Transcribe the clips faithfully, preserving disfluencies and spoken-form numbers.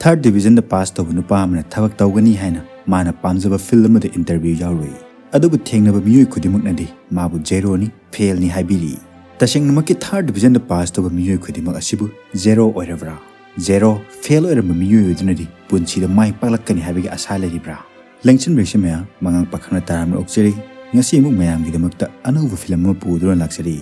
ꯊꯥꯔꯠ ꯗꯤꯕꯤꯖꯟꯗ pass ꯇꯧꯕ ꯅꯨꯄꯥ ꯑꯃꯅ ꯊꯕꯛ ꯇꯧꯒꯅꯤ ꯍꯥꯏꯅ ꯃꯥꯅ ꯄꯥꯝꯖꯕ ꯐꯤꯜꯗ ꯑꯃꯗ ꯏꯟꯇꯔꯚ꯭ꯌꯨ ꯌꯥꯎꯔꯨꯏ꯫ ꯑꯗꯨꯕꯨ ꯊꯦꯡꯅꯕ ꯃꯤꯑꯣꯏ ꯈꯨꯗꯤꯡꯃꯛꯅꯗꯤ ꯃꯥꯕꯨ ꯖꯦꯔꯣꯅꯤ, ꯐꯦꯜꯅꯤ ꯍꯥꯏꯕꯤꯔꯤ꯫ ꯇꯁꯦꯡꯅꯃꯛꯀꯤ ꯊꯥꯔꯠ ꯗꯤꯕꯤꯖꯟꯗ ꯄꯥꯁ ꯇꯧꯕ ꯃꯤꯑꯣꯏ ꯈꯨꯗꯤꯡꯃꯛ ꯑꯁꯤꯕꯨ ꯖꯦꯔꯣ ꯑꯣꯏꯔꯕ꯭ꯔꯥ? ꯖꯦꯔꯣ, ꯐꯦꯜ ꯑꯣꯏꯔꯝꯕ ꯃꯤꯑꯣꯏ ꯑꯗꯨꯅꯗꯤ ꯄꯨꯟꯁꯤꯗ ꯃꯥꯏ ꯄꯥꯛꯂꯛꯀꯅꯤ ꯍꯥꯏꯕꯒꯤ ꯑꯁꯥ ꯂꯩꯔꯤꯕ꯭ꯔꯥ? ꯂꯦꯡꯁꯤꯟꯕꯤꯔꯤꯁꯤ ꯃꯌꯥꯝ ꯃꯉꯥꯡ ꯄꯥꯈꯪꯅ ꯇꯥꯔꯝꯅ ꯑꯣꯛꯆꯔꯤ꯫ ꯉꯁꯤ ꯑꯃꯨꯛ ꯃꯌꯥꯝꯒꯤꯗꯃꯛꯇ ꯑꯅꯧꯕ ꯐꯤꯂꯝ ꯑꯃ ꯄꯨꯗꯨꯅ ꯂꯥꯛꯆꯔꯤ꯫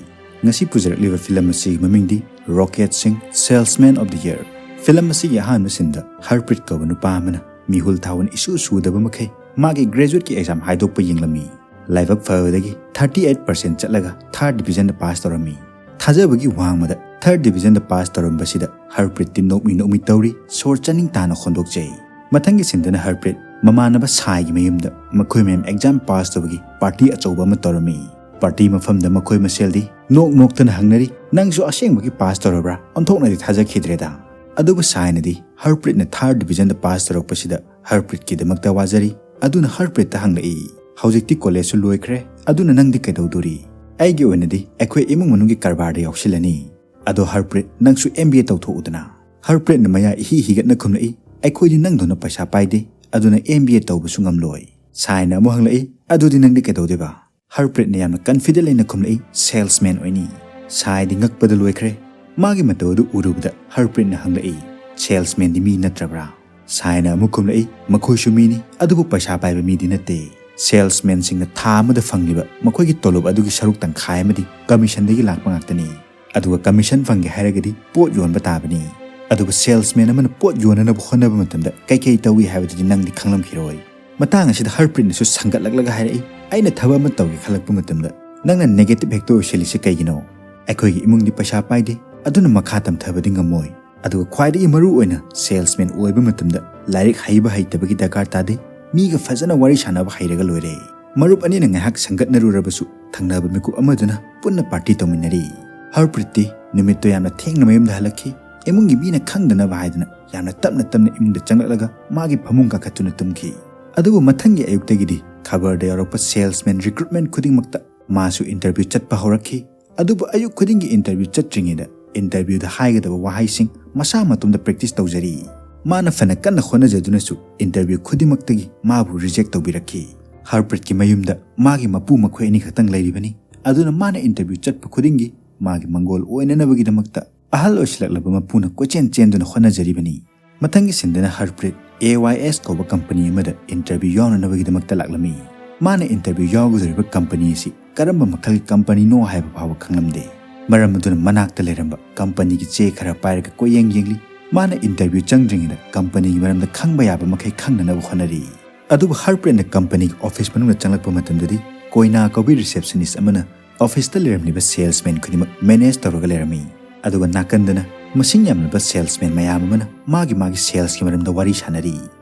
ꯉꯁꯤ ꯄꯨꯖꯔꯛꯂꯤꯕ ꯐꯤꯂꯝ ꯑꯁꯤꯒꯤ ꯃꯃꯤꯡꯗꯤ ꯔꯣꯀꯦꯠ ꯁꯤꯡ, salesman of the year. Film ꯑꯁꯤꯒꯤ ꯑꯍꯥꯟꯕ ꯁꯤꯟꯗ ꯍꯔꯄ꯭ꯔꯤꯠ ꯀꯧꯕ ꯅꯨꯄꯥ ꯑꯃꯅ ꯃꯤꯍꯨꯜ ꯊꯥꯍꯨꯟ ꯏꯁꯨ ꯁꯨꯗꯕ ꯃꯈꯩ ꯃꯥꯒꯤ ꯒ꯭ꯔꯦꯖꯨꯋꯦꯠꯀꯤ ꯑꯦꯛꯖꯥꯝ ꯍꯥꯏꯗꯣꯛꯄ ꯌꯦꯡꯂꯝꯃꯤ꯫ ꯂꯥꯏꯕꯛ ꯐꯕꯗꯒꯤ ꯊꯥꯔꯇꯤ ꯑꯩꯠ ꯄꯥꯔꯁꯦꯟ ꯆꯠꯂꯒ ꯊꯥꯔꯠ ꯗꯤꯕꯤꯖꯟꯗ ꯄꯥꯁ ꯇꯧꯔꯝꯃꯤ꯫ ꯊꯥꯖꯕꯒꯤ ꯋꯥꯡꯃꯗ ꯊꯥꯔꯠ ꯗꯤꯕꯤꯖꯟꯗ ꯄꯥꯁ ꯇꯧꯔꯝꯕꯁꯤꯗ ꯍꯔꯄ꯭ꯔꯤꯠꯇꯤ ꯅꯣꯛꯃꯤ ꯅꯣꯛꯃꯤ ꯇꯧꯔꯤ, ꯁꯣꯔ ꯆꯥꯅꯤꯡ ꯇꯥꯅ ꯍꯣꯟꯗꯣꯛꯆꯩ꯫ ꯃꯊꯪꯒꯤ ꯁꯤꯟꯗꯅ ꯍꯔꯄ꯭ꯔꯤꯠ ꯃꯃꯥꯟꯅꯕ ꯁꯥꯏꯒꯤ ꯃꯌꯨꯝꯗ ꯃꯈꯣꯏ ꯃꯌꯥꯝ ꯑꯦꯛꯖꯥꯝ ꯄꯥꯁ ꯇꯧꯕꯒꯤ ꯄꯥꯔꯇꯤ ꯑꯆꯧꯕ ꯑꯃ ꯇꯧꯔꯝꯃꯤ꯫ ꯄꯥꯔꯇꯤ ꯃꯐꯝꯗ ꯃꯈꯣꯏ ꯃꯁꯦꯜꯗꯤ ꯅꯣꯛ ꯅꯣꯛꯇꯅ ꯍꯪꯅꯔꯤ, "ꯅꯪꯁꯨ ꯑꯁꯦꯡꯕꯒꯤ ꯄꯥꯁ ꯇꯧꯔꯕ꯭ꯔꯥ? ꯑꯣꯟꯊꯣꯛꯅꯗꯤ ꯊꯥꯖꯈꯤꯗ꯭ꯔꯦꯗ!" ꯑꯗꯨꯕꯨ ꯁꯥꯏꯅꯗꯤ ꯍꯔꯄ꯭ꯔꯤꯠꯅ ꯊꯥꯔꯠ ꯗꯤꯕꯤꯖꯟꯗ ꯄꯥꯁ ꯇꯧꯔꯛꯄꯁꯤꯗ ꯍꯔꯄ꯭ꯔꯤꯠꯀꯤꯗꯃꯛꯇ ꯋꯥꯖꯔꯤ꯫ ꯑꯗꯨꯅ ꯍꯔꯄ꯭ꯔꯤꯠꯇ ꯍꯪꯂꯛꯏ, "ꯍꯧꯖꯤꯛꯇꯤ ꯀꯣꯂꯦꯖꯁꯨ ꯂꯣꯏꯈ꯭ꯔꯦ, ꯑꯗꯨꯅ ꯅꯪꯗꯤ ꯀꯩꯗꯧꯗꯣꯔꯤ?" "ꯑꯩꯒꯤ ꯑꯣꯏꯅꯗꯤ ꯑꯩꯈꯣꯏ ꯏꯃꯨꯡ ꯃꯅꯨꯡꯒꯤ ꯀꯔꯕꯥꯔꯗ ꯌꯥꯎꯁꯤꯜꯂꯅꯤ꯫ ꯑꯗꯣ ꯍꯔꯄ꯭ꯔꯤꯠ, ꯅꯪꯁꯨ ꯑꯦꯝ ꯕꯤ ꯑꯦ ꯇꯧꯊꯣꯛꯎꯗꯅ?" ꯍꯔꯄ꯭ꯔꯤꯠꯅ ꯃꯌꯥ ꯏꯍꯤ ꯍꯤꯒꯠꯅ ꯈꯨꯝꯂꯛꯏ, "ꯑꯩꯈꯣꯏꯗꯤ ꯅꯪꯗꯧꯅ ꯄꯩꯁꯥ ꯄꯥꯏꯗꯦ, ꯑꯗꯨꯅ ꯑꯦꯝ ꯕꯤ ꯑꯦ ꯇꯧꯕꯁꯨ ꯉꯝꯂꯣꯏ꯫" ꯁꯥꯏꯅ ꯑꯃꯨꯛ ꯍꯪꯂꯛꯏ, "ꯑꯗꯨꯗꯤ ꯅꯪꯗꯤ ꯀꯩꯗꯧꯗꯣꯏꯕ?" ꯍꯔꯄ꯭ꯔꯤꯠꯅ ꯌꯥꯝꯅ ꯀꯟꯐꯤꯗꯦꯟ ꯂꯩꯅ ꯈꯨꯝꯂꯛꯏ, "ꯁꯦꯜꯁꯃꯦꯟ ꯑꯣꯏꯅꯤ꯫" ꯁꯥꯏꯗꯤ ꯉꯛꯄꯗ ꯂꯣꯏꯈ꯭ꯔꯦ꯫ ꯃꯥꯒꯤ ꯃꯇꯧ ꯑꯗꯨ ꯎꯔꯨꯕꯗ ꯍꯔꯄ꯭ꯔꯤꯠꯅ ꯍꯪꯂꯛꯏ, "ꯁꯦꯜꯁꯃꯦꯟꯗꯤ ꯃꯤ ꯅꯠꯇ꯭ꯔꯕ꯭ꯔꯥ?" ꯁꯥꯏꯅ ꯑꯃꯨꯛ ꯈꯨꯝꯂꯛꯏ, "ꯃꯈꯣꯏꯁꯨ ꯃꯤꯅꯤ, ꯑꯗꯨꯕꯨ ꯄꯩꯁꯥ ꯄꯥꯏꯕ ꯃꯤꯗꯤ ꯅꯠꯇꯦ꯫ ꯁꯦꯜꯁꯃꯦꯟꯁꯤꯡꯅ ꯊꯥ ꯑꯃꯗ ꯐꯪꯂꯤꯕ ꯃꯈꯣꯏꯒꯤ ꯇꯣꯂꯣꯞ ꯑꯗꯨꯒꯤ ꯁꯔꯨꯛ ꯇꯪꯈꯥꯏ ꯑꯃꯗꯤ ꯀꯃꯤꯁꯟꯗꯒꯤ ꯂꯥꯛꯄ ꯉꯥꯛꯇꯅꯤ꯫ ꯑꯗꯨꯒ ꯀꯃꯤꯁꯟ ꯐꯪꯒꯦ ꯍꯥꯏꯔꯒꯗꯤ ꯄꯣꯠ ꯌꯣꯟꯕ ꯇꯥꯕꯅꯤ꯫ ꯑꯗꯨꯒ ꯁꯦꯜꯁꯃꯦꯟ ꯑꯃꯅ ꯄꯣꯠ ꯌꯣꯟꯅꯅꯕ ꯍꯣꯠꯅꯕ ꯃꯇꯝꯗ ꯀꯩꯀꯩ ꯇꯧꯏ ꯍꯥꯏꯕꯗꯨꯗꯤ ꯅꯪꯗꯤ ꯈꯪꯂꯝꯈꯤꯔꯣꯏ꯫" ꯃꯇꯥꯡ ꯑꯁꯤꯗ ꯍꯔꯄ꯭ꯔꯤꯠꯅꯁꯨ ꯁꯪꯒꯠꯂꯛꯂꯒ ꯍꯥꯏꯔꯛꯏ, "ꯑꯩꯅ ꯊꯕꯛ ꯑꯃ ꯇꯧꯒꯦ ꯈꯜꯂꯛꯄ ꯃꯇꯝꯗ ꯅꯪꯅ ꯅꯦꯒꯦꯇꯤꯚ ꯍꯦꯛꯇ ꯑꯣꯏꯁꯤꯜꯂꯤꯁꯤ ꯀꯩꯒꯤꯅꯣ? ꯑꯩꯈꯣꯏꯒꯤ ꯏꯃꯨꯡꯗꯤ ꯄꯩꯁꯥ ꯄꯥꯏꯗꯦ, ꯑꯗꯨꯅ ꯃꯈꯥ ꯇꯝꯊꯕꯗꯤ ꯉꯝꯃꯣꯏ꯫ ꯑꯗꯨꯒ ꯈ꯭ꯋꯥꯏꯗꯒꯤ ꯃꯔꯨ ꯑꯣꯏꯅ ꯁꯦꯜꯁꯃꯦꯟ ꯑꯣꯏꯕ ꯃꯇꯝꯗ ꯂꯥꯏꯔꯤꯛ ꯍꯩꯕ ꯍꯩꯇꯕꯒꯤ ꯗꯔꯀꯥꯔ ꯇꯥꯗꯦ, ꯃꯤꯒ ꯐꯖꯅ ꯋꯥꯔꯤ ꯁꯥꯟꯅꯕ ꯍꯩꯔꯒ ꯂꯣꯏꯔꯦ꯫" ꯃꯔꯨꯞ ꯑꯅꯤꯅ ꯉꯥꯏꯍꯥꯛ ꯁꯪꯒꯠꯅꯔꯨꯔꯕꯁꯨ ꯊꯪꯅꯕ ꯃꯤꯀꯨꯞ ꯑꯃꯗꯨꯅ ꯄꯨꯟꯅ ꯄꯥꯔꯇꯤ ꯇꯧꯃꯤꯟꯅꯔꯤ꯫ ꯍꯔꯄ꯭ꯔꯤꯠꯇꯤ ꯅꯨꯃꯤꯠꯇꯨ ꯌꯥꯝꯅ ꯊꯦꯡꯅ ꯃꯌꯨꯝꯗ ꯍꯜꯂꯛꯈꯤ꯫ ꯏꯃꯨꯡꯒꯤ ꯃꯤꯅ ꯈꯪꯗꯅꯕ ꯍꯥꯏꯗꯨꯅ ꯌꯥꯝꯅ ꯇꯞꯅ ꯇꯞꯅ ꯏꯃꯨꯡꯗ ꯆꯪꯂꯛꯂꯒ ꯃꯥꯒꯤ ꯐꯃꯨꯡ ꯀꯥꯈꯠꯇꯨꯅ ꯇꯨꯝꯈꯤ꯫ ꯑꯗꯨꯕꯨ ꯃꯊꯪꯒꯤ ꯑꯌꯨꯛꯇꯒꯤꯗꯤ ꯈꯕꯔꯗ ꯌꯥꯎꯔꯛꯄ ꯁꯦꯜꯁꯃꯦꯟ ꯔꯤꯀ꯭ꯔꯨꯠꯃꯦꯟ ꯈꯨꯗꯤꯡꯃꯛꯇ ꯃꯥꯁꯨ ꯏꯟꯇꯔꯚ꯭ꯌꯨ ꯆꯠꯄ ꯍꯧꯔꯛꯈꯤ꯫ ꯑꯗꯨꯕꯨ ꯑꯌꯨꯛ ꯈꯨꯗꯤꯡꯒꯤ ꯏꯟꯇꯔꯚ꯭ꯌꯨ ꯆꯠꯇ꯭ꯔꯤꯉꯩꯗ ꯏꯟꯇꯔꯚ꯭ꯌꯨꯗ ꯍꯥꯏꯒꯗꯕ ꯋꯥꯍꯩꯁꯤꯡ ꯃꯁꯥ ꯃꯇꯣꯝꯗ ꯄ꯭ꯔꯦꯛꯇꯤꯁ ꯇꯧꯖꯔꯤ꯫ ꯃꯥꯅ ꯐꯅ ꯀꯟꯅ ꯍꯣꯠꯅꯖꯗꯨꯅꯁꯨ interview ꯈꯨꯗꯤꯡꯃꯛꯇꯒꯤ ꯃꯥꯕꯨ reject ꯇꯧꯕꯤꯔꯛꯈꯤ꯫ ꯍꯔꯄ꯭ꯔꯤꯠꯀꯤ ꯃꯌꯨꯝꯗ ꯃꯥꯒꯤ ꯃꯄꯨ ꯃꯈꯣꯏ ꯑꯅꯤ ꯈꯛꯇꯪ ꯂꯩꯔꯤꯕꯅꯤ꯫ ꯑꯗꯨꯅ ꯃꯥꯅ interview ꯆꯠꯄ ꯈꯨꯗꯤꯡꯒꯤ ꯃꯥꯒꯤ ꯃꯪꯒꯣꯜ ꯑꯣꯏꯅꯅꯕꯒꯤꯗꯃꯛꯇ ꯑꯍꯜ ꯑꯣꯏꯁꯤꯜꯂꯛꯂꯕ ꯃꯄꯨꯅ ꯀꯣꯏꯆꯦꯟ ꯆꯦꯟꯗꯨꯅ ꯍꯣꯠꯅꯖꯔꯤꯕꯅꯤ꯫ ꯃꯊꯪꯒꯤ ꯁꯤꯟꯗꯅ ꯍꯔꯄ꯭ꯔꯤꯠ A Y S ꯀꯧꯕ company ꯑꯃꯗ interview ꯌꯥꯎꯅꯅꯕꯒꯤꯗꯃꯛꯇ ꯂꯥꯛꯂꯝꯃꯤ꯫ ꯃꯥꯅ interview ꯌꯥꯎꯒꯗꯧꯔꯤꯕ company ꯑꯁꯤ ꯀꯔꯝꯕ ꯃꯈꯜꯒꯤ company ꯅꯣ ꯍꯥꯏꯕ ꯐꯥꯎꯕ ꯈꯪꯂꯝꯗꯦ꯫ ꯃꯔꯝ ꯑꯗꯨꯅ ꯃꯅꯥꯛꯇ ꯂꯩꯔꯝꯕ company ꯒꯤ ꯆꯦ ꯈꯔ ꯄꯥꯏꯔꯒ ꯀꯣꯏꯌꯦꯡ ꯌꯦꯡꯂꯤ꯫ ꯃꯥꯅ interview ꯆꯪꯗ꯭ꯔꯤꯉꯩꯗ company ꯒꯤ ꯃꯔꯝꯗ ꯈꯪꯕ ꯌꯥꯕ ꯃꯈꯩ ꯈꯪꯅꯅꯕ ꯍꯣꯠꯅꯔꯤ꯫ ꯑꯗꯨꯕꯨ ꯍꯔꯄ꯭ꯔꯤꯠꯅ company ꯒꯤ office ꯃꯅꯨꯡꯗ ꯆꯪꯂꯛꯄ ꯃꯇꯝꯗꯗꯤ ꯀꯣꯏꯅꯥ ꯀꯧꯕꯤ receptionist ꯑꯃꯅ office ꯇ ꯂꯩꯔꯝꯂꯤꯕ salesman ꯈꯨꯗꯤꯡꯃꯛ manage ꯇꯧꯔꯒ ꯂꯩꯔꯝꯃꯤ꯫ ꯑꯗꯨꯒ ꯅꯥꯀꯟꯗꯅ ꯃꯁꯤꯡ ꯌꯥꯝꯂꯕ salesman ꯃꯌꯥꯝ ꯑꯃꯅ ꯃꯥꯒꯤ ꯃꯥꯒꯤ sales ꯀꯤ ꯃꯔꯝꯗ ꯋꯥꯔꯤ ꯁꯥꯅꯔꯤ꯫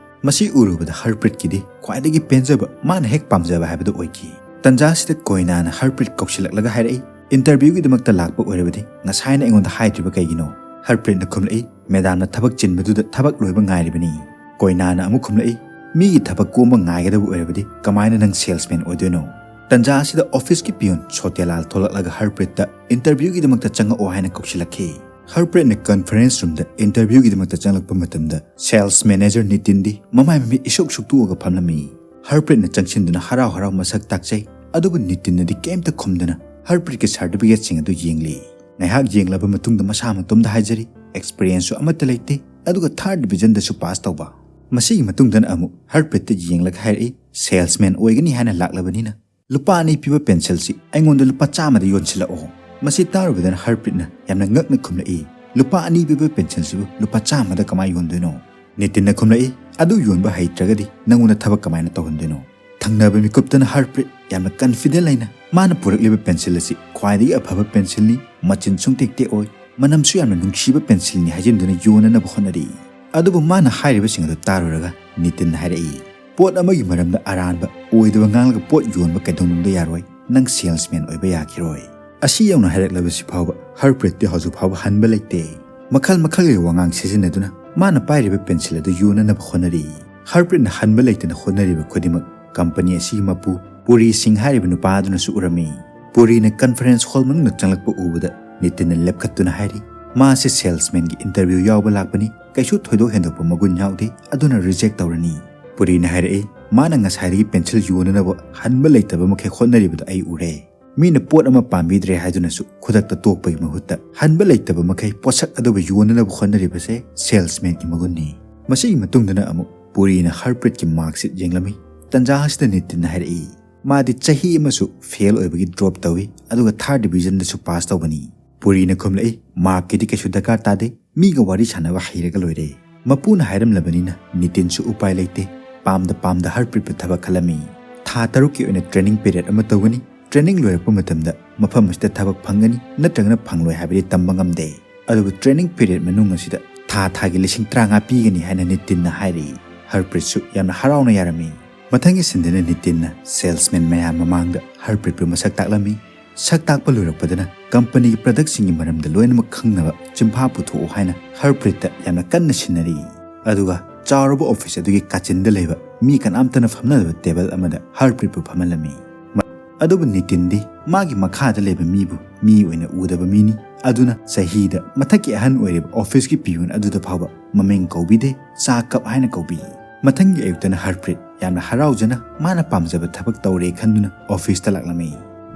ꯃꯁꯤ ꯎꯔꯨꯕꯗ ꯍꯔꯄ꯭ꯔꯤꯠꯀꯤꯗꯤ ꯈ꯭ꯋꯥꯏꯗꯒꯤ ꯄꯦꯟꯖꯕ, ꯃꯥꯅ ꯍꯦꯛ ꯄꯥꯝꯖꯕ ꯍꯥꯏꯕꯗꯨ ꯑꯣꯏꯈꯤ꯫ ꯇꯟꯖꯥ ꯑꯁꯤꯗ ꯀꯣꯏꯅꯥꯅ ꯍꯔꯄ꯭ꯔꯤꯠ ꯀꯧꯁꯤꯜꯂꯛꯂꯒ ꯍꯥꯏꯔꯛꯏ, "Interview ꯒꯤꯗꯃꯛꯇ ꯂꯥꯛꯄ ꯑꯣꯏꯔꯕꯗꯤ ꯉꯁꯥꯏꯅ ꯑꯩꯉꯣꯟꯗ ꯍꯥꯏꯗ꯭ꯔꯤꯕ ꯀꯩꯒꯤꯅꯣ?" ꯍꯔꯄ꯭ꯔꯤꯠꯅ ꯈꯨꯝꯂꯛꯏ, "Madam ꯅ ꯊꯕꯛ ꯆꯤꯟꯕꯗꯨꯗ ꯊꯕꯛ ꯂꯣꯏꯕ ꯉꯥꯏꯔꯤꯕꯅꯤ꯫" ꯀꯣꯏꯅꯥꯅ ꯑꯃꯨꯛ ꯈꯨꯝꯂꯛꯏ, "ꯃꯤꯒꯤ ꯊꯕꯛ ꯀꯣꯝꯕ ꯉꯥꯏꯒꯗꯕ ꯑꯣꯏꯔꯕꯗꯤ ꯀꯃꯥꯏꯅ ꯅꯪ salesman ꯑꯣꯏꯗꯣꯏꯅꯣ?" ꯇꯟꯖꯥ ꯑꯁꯤꯗ office ꯀꯤ peon ꯁꯣꯇꯦꯂꯥꯜ ꯊꯣꯛꯂꯛꯂꯒ ꯍꯔꯄ꯭ꯔꯤꯠꯇ interview ꯒꯤꯗꯃꯛꯇ ꯆꯪꯉꯛꯑꯣ ꯍꯥꯏꯅ ꯀꯧꯁꯤꯜꯂꯛꯈꯤ꯫ ꯍꯔꯄ꯭ꯔꯤꯠꯅ conference room ꯗ interview ꯒꯤꯗꯃꯛꯇ ꯆꯪꯂꯛꯄ ꯃꯇꯝꯗ sales manager ꯅꯤꯇꯤꯟꯗꯤ ꯃꯃꯥꯏ ꯃꯃꯤꯠ ꯏꯁꯨꯛ ꯁꯨꯛꯇꯣꯛꯑꯒ ꯐꯝꯂꯝꯃꯤ꯫ ꯍꯔꯄ꯭ꯔꯤꯠꯅ ꯆꯪꯁꯤꯟꯗꯨꯅ ꯍꯔꯥꯎ ꯍꯔꯥꯎ ꯃꯁꯛ ꯇꯥꯛꯆꯩ, ꯑꯗꯨꯕꯨ ꯅꯤꯇꯤꯟꯅꯗꯤ ꯀꯩꯝꯇ ꯈꯨꯝꯗꯅ ꯍꯔꯄ꯭ꯔꯤꯠꯀꯤ certificate ꯁꯤꯡ ꯑꯗꯨ ꯌꯦꯡꯂꯤ꯫ ꯉꯥꯏꯍꯥꯛ ꯌꯦꯡꯂꯕ ꯃꯇꯨꯡꯗ ꯃꯁꯥ ꯃꯇꯣꯝꯗ ꯍꯥꯏꯖꯔꯤ, "Experience ꯁꯨ ꯑꯃꯠꯇ ꯂꯩꯇꯦ, ꯑꯗꯨꯒ third division ꯗꯁꯨ pass ꯇꯧꯕ꯫" ꯃꯁꯤꯒꯤ ꯃꯇꯨꯡꯗꯅ ꯑꯃꯨꯛ ꯍꯔꯄ꯭ꯔꯤꯠꯇ ꯌꯦꯡꯂꯒ ꯍꯥꯏꯔꯛꯏ, "Salesman ꯑꯣꯏꯒꯅꯤ ꯍꯥꯏꯅ ꯂꯥꯛꯂꯕꯅꯤꯅ ꯂꯨꯄꯥ ꯑꯅꯤ ꯄꯤꯕ pencil ꯁꯤ ꯑꯩꯉꯣꯟꯗ ꯂꯨꯄꯥ ꯆꯥꯝꯃꯗ ꯌꯣꯟꯁꯤꯜꯂꯛꯑꯣ꯫" ꯃꯁꯤ ꯇꯥꯔꯨꯕꯗꯅ ꯍꯔꯄ꯭ꯔꯤꯠꯅ ꯌꯥꯝꯅ ꯉꯛꯅ ꯈꯨꯝꯂꯛꯏ, "ꯂꯨꯄꯥ ꯑꯅꯤ ꯄꯤꯕ pencil ꯁꯤꯕꯨ ꯂꯨꯄꯥ ꯆꯥꯝꯃꯗ ꯀꯃꯥꯏꯅ ꯌꯣꯟꯗꯣꯏꯅꯣ?" ꯅꯤꯇꯤꯟꯅ ꯈꯨꯝꯂꯛꯏ, "ꯑꯗꯨ ꯌꯣꯟꯕ ꯍꯩꯇ꯭ꯔꯒꯗꯤ ꯅꯪꯉꯣꯟꯗ ꯊꯕꯛ ꯀꯃꯥꯏꯅ ꯇꯧꯍꯟꯗꯣꯏꯅꯣ?" ꯊꯪꯅꯕ ꯃꯤꯀꯨꯞꯇꯅ ꯍꯔꯄ꯭ꯔꯤꯠ ꯌꯥꯝꯅ confident ꯂꯩꯅ ꯃꯥꯅ ꯄꯨꯔꯛꯂꯤꯕ pencil ꯑꯁꯤ ꯈ꯭ꯋꯥꯏꯗꯒꯤ ꯑꯐꯕ pencil ꯅꯤ, ꯃꯆꯤꯟ ꯁꯨꯡꯇꯦꯛ ꯇꯦꯛꯑꯣꯏ, ꯃꯅꯝꯁꯨ ꯌꯥꯝꯅ ꯅꯨꯡꯁꯤꯕ pencil ꯅꯤ ꯍꯥꯏꯖꯤꯟꯗꯨꯅ ꯌꯣꯟꯅꯅꯕ ꯍꯣꯠꯅꯔꯤ꯫ ꯑꯗꯨꯕꯨ ꯃꯥꯅ ꯍꯥꯏꯔꯤꯕꯁꯤꯡ ꯑꯗꯨ ꯇꯥꯔꯨꯔꯒ ꯅꯤꯇꯤꯟꯅ ꯍꯥꯏꯔꯛꯏ, "ꯄꯣꯠ ꯑꯃꯒꯤ ꯃꯔꯝꯗ ꯑꯔꯥꯟꯕ ꯑꯣꯏꯗꯕ ꯉꯥꯡꯂꯒ ꯄꯣꯠ ꯌꯣꯟꯕ ꯀꯩꯗꯧꯅꯨꯡꯗ ꯌꯥꯔꯣꯏ꯫ ꯅꯪ salesman ꯑꯣꯏꯕ ꯌꯥꯈꯤꯔꯣꯏ꯫" ꯑꯁꯤ ꯌꯧꯅ ꯍꯥꯏꯔꯛꯂꯕꯁꯤ ꯐꯥꯎꯕ ꯍꯔꯄ꯭ꯔꯤꯠꯇꯤ ꯍꯧꯖꯤꯛ ꯐꯥꯎꯕ ꯍꯟꯕ ꯂꯩꯇꯦ꯫ ꯃꯈꯜ ꯃꯈꯜꯒꯤ ꯋꯥꯉꯥꯡ ꯁꯤꯖꯤꯟꯅꯗꯨꯅ ꯃꯥꯅ ꯄꯥꯏꯔꯤꯕ pencil ꯑꯗꯨ ꯌꯣꯟꯅꯅꯕ ꯍꯣꯠꯅꯔꯤ꯫ ꯍꯔꯄ꯭ꯔꯤꯠꯅ ꯍꯟꯕ ꯂꯩꯇꯅ ꯍꯣꯠꯅꯔꯤꯕ ꯈꯨꯗꯤꯡꯃꯛ company ꯑꯁꯤꯒꯤ ꯃꯄꯨ ꯄꯨꯔꯤ ꯁꯤꯡ ꯍꯥꯏꯔꯤꯕ ꯅꯨꯄꯥ ꯑꯗꯨꯅꯁꯨ ꯎꯔꯝꯃꯤ꯫ ꯄꯨꯔꯤꯅ conference hall ꯃꯅꯨꯡꯗ ꯆꯪꯂꯛꯄ ꯎꯕꯗ ꯅꯤꯇꯤꯟꯅ ꯂꯦꯞꯈꯠꯇꯨꯅ ꯍꯥꯏꯔꯤ, "ꯃꯥꯁꯦ ꯁꯦꯜꯁꯃꯦꯟꯒꯤ ꯏꯟꯇꯔꯚ꯭ꯌꯨ ꯌꯥꯎꯕ ꯂꯥꯛꯄꯅꯤ, ꯀꯩꯁꯨ ꯊꯣꯏꯗꯣꯛ ꯍꯦꯟꯗꯣꯛꯄ ꯃꯒꯨꯟ ꯌꯥꯎꯗꯦ, ꯑꯗꯨꯅ ꯔꯤꯖꯦꯛ ꯇꯧꯔꯅꯤ"꯫ ꯄꯨꯔꯤꯅ ꯍꯥꯏꯔꯛꯏ, ꯃꯥꯅ ꯉꯁꯥꯏꯗꯒꯤ ꯄꯦꯟꯁꯤꯜ ꯌꯣꯟꯅꯅꯕ ꯍꯟꯕ ꯂꯩꯇꯕ ꯃꯈꯩ ꯍꯣꯠꯅꯔꯤꯕꯗꯨ ꯑꯩ ꯎꯔꯦ꯫ ꯃꯤꯅ ꯄꯣꯠ ꯑꯃ ꯄꯥꯝꯕꯤꯗ꯭ꯔꯦ ꯍꯥꯏꯗꯨꯅꯁꯨ ꯈꯨꯗꯛꯇ ꯇꯣꯛꯄꯒꯤ ꯃꯍꯨꯠꯇ ꯍꯟꯕ ꯂꯩꯇꯕ ꯃꯈꯩ ꯄꯣꯠꯁꯛ ꯑꯗꯨꯕꯨ ꯌꯣꯟꯅꯅꯕ ꯍꯣꯠꯅꯔꯤꯕꯁꯦ ꯁꯦꯜꯁꯃꯦꯟꯒꯤ ꯃꯒꯨꯟꯅꯤ꯫ ꯃꯁꯤꯒꯤ ꯃꯇꯨꯡꯗꯅ ꯑꯃꯨꯛ ꯄꯨꯔꯤꯅ ꯍꯔꯄ꯭ꯔꯤꯠꯀꯤ ꯃꯥꯔꯛꯁꯤꯠ ꯌꯦꯡꯂꯝꯃꯤ꯫ ꯇꯟꯖꯥ ꯑꯁꯤꯗ ꯅꯤꯇꯤꯟꯅ ꯍꯥꯏꯔꯛꯏ, "ꯃꯥꯗꯤ ꯆꯍꯤ ꯑꯃꯁꯨ ꯐꯦꯜ ꯑꯣꯏꯕꯒꯤ ꯗ꯭ꯔꯣꯞ ꯇꯧꯏ, ꯑꯗꯨꯒ ꯊꯥꯔꯠ ꯗꯤꯕꯤꯖꯟꯗꯁꯨ ꯄꯥꯁ ꯇꯧꯕꯅꯤ"꯫ ꯄꯨꯔꯤꯅ ꯈꯨꯝꯂꯛꯏ, "ꯃꯥꯔꯛꯀꯤꯗꯤ ꯀꯩꯁꯨ ꯗꯔꯀꯥꯔ ꯇꯥꯗꯦ, ꯃꯤꯒ ꯋꯥꯔꯤ ꯁꯥꯟꯅꯕ ꯍꯩꯔꯒ ꯂꯣꯏꯔꯦ"꯫ ꯃꯄꯨꯅ ꯍꯥꯏꯔꯝꯂꯕꯅꯤꯅ ꯅꯤꯇꯤꯟꯁꯨ ꯎꯄꯥꯏ ꯂꯩꯇꯦ꯫ ꯄꯥꯝꯗ ꯄꯥꯝꯗ ꯍꯔꯄ꯭ꯔꯤꯠꯄꯨ ꯊꯕꯛ ꯈꯜꯂꯝꯃꯤ꯫ ꯊꯥ ꯇꯔꯨꯛꯀꯤ ꯑꯣꯏꯅ ꯇ꯭ꯔꯦꯅꯤꯡ ꯄꯤꯔꯤꯌꯗ ꯑꯃ ꯇꯧꯒꯅꯤ꯫ ꯇ꯭ꯔꯦꯅꯤꯡ ꯂꯣꯏꯔꯛꯄ ꯃꯇꯝꯗ ꯃꯐꯝ ꯑꯁꯤꯗ ꯊꯕꯛ ꯐꯪꯒꯅꯤ ꯅꯠꯇ꯭ꯔꯒꯅ ꯐꯪꯂꯣꯏ ꯍꯥꯏꯕꯗꯤ ꯇꯝꯕ ꯉꯝꯗꯦ꯫ ꯑꯗꯨꯕꯨ ꯇ꯭ꯔꯦꯅꯤꯡ ꯄꯤꯔꯤꯌꯗ ꯃꯅꯨꯡ ꯑꯁꯤꯗ ꯊꯥ ꯊꯥꯒꯤ ꯂꯤꯁꯤꯡ ꯇꯔꯥꯃꯉꯥ ꯄꯤꯒꯅꯤ ꯍꯥꯏꯅ ꯅꯤꯇꯤꯟꯅ ꯍꯥꯏꯔꯤ꯫ ꯍꯔꯄ꯭ꯔꯤꯠꯁꯨ ꯌꯥꯝꯅ ꯍꯔꯥꯎꯅ ꯌꯥꯔꯝꯃꯤ꯫ ꯃꯊꯪꯒꯤ ꯁꯤꯟꯗꯅ ꯅꯤꯇꯤꯟꯅ ꯁꯦꯜꯁꯃꯦꯟ ꯃꯌꯥꯝ ꯃꯃꯥꯡꯗ ꯍꯔꯄ꯭ꯔꯤꯠꯄꯨ ꯃꯁꯛ ꯇꯥꯛꯂꯝꯃꯤ꯫ ꯁꯛ ꯇꯥꯛꯄ ꯂꯣꯏꯔꯛꯄꯗꯅ ꯀꯝꯄꯅꯤꯒꯤ ꯄ꯭ꯔꯗꯛꯁꯤꯡꯒꯤ ꯃꯔꯝꯗ ꯂꯣꯏꯅꯃꯛ ꯈꯪꯅꯕ ꯆꯤꯟꯐꯥ ꯄꯨꯊꯣꯛꯎ ꯍꯥꯏꯅ ꯍꯔꯄ꯭ꯔꯤꯠꯇ ꯌꯥꯝꯅ ꯀꯟꯅ ꯁꯤꯟꯅꯔꯤ꯫ ꯑꯗꯨꯒ ꯆꯥꯎꯔꯕ ꯑꯣꯐꯤꯁ ꯑꯗꯨꯒꯤ ꯀꯥꯆꯤꯟꯗ ꯂꯩꯕ ꯃꯤ ꯀꯅꯥꯝꯇꯅ ꯐꯝꯅꯗꯕ ꯇꯦꯕꯜ ꯑꯃꯗ ꯍꯔꯄ꯭ꯔꯤꯠꯄꯨ ꯐꯝꯍꯜꯂꯝꯃꯤ꯫ ꯃ-, ꯑꯗꯨꯕꯨ ꯅꯤꯇꯤꯟꯗꯤ ꯃꯥꯒꯤ ꯃꯈꯥꯗ ꯂꯩꯕ ꯃꯤꯕꯨ ꯃꯤ ꯑꯣꯏꯅ ꯎꯗꯕ ꯃꯤꯅꯤ꯫ ꯑꯗꯨꯅ ꯆꯍꯤꯗ ꯃꯊꯛꯀꯤ ꯑꯍꯟ ꯑꯣꯏꯔꯤꯕ ꯑꯣꯐꯤꯁꯀꯤ ꯄꯤꯌꯣꯟ ꯑꯗꯨꯗ ꯐꯥꯎꯕ ꯃꯃꯤꯡ ꯀꯧꯕꯤꯗꯦ, "ꯆꯥ ꯀꯞ" ꯍꯥꯏꯅ ꯀꯧꯕꯤ꯫ ꯃꯊꯪꯒꯤ ꯑꯌꯨꯛꯇꯅ ꯍꯔꯄ꯭ꯔꯤꯠ ꯌꯥꯝꯅ ꯍꯔꯥꯎꯖꯅ ꯃꯥꯅ ꯄꯥꯝꯖꯕ ꯊꯕꯛ ꯇꯧꯔꯦ ꯈꯟꯗꯨꯅ ꯑꯣꯐꯤꯁꯇ ꯂꯥꯛꯂꯝꯃꯤ꯫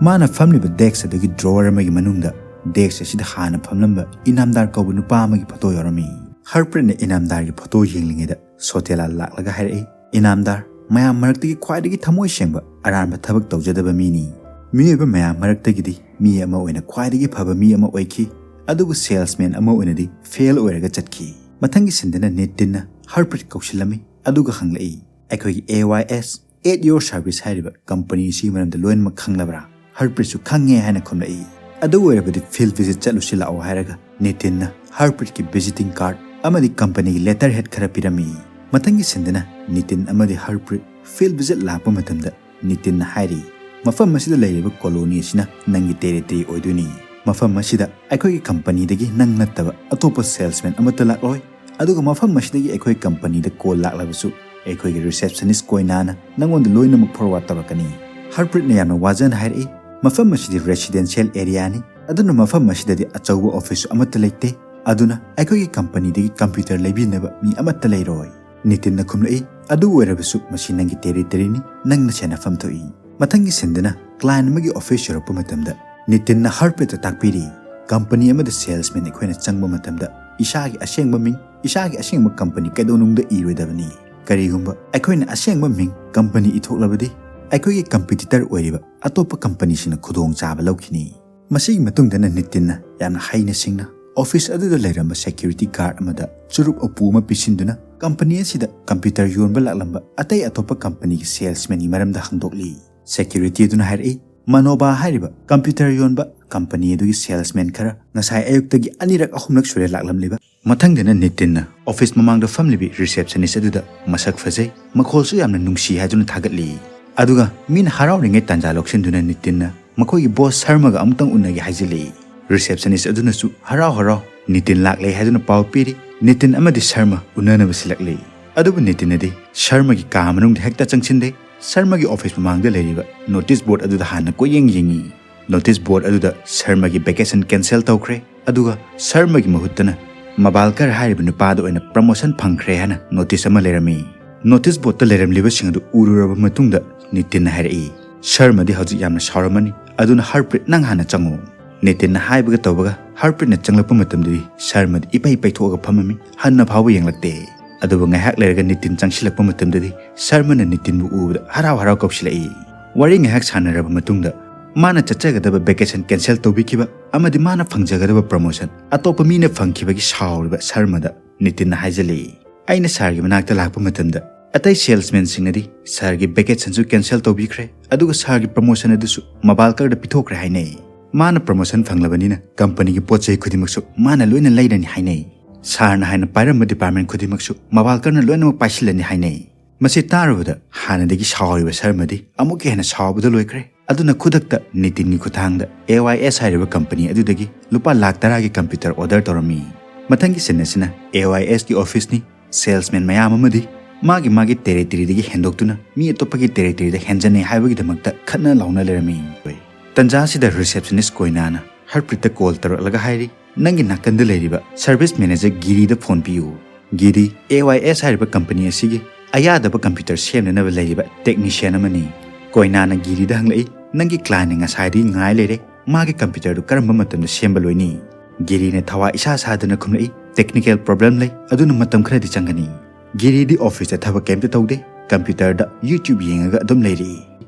ꯃꯥꯅ ꯐꯝꯂꯤꯕ ꯗꯦꯁ꯭ꯛ ꯑꯗꯨꯒꯤ ꯗ꯭ꯔꯣꯋꯔ ꯑꯃꯒꯤ ꯃꯅꯨꯡꯗ ꯗꯦꯁ꯭ꯛ ꯑꯁꯤꯗ ꯍꯥꯟꯅ ꯐꯝꯂꯝꯕ ꯏꯅꯥꯝꯗꯥꯔ ꯀꯧꯕ ꯅꯨꯄꯥ ꯑꯃꯒꯤ ꯐꯣꯇꯣ ꯌꯥꯎꯔꯝꯃꯤ꯫ ꯍꯔꯄ꯭ꯔꯤꯠꯅ ꯏꯅꯥꯝꯗꯥꯔꯒꯤ ꯐꯣꯇꯣ ꯌꯦꯡꯂꯤꯉꯩꯗ ꯁꯣꯇꯦꯂꯥ ꯂꯥꯛꯂꯒ ꯍꯥꯏꯔꯛꯏ, "ꯏꯅꯥꯝꯗꯥꯔ ꯃꯌꯥꯝ ꯃꯔꯛꯇꯒꯤ ꯈ꯭ꯋꯥꯏꯗꯒꯤ ꯊꯃꯣꯏ ꯁꯦꯡꯕ, ꯑꯔꯥꯟꯕ ꯊꯕꯛ ꯇꯧꯖꯗꯕ ꯃꯤꯅꯤ꯫ ꯃꯤꯑꯣꯏꯕ ꯃꯌꯥꯝ ꯃꯔꯛꯇꯒꯤꯗꯤ ꯃꯤ ꯑꯃ ꯑꯣꯏꯅ ꯈ꯭ꯋꯥꯏꯗꯒꯤ ꯐꯕ ꯃꯤ ꯑꯃ ꯑꯣꯏꯈꯤ, ꯑꯗꯨꯕꯨ ꯁꯦꯜꯁꯃꯦꯟ ꯑꯃ ꯑꯣꯏꯅꯗꯤ ꯐꯦꯜ ꯑꯣꯏꯔꯒ ꯆꯠꯈꯤ"꯫ ꯃꯊꯪꯒꯤ ꯁꯤꯟꯗꯅ ꯅꯤꯇꯤꯟꯅ ꯍꯔꯄ꯭ꯔꯤꯠ ꯀꯧꯁꯤꯜꯂꯝꯃꯤ, ꯑꯗꯨꯒ ꯍꯪꯂꯛꯏ, "ꯑꯩꯈꯣꯏꯒꯤ AYS, at your service ꯍꯥꯏꯔꯤꯕ ꯀꯝꯄꯅꯤ ꯑꯁꯤꯒꯤ ꯃꯔꯝꯗ ꯂꯣꯏꯅꯃꯛ ꯈꯪꯂꯕ꯭ꯔꯥ?" ꯍꯔꯄ꯭ꯔꯤꯠꯁꯨ "ꯈꯪꯉꯦ" ꯍꯥꯏꯅ ꯈꯨꯝꯂꯛꯏ꯫ "ꯑꯗꯨ ꯑꯣꯏꯔꯕꯗꯤ ꯐꯤꯜꯗ ꯚꯤꯖꯤꯠ ꯆꯠꯂꯨꯁꯤ ꯂꯥꯛꯑꯣ" ꯍꯥꯏꯔꯒ ꯅꯤꯇꯤꯟꯅ ꯍꯔꯄ꯭ꯔꯤꯠꯀꯤ ꯚꯤꯖꯤꯇꯤꯡ ꯀꯥꯔꯗ ꯑꯃꯗꯤ ꯀꯝꯄꯅꯤꯒꯤ ꯂꯦꯇꯔ ꯍꯦꯗ ꯈꯔ ꯄꯤꯔꯝꯃꯤ꯫ ꯃꯊꯪꯒꯤ ꯁꯤꯟꯗꯅ ꯅꯤꯇꯤꯟ ꯑꯃꯗꯤ ꯍꯔꯄ꯭ꯔꯤꯠ ꯐꯤꯜꯗ ꯚꯤꯖꯤꯠ ꯂꯥꯛꯄ ꯃꯇꯝꯗ ꯅꯤꯇꯤꯟꯅ ꯍꯥꯏꯔꯤ, "ꯃꯐꯝ ꯑꯁꯤꯗ ꯂꯩꯔꯤꯕ ꯀꯣꯂꯣꯅꯤ ꯑꯁꯤꯅ ꯅꯪꯒꯤ ꯇꯦꯔꯤꯇꯔꯤ ꯑꯣꯏꯗꯣꯏꯅꯤ꯫ ꯃꯐꯝ ꯑꯁꯤꯗ ꯑꯩꯈꯣꯏꯒꯤ ꯀꯝꯄꯅꯤꯗꯒꯤ ꯅꯪ ꯅꯠꯇꯕ ꯑꯇꯣꯞꯄ ꯁꯦꯜꯁꯃꯦꯟ ꯑꯃꯠꯇ ꯂꯥꯛꯂꯣꯏ꯫ ꯑꯗꯨꯒ ꯃꯐꯝ ꯑꯁꯤꯗꯒꯤ ꯑꯩꯈꯣꯏ ꯀꯝꯄꯅꯤꯗ ꯀꯣꯜ ꯂꯥꯛꯂꯕꯁꯨ ꯑꯩꯈꯣꯏꯒꯤ ꯔꯤꯁꯦꯞꯁꯅꯤꯁ ꯀꯣꯏꯅꯥꯅ ꯅꯪꯉꯣꯟꯗ ꯂꯣꯏꯅꯃꯛ ꯐꯣꯔꯋꯥꯔꯗ ꯇꯧꯔꯛꯀꯅꯤ"꯫ ꯍꯔꯄ꯭ꯔꯤꯠꯅ ꯌꯥꯝꯅ ꯋꯥꯖꯅ ꯍꯥꯏꯔꯛꯏ, "ꯃꯐꯝ ꯑꯁꯤꯗꯤ ꯔꯦꯁꯤꯗꯦꯟꯁꯤꯌꯦꯜ ꯑꯦꯔꯤꯌꯥꯅꯤ, ꯑꯗꯨꯅ ꯃꯐꯝ ꯑꯁꯤꯗꯗꯤ ꯑꯆꯧꯕ ꯑꯣꯐꯤꯁ ꯑꯃꯠꯇ ꯂꯩꯇꯦ, ꯑꯗꯨꯅ ꯑꯩꯈꯣꯏꯒꯤ ꯀꯝꯄꯅꯤꯗꯒꯤ ꯀꯝꯄ꯭ꯌꯨꯇꯔ ꯂꯩꯕꯤꯅꯕ ꯃꯤ ꯑꯃꯠꯇ ꯂꯩꯔꯣꯏ꯫ ꯅꯤꯇꯤꯟꯅ ꯈꯨꯝꯂꯛꯏ, "ꯑꯗꯨ ꯑꯣꯏꯔꯕꯁꯨ ꯃꯁꯤ ꯅꯪꯒꯤ ꯇꯦꯔꯤꯇꯣꯔꯤꯅꯤ, ꯅꯪꯅ ꯁꯦꯟꯅꯐꯝ ꯊꯣꯛꯏ"꯫ ꯃꯊꯪꯒꯤ ꯁꯤꯟꯗꯅ ꯀ꯭ꯂꯥꯏꯟ ꯑꯃꯒꯤ ꯑꯣꯐꯤꯁ ꯌꯧꯔꯛꯄ ꯃꯇꯝꯗ ꯅꯤꯇꯤꯟꯅ ꯍꯔꯄ꯭ꯔꯤꯠꯇ ꯇꯥꯛꯄꯤꯔꯤ, "ꯀꯝꯄꯅꯤ ꯑꯃꯗ ꯁꯦꯜꯁꯃꯦꯟ ꯑꯩꯈꯣꯏꯅ ꯆꯪꯕ ꯃꯇꯝꯗ ꯏꯁꯥꯒꯤ ꯑꯁꯦꯡꯕ ꯃꯤꯡ, ꯏꯁꯥꯒꯤ ꯑꯁꯦꯡꯕ ꯀꯝꯄꯅꯤ ꯀꯩꯗꯧꯅꯨꯡꯗ ꯏꯔꯣꯏꯗꯕꯅꯤ꯫ ꯀꯔꯤꯒꯨꯝꯕ ꯑꯩꯈꯣꯏꯅ ꯑꯁꯦꯡꯕ ꯃꯤꯡ ꯀꯝꯄꯅꯤ ꯏꯊꯣꯛꯂꯕꯗꯤ ꯑꯩꯈꯣꯏꯒꯤ ꯀꯝꯄꯤꯇꯤꯇꯔ ꯑꯣꯏꯔꯤꯕ ꯑꯇꯣꯞꯄ ꯀꯝꯄꯅꯤꯁꯤꯡꯅ ꯈꯨꯗꯣꯡꯆꯥꯕ ꯂꯧꯈꯤꯅꯤ"꯫ ꯃꯁꯤꯒꯤ ꯃꯇꯨꯡꯗꯅ ꯅꯤꯇꯤꯟꯅ ꯌꯥꯝꯅ ꯍꯩꯅ ꯁꯤꯡꯅ ꯑꯣꯐꯤꯁ ꯑꯗꯨꯗ ꯂꯩꯔꯝꯕ ꯁꯦꯀ꯭ꯌꯨꯔꯤꯇꯤ ꯒꯥꯔꯗ ꯑꯃꯗ ꯆꯨꯔꯨꯞ ꯎꯄꯨ ꯑꯃ ꯄꯤꯁꯤꯟꯗꯨꯅ ꯀꯝꯄꯅꯤ ꯑꯁꯤꯗ ꯀꯝꯄ꯭ꯌꯨꯇꯔ ꯌꯣꯟꯕ ꯂꯥꯛꯂꯝꯕ ꯑꯇꯩ ꯑꯇꯣꯞꯄ ꯀꯝꯄꯅꯤꯒꯤ ꯁꯦꯜꯁꯃꯦꯟꯒꯤ ꯃꯔꯝꯗ ꯍꯪꯗꯣꯛꯂꯤ꯫ ꯁꯦꯀ꯭ꯌꯨꯔꯤꯇꯤ ꯑꯗꯨꯅ ꯍꯥꯏꯔꯛꯏ, "ꯃꯅꯣꯕꯥ ꯍꯥꯏꯔꯤꯕ ꯀꯝꯄ꯭ꯌꯨꯇꯔ ꯌꯣꯟꯕ ꯀꯝꯄꯅꯤ ꯑꯗꯨꯒꯤ ꯁꯦꯜꯁꯃꯦꯟ ꯈꯔ ꯉꯁꯥꯏ ꯑꯌꯨꯛꯇꯒꯤ ꯑꯅꯤꯔꯛ ꯑꯍꯨꯝꯂꯛ ꯁꯨꯔꯦ ꯂꯥꯛꯂꯝꯂꯤꯕ"꯫ ꯃꯊꯪꯗꯅ ꯅꯤꯇꯤꯟꯅ ꯑꯣꯐꯤꯁ ꯃꯃꯥꯡꯗ ꯐꯝꯂꯤꯕꯤ ꯔꯤꯁꯦꯞꯁꯅꯤꯁ ꯑꯗꯨꯗ ꯃꯁꯛ ꯐꯖꯩ, ꯃꯈꯣꯜꯁꯨ ꯌꯥꯝꯅ ꯅꯨꯡꯁꯤ ꯍꯥꯏꯗꯨꯅ ꯊꯥꯒꯠꯂꯤ꯫ ꯑꯗꯨꯒ ꯃꯤꯅ ꯍꯔꯥꯎꯔꯤꯉꯩ ꯇꯥꯟꯖꯥ ꯂꯧꯁꯤꯟꯗꯨꯅ ꯅꯤꯇꯤꯟꯅ ꯃꯈꯣꯏꯒꯤ ꯕꯣꯁ ꯁꯔꯃꯒ ꯑꯃꯨꯛꯇꯪ ꯎꯅꯒꯦ ꯍꯥꯏꯖꯤꯜꯂꯤ꯫ ꯔꯤꯁꯦꯞꯁꯅꯤꯁ ꯑꯗꯨꯅꯁꯨ ꯍꯔꯥꯎ ꯍꯔꯥꯎ ꯅꯤꯇꯤꯟ ꯂꯥꯛꯂꯦ ꯍꯥꯏꯗꯨꯅ ꯄꯥꯎ ꯄꯤꯔꯤ꯫ ꯅꯤꯇꯤꯟ ꯑꯃꯗꯤ ꯁꯔꯃ ꯎꯅꯅꯕ ꯁꯤꯜꯂꯛꯂꯤ꯫ ꯑꯗꯨꯕꯨ ꯅꯤꯇꯤꯟꯅꯗꯤ ꯁꯔꯃꯒꯤ ꯀꯥ ꯃꯅꯨꯡꯗ ꯍꯦꯛꯇ ꯆꯪꯁꯤꯟꯗꯦ꯫ ꯁꯔꯃꯒꯤ ꯑꯣꯐꯤꯁ ꯃꯃꯥꯡꯗ ꯂꯩꯔꯤꯕ ꯅꯣꯇꯤꯁ ꯕꯣꯔꯗ ꯑꯗꯨꯗ ꯍꯥꯟꯅ ꯀꯣꯏꯌꯦꯡ ꯌꯦꯡꯉꯤ꯫ ꯅꯣꯇꯤꯁ ꯕꯣꯔꯗ ꯑꯗꯨꯗ ꯁꯔꯃꯒꯤ ꯚꯦꯀꯦꯁꯟ ꯀꯦꯟꯁꯦꯜ ꯇꯧꯈ꯭ꯔꯦ, ꯑꯗꯨꯒ ꯁꯔꯃꯒꯤ ꯃꯍꯨꯠꯇꯅ ꯃꯕꯥꯜꯀꯔ ꯍꯥꯏꯔꯤꯕ ꯅꯨꯄꯥꯗ ꯑꯣꯏꯅ ꯄ꯭ꯔꯃꯣꯁꯟ ꯐꯪꯈ꯭ꯔꯦ ꯍꯥꯏꯅ ꯅꯣꯇꯤꯁ ꯑꯃ ꯂꯩꯔꯝꯃꯤ꯫ ꯅꯣꯇꯤꯁ ꯕꯣꯔꯗꯇ ꯂꯩꯔꯝꯂꯤꯕꯁꯤꯡ ꯑꯗꯨ ꯎꯔꯨꯔꯕ ꯃꯇꯨꯡꯗ ꯅꯤꯇꯤꯟꯅ ꯍꯥꯏꯔꯛꯏ, "ꯁꯔꯃꯗꯤ ꯍꯧꯖꯤꯛ ꯌꯥꯝꯅ ꯁꯥꯎꯔꯝꯃꯅꯤ, ꯑꯗꯨꯅ ꯍꯔꯄ꯭ꯔꯤꯠ, ꯅꯪ ꯍꯥꯟꯅ ꯆꯪꯉꯨ"꯫ ꯅꯤꯇꯤꯟꯅ ꯍꯥꯏꯕꯒ ꯇꯧꯕꯒ ꯍꯔꯄ꯭ꯔꯤꯠꯅ ꯆꯪꯂꯛꯄ ꯃꯇꯝꯗꯗꯤ ꯁꯔꯃꯗꯤ ꯏꯄꯩ ꯄꯩꯊꯣꯛꯑꯒ ꯐꯝꯃꯝꯃꯤ, ꯍꯟꯅ ꯐꯥꯎꯕ ꯌꯦꯡꯂꯛꯇꯦ꯫ ꯑꯗꯨꯕꯨ ꯉꯥꯏꯍꯥꯛ ꯂꯩꯔꯒ ꯅꯤꯇꯤꯟ ꯆꯪꯁꯤꯜꯂꯛꯄ ꯃꯇꯝꯗꯗꯤ ꯁꯔꯃꯅ ꯅꯤꯇꯤꯟꯕꯨ ꯎꯕꯗ ꯍꯔꯥꯎ ꯍꯔꯥꯎ ꯀꯧꯁꯤꯜꯂꯛꯏ꯫ ꯋꯥꯔꯤ ꯉꯥꯏꯍꯥꯛ ꯁꯥꯟꯅꯔꯕ ꯃꯇꯨꯡꯗ ꯃꯥꯅ ꯆꯠꯆꯒꯗꯕ ꯚꯦꯀꯦꯁꯟ ꯀꯦꯟꯁꯦꯜ ꯇꯧꯕꯤꯈꯤꯕ ꯑꯃꯗꯤ ꯃꯥꯅ ꯐꯪꯖꯒꯗꯕ ꯄ꯭ꯔꯃꯣꯁꯟ ꯑꯇꯣꯞꯄ ꯃꯤꯅ ꯐꯪꯈꯤꯕꯒꯤ ꯁꯥꯎꯔꯤꯕ ꯁꯔꯃꯗ ꯅꯤꯇꯤꯟꯅ ꯍꯥꯏꯖꯤꯜꯂꯤ, "ꯑꯩꯅ ꯁꯥꯔꯒꯤ ꯃꯅꯥꯛꯇ ꯂꯥꯛꯄ ꯃꯇꯝꯗ ꯑꯇꯩ ꯁꯦꯜꯁꯃꯦꯟꯁꯤꯡꯅꯗꯤ ꯁꯥꯔꯒꯤ ꯚꯦꯀꯦꯁꯟꯁꯨ ꯀꯦꯟꯁꯦꯜ ꯇꯧꯕꯤꯈ꯭ꯔꯦ, ꯑꯗꯨꯒ ꯁꯥꯔꯒꯤ ꯄ꯭ꯔꯃꯣꯁꯟ ꯑꯗꯨꯁꯨ ꯃꯕꯥꯜꯀꯔꯗ ꯄꯤꯊꯣꯛꯈ꯭ꯔꯦ ꯍꯥꯏꯅꯩ꯫ ꯃꯥꯅ ꯄ꯭ꯔꯃꯣꯁꯟ ꯐꯪꯂꯕꯅꯤꯅ ꯀꯝꯄꯅꯤꯒꯤ ꯄꯣꯠ ꯆꯩ ꯈꯨꯗꯤꯡꯃꯛꯁꯨ ꯃꯥꯅ ꯂꯣꯏꯅ ꯂꯩꯔꯅꯤ ꯍꯥꯏꯅꯩ꯫ ꯁꯥꯔꯅ ꯍꯥꯏꯅ ꯄꯥꯏꯔꯝꯕ ꯗꯤꯄꯥꯔꯠꯃꯦꯟ ꯈꯨꯗꯤꯡꯃꯛꯁꯨ ꯃꯕꯥꯜꯀꯔꯅ ꯂꯣꯏꯅꯃꯛ ꯄꯥꯏꯁꯤꯜꯂꯅꯤ ꯍꯥꯏꯅꯩ"꯫ ꯃꯁꯤ ꯇꯥꯔꯨꯕꯗ ꯍꯥꯟꯅꯗꯒꯤ ꯁꯥꯎꯔꯤꯕ ꯁꯔꯃꯗꯤ ꯑꯃꯨꯛꯀ ꯍꯦꯟꯅ ꯁꯥꯎꯕꯗ ꯂꯣꯏꯈ꯭ꯔꯦ꯫ ꯑꯗꯨꯅ ꯈꯨꯗꯛꯇ ꯅꯤꯇꯤꯟꯒꯤ ꯈꯨꯠꯊꯥꯡꯗ ꯑꯦ ꯋꯥꯏ ꯑꯦꯁ ꯍꯥꯏꯔꯤꯕ ꯀꯝꯄꯅꯤ ꯑꯗꯨꯗꯒꯤ ꯂꯨꯄꯥ ꯂꯥꯈ ꯇꯔꯥꯒꯤ ꯀꯝꯄ꯭ꯌꯨꯇꯔ ꯑꯣꯔꯗꯔ ꯇꯧꯔꯝꯃꯤ꯫ ꯃꯊꯪꯒꯤ ꯁꯤꯟ ꯑꯁꯤꯅ ꯑꯦ ꯋꯥꯏ ꯑꯦꯁꯀꯤ ꯑꯣꯐꯤꯁꯅꯤ꯫ ꯁꯦꯜꯁꯃꯦꯟ ꯃꯌꯥꯝ ꯑꯃꯗꯤ ꯃꯥꯒꯤ ꯃꯥꯒꯤ ꯇꯦꯔꯤꯇꯣꯔꯤꯗꯒꯤ ꯍꯦꯟꯗꯣꯛꯇꯨꯅ ꯃꯤ ꯑꯇꯣꯞꯄꯒꯤ ꯇꯦꯔꯤꯇꯣꯔꯤꯗ ꯍꯦꯟꯖꯟꯅꯩ ꯍꯥꯏꯕꯒꯤꯗꯃꯛꯇ ꯈꯠꯅ ꯂꯥꯎꯅ ꯂꯩꯔꯝꯃꯤ꯫ ꯇꯟꯖꯥ ꯑꯁꯤꯗ ꯔꯤꯁꯦꯞꯁꯅꯤꯁ ꯀꯣꯏꯅꯥꯅ ꯍꯔꯄ꯭ꯔꯤꯠꯇ ꯀꯣꯜ ꯇꯧꯔꯛꯂꯒ ꯍꯥꯏꯔꯤ, "ꯅꯪꯒꯤ ꯅꯥꯀꯟꯗ ꯂꯩꯔꯤꯕ ꯁꯔꯚꯤꯁ ꯃꯦꯅꯦꯖꯔ ꯒꯤꯔꯤꯗ ꯐꯣꯟ ꯄꯤꯌꯨ꯫ ꯒꯤꯔꯤ ꯑꯦ ꯋꯥꯏ ꯑꯦꯁ ꯍꯥꯏꯔꯤꯕ ꯀꯝꯄꯅꯤ ꯑꯁꯤꯒꯤ ꯑꯌꯥꯗꯕ ꯀꯝꯄ꯭ꯌꯨꯇꯔ ꯁꯦꯝꯅꯅꯕ ꯂꯩꯔꯤꯕ ꯇꯦꯛꯅꯤꯁꯤꯌꯟ ꯑꯃꯅꯤ꯫" ꯀꯣꯏꯅꯥꯅ ꯒꯤꯔꯤꯗ ꯍꯪꯂꯛꯏ, "ꯅꯪꯒꯤ ꯀ꯭ꯂꯥꯏꯟꯅ ꯉꯁꯥꯏꯗꯒꯤ ꯉꯥꯏ ꯂꯩꯔꯦ, ꯃꯥꯒꯤ ꯀꯝꯄ꯭ꯌꯨꯇꯔꯗꯨ ꯀꯔꯝꯕ ꯃꯇꯝꯗ ꯁꯦꯝꯕ ꯂꯣꯏꯅꯤ?" ꯒꯤꯔꯤꯅ ꯊꯋꯥ ꯏꯁꯥ ꯁꯥꯗꯅ ꯈꯨꯝꯂꯛꯏ, "ꯇꯦꯛꯅꯤꯀꯦꯜ ꯄ꯭ꯔꯣꯕ꯭ꯂꯦꯝ ꯂꯩ, ꯑꯗꯨꯅ ꯃꯇꯝ ꯈꯔꯗꯤ ꯆꯪꯒꯅꯤ꯫" ꯒꯤꯔꯤꯗꯤ ꯑꯣꯐꯤꯁꯇ ꯊꯕꯛ ꯀꯩꯝꯇ ꯇꯧꯗꯦ, ꯀꯝꯄ꯭ꯌꯨꯇꯔꯗ YouTube ꯌꯦꯡꯉꯒ ꯑꯗꯨꯝ ꯂꯩꯔꯤ꯫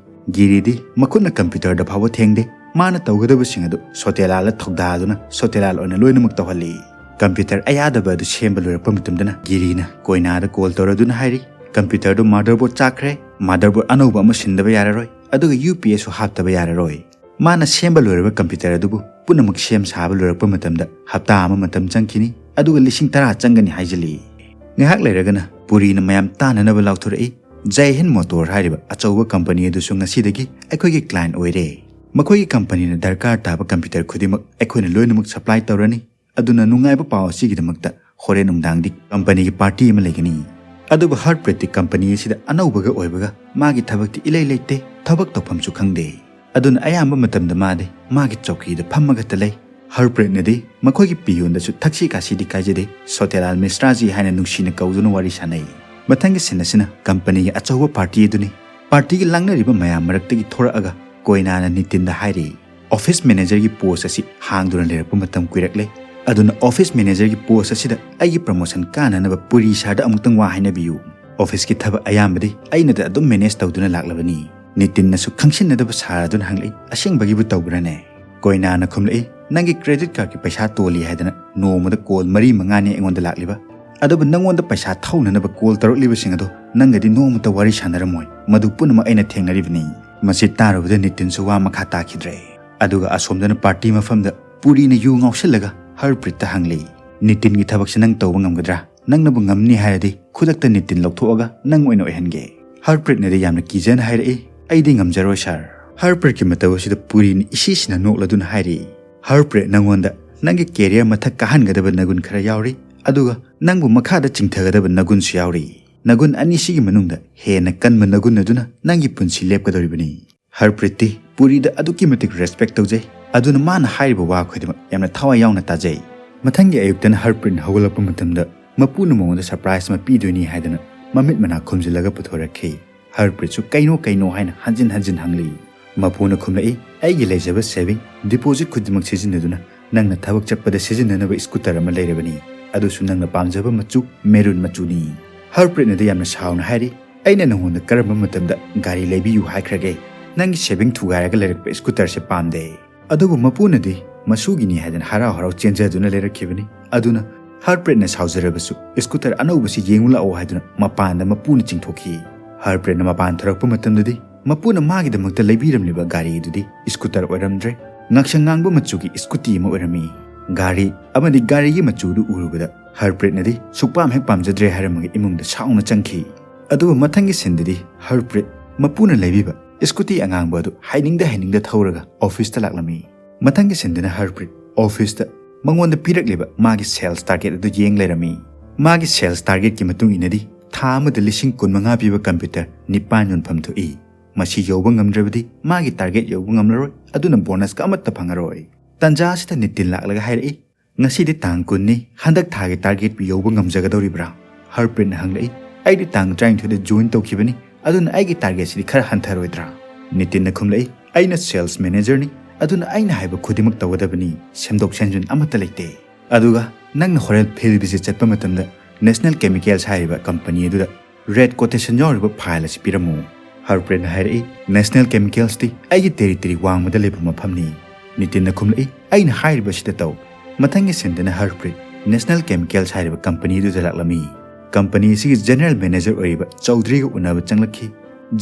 ꯒꯤꯔꯤꯗꯤ ꯃꯈꯨꯠꯅ ꯀꯝꯄ꯭ꯌꯨꯇꯔꯗ ꯐꯥꯎꯕ ꯊꯦꯡꯗꯦ꯫ ꯃꯥꯅ ꯇꯧꯒꯗꯕꯁꯤꯡ ꯑꯗꯨ ꯁꯣꯇꯦꯂꯥꯜꯗ ꯊꯧꯗꯥꯗꯨꯅ ꯁꯣꯇꯦꯂꯥꯜ ꯑꯣꯏꯅ ꯂꯣꯏꯅꯃꯛ ꯇꯧꯍꯜꯂꯤ꯫ ꯀꯝꯄ꯭ꯌꯨꯇꯔ ꯑꯌꯥꯗꯕ ꯑꯗꯨ ꯁꯦꯝꯕ ꯂꯣꯏꯔꯛꯄ ꯃꯇꯝꯗꯅ ꯒꯤꯔꯤꯅ ꯀꯣꯏꯅꯥꯗ ꯀꯣꯜ ꯇꯧꯔꯗꯨꯅ ꯍꯥꯏꯔꯤ, "ꯀꯝꯄ꯭ꯌꯨꯇꯔꯗꯨ ꯃꯥꯗꯔꯕꯣꯔꯗ ꯆꯥꯛꯈ꯭ꯔꯦ, ꯃꯥꯗꯔꯕꯣꯔꯗ ꯑꯅꯧꯕ ꯑꯃ ꯁꯤꯟꯗꯕ ꯌꯥꯔꯔꯣꯏ, ꯑꯗꯨꯒ ꯌꯨ ꯄꯤ ꯑꯦꯁꯁꯨ ꯍꯥꯞꯇꯕ ꯌꯥꯔꯔꯣꯏ꯫ ꯃꯥꯅ ꯁꯦꯝꯕ ꯂꯣꯏꯔꯕ ꯀꯝꯄ꯭ꯌꯨꯇꯔ ꯑꯗꯨꯕꯨ ꯄꯨꯝꯅꯃꯛ ꯁꯦꯝ ꯁꯥꯕ ꯂꯣꯏꯔꯛꯄ ꯃꯇꯝꯗ ꯍꯞꯇꯥ ꯑꯃ ꯃꯇꯝ ꯆꯪꯈꯤꯅꯤ, ꯑꯗꯨꯒ ꯂꯤꯁꯤꯡ ꯇꯔꯥ ꯆꯪꯒꯅꯤ" ꯍꯥꯏꯖꯤꯜꯂꯤ꯫ ꯉꯥꯏꯍꯥꯛ ꯂꯩꯔꯒꯅ ꯄꯨꯔꯤꯅ ꯃꯌꯥꯝ ꯇꯥꯅꯅꯕ ꯂꯥꯎꯊꯣꯔꯛꯏ, "ꯖꯩ ꯍꯤꯟ ꯃꯣꯇꯣꯔ ꯍꯥꯏꯔꯤꯕ ꯑꯆꯧꯕ ꯀꯝꯄꯅꯤ ꯑꯗꯨꯁꯨ ꯉꯁꯤꯗꯒꯤ ꯑꯩꯈꯣꯏꯒꯤ ꯀ꯭ꯂꯥꯏꯟ ꯑꯣꯏꯔꯦ꯫ ꯃꯈꯣꯏꯒꯤ ꯀꯝꯄꯅꯤꯅ ꯗꯔꯀꯥꯔ ꯇꯥꯕ ꯀꯝꯄ꯭ꯌꯨꯇꯔ ꯈꯨꯗꯤꯡꯃꯛ ꯑꯩꯈꯣꯏꯅ ꯂꯣꯏꯅꯃꯛ ꯁꯄ꯭ꯂꯥꯏ ꯇꯧꯔꯅꯤ꯫ ꯑꯗꯨꯅ ꯅꯨꯡꯉꯥꯏꯕ ꯄꯥꯎ ꯑꯁꯤꯒꯤꯗꯃꯛꯇ ꯍꯣꯔꯦꯟ ꯅꯨꯡꯗꯥꯡꯗꯤ ꯀꯝꯄꯅꯤꯒꯤ ꯄꯥꯔꯇꯤ ꯑꯃ ꯂꯩꯒꯅꯤ꯫" ꯑꯗꯨꯕꯨ ꯍꯔꯄ꯭ꯔꯤꯠꯇꯤ ꯀꯝꯄꯅꯤ ꯑꯁꯤꯗ ꯑꯅꯧꯕꯒ ꯑꯣꯏꯕꯒ ꯃꯥꯒꯤ ꯊꯕꯛꯇꯤ ꯏꯂꯩ ꯂꯩꯇꯦ, ꯊꯕꯛ ꯇꯧꯐꯝꯁꯨ ꯈꯪꯗꯦ꯫ ꯑꯗꯨꯅ ꯑꯌꯥꯝꯕ ꯃꯇꯝꯗ ꯃꯥꯗꯤ ꯃꯥꯒꯤ ꯆꯧꯀꯤꯗ ꯐꯝꯃꯒꯇ ꯂꯩ꯫ ꯍꯔꯄ꯭ꯔꯤꯠꯅꯗꯤ ꯃꯈꯣꯏꯒꯤ ꯄꯤꯌꯣꯟꯗꯁꯨ ꯊꯛꯁꯤ ꯈꯥꯁꯤꯗꯤ ꯀꯥꯏꯖꯗꯦ, "ꯁꯣꯇꯦꯂꯥꯜ ꯃꯤꯁ꯭ꯔꯥꯖꯤ" ꯍꯥꯏꯅ ꯅꯨꯡꯁꯤꯅ ꯀꯧꯗꯨꯅ ꯋꯥꯔꯤ ꯁꯥꯟꯅꯩ꯫ ꯃꯊꯪꯒꯤ ꯁꯤꯟ ꯑꯁꯤꯅ ꯀꯝꯄꯅꯤꯒꯤ ꯑꯆꯧꯕ ꯄꯥꯔꯇꯤ ꯑꯗꯨꯅꯤ꯫ ꯄꯥꯔꯇꯤꯒꯤ ꯂꯥꯡꯅꯔꯤꯕ ꯃꯌꯥꯝ ꯃꯔꯛꯇꯒꯤ ꯊꯣꯔꯛꯑꯒ ꯀꯣꯏꯅꯥꯅ ꯅꯤꯇꯤꯟꯗ ꯍꯥꯏꯔꯤ, "ꯑꯣꯐꯤꯁ ꯃꯦꯅꯦꯖꯔꯒꯤ ꯄꯣꯁ ꯑꯁꯤ ꯍꯥꯡꯗꯨꯅ ꯂꯩꯔꯛꯄ ꯃꯇꯝ ꯀꯨꯏꯔꯛꯂꯦ꯫ ꯑꯗꯨꯅ ꯑꯣꯐꯤꯁ ꯃꯦꯅꯦꯖꯔꯒꯤ ꯄꯣꯁ ꯑꯁꯤꯗ ꯑꯩꯒꯤ ꯄ꯭ꯔꯃꯣꯁꯟ ꯀꯥꯅꯅꯕ ꯄꯨꯔꯤ ꯁꯥꯔꯗ ꯑꯃꯨꯛꯇꯪ ꯋꯥ ꯍꯥꯏꯅꯕꯤꯌꯨ꯫ ꯑꯣꯐꯤꯁꯀꯤ ꯊꯕꯛ ꯑꯌꯥꯝꯕꯗꯤ ꯑꯩꯅꯗ ꯑꯗꯨꯝ ꯃꯦꯅꯦꯖ ꯇꯧꯗꯨꯅ ꯂꯥꯛꯂꯕꯅꯤ꯫" ꯅꯤꯇꯤꯟꯅꯁꯨ ꯈꯪꯁꯤꯟꯅꯗꯕ ꯁꯥꯔꯗꯨꯅ ꯍꯪꯂꯛꯏ, "ꯑꯁꯦꯡꯕꯒꯤꯕꯨ ꯇꯧꯕ꯭ꯔꯅꯦ?" ꯀꯣꯏꯅꯥꯅ ꯈꯨꯝꯂꯛꯏ, "ꯅꯪꯒꯤ ꯀ꯭ꯔꯦꯗꯤꯠ ꯀꯥꯔꯗꯀꯤ ꯄꯩꯁꯥ ꯇꯣꯜꯂꯤ ꯍꯥꯏꯗꯅ ꯅꯣꯡꯃꯗ ꯀꯣꯜ ꯃꯔꯤ ꯃꯉꯥꯅꯤ ꯑꯩꯉꯣꯟꯗ ꯂꯥꯛꯂꯤꯕ꯫ ꯑꯗꯨꯕꯨ ꯅꯪꯉꯣꯟꯗ ꯄꯩꯁꯥ ꯊꯧꯅꯅꯕ ꯀꯣꯜ ꯇꯧꯔꯛꯂꯤꯕꯁꯤꯡ ꯑꯗꯣ ꯅꯪꯒꯗꯤ ꯅꯣꯡꯃꯇ ꯋꯥꯔꯤ ꯁꯥꯟꯅꯔꯝꯃꯣꯏ꯫ ꯃꯗꯨ ꯄꯨꯝꯅꯃꯛ ꯑꯩꯅ ꯊꯦꯡꯅꯔꯤꯕꯅꯤ꯫" ꯃꯁꯤ ꯇꯥꯔꯨꯕꯗ ꯅꯤꯇꯤꯟꯁꯨ ꯋꯥ ꯃꯈꯥ ꯇꯥꯈꯤꯗ꯭ꯔꯦ꯫ ꯑꯗꯨꯒ ꯑꯁꯣꯝꯗꯅ ꯄꯥꯔꯇꯤ ꯃꯐꯝꯗ ꯄꯨꯔꯤꯅ ꯌꯨ ꯉꯥꯎꯁꯤꯜꯂꯒ ꯍꯔꯄ꯭ꯔꯤꯠꯇ ꯍꯪꯂꯤ, "ꯅꯤꯇꯤꯟꯒꯤ ꯊꯕꯛꯁꯤ ꯅꯪ ꯇꯧꯕ ꯉꯝꯒꯗ꯭ꯔꯥ? ꯅꯪꯅꯕꯨ ꯉꯝꯅꯤ ꯍꯥꯏꯔꯗꯤ ꯈꯨꯗꯛꯇ ꯅꯤꯇꯤꯟ ꯂꯧꯊꯣꯛꯑꯒ ꯅꯪ ꯑꯣꯏꯅ ꯑꯣꯏꯍꯟꯒꯦ꯫" ꯍꯔꯄ꯭ꯔꯤꯠꯅꯗꯤ ꯌꯥꯝꯅ ꯀꯤꯖꯅ ꯍꯥꯏꯔꯛꯏ, "ꯑꯩꯗꯤ ꯉꯝꯖꯔꯣꯏ ꯁꯥꯔ꯫" ꯍꯔꯄ꯭ꯔꯤꯠꯀꯤ ꯃꯇꯧ ꯑꯁꯤꯗ ꯄꯨꯔꯤꯅ ꯏꯁꯤꯁꯤꯅ ꯅꯣꯛꯂꯗꯨꯅ ꯍꯥꯏꯔꯛꯏ, "ꯍꯔꯄ꯭ꯔꯤꯠ, ꯅꯪꯉꯣꯟꯗ ꯅꯪꯒꯤ ꯀꯦꯔꯤꯌꯔ ꯃꯊꯛ ꯀꯥꯍꯟꯒꯗꯕ ꯅꯒꯨꯟ ꯈꯔ ꯌꯥꯎꯔꯤ, ꯑꯗꯨꯒ ꯅꯪꯕꯨ ꯃꯈꯥꯗ ꯆꯤꯡꯊꯒꯗꯕ ꯅꯒꯨꯟꯁꯨ ꯌꯥꯎꯔꯤ꯫ ꯅꯒꯨꯟ ꯑꯅꯤꯁꯤꯒꯤ ꯃꯅꯨꯡꯗ ꯍꯦꯟꯅ ꯀꯟꯕ ꯅꯒꯨꯟ ꯑꯗꯨꯅ ꯅꯪꯒꯤ ꯄꯨꯟꯁꯤ ꯂꯦꯞꯀꯗꯧꯔꯤꯕꯅꯤ꯫" ꯍꯔꯄ꯭ꯔꯤꯠꯇꯤ ꯄꯨꯔꯤꯗ ꯑꯗꯨꯛꯀꯤ ꯃꯇꯤꯛ ꯔꯦꯁꯄꯦꯛ ꯇꯧꯖꯩ꯫ ꯑꯗꯨꯅ ꯃꯥꯅ ꯍꯥꯏꯔꯤꯕ ꯋꯥ ꯈꯨꯗꯤꯡꯃꯛ ꯌꯥꯝꯅ ꯊꯋꯥꯏ ꯌꯥꯎꯅ ꯇꯥꯖꯩ꯫ ꯃꯊꯪꯒꯤ ꯑꯌꯨꯛꯇꯅ ꯍꯔꯄ꯭ꯔꯤꯠ ꯍꯧꯒꯠꯂꯛꯄ ꯃꯇꯝꯗ ꯃꯄꯨꯅ ꯃꯉꯣꯟꯗ ꯁꯔꯄ꯭ꯔꯥꯏꯖ ꯑꯃ ꯄꯤꯗꯣꯏꯅꯤ ꯍꯥꯏꯗꯨꯅ ꯃꯃꯤꯠ ꯃꯅꯥ ꯈꯨꯝꯖꯤꯜꯂꯒ ꯄꯨꯊꯣꯔꯛꯈꯤ꯫ ꯍꯔꯄ꯭ꯔꯤꯠꯁꯨ "ꯀꯩꯅꯣ, ꯀꯩꯅꯣ?" ꯍꯥꯏꯅ ꯍꯟꯖꯤꯟ ꯍꯟꯖꯤꯟ ꯍꯪꯂꯛꯏ꯫ ꯃꯄꯨꯅ ꯈꯨꯝꯂꯛꯏ, "ꯑꯩꯒꯤ ꯂꯩꯖꯕ ꯁꯦꯚꯤꯡ ꯗꯤꯄꯣꯖꯤꯠ ꯈꯨꯗꯤꯡꯃꯛ ꯁꯤꯖꯤꯟꯅꯗꯨꯅ ꯅꯪꯅ ꯊꯕꯛ ꯆꯠꯄꯗ ꯁꯤꯖꯤꯟꯅꯅꯕ ꯁ꯭ꯀꯨꯇꯔ ꯑꯃ ꯂꯩꯔꯕꯅꯤ꯫ ꯑꯗꯨꯁꯨ ꯅꯪꯅ ꯄꯥꯝꯖꯕ ꯃꯆꯨ ꯃꯦꯔꯨꯟ ꯃꯆꯨꯅꯤ꯫" ꯍꯔꯄ꯭ꯔꯤꯠꯅꯗꯤ ꯌꯥꯝꯅ ꯁꯥꯎꯅ ꯍꯥꯏꯔꯤ, "ꯑꯩꯅ ꯅꯉꯣꯟꯗ ꯀꯔꯝꯕ ꯃꯇꯝꯗ ꯒꯥꯔꯤ ꯂꯩꯕꯤꯌꯨ ꯍꯥꯏꯈ꯭ꯔꯒꯦ? ꯅꯪꯒꯤ ꯁꯦꯚꯤꯡ ꯊꯨꯒꯥꯏꯔꯒ ꯂꯩꯔꯛꯄ ꯁ꯭ꯀꯨꯇꯔꯁꯦ ꯄꯥꯝꯗꯦ꯫" ꯑꯗꯨꯕꯨ ꯃꯄꯨꯅꯗꯤ ꯃꯁꯨꯒꯤꯅꯤ ꯍꯥꯏꯗꯨꯅ ꯍꯔꯥꯎ ꯍꯔꯥꯎ ꯆꯦꯟꯖꯗꯨꯅ ꯂꯩꯔꯛꯈꯤꯕꯅꯤ꯫ ꯑꯗꯨꯅ ꯍꯔꯄ꯭ꯔꯤꯠꯅ ꯁꯥꯎꯖꯔꯕꯁꯨ ꯁ꯭ꯀꯨꯇꯔ ꯑꯅꯧꯕꯁꯤ ꯌꯦꯡꯉꯨ ꯂꯥꯛꯑꯣ ꯍꯥꯏꯗꯨꯅ ꯃꯄꯥꯟꯗ ꯃꯄꯨꯅ ꯆꯤꯡꯊꯣꯛꯈꯤ꯫ ꯍꯔꯄ꯭ꯔꯤꯠꯅ ꯃꯄꯥꯟ ꯊꯣꯔꯛꯄ ꯃꯇꯝꯗꯗꯤ ꯃꯄꯨꯅ ꯃꯥꯒꯤꯗꯃꯛꯇ ꯂꯩꯕꯤꯔꯝꯂꯤꯕ ꯒꯥꯔꯤ ꯑꯗꯨꯗꯤ ꯁ꯭ꯀꯨꯇꯔ ꯑꯣꯏꯔꯝꯗ꯭ꯔꯦ, ꯉꯥꯛꯁꯪ ꯉꯥꯡꯕ ꯃꯆꯨꯒꯤ ꯁ꯭ꯀꯨꯇꯤ ꯑꯃ ꯑꯣꯏꯔꯝꯃꯤ꯫ ꯒꯥꯔꯤ ꯑꯃꯗꯤ ꯒꯥꯔꯤꯒꯤ ꯃꯆꯨꯗꯨ ꯎꯔꯨꯕꯗ ꯍꯔꯄ꯭ꯔꯤꯠꯅꯗꯤ ꯁꯨꯛꯄꯥꯝ ꯍꯦꯛ ꯄꯥꯝꯖꯗ꯭ꯔꯦ ꯍꯥꯏꯔꯝꯃꯒ ꯏꯃꯨꯡꯗ ꯁꯥꯎꯅ ꯆꯪꯈꯤ꯫ ꯑꯗꯨꯕꯨ ꯃꯊꯪꯒꯤ ꯁꯤꯟꯗꯗꯤ ꯍꯔꯄ꯭ꯔꯤꯠ ꯃꯄꯨꯅ ꯂꯩꯕꯤꯕ ꯁ꯭ꯀꯨꯇꯤ ꯑꯉꯥꯡꯕ ꯑꯗꯨ ꯍꯥꯏꯅꯤꯡꯗ ꯍꯥꯏꯅꯤꯡꯗ ꯊꯧꯔꯒ ꯑꯣꯐꯤꯁꯇ ꯂꯥꯛꯂꯝꯃꯤ꯫ ꯃꯊꯪꯒꯤ ꯁꯤꯟꯗꯅ ꯍꯔꯄ꯭ꯔꯤꯠ ꯑꯣꯐꯤꯁꯇ ꯃꯉꯣꯟꯗ ꯄꯤꯔꯛꯂꯤꯕ ꯃꯥꯒꯤ ꯁꯦꯜꯁ ꯇꯥꯔꯒꯦꯠ ꯑꯗꯨ ꯌꯦꯡ ꯂꯩꯔꯝꯃꯤ꯫ ꯃꯥꯒꯤ ꯁꯦꯜꯁ ꯇꯥꯔꯒꯦꯠꯀꯤ ꯃꯇꯨꯡ ꯏꯟꯅꯗꯤ ꯊꯥ ꯑꯃꯗ ꯂꯤꯁꯤꯡ ꯀꯨꯟ ꯃꯉꯥ ꯄꯤꯕ ꯀꯝꯄ꯭ꯌꯨꯇꯔ ꯅꯤꯄꯥꯟ ꯌꯣꯟꯐꯝ ꯊꯣꯛꯏ꯫ ꯃꯁꯤ ꯌꯧꯕ ꯉꯝꯗ꯭ꯔꯕꯗꯤ ꯃꯥꯒꯤ ꯇꯥꯔꯒꯦꯠ ꯌꯧꯕ ꯉꯝꯂꯔꯣꯏ, ꯑꯗꯨꯅ ꯕꯣꯅꯁꯀ ꯑꯃꯠꯇ ꯐꯪꯉꯔꯣꯏ꯫ ꯇꯟꯖꯥ ꯑꯁꯤꯗ ꯅꯤꯇꯤꯟ ꯂꯥꯛꯂꯒ ꯍꯥꯏꯔꯛꯏ, "ꯉꯁꯤꯗꯤ ꯇꯥꯡ ꯀꯨꯟꯅꯤ, ꯍꯟꯗꯛ ꯊꯥꯒꯤ ꯇꯥꯔꯒꯦꯠꯄꯨ ꯌꯧꯕ ꯉꯝꯖꯒꯗꯧꯔꯤꯕ꯭ꯔꯥ?" ꯍꯔꯄ꯭ꯔꯤꯠꯅ ꯍꯪꯂꯛꯏ, "ꯑꯩꯗꯤ ꯇꯥꯡ ꯇꯔꯥꯅꯤꯊꯣꯏꯗ ꯖꯣꯏꯟ ꯇꯧꯈꯤꯕꯅꯤ, ꯑꯗꯨꯅ ꯑꯩꯒꯤ ꯇꯥꯔꯒꯦꯠꯁꯤꯗꯤ ꯈꯔ ꯍꯟꯊꯔꯣꯏꯗ꯭ꯔꯥ?" ꯅꯤꯇꯤꯟꯅ ꯈꯨꯝꯂꯛꯏ, "ꯑꯩꯅ ꯁꯦꯜꯁ ꯃꯦꯅꯦꯖꯔꯅꯤ, ꯑꯗꯨꯅ ꯑꯩꯅ ꯍꯥꯏꯕ ꯈꯨꯗꯤꯡꯃꯛ ꯇꯧꯒꯗꯕꯅꯤ, ꯁꯦꯝꯗꯣꯛ ꯁꯦꯝꯖꯤꯟ ꯑꯃꯠꯇ ꯂꯩꯇꯦ꯫ ꯑꯗꯨꯒ ꯅꯪꯅ ꯍꯣꯔꯦꯟ ꯐꯤꯜꯗ ꯚꯤꯖꯤꯠ ꯆꯠꯄ ꯃꯇꯝꯗ ꯅꯦꯁꯅꯦꯜ ꯀꯦꯃꯤꯀꯦꯜꯁ ꯍꯥꯏꯔꯤꯕ ꯀꯝꯄꯅꯤ ꯑꯗꯨꯗ ꯔꯦꯠ ꯀꯣꯇꯦꯁꯟ ꯌꯥꯎꯔꯤꯕ ꯐꯥꯏꯜ ꯑꯁꯤ ꯄꯤꯔꯝꯃꯨ꯫" ꯍꯔꯄ꯭ꯔꯤꯠꯅ ꯍꯥꯏꯔꯛꯏ, "ꯅꯦꯁꯅꯦꯜ ꯀꯦꯃꯤꯀꯦꯜꯁꯇꯤ ꯑꯩꯒꯤ ꯇꯦꯔꯤꯇꯣꯔꯤ ꯋꯥꯡꯃꯗ ꯂꯩꯕ ꯃꯐꯝꯅꯤ꯫" ꯅꯤꯇꯤꯟꯅ ꯈꯨꯝꯂꯛꯏ, "ꯑꯩꯅ ꯍꯥꯏꯔꯤꯕꯁꯤꯗ ꯇꯧ꯫" ꯃꯊꯪꯒꯤ ꯁꯤꯟꯗꯅ ꯍꯔꯄ꯭ꯔꯤꯠ ꯅꯦꯁꯅꯦꯜ ꯀꯦꯃꯤꯀꯦꯜꯁ ꯍꯥꯏꯔꯤꯕ ꯀꯝꯄꯅꯤ ꯑꯗꯨꯗ ꯂꯥꯛꯂꯝꯃꯤ꯫ ꯀꯝꯄꯅꯤ ꯑꯁꯤꯒꯤ ꯖꯦꯅꯔꯦꯜ ꯃꯦꯅꯦꯖꯔ ꯑꯣꯏꯔꯤꯕ ꯆꯧꯙꯔꯤꯒ ꯎꯅꯕ ꯆꯪꯂꯛꯈꯤ꯫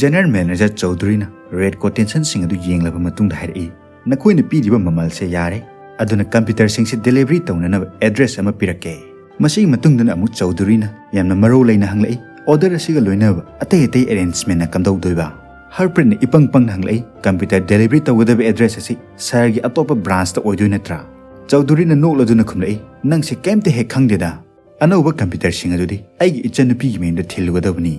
ꯖꯦꯅꯔꯦꯜ ꯃꯦꯅꯦꯖꯔ ꯆꯧꯙꯔꯤꯅ ꯔꯦꯠ ꯀꯣꯇꯦꯁꯟꯁꯤꯡ ꯑꯗꯨ ꯌꯦꯡꯂꯕ ꯃꯇꯨꯡꯗ ꯍꯥꯏꯔꯛꯏ, "ꯅꯈꯣꯏꯅ ꯄꯤꯔꯤꯕ ꯃꯃꯜꯁꯦ ꯌꯥꯔꯦ, ꯑꯗꯨꯅ ꯀꯝꯄ꯭ꯌꯨꯇꯔꯁꯤꯡꯁꯤ ꯗꯦꯂꯤꯚꯔꯤ ꯇꯧꯅꯅꯕ ꯑꯦꯗ꯭ꯔꯦꯁ ꯑꯃ ꯄꯤꯔꯛꯀꯦ꯫" ꯃꯁꯤꯒꯤ ꯃꯇꯨꯡꯗꯅ ꯑꯃꯨꯛ ꯆꯧꯙꯔꯤꯅ ꯌꯥꯝꯅ ꯃꯔꯧ ꯂꯩꯅ ꯍꯪꯂꯛꯏ, "ꯑꯣꯔꯗꯔ ꯑꯁꯤꯒ ꯂꯣꯏꯅꯕ ꯑꯇꯩ ꯑꯇꯩ ꯑꯦꯔꯦꯟꯖꯃꯦꯟꯅ ꯀꯝꯗꯧꯗꯣꯏꯕ?" ꯍꯔꯄ꯭ꯔꯤꯠꯅ ꯏꯄꯪ ꯄꯪꯅ ꯍꯪꯂꯛꯏ, "ꯀꯝꯄ꯭ꯌꯨꯇꯔ ꯗꯦꯂꯤꯚꯔꯤ ꯇꯧꯒꯗꯕ ꯑꯦꯗ꯭ꯔꯦꯁ ꯑꯁꯤ ꯁꯍꯔꯒꯤ ꯑꯇꯣꯞꯄ ꯕ꯭ꯔꯥꯟꯁꯇ ꯑꯣꯏꯗꯣꯏ ꯅꯠꯇ꯭ꯔꯥ?" ꯆꯧꯙꯔꯤꯅ ꯅꯣꯛꯂꯗꯨꯅ ꯈꯨꯝꯂꯛꯏ, "ꯅꯪꯁꯦ ꯀꯩꯝꯇ ꯍꯦꯛ ꯈꯪꯗꯦꯗ꯫ ꯑꯅꯧꯕ ꯀꯝꯄ꯭ꯌꯨꯇꯔꯁꯤꯡ ꯑꯗꯨꯗꯤ ꯑꯩꯒꯤ ꯏꯆꯟꯅꯨꯄꯤꯒꯤ ꯃꯌꯨꯝꯗ ꯊꯤꯜꯂꯨꯒꯗꯕꯅꯤ꯫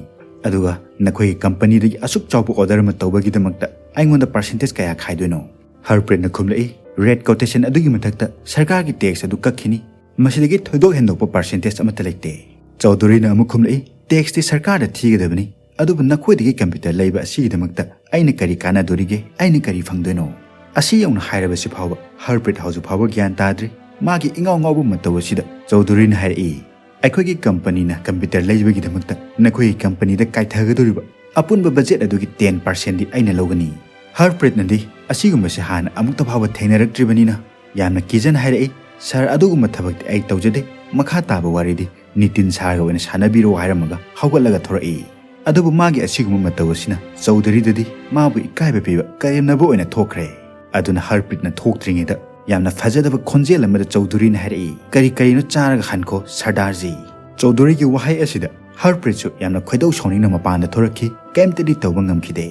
ꯑꯗꯨꯒ ꯅꯈꯣꯏꯒꯤ ꯀꯝꯄꯅꯤꯗꯒꯤ ꯑꯁꯨꯛ ꯆꯥꯎꯕ ꯑꯣꯔꯗꯔ ꯑꯃ ꯇꯧꯕꯒꯤꯗꯃꯛꯇ ꯑꯩꯉꯣꯟꯗ ꯄꯥꯔꯁꯦꯟꯇꯦꯖ ꯀꯌꯥ ꯈꯥꯏꯗꯣꯏꯅꯣ?" ꯍꯔꯄ꯭ꯔꯤꯠꯅ ꯈꯨꯝꯂꯛꯏ, ꯔꯦꯠ ꯀꯣꯇꯦꯁꯟ ꯑꯗꯨꯒꯤ ꯃꯊꯛꯇ ꯁꯔꯀꯥꯔꯒꯤ ꯇꯦꯛꯁ ꯑꯗꯨ ꯀꯛꯈꯤꯅꯤ꯫ ꯃꯁꯤꯗꯒꯤ ꯊꯣꯏꯗꯣꯛ ꯍꯦꯟꯗꯣꯛꯄ ꯄꯥꯔꯁꯦꯟꯇꯦꯖ ꯑꯃꯠꯇ ꯂꯩꯇꯦ꯫ ꯆꯧꯙꯨꯔꯤꯅ ꯑꯃꯨꯛ ꯈꯨꯝꯂꯛꯏ, "ꯇꯦꯛꯁꯇꯤ ꯁꯔꯀꯥꯔꯗ ꯊꯤꯒꯗꯕꯅꯤ, ꯑꯗꯨꯕꯨ ꯅꯈꯣꯏꯗꯒꯤ ꯀꯝꯄ꯭ꯌꯨꯇꯔ ꯂꯩꯕ ꯑꯁꯤꯒꯤꯗꯃꯛꯇ ꯑꯩꯅ ꯀꯔꯤ ꯀꯥꯟꯅꯗꯣꯔꯤꯒꯦ? ꯑꯩꯅ ꯀꯔꯤ ꯐꯪꯗꯣꯏꯅꯣ?" ꯑꯁꯤ ꯌꯧꯅ ꯍꯥꯏꯔꯕꯁꯤ ꯐꯥꯎꯕ ꯍꯔꯄ꯭ꯔꯤꯠ ꯍꯧꯖꯤꯛ ꯐꯥꯎꯕ ꯒ꯭ꯌꯥꯟ ꯇꯥꯗ꯭ꯔꯤ꯫ ꯃꯥꯒꯤ ꯏꯉꯥꯎ ꯉꯥꯎꯕ ꯃꯇꯧ ꯑꯁꯤꯗ ꯆꯧꯙꯨꯔꯤꯅ ꯍꯥꯏꯔꯛꯏ, "ꯑꯩꯈꯣꯏꯒꯤ ꯀꯝꯄꯅꯤꯅ ꯀꯝꯄ꯭ꯌꯨꯇꯔ ꯂꯩꯕꯒꯤꯗꯃꯛꯇ ꯅꯈꯣꯏꯒꯤ ꯀꯝꯄꯅꯤꯗ ꯀꯥꯏꯊꯒꯗꯧꯔꯤꯕ ꯑꯄꯨꯟꯕ ꯕꯖꯦꯠ ꯑꯗꯨꯒꯤ ꯇꯦꯟ ꯄꯥꯔꯁꯦꯟꯗꯤ ꯑꯩꯅ ꯂꯧꯒꯅꯤ꯫" ꯍꯔꯄ꯭ꯔꯤꯠꯅꯗꯤ ꯑꯁꯤꯒꯨꯝꯕꯁꯤ ꯍꯥꯟꯅ ꯑꯃꯨꯛꯇ ꯐꯥꯎꯕ ꯊꯦꯡꯅꯔꯛꯇ꯭ꯔꯤꯕꯅꯤꯅ ꯌꯥꯝꯅ ꯀꯤꯖꯅ ꯍꯥꯏꯔꯛꯏ, "ꯁꯥꯔ, ꯑꯗꯨꯒꯨꯝꯕ ꯊꯕꯛꯇꯤ ꯑꯩ ꯇꯧꯖꯗꯦ꯫ ꯃꯈꯥ ꯇꯥꯕ ꯋꯥꯔꯤꯗꯤ ꯅꯤꯇꯤꯟ ꯁꯥꯔꯒ ꯑꯣꯏꯅ ꯁꯥꯟꯅꯕꯤꯔꯣ" ꯍꯥꯏꯔꯝꯃꯒ ꯍꯧꯒꯠꯂꯒ ꯊꯣꯔꯛꯏ꯫ ꯑꯗꯨꯕꯨ ꯃꯥꯒꯤ ꯑꯁꯤꯒꯨꯝꯕ ꯃꯇꯧ ꯑꯁꯤꯅ ꯆꯧꯙꯨꯔꯤꯗꯗꯤ ꯃꯥꯕꯨ ꯏꯀꯥꯏꯕ ꯄꯤꯕ ꯀꯔꯦꯝꯅꯕ ꯑꯣꯏꯅ ꯊꯣꯛꯈ꯭ꯔꯦ꯫ ꯑꯗꯨꯅ ꯍꯔꯄ꯭ꯔꯤꯠꯅ ꯊꯣꯛꯇ꯭ꯔꯤꯉꯩꯗ ꯌꯥꯝꯅ ꯐꯖꯗꯕ ꯈꯣꯟꯖꯦꯜ ꯑꯃꯗ ꯆꯧꯙꯨꯔꯤꯅ ꯍꯥꯏꯔꯛꯏ, "ꯀꯔꯤ ꯀꯔꯤꯅꯣ ꯆꯥꯔꯒ ꯍꯟꯈꯣ ꯁꯔꯗꯥꯔꯖꯤ꯫" ꯆꯧꯙꯨꯔꯤꯒꯤ ꯋꯥꯍꯩ ꯑꯁꯤꯗ ꯍꯔꯄ꯭ꯔꯤꯠꯁꯨ ꯌꯥꯝꯅ ꯈꯣꯏꯗꯧ ꯁꯥꯎꯅꯤꯡꯅ ꯃꯄꯥꯟꯗ ꯊꯣꯔꯛꯈꯤ꯫ ꯀꯩꯝꯇꯗꯤ ꯇꯧꯕ ꯉꯝꯈꯤꯗꯦ꯫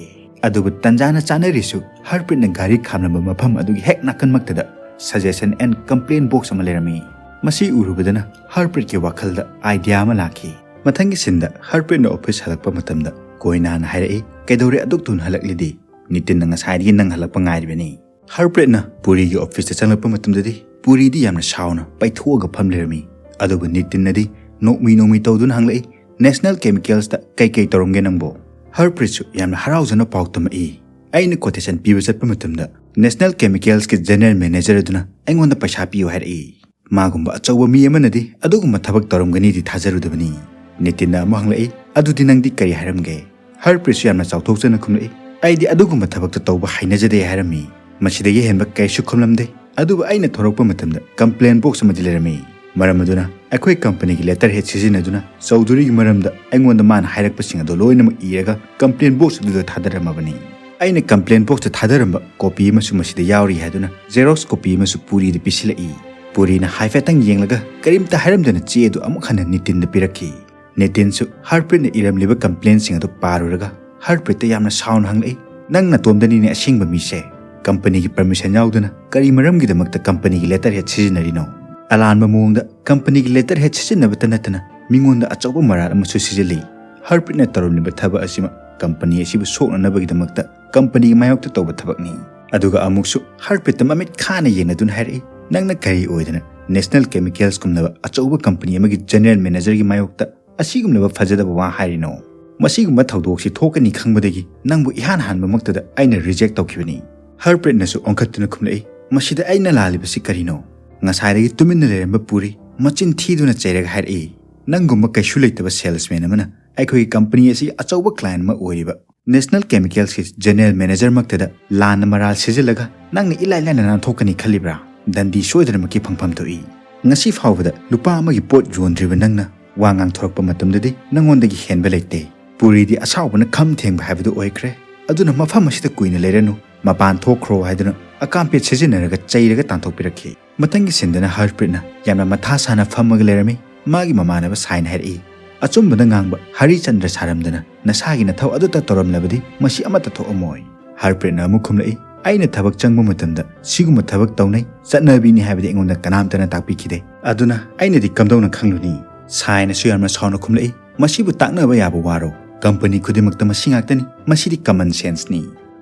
ꯑꯗꯨꯕꯨ ꯇꯟꯖꯥꯅ ꯆꯥꯅꯔꯤꯁꯨ ꯍꯔꯄ꯭ꯔꯤꯠꯅ ꯒꯥꯔꯤ ꯈꯥꯝꯂꯝꯕ ꯃꯐꯝ ꯑꯗꯨꯒꯤ ꯍꯦꯛ ꯅꯥꯀꯟꯃꯛꯇꯗ suggestion and complaint box ꯑꯃ ꯂꯩꯔꯝꯃꯤ꯫ ꯃꯁꯤ ꯎꯔꯨꯕꯗꯅ ꯍꯔꯄ꯭ꯔꯤꯠꯀꯤ ꯋꯥꯈꯜꯗ idea ꯑꯃ ꯂꯥꯛꯈꯤ꯫ ꯃꯊꯪꯒꯤ ꯁꯤꯟꯗ ꯍꯔꯄ꯭ꯔꯤꯠꯅ ꯑꯣꯐꯤꯁ ꯍꯜꯂꯛꯄ ꯃꯇꯝꯗ ꯀꯣꯏꯅꯥꯅ ꯍꯥꯏꯔꯛꯏ, "ꯀꯩꯗꯧꯔꯦ ꯑꯗꯨꯛ ꯊꯨꯅ ꯍꯜꯂꯛꯂꯤꯗꯤ? ꯅꯤꯇꯤꯟꯅ ꯉꯁꯥꯏꯗꯒꯤ ꯅꯪ ꯍꯜꯂꯛꯄ ꯉꯥꯏꯔꯤꯕꯅꯤ꯫" ꯍꯔꯄ꯭ꯔꯤꯠꯅ ꯄꯨꯔꯤꯒꯤ ꯑꯣꯐꯤꯁꯇ ꯆꯪꯂꯛꯄ ꯃꯇꯝꯗꯗꯤ ꯄꯨꯔꯤꯗꯤ ꯌꯥꯝꯅ ꯁꯥꯎꯅ ꯄꯩꯊꯣꯛꯑꯒ ꯐꯝ ꯂꯩꯔꯝꯃꯤ꯫ ꯑꯗꯨꯕꯨ ꯅꯤꯇꯤꯟꯅꯗꯤ ꯅꯣꯛꯃꯤ ꯅꯣꯛꯃꯤ ꯇꯧꯗꯨꯅ ꯍꯪꯂꯛꯏ, "ꯅꯦꯁꯅꯦꯜ ꯀꯦꯃꯤꯀꯦꯜꯁꯇ ꯀꯩꯀꯩ ꯇꯧꯔꯝꯒꯦ ꯅꯪꯕꯣ?" ꯍꯔꯄ꯭ꯔꯤꯠꯁꯨ ꯌꯥꯝꯅ ꯍꯔꯥꯎꯖꯅ ꯄꯥꯎ ꯇꯝꯃꯛꯏ, "ꯑꯩꯅ ꯀꯣꯇꯦꯁꯟ ꯄꯤꯕ ꯆꯠꯄ ꯃꯇꯝꯗ ꯅꯦꯁꯅꯦꯜ ꯀꯦꯃꯤꯀꯦꯜꯁꯀꯤ ꯖꯦꯅꯔꯦꯜ ꯃꯦꯅꯦꯖꯔ ꯑꯗꯨꯅ ꯑꯩꯉꯣꯟꯗ ꯄꯩꯁꯥ ꯄꯤꯌꯨ ꯍꯥꯏꯔꯛꯏ꯫ ꯃꯥꯒꯨꯝꯕ ꯑꯆꯧꯕ ꯃꯤ ꯑꯃꯅꯗꯤ ꯑꯗꯨꯒꯨꯝꯕ ꯊꯕꯛ ꯇꯧꯔꯝꯒꯅꯤꯗꯤ ꯊꯥꯖꯔꯨꯗꯕꯅꯤ꯫" ꯅꯤꯇꯤꯟꯅ ꯑꯃꯨꯛ ꯍꯪꯂꯛꯏ, "ꯑꯗꯨꯗꯤ ꯅꯪꯗꯤ ꯀꯔꯤ ꯍꯥꯏꯔꯝꯒꯦ?" ꯍꯔꯄ꯭ꯔꯤꯠꯁꯨ ꯌꯥꯝꯅ ꯆꯥꯎꯊꯣꯛꯆꯅ ꯈꯨꯝꯂꯛꯏ, "ꯑꯩꯗꯤ ꯑꯗꯨꯒꯨꯝꯕ ꯊꯕꯛꯇ ꯇꯧꯕ ꯍꯩꯅꯖꯗꯦ" ꯍꯥꯏꯔꯝꯃꯤ꯫ ꯃꯁꯤꯗꯒꯤ ꯍꯦꯟꯕ ꯀꯔꯤꯁꯨ ꯈꯨꯝꯂꯝꯗꯦ꯫ ꯑꯗꯨꯕꯨ ꯑꯩꯅ ꯊꯣꯔꯛꯄ ꯃꯇꯝꯗ complaint box ꯑꯃꯗꯤ ꯂꯩꯔꯝꯃꯤ꯫ ꯃꯔꯝ ꯑꯗꯨꯅ ꯑꯩꯈꯣꯏ ꯀꯝꯄꯅꯤꯒꯤ ꯂꯦꯇꯔ ꯍꯦꯗ ꯁꯤꯖꯤꯟꯅꯗꯨꯅ ꯆꯧꯙꯨꯔꯤꯒꯤ ꯃꯔꯝꯗ ꯑꯩꯉꯣꯟꯗ ꯃꯥꯅ ꯍꯥꯏꯔꯛꯄꯁꯤꯡ ꯑꯗꯨ ꯂꯣꯏꯅꯃꯛ ꯏꯔꯒ complaint box ꯑꯗꯨꯗ ꯊꯥꯗꯔꯝꯃꯕꯅꯤ꯫ ꯑꯩꯅ complaint boxꯇ ꯊꯥꯗꯔꯝꯕ ꯀꯣꯄꯤ ꯑꯃꯁꯨ ꯃꯁꯤꯗ ꯌꯥꯎꯔꯤ ꯍꯥꯏꯗꯨꯅ ꯖꯦꯔꯣꯛꯁ ꯀꯣꯄꯤ ꯑꯃꯁꯨ ꯄꯨꯔꯤꯗ ꯄꯤꯁꯤꯜꯂꯛꯏ꯫ ꯄꯨꯔꯤꯅ ꯍꯥꯏꯐꯦꯠꯇꯪ ꯌꯦꯡꯂꯒ ꯀꯔꯤꯝꯇ ꯍꯥꯏꯔꯝꯗꯅ ꯆꯦ ꯑꯗꯨ ꯑꯃꯨꯛ ꯍꯟꯅ ꯅꯤꯇꯤꯟꯗ ꯄꯤꯔꯛꯈꯤ꯫ ꯅꯤꯇꯤꯟꯁꯨ ꯍꯔꯄ꯭ꯔꯤꯠꯅ ꯏꯔꯝꯂꯤꯕ complaintꯁꯤꯡ ꯑꯗꯨ ꯄꯥꯔꯨꯔꯒ ꯍꯔꯄ꯭ꯔꯤꯠꯇ ꯌꯥꯝꯅ ꯁꯥꯎꯅ ꯍꯪꯂꯛꯏ, "ꯅꯪ ꯅꯇꯣꯝꯗꯅꯤꯅꯦ ꯑꯁꯦꯡꯕ ꯃꯤꯁꯦ? ꯀꯝꯄꯅꯤꯒꯤ permission ꯌꯥꯎꯗꯅ ꯀꯔꯤ ꯃꯔꯝꯒꯤꯗꯃꯛꯇ ꯀꯝꯄꯅꯤꯒꯤ ꯂꯦꯇꯔ ꯍꯦꯗ ꯁꯤꯖꯤꯟꯅꯔꯤꯅꯣ?" ꯑꯂꯥꯟꯕ ꯃꯑꯣꯡꯗ ꯀꯝꯄꯅꯤꯒꯤ ꯂꯦꯇꯔ ꯍꯦꯗ ꯁꯤꯖꯤꯟꯅꯕꯇ ꯅꯠꯇꯅ ꯃꯤꯉꯣꯟꯗ ꯑꯆꯧꯕ ꯃꯔꯥꯜ ꯑꯃꯁꯨ ꯁꯤꯖꯤꯜꯂꯤ꯫ ꯍꯔꯄ꯭ꯔꯤꯠꯅ ꯇꯧꯔꯝꯂꯤꯕ ꯊꯕꯛ ꯑꯁꯤꯃꯛ ꯀꯝꯄꯅꯤ ꯑꯁꯤꯕꯨ ꯁꯣꯛꯅꯅꯕꯒꯤꯗꯃꯛꯇ ꯀꯝꯄꯅꯤꯒꯤ ꯃꯥꯌꯣꯛꯇ ꯇꯧꯕ ꯊꯕꯛꯅꯤ꯫ ꯑꯗꯨꯒ ꯑꯃꯨꯛꯁꯨ ꯍꯔꯄ꯭ꯔꯤꯠꯇ ꯃꯃꯤꯠ ꯈꯥꯅ ꯌꯦꯡꯅꯗꯨꯅ ꯍꯥꯏꯔꯛꯏ, "ꯅꯪꯅ ꯀꯔꯤ ꯑꯣꯏꯗꯅ ꯅꯦꯁꯅꯦꯜ ꯀꯦꯃꯤꯀꯦꯜꯁꯀꯨꯝꯂꯕ ꯑꯆꯧꯕ ꯀꯝꯄꯅꯤ ꯑꯃꯒꯤ ꯖꯦꯅꯔꯦꯜ ꯃꯦꯅꯦꯖꯔꯒꯤ ꯃꯥꯌꯣꯛꯇ ꯑꯁꯤꯒꯨꯝꯂꯕ ꯐꯖꯗꯕ ꯋꯥ ꯍꯥꯏꯔꯤꯅꯣ? ꯃꯁꯤꯒꯨꯝꯕ ꯊꯧꯗꯣꯛꯁꯤ ꯊꯣꯛꯀꯅꯤ ꯈꯪꯕꯗꯒꯤ ꯅꯪꯕꯨ ꯏꯍꯥꯟ ꯍꯥꯟꯕꯃꯛꯇꯗ ꯑꯩꯅ ꯔꯤꯖꯦꯛ ꯇꯧꯈꯤꯕꯅꯤ꯫" ꯍꯔꯄ꯭ꯔꯤꯠꯅꯁꯨ ꯑꯣꯟꯈꯠꯇꯨꯅ ꯈꯨꯝꯂꯛꯏ, "ꯃꯁꯤꯗ ꯑꯩꯅ ꯂꯥꯜꯂꯤꯕꯁꯤ ꯀꯔꯤꯅꯣ? ꯉꯁꯥꯏꯗꯒꯤ ꯇꯨꯃꯤꯟꯅ ꯂꯩꯔꯝꯕ ꯄꯨꯔꯤ ꯃꯆꯤꯟ ꯊꯤꯗꯨꯅ ꯆꯩꯔꯒ ꯍꯥꯏꯔꯛꯏ, ꯅꯪꯒꯨꯝꯕ ꯀꯩꯁꯨ ꯂꯩꯇꯕ ꯁꯦꯜꯁꯃꯦꯟ ꯑꯃꯅ ꯑꯩꯈꯣꯏꯒꯤ ꯀꯝꯄꯅꯤ ꯑꯁꯤ ꯑꯆꯧꯕ ꯀ꯭ꯂꯥꯏꯟ ꯑꯃ ꯑꯣꯏꯔꯤꯕ ꯅꯦꯁꯅꯦꯜ ꯀꯦꯃꯤꯀꯦꯜꯁꯀꯤ ꯖꯦꯅꯔꯦꯜ ꯃꯦꯅꯦꯖꯔꯃꯛꯇꯗ ꯂꯥꯟꯅ ꯃꯔꯥꯜ ꯁꯤꯖꯤꯜꯂꯒ ꯅꯪꯅ ꯏꯂꯥꯏ ꯂꯥꯏꯅ ꯅꯥꯟꯊꯣꯛꯀꯅꯤ ꯈꯜꯂꯤꯕ꯭ꯔꯥ? ꯗꯟꯗꯤ ꯁꯣꯏꯗꯅꯃꯛꯀꯤ ꯐꯪꯐꯝ ꯊꯣꯛꯏ꯫ ꯉꯁꯤ ꯐꯥꯎꯕꯗ ꯂꯨꯄꯥ ꯑꯃꯒꯤ ꯄꯣꯠ ꯌꯣꯟꯗ꯭ꯔꯤꯕ ꯅꯪꯅ ꯋꯥ ꯉꯥꯡꯊꯣꯔꯛꯄ ꯃꯇꯝꯗꯗꯤ ꯅꯉꯣꯟꯗꯒꯤ ꯍꯦꯟꯕ ꯂꯩꯇꯦ꯫ ꯄꯨꯔꯤꯗꯤ ꯑꯁꯥꯎꯕꯅ ꯈꯝ ꯊꯦꯡꯕ ꯍꯥꯏꯕꯗꯨ ꯑꯣꯏꯈ꯭ꯔꯦ꯫ ꯑꯗꯨꯅ ꯃꯐꯝ ꯑꯁꯤꯗ ꯀꯨꯏꯅ ꯂꯩꯔꯅꯨ, ꯃꯄꯥꯟ ꯊꯣꯛꯈ꯭ꯔꯣ ꯍꯥꯏꯗꯨꯅ ꯑꯀꯥꯝꯄꯦꯠ ꯁꯤꯖꯤꯟꯅꯔꯒ ꯆꯩꯔꯒ ꯇꯥꯟꯊꯣꯛꯄꯤꯔꯛꯈꯤ꯫ ꯃꯊꯪꯒꯤ ꯁꯤꯟꯗꯅ ꯍꯔꯄ꯭ꯔꯤꯠꯅ ꯌꯥꯝꯅ ꯃꯊꯥ ꯁꯥꯅ ꯐꯝꯃꯒ ꯂꯩꯔꯝꯃꯤ꯫ ꯃꯥꯒꯤ ꯃꯃꯥꯟꯅꯕ ꯁꯥꯏꯅ ꯍꯥꯏꯔꯛꯏ, "ꯑꯆꯨꯝꯕꯗ ꯉꯥꯡꯕ ꯍꯔꯤꯆꯟꯗ꯭ꯔ ꯁꯥꯔꯝꯗꯅ ꯅꯁꯥꯒꯤ ꯅꯊꯧ ꯑꯗꯨꯇ ꯇꯧꯔꯝꯂꯕꯗꯤ ꯃꯁꯤ ꯑꯃꯠꯇ ꯊꯣꯛꯑꯝꯃꯣꯏ꯫" ꯍꯔꯄ꯭ꯔꯤꯠꯅ ꯑꯃꯨꯛ ꯈꯨꯝꯂꯛꯏ, "ꯑꯩꯅ ꯊꯕꯛ ꯆꯪꯕ ꯃꯇꯝꯗ ꯁꯤꯒꯨꯝꯕ ꯊꯕꯛ ꯇꯧꯅꯩ, ꯆꯠꯅꯕꯤꯅꯤ ꯍꯥꯏꯕꯗꯤ ꯑꯩꯉꯣꯟꯗ ꯀꯅꯥꯝꯇꯅ ꯇꯥꯛꯄꯤꯈꯤꯗꯦ꯫ ꯑꯗꯨꯅ ꯑꯩꯅꯗꯤ ꯀꯝꯗꯧꯅ ꯈꯪꯂꯨꯅꯤ?" ꯁꯥꯏꯅꯁꯨ ꯌꯥꯝꯅ ꯁꯥꯎꯅ ꯈꯨꯝꯂꯛꯏ, "ꯃꯁꯤꯕꯨ ꯇꯥꯛꯅꯕ ꯌꯥꯕ ꯋꯥꯔꯣ? ꯀꯝꯄꯅꯤ ꯈꯨꯗꯤꯡꯃꯛꯇ ꯃꯁꯤ ꯉꯥꯛꯇꯅꯤ꯫ ꯃꯁꯤꯗꯤ ꯀꯃꯟ ꯁꯦꯟꯁꯅꯤ꯫"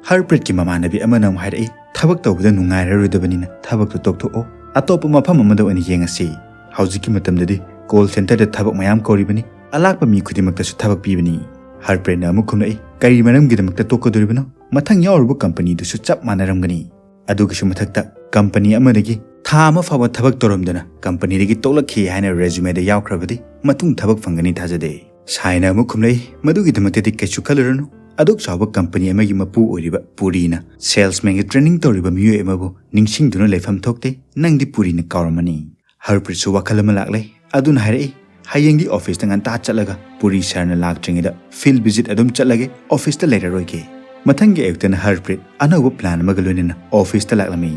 ꯍꯔꯄ꯭ꯔꯤꯠꯀꯤ ꯃꯃꯥꯟꯅꯕꯤ ꯑꯃꯅ ꯑꯃꯨꯛ ꯍꯥꯏꯔꯛꯏ, "ꯊꯕꯛ ꯇꯧꯕꯗ ꯅꯨꯡꯉꯥꯏꯔꯔꯣꯏꯗꯕꯅꯤꯅ ꯊꯕꯛꯇꯨ ꯇꯣꯛꯊꯣꯛꯑꯣ, ꯑꯇꯣꯞꯄ ꯃꯐꯝ ꯑꯃꯗ ꯑꯣꯏꯅ ꯌꯦꯡꯉꯁꯤ꯫ ꯍꯧꯖꯤꯛꯀꯤ ꯃꯇꯝꯗꯗꯤ ꯀꯣꯜ ꯁꯦꯟꯇꯔꯗ ꯊꯕꯛ ꯃꯌꯥꯝ ꯀꯧꯔꯤꯕꯅꯤ, ꯑꯂꯥꯛꯄ ꯃꯤ ꯈꯨꯗꯤꯡꯃꯛꯇꯁꯨ ꯊꯕꯛ ꯄꯤꯕꯅꯤ꯫" ꯍꯔꯄ꯭ꯔꯤꯠꯅ ꯑꯃꯨꯛ ꯈꯨꯝꯂꯛꯏ, "ꯀꯔꯤ ꯃꯔꯝꯒꯤꯗꯃꯛꯇ ꯇꯣꯛꯀꯗꯣꯔꯤꯕꯅꯣ? ꯃꯊꯪ ꯌꯥꯎꯔꯨꯕ ꯀꯝꯄꯅꯤꯗꯨꯁꯨ ꯆꯞ ꯃꯥꯟꯅꯔꯝꯒꯅꯤ꯫ ꯑꯗꯨꯒꯤꯁꯨ ꯃꯊꯛꯇ ꯀꯝꯄꯅꯤ ꯑꯃꯗꯒꯤ ꯊꯥ ꯑꯃ ꯐꯥꯎꯕ ꯊꯕꯛ ꯇꯧꯔꯝꯗꯅ ꯀꯝꯄꯅꯤꯗꯒꯤ ꯇꯣꯛꯂꯛꯈꯤ ꯍꯥꯏꯅ ꯔꯦꯖꯨꯃꯦꯗ ꯌꯥꯎꯈ꯭ꯔꯕꯗꯤ ꯃꯇꯨꯡ ꯊꯕꯛ ꯐꯪꯒꯅꯤ ꯊꯥꯖꯗꯦ꯫" ꯁꯥꯏꯅ ꯑꯃꯨꯛ ꯈꯨꯝꯂꯛꯏ, "ꯃꯗꯨꯒꯤꯗꯃꯛꯇꯗꯤ ꯀꯩꯁꯨ ꯈꯜꯂꯨꯔꯅꯨ꯫ ꯑꯗꯨꯛ ꯆꯥꯎꯕ ꯀꯝꯄꯅꯤ ꯑꯃꯒꯤ ꯃꯄꯨ ꯑꯣꯏꯔꯤꯕ ꯄꯨꯔꯤꯅ ꯁꯦꯜꯁꯃꯦꯟꯒꯤ ꯇ꯭ꯔꯦꯅꯤꯡ ꯇꯧꯔꯤꯕ ꯃꯤꯑꯣꯏ ꯑꯃꯕꯨ ꯅꯤꯡꯁꯤꯡꯗꯨꯅ ꯂꯩꯐꯝ ꯊꯣꯛꯇꯦ꯫ ꯅꯪꯗꯤ ꯄꯨꯔꯤꯅ ꯀꯥꯎꯔꯝꯃꯅꯤ꯫" ꯍꯔꯄ꯭ꯔꯤꯠꯁꯨ ꯋꯥꯈꯜ ꯑꯃ ꯂꯥꯛꯂꯦ꯫ ꯑꯗꯨꯅ ꯍꯥꯏꯔꯛꯏ, "ꯍꯌꯦꯡꯗꯤ ꯑꯣꯐꯤꯁꯇ ꯉꯟꯇꯥ ꯆꯠꯂꯒ ꯄꯨꯔꯤ ꯁꯥꯔꯅ ꯂꯥꯛꯇ꯭ꯔꯤꯉꯩꯗ ꯐꯤꯜ ꯚꯤꯖꯤꯠ ꯑꯗꯨꯝ ꯆꯠꯂꯒꯦ, ꯑꯣꯐꯤꯁꯇ ꯂꯩꯔꯔꯣꯏꯒꯦ꯫" ꯃꯊꯪꯒꯤ ꯑꯌꯨꯛꯇꯅ ꯍꯔꯄ꯭ꯔꯤꯠ ꯑꯅꯧꯕ ꯄ꯭ꯂꯥꯟ ꯑꯃꯒ ꯂꯣꯏꯅꯅ ꯑꯣꯐꯤꯁꯇ ꯂꯥꯛꯂꯝꯃꯤ꯫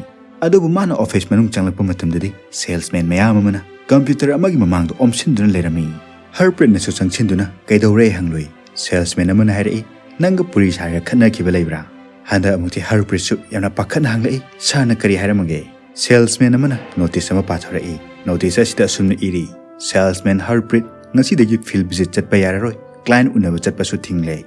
ꯑꯗꯨꯕꯨ ꯃꯥꯅ ꯑꯣꯐꯤꯁ ꯃꯅꯨꯡ ꯆꯪꯂꯛꯄ ꯃꯇꯝꯗꯗꯤ ꯁꯦꯜꯁꯃꯦꯟ ꯃꯌꯥꯝ ꯑꯃꯅ ꯀꯝꯄ꯭ꯌꯨꯇꯔ ꯑꯃꯒꯤ ꯃꯃꯥꯡꯗ ꯑꯣꯝꯁꯤꯟꯗꯨꯅ ꯂꯩꯔꯝꯃꯤ꯫ ꯍꯔꯄ꯭ꯔꯤꯠꯅꯁꯨ ꯆꯪꯁꯤꯟꯗꯨꯅ, "ꯀꯩꯗꯧꯔꯦ?" ꯍꯪꯂꯨꯏ꯫ ꯁꯦꯜꯁꯃꯦꯟ ꯑꯃꯅ ꯍꯥꯏꯔꯛꯏ, "ꯅꯪꯒ ꯄꯨꯔꯤ ꯁꯥꯔꯒ ꯈꯠꯅꯈꯤꯕ ꯂꯩꯕ꯭ꯔꯥ?" ꯍꯟꯗꯛ ꯑꯃꯨꯛꯇꯤ ꯍꯔꯄ꯭ꯔꯤꯠꯁꯨ ꯌꯥꯝꯅ ꯄꯥꯈꯠꯅ ꯍꯪꯂꯛꯏ, "ꯁꯥꯔꯅ ꯀꯔꯤ ꯍꯥꯏꯔꯝꯃꯒꯦ?" ꯁꯦꯜꯁꯃꯦꯟ ꯑꯃꯅ ꯅꯣꯇꯤꯁ ꯑꯃ ꯄꯥꯊꯣꯔꯛꯏ꯫ ꯅꯣꯇꯤꯁ ꯑꯁꯤꯗ ꯑꯁꯨꯝꯅ ꯏꯔꯤ, "ꯁꯦꯜꯁꯃꯦꯟ ꯍꯔꯄ꯭ꯔꯤꯠ, ꯉꯁꯤꯗꯒꯤ ꯐꯤꯜ ꯚꯤꯖꯤꯠ ꯆꯠꯄ ꯌꯥꯔꯔꯣꯏ, ꯀ꯭ꯂꯥꯏꯟ ꯎꯅꯕ ꯆꯠꯄꯁꯨ ꯊꯤꯡꯂꯦ꯫"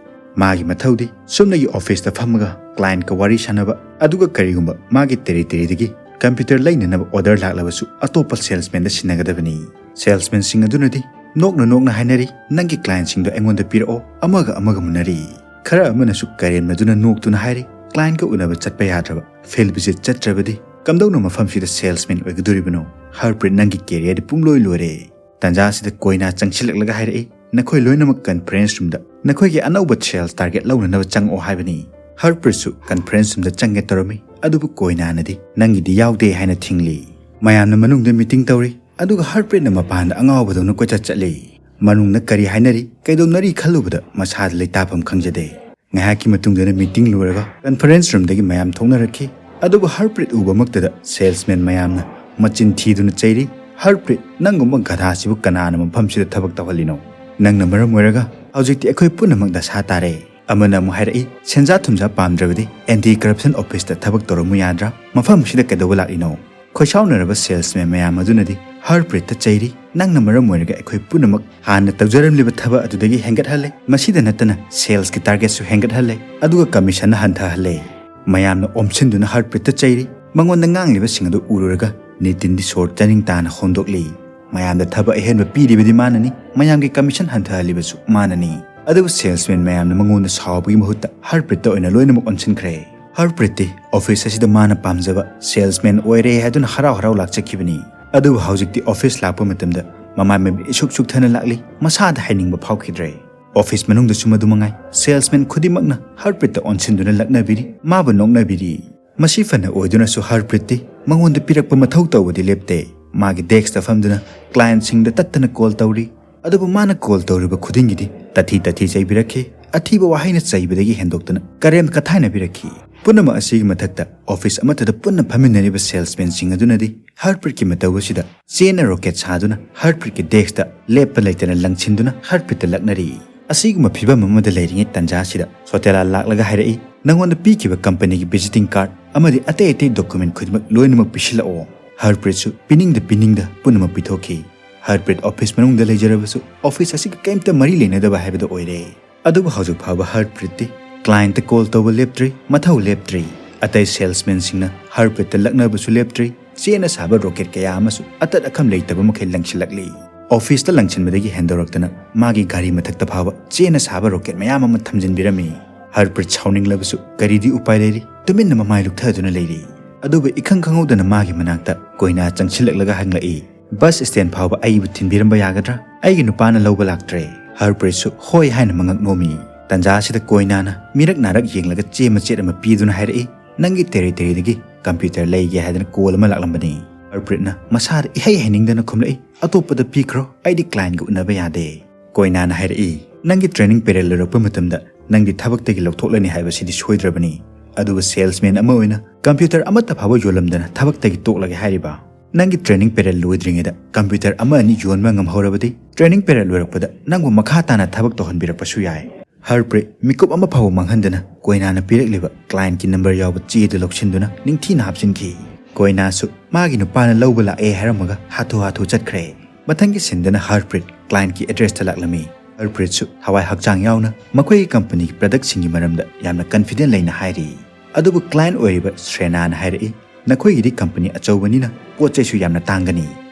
ꯃꯥꯒꯤ ꯃꯊꯧꯗꯤ ꯁꯨꯞꯅꯒꯤ ꯑꯣꯐꯤꯁꯇ ꯐꯝꯃꯒ ꯀ꯭ꯂꯥꯏꯟꯠꯀ ꯋꯥꯔꯤ ꯁꯥꯟꯅꯕ, ꯑꯗꯨꯒ ꯀꯔꯤꯒꯨꯝꯕ ꯃꯥꯒꯤ ꯇꯦꯔꯤꯇꯣꯔꯤꯗꯒꯤ ꯀꯝꯄ꯭ꯌꯨꯇꯔ ꯂꯩꯅꯅꯕ ꯑꯣꯔꯗꯔ ꯂꯥꯛꯂꯕꯁꯨ ꯑꯇꯣꯞꯄ ꯁꯦꯜꯁꯃꯦꯟꯗ ꯁꯤꯟꯅꯒꯗꯕꯅꯤ꯫ ꯁꯦꯜꯁꯃꯦꯟꯁꯤꯡ ꯑꯗꯨꯅꯗꯤ ꯅꯣꯛꯅ ꯅꯣꯛꯅ ꯍꯥꯏꯅꯔꯤ, "ꯅꯪꯒꯤ ꯀ꯭ꯂꯥꯏꯟꯠꯁꯤꯡꯗꯣ ꯑꯩꯉꯣꯟꯗ ꯄꯤꯔꯛꯑꯣ", ꯑꯃꯒ ꯑꯃꯒ ꯃꯨꯟꯅꯔꯤ꯫ ꯈꯔ ꯑꯃꯅꯁꯨ ꯀꯔꯦꯝꯅꯗꯨꯅ ꯅꯣꯛꯇꯨꯅ ꯍꯥꯏꯔꯤ, "ꯀ꯭ꯂꯥꯏꯟꯠꯀ ꯎꯅꯕ ꯆꯠꯄ ꯌꯥꯗ꯭ꯔꯕ, ꯐꯤꯜꯗ ꯚꯤꯖꯤꯠ ꯆꯠꯇ꯭ꯔꯕꯗꯤ ꯀꯝꯗꯧꯅ ꯃꯐꯝꯁꯤꯗ ꯁꯦꯜꯁꯃꯦꯟ ꯑꯣꯏꯒꯗꯣꯔꯤꯕꯅꯣ? ꯍꯔꯄ꯭ꯔꯤꯠ, ꯅꯪꯒꯤ ꯀꯦꯔꯤꯌꯔꯗꯤ ꯄꯨꯡꯂꯣꯏ ꯂꯣꯏꯔꯦ!" ꯇꯥꯟꯖꯥꯁꯤꯗ ꯀꯣꯏꯅꯥ ꯆꯪꯁꯤꯜꯂꯛꯂꯒ ꯍꯥꯏꯔꯛꯏ, "ꯅꯈꯣꯏ ꯂꯣꯏꯅꯃꯛ ꯀꯟꯐꯔꯦꯟꯁ ꯔꯨꯝꯗ ꯅꯈꯣꯏꯒꯤ ꯑꯅꯧꯕ ꯁꯦꯜꯁ ꯇꯥꯔꯒꯦꯠ ꯂꯧꯅꯅꯕ ꯆꯪꯉꯛꯑꯣ ꯍꯥꯏꯕꯅꯤ꯫" ꯍꯔꯄ꯭ꯔꯤꯠꯁꯨ ꯀꯟꯐꯔꯦꯟꯁ ꯔꯨꯝꯗ ꯆꯪꯒꯦ ꯇꯧꯔꯝꯃꯤ, ꯑꯗꯨꯕꯨ ꯀꯣꯏꯅꯥꯅꯗꯤ ꯅꯪꯒꯤꯗꯤ ꯌꯥꯎꯗꯦ ꯍꯥꯏꯅ ꯊꯤꯡꯂꯤ꯫ ꯃꯌꯥꯝꯅ ꯃꯅꯨꯡꯗ ꯃꯤꯇꯤꯡ ꯇꯧꯔꯤ, ꯑꯗꯨꯒ ꯍꯔꯄ꯭ꯔꯤꯠꯅ ꯃꯄꯥꯟꯗ ꯑꯉꯥꯎꯕꯗꯧꯅ ꯀꯣꯏꯆꯠ ꯆꯠꯂꯤ꯫ ꯃꯅꯨꯡꯗ ꯀꯔꯤ ꯍꯥꯏꯅꯔꯤ, ꯀꯩꯗꯧꯅꯔꯤ ꯈꯜꯂꯨꯕꯗ ꯃꯁꯥꯗ ꯂꯩꯇꯥꯐꯝ ꯈꯪꯖꯗꯦ꯫ ꯉꯥꯏꯍꯥꯛꯀꯤ ꯃꯇꯨꯡꯗꯅ ꯃꯤꯇꯤꯡ ꯂꯣꯏꯔꯒ ꯀꯟꯐꯔꯦꯟꯁ ꯔꯨꯝꯗꯒꯤ ꯃꯌꯥꯝ ꯊꯣꯛꯅꯔꯛꯈꯤ, ꯑꯗꯨꯕꯨ ꯍꯔꯄ꯭ꯔꯤꯠ ꯎꯕꯃꯛꯇꯗ ꯁꯦꯜꯁꯃꯦꯟ ꯃꯌꯥꯝꯅ ꯃꯆꯤꯟ ꯊꯤꯗꯨꯅ ꯆꯩꯔꯤ, "ꯍꯔꯄ꯭ꯔꯤꯠ, ꯅꯪꯒꯨꯝꯕ ꯒꯙꯥꯁꯤꯕꯨ ꯀꯅꯥꯅ ꯃꯐꯝꯁꯤꯗ ꯊꯕꯛ ꯇꯧꯍꯜꯂꯤꯅꯣ? ꯅꯪꯅ ꯃꯔꯝ ꯑꯣꯏꯔꯒ ꯍꯧꯖꯤꯛꯇꯤ ꯑꯩꯈꯣꯏ ꯄꯨꯝꯅꯃꯛ ꯗꯁꯥ ꯇꯥꯔꯦ꯫" ꯑꯃꯅ ꯑꯃꯨꯛ ꯍꯥꯏꯔꯛꯏ, "ꯁꯦꯟꯖꯥ ꯊꯨꯝꯖꯥ ꯄꯥꯝꯗ꯭ꯔꯕꯗꯤ ꯑꯦꯟꯇꯤ ꯀꯔꯞꯁꯟ ꯑꯣꯐꯤꯁꯇ ꯊꯕꯛ ꯇꯧꯔꯝꯃꯨ ꯌꯥꯗ꯭ꯔꯥ? ꯃꯐꯝ ꯑꯁꯤꯗ ꯀꯩꯗꯧꯕ ꯂꯥꯛꯂꯤꯅꯣ?" ꯈꯣꯏꯁꯥꯎꯅꯔꯕ ꯁꯦꯜꯁꯃꯦꯟ ꯃꯌꯥꯝ ꯑꯗꯨꯅꯗꯤ ꯍꯔꯄ꯭ꯔꯤꯠꯇ ꯆꯩꯔꯤ, "ꯅꯪꯅ ꯃꯔꯝ ꯑꯣꯏꯔꯒ ꯑꯩꯈꯣꯏ ꯄꯨꯝꯅꯃꯛ ꯍꯥꯟꯅ ꯇꯧꯖꯔꯝꯂꯤꯕ ꯊꯕꯛ ꯑꯗꯨꯗꯒꯤ ꯍꯦꯟꯒꯠꯍꯜꯂꯦ꯫ ꯃꯁꯤꯗ ꯅꯠꯇꯅ ꯁꯦꯜꯁꯀꯤ ꯇꯥꯔꯒꯦꯠꯁꯨ ꯍꯦꯟꯒꯠꯍꯜꯂꯦ, ꯑꯗꯨꯒ ꯀꯃꯤꯁꯟꯅ ꯍꯟꯊꯍꯜꯂꯦ꯫" ꯃꯌꯥꯝꯅ ꯑꯣꯝꯁꯤꯟꯗꯨꯅ ꯍꯔꯄ꯭ꯔꯤꯠꯇ ꯆꯩꯔꯤ꯫ ꯃꯉꯣꯟꯗ ꯉꯥꯡꯂꯤꯕꯁꯤꯡ ꯑꯗꯨ ꯎꯔꯨꯔꯒ ꯅꯤꯇꯤꯟꯗꯤ ꯁꯣꯔ ꯆꯥꯅꯤꯡ ꯇꯥꯅ ꯍꯣꯟꯗꯣꯛꯂꯤ꯫ ꯃꯌꯥꯝꯗ ꯊꯕꯛ ꯑꯍꯦꯟꯕ ꯄꯤꯔꯤꯕꯗꯤ ꯃꯥꯅꯅꯤ, ꯃꯌꯥꯝꯒꯤ ꯀꯃꯤꯁꯟ ꯍꯟꯊꯍꯜꯂꯤꯕꯁꯨ ꯃꯥꯅꯅꯤ꯫ ꯑꯗꯨꯕꯨ ꯁꯦꯜꯁꯃꯦꯟ ꯃꯌꯥꯝꯅ ꯃꯉꯣꯟꯗ ꯁꯥꯎꯕꯒꯤ ꯃꯍꯨꯠꯇ ꯍꯔꯄ꯭ꯔꯤꯠꯇ ꯑꯣꯏꯅ ꯂꯣꯏꯅꯃꯛ ꯑꯣꯟꯁꯤꯟꯈ꯭ꯔꯦ꯫ ꯍꯔꯄ꯭ꯔꯤꯠꯇꯤ ꯑꯣꯐꯤꯁ ꯑꯁꯤꯗ ꯃꯥꯅ ꯄꯥꯝꯖꯕ ꯁꯦꯜꯁꯃꯦꯟ ꯑꯣꯏꯔꯦ ꯍꯥꯏꯗꯨꯅ ꯍꯔꯥꯎ ꯍꯔꯥꯎ ꯂꯥꯛꯆꯈꯤꯕꯅꯤ꯫ ꯑꯗꯨꯕꯨ ꯍꯧꯖꯤꯛꯇꯤ ꯑꯣꯐꯤꯁ ꯂꯥꯛꯄ ꯃꯇꯝꯗ ꯃꯃꯥꯏ ꯃꯃꯤꯠ ꯏꯁꯨꯛ ꯁꯨꯛꯊꯅ ꯂꯥꯛꯂꯤ, ꯃꯁꯥꯗ ꯍꯥꯏꯅꯤꯡꯕ ꯐꯥꯎꯈꯤꯗ꯭ꯔꯦ꯫ ꯑꯣꯐꯤꯁ ꯃꯅꯨꯡꯗꯁꯨ ꯃꯗꯨ ꯃꯉꯥꯏ, ꯁꯦꯜꯁꯃꯦꯟ ꯈꯨꯗꯤꯡꯃꯛꯅ ꯍꯔꯄ꯭ꯔꯤꯠꯇ ꯑꯣꯟꯁꯤꯟꯗꯨꯅ ꯂꯛꯅꯕꯤꯔꯤ, ꯃꯥꯕꯨ ꯅꯣꯛꯅꯕꯤꯔꯤ꯫ ꯃꯁꯤ ꯐꯅ ꯑꯣꯏꯗꯨꯅꯁꯨ ꯍꯔꯄ꯭ꯔꯤꯠꯇꯤ ꯃꯉꯣꯟꯗ ꯄꯤꯔꯛꯄ ꯃꯊꯧ ꯇꯧꯕꯗꯤ ꯂꯦꯞꯇꯦ꯫ ꯃꯥꯒꯤ ꯗꯦꯁꯛꯇ ꯐꯝꯗꯨꯅ ꯀ꯭ꯂꯥꯏꯟꯠꯁꯤꯡꯗ ꯇꯠꯇꯅ ꯀꯣꯜ ꯇꯧꯔꯤ꯫ ꯑꯗꯨꯕꯨ ꯃꯥꯅ ꯀꯣꯜ ꯇꯧꯔꯤꯕ ꯈꯨꯗꯤꯡꯒꯤꯗꯤ ꯇꯥꯊꯤ ꯇꯥꯊꯤ ꯆꯩꯕꯤꯔꯛꯈꯤ, ꯑꯊꯤꯕ ꯋꯥꯍꯩꯅ ꯆꯩꯕꯗꯒꯤ ꯍꯦꯟꯗꯣꯛꯇꯅ ꯀꯔꯦꯝ ꯀꯊꯥꯏꯅꯕꯤꯔꯛꯈꯤ꯫ ꯄꯨꯝꯅꯃꯛ ꯑꯁꯤꯒꯤ ꯃꯊꯛꯇ ꯑꯣꯐꯤꯁ ꯑꯃꯠꯇꯗ ꯄꯨꯟꯅ ꯐꯝꯃꯤꯟꯅꯔꯤꯕ ꯁꯦꯜꯁꯃꯦꯟꯁꯤꯡ ꯑꯗꯨꯅꯗꯤ ꯍꯔꯄ꯭ꯔꯤꯠꯀꯤ ꯃꯇꯧ ꯑꯁꯤꯗ ꯆꯦꯟꯅ ꯔꯣꯀꯦꯠ ꯁꯥꯗꯨꯅ ꯍꯔꯄ꯭ꯔꯤꯠꯀꯤ ꯗꯦꯁꯛꯇ ꯂꯦꯞꯄ ꯂꯩꯇꯅ ꯂꯪꯁꯤꯟꯗꯨꯅ ꯍꯔꯄ꯭ꯔꯤꯠꯇ ꯂꯛꯅꯔꯤ꯫ ꯑꯁꯤꯒꯨꯝꯕ ꯐꯤꯚꯝ ꯑꯃꯗ ꯂꯩꯔꯤꯉꯩ ꯇꯥꯟꯖꯥꯁꯤꯗ ꯁꯣꯇꯦꯂꯥ ꯂꯥꯛꯂꯒ ꯍꯥꯏꯔꯛꯏ, "ꯅꯉꯣꯟꯗ ꯄꯤꯈꯤꯕ ꯀꯝꯄꯅꯤꯒꯤ ꯚꯤꯖꯤꯇꯤꯡ ꯀꯥꯔꯗ ꯑꯃꯗꯤ ꯑꯇꯩ ꯑꯇꯩ ꯗꯣꯀꯨꯃꯦꯟ ꯈꯨꯗꯤꯡꯃꯛ ꯂꯣꯏꯅꯃꯛ ꯄꯤꯁꯤꯜꯂꯛꯑꯣ꯫" ꯍꯔꯄ꯭ꯔꯤꯠꯁꯨ ꯄꯤꯅꯤꯡꯗ ꯄꯤꯅꯤꯡꯗ ꯄꯨꯝꯅꯃꯛ ꯄꯤꯊꯣꯛꯈꯤ꯫ ꯍꯔꯄ꯭ꯔꯤꯠ ꯑꯣꯐꯤꯁ ꯃꯅꯨꯡꯗ ꯂꯩꯖꯔꯕꯁꯨ ꯑꯣꯐꯤꯁ ꯑꯁꯤꯒ ꯀꯔꯤꯝꯇ ꯃꯔꯤ ꯂꯩꯅꯗꯕ ꯍꯥꯏꯕꯗꯨ ꯑꯣꯏꯔꯦ꯫ ꯑꯗꯨꯕꯨ ꯍꯧꯖꯤꯛ ꯐꯥꯎꯕ ꯍꯔꯄ꯭ꯔꯤꯠꯇꯤ ꯀ꯭ꯂꯥꯏꯟꯠꯇ ꯀꯣꯜ ꯇꯧꯕ ꯂꯦꯞꯇ꯭ꯔꯤ, ꯃꯊꯧ ꯂꯦꯞꯇ꯭ꯔꯤ꯫ ꯑꯇꯩ ꯁꯦꯜꯁꯃꯦꯟꯁꯤꯡꯅ ꯍꯔꯄ꯭ꯔꯤꯠꯇ ꯂꯛꯅꯕꯁꯨ ꯂꯦꯞꯇ꯭ꯔꯤ꯫ ꯆꯦꯅ ꯁꯥꯕ ꯔꯣꯀꯦꯠ ꯀꯌꯥ ꯑꯃꯁꯨ ꯑꯇꯠ ꯑꯈꯝ ꯂꯩꯇꯕ ꯃꯈꯩ ꯂꯪꯁꯤꯜꯂꯛꯂꯤ꯫ ꯑꯣꯐꯤꯁꯇ ꯂꯪꯁꯤꯟꯕꯗꯒꯤ ꯍꯦꯟꯗꯣꯔꯛꯇꯅ ꯃꯥꯒꯤ ꯒꯥꯔꯤ ꯃꯊꯛꯇ ꯐꯥꯎꯕ ꯆꯦꯅ ꯁꯥꯕ ꯔꯣꯀꯦꯠ ꯃꯌꯥꯝ ꯑꯃ ꯊꯝꯖꯤꯟꯕꯤꯔꯝꯃꯤ꯫ ꯍꯔꯄ꯭ꯔꯤꯠ ꯁꯥꯎꯅꯤꯡꯂꯕꯁꯨ ꯀꯔꯤꯗꯤ ꯎꯄꯥꯏ ꯂꯩꯔꯤ, ꯇꯨꯃꯤꯟꯅ ꯃꯃꯥꯏ ꯂꯨꯛꯊꯗꯨꯅ ꯂꯩꯔꯤ꯫ ꯑꯗꯨꯕꯨ ꯏꯈꯪ ꯈꯪꯍꯧꯗꯅ ꯃꯥꯒꯤ ꯃꯅꯥꯛꯇ ꯀꯣꯏꯅꯥ ꯆꯪꯁꯤꯜꯂꯛꯂꯒ ꯍꯪꯂꯛꯏ, "ꯕꯁ ꯁ꯭ꯇꯦꯟ ꯐꯥꯎꯕ ꯑꯩꯕꯨ ꯊꯤꯟꯕꯤꯔꯝꯕ ꯌꯥꯒꯗ꯭ꯔꯥ? ꯑꯩꯒꯤ ꯅꯨꯄꯥꯅ ꯂꯧꯕ ꯂꯥꯛꯇ꯭ꯔꯦ꯫" ꯍꯔꯄ꯭ꯔꯤꯠꯁꯨ ꯍꯣꯏ ꯍꯥꯏꯅ ꯃꯉꯛ ꯅꯣꯝꯃꯤ꯫ ꯇꯟꯖꯥ ꯑꯁꯤꯗ ꯀꯣꯏꯅꯥꯅ ꯃꯤꯔꯛ ꯅꯥꯔꯛ ꯌꯦꯡꯂꯒ ꯆꯦ ꯃꯆꯦꯠ ꯑꯃ ꯄꯤꯗꯨꯅ ꯍꯥꯏꯔꯛꯏ, "ꯅꯪꯒꯤ ꯇꯦꯔꯤꯇꯣꯔꯤꯗꯒꯤ ꯀꯝꯄ꯭ꯌꯨꯇꯔ ꯂꯩꯒꯦ ꯍꯥꯏꯗꯅ ꯀꯣꯜ ꯑꯃ ꯂꯥꯛꯂꯝꯕꯅꯤ꯫" ꯍꯔꯄ꯭ꯔꯤꯠꯅ ꯃꯁꯥꯗ ꯏꯍꯩ ꯍꯩꯅꯤꯡꯗꯅ ꯈꯨꯝꯂꯛꯏ, "ꯑꯇꯣꯞꯄꯗ ꯄꯤꯈ꯭ꯔꯣ, ꯑꯩꯗꯤ ꯀ꯭ꯂꯥꯏꯟꯒ ꯎꯅꯕ ꯌꯥꯗꯦ꯫" ꯀꯣꯏꯅꯥꯅ ꯍꯥꯏꯔꯛꯏ, "ꯅꯪꯒꯤ ꯇ꯭ꯔꯦꯅꯤꯡ ꯄꯦꯔꯦꯗ ꯂꯣꯏꯔꯛꯄ ꯃꯇꯝꯗ ꯅꯪꯗꯤ ꯊꯕꯛꯇꯒꯤ ꯂꯧꯊꯣꯛꯂꯅꯤ ꯍꯥꯏꯕꯁꯤꯗꯤ ꯁꯣꯏꯗ꯭ꯔꯕꯅꯤ꯫ ꯑꯗꯨꯕꯨ ꯁꯦꯜꯁꯃꯦꯟ ꯑꯃ ꯑꯣꯏꯅ ꯀꯝꯄ꯭ꯌꯨꯇꯔ ꯑꯃꯠꯇ ꯐꯥꯎꯕ ꯌꯣꯜꯂꯝꯗꯅ ꯊꯕꯛꯇꯒꯤ ꯇꯣꯛꯂꯒꯦ ꯍꯥꯏꯔꯤꯕ? ꯅꯪꯒꯤ ꯇ꯭ꯔꯦꯅꯤꯡ ꯄꯦꯔꯦꯗ ꯂꯣꯏꯗ꯭ꯔꯤꯉꯩꯗ ꯀꯝꯄ꯭ꯌꯨꯇꯔ ꯑꯃ ꯑꯅꯤ ꯌꯣꯟꯕ ꯉꯝꯍꯧꯔꯕꯗꯤ ꯇ꯭ꯔꯦꯅꯤꯡ ꯄꯦꯔꯦꯗ ꯂꯣꯏꯔꯛꯄꯗ ꯅꯪꯕꯨ ꯃꯈꯥ ꯇꯥꯅ ꯊꯕꯛ ꯇꯧꯍꯟꯕꯤꯔꯛꯄꯁꯨ ꯌꯥꯏ꯫" ꯍꯔꯄ꯭ꯔꯤꯠ ꯃꯤꯀꯨꯞ ꯑꯃ ꯐꯥꯎꯕ ꯃꯥꯡꯍꯟꯗꯅ ꯀꯣꯏꯅꯥꯅ ꯄꯤꯔꯛꯂꯤꯕ ꯀ꯭ꯂꯥꯏꯟꯠꯀꯤ ꯅꯝꯕꯔ ꯌꯥꯎꯕ ꯆꯦꯗꯨ ꯂꯧꯁꯤꯟꯗꯨꯅ ꯅꯤꯡꯊꯤꯅ ꯍꯥꯞꯆꯤꯟꯈꯤ꯫ ꯀꯣꯏꯅꯥꯁꯨ ꯃꯥꯒꯤ ꯅꯨꯄꯥꯅ ꯂꯧꯕ ꯂꯥꯛꯑꯦ ꯍꯥꯏꯔꯝꯃꯒ ꯍꯥꯊꯨ ꯍꯥꯊꯨ ꯆꯠꯈ꯭ꯔꯦ꯫ ꯃꯊꯪꯒꯤ ꯁꯤꯟꯗꯅ ꯍꯔꯄ꯭ꯔꯤꯠ ꯀ꯭ꯂꯥꯏꯟꯠꯀꯤ ꯑꯦꯗ꯭ꯔꯦꯁꯇ ꯂꯥꯛꯂꯝꯃꯤ꯫ ꯍꯔꯄ꯭ꯔꯤꯠꯁꯨ ꯊꯋꯥꯏ ꯍꯛꯆꯥꯡ ꯌꯥꯎꯅ ꯃꯈꯣꯏꯒꯤ ꯀꯝꯄꯅꯤꯒꯤ ꯄ꯭ꯔꯗꯛꯁꯤꯡꯒꯤ ꯃꯔꯝꯗ ꯌꯥꯝꯅ ꯀꯟꯐꯤꯗꯦꯟ ꯂꯩꯅ ꯍꯥꯏꯔꯤ꯫ ꯑꯗꯨꯕꯨ ꯀ꯭ꯂꯥꯏꯟꯠ ꯑꯣꯏꯔꯤꯕ ꯁ꯭ꯔꯦꯅꯥꯅ ꯍꯥꯏꯔꯛꯏ, "ꯅꯈꯣꯏꯒꯤꯗꯤ ꯀꯝꯄꯅꯤ ꯑꯆꯧꯕꯅꯤꯅ ꯄꯣꯠ ꯆꯩꯁꯨ ꯌꯥꯝꯅ ꯇꯥꯡꯒꯅꯤ꯫"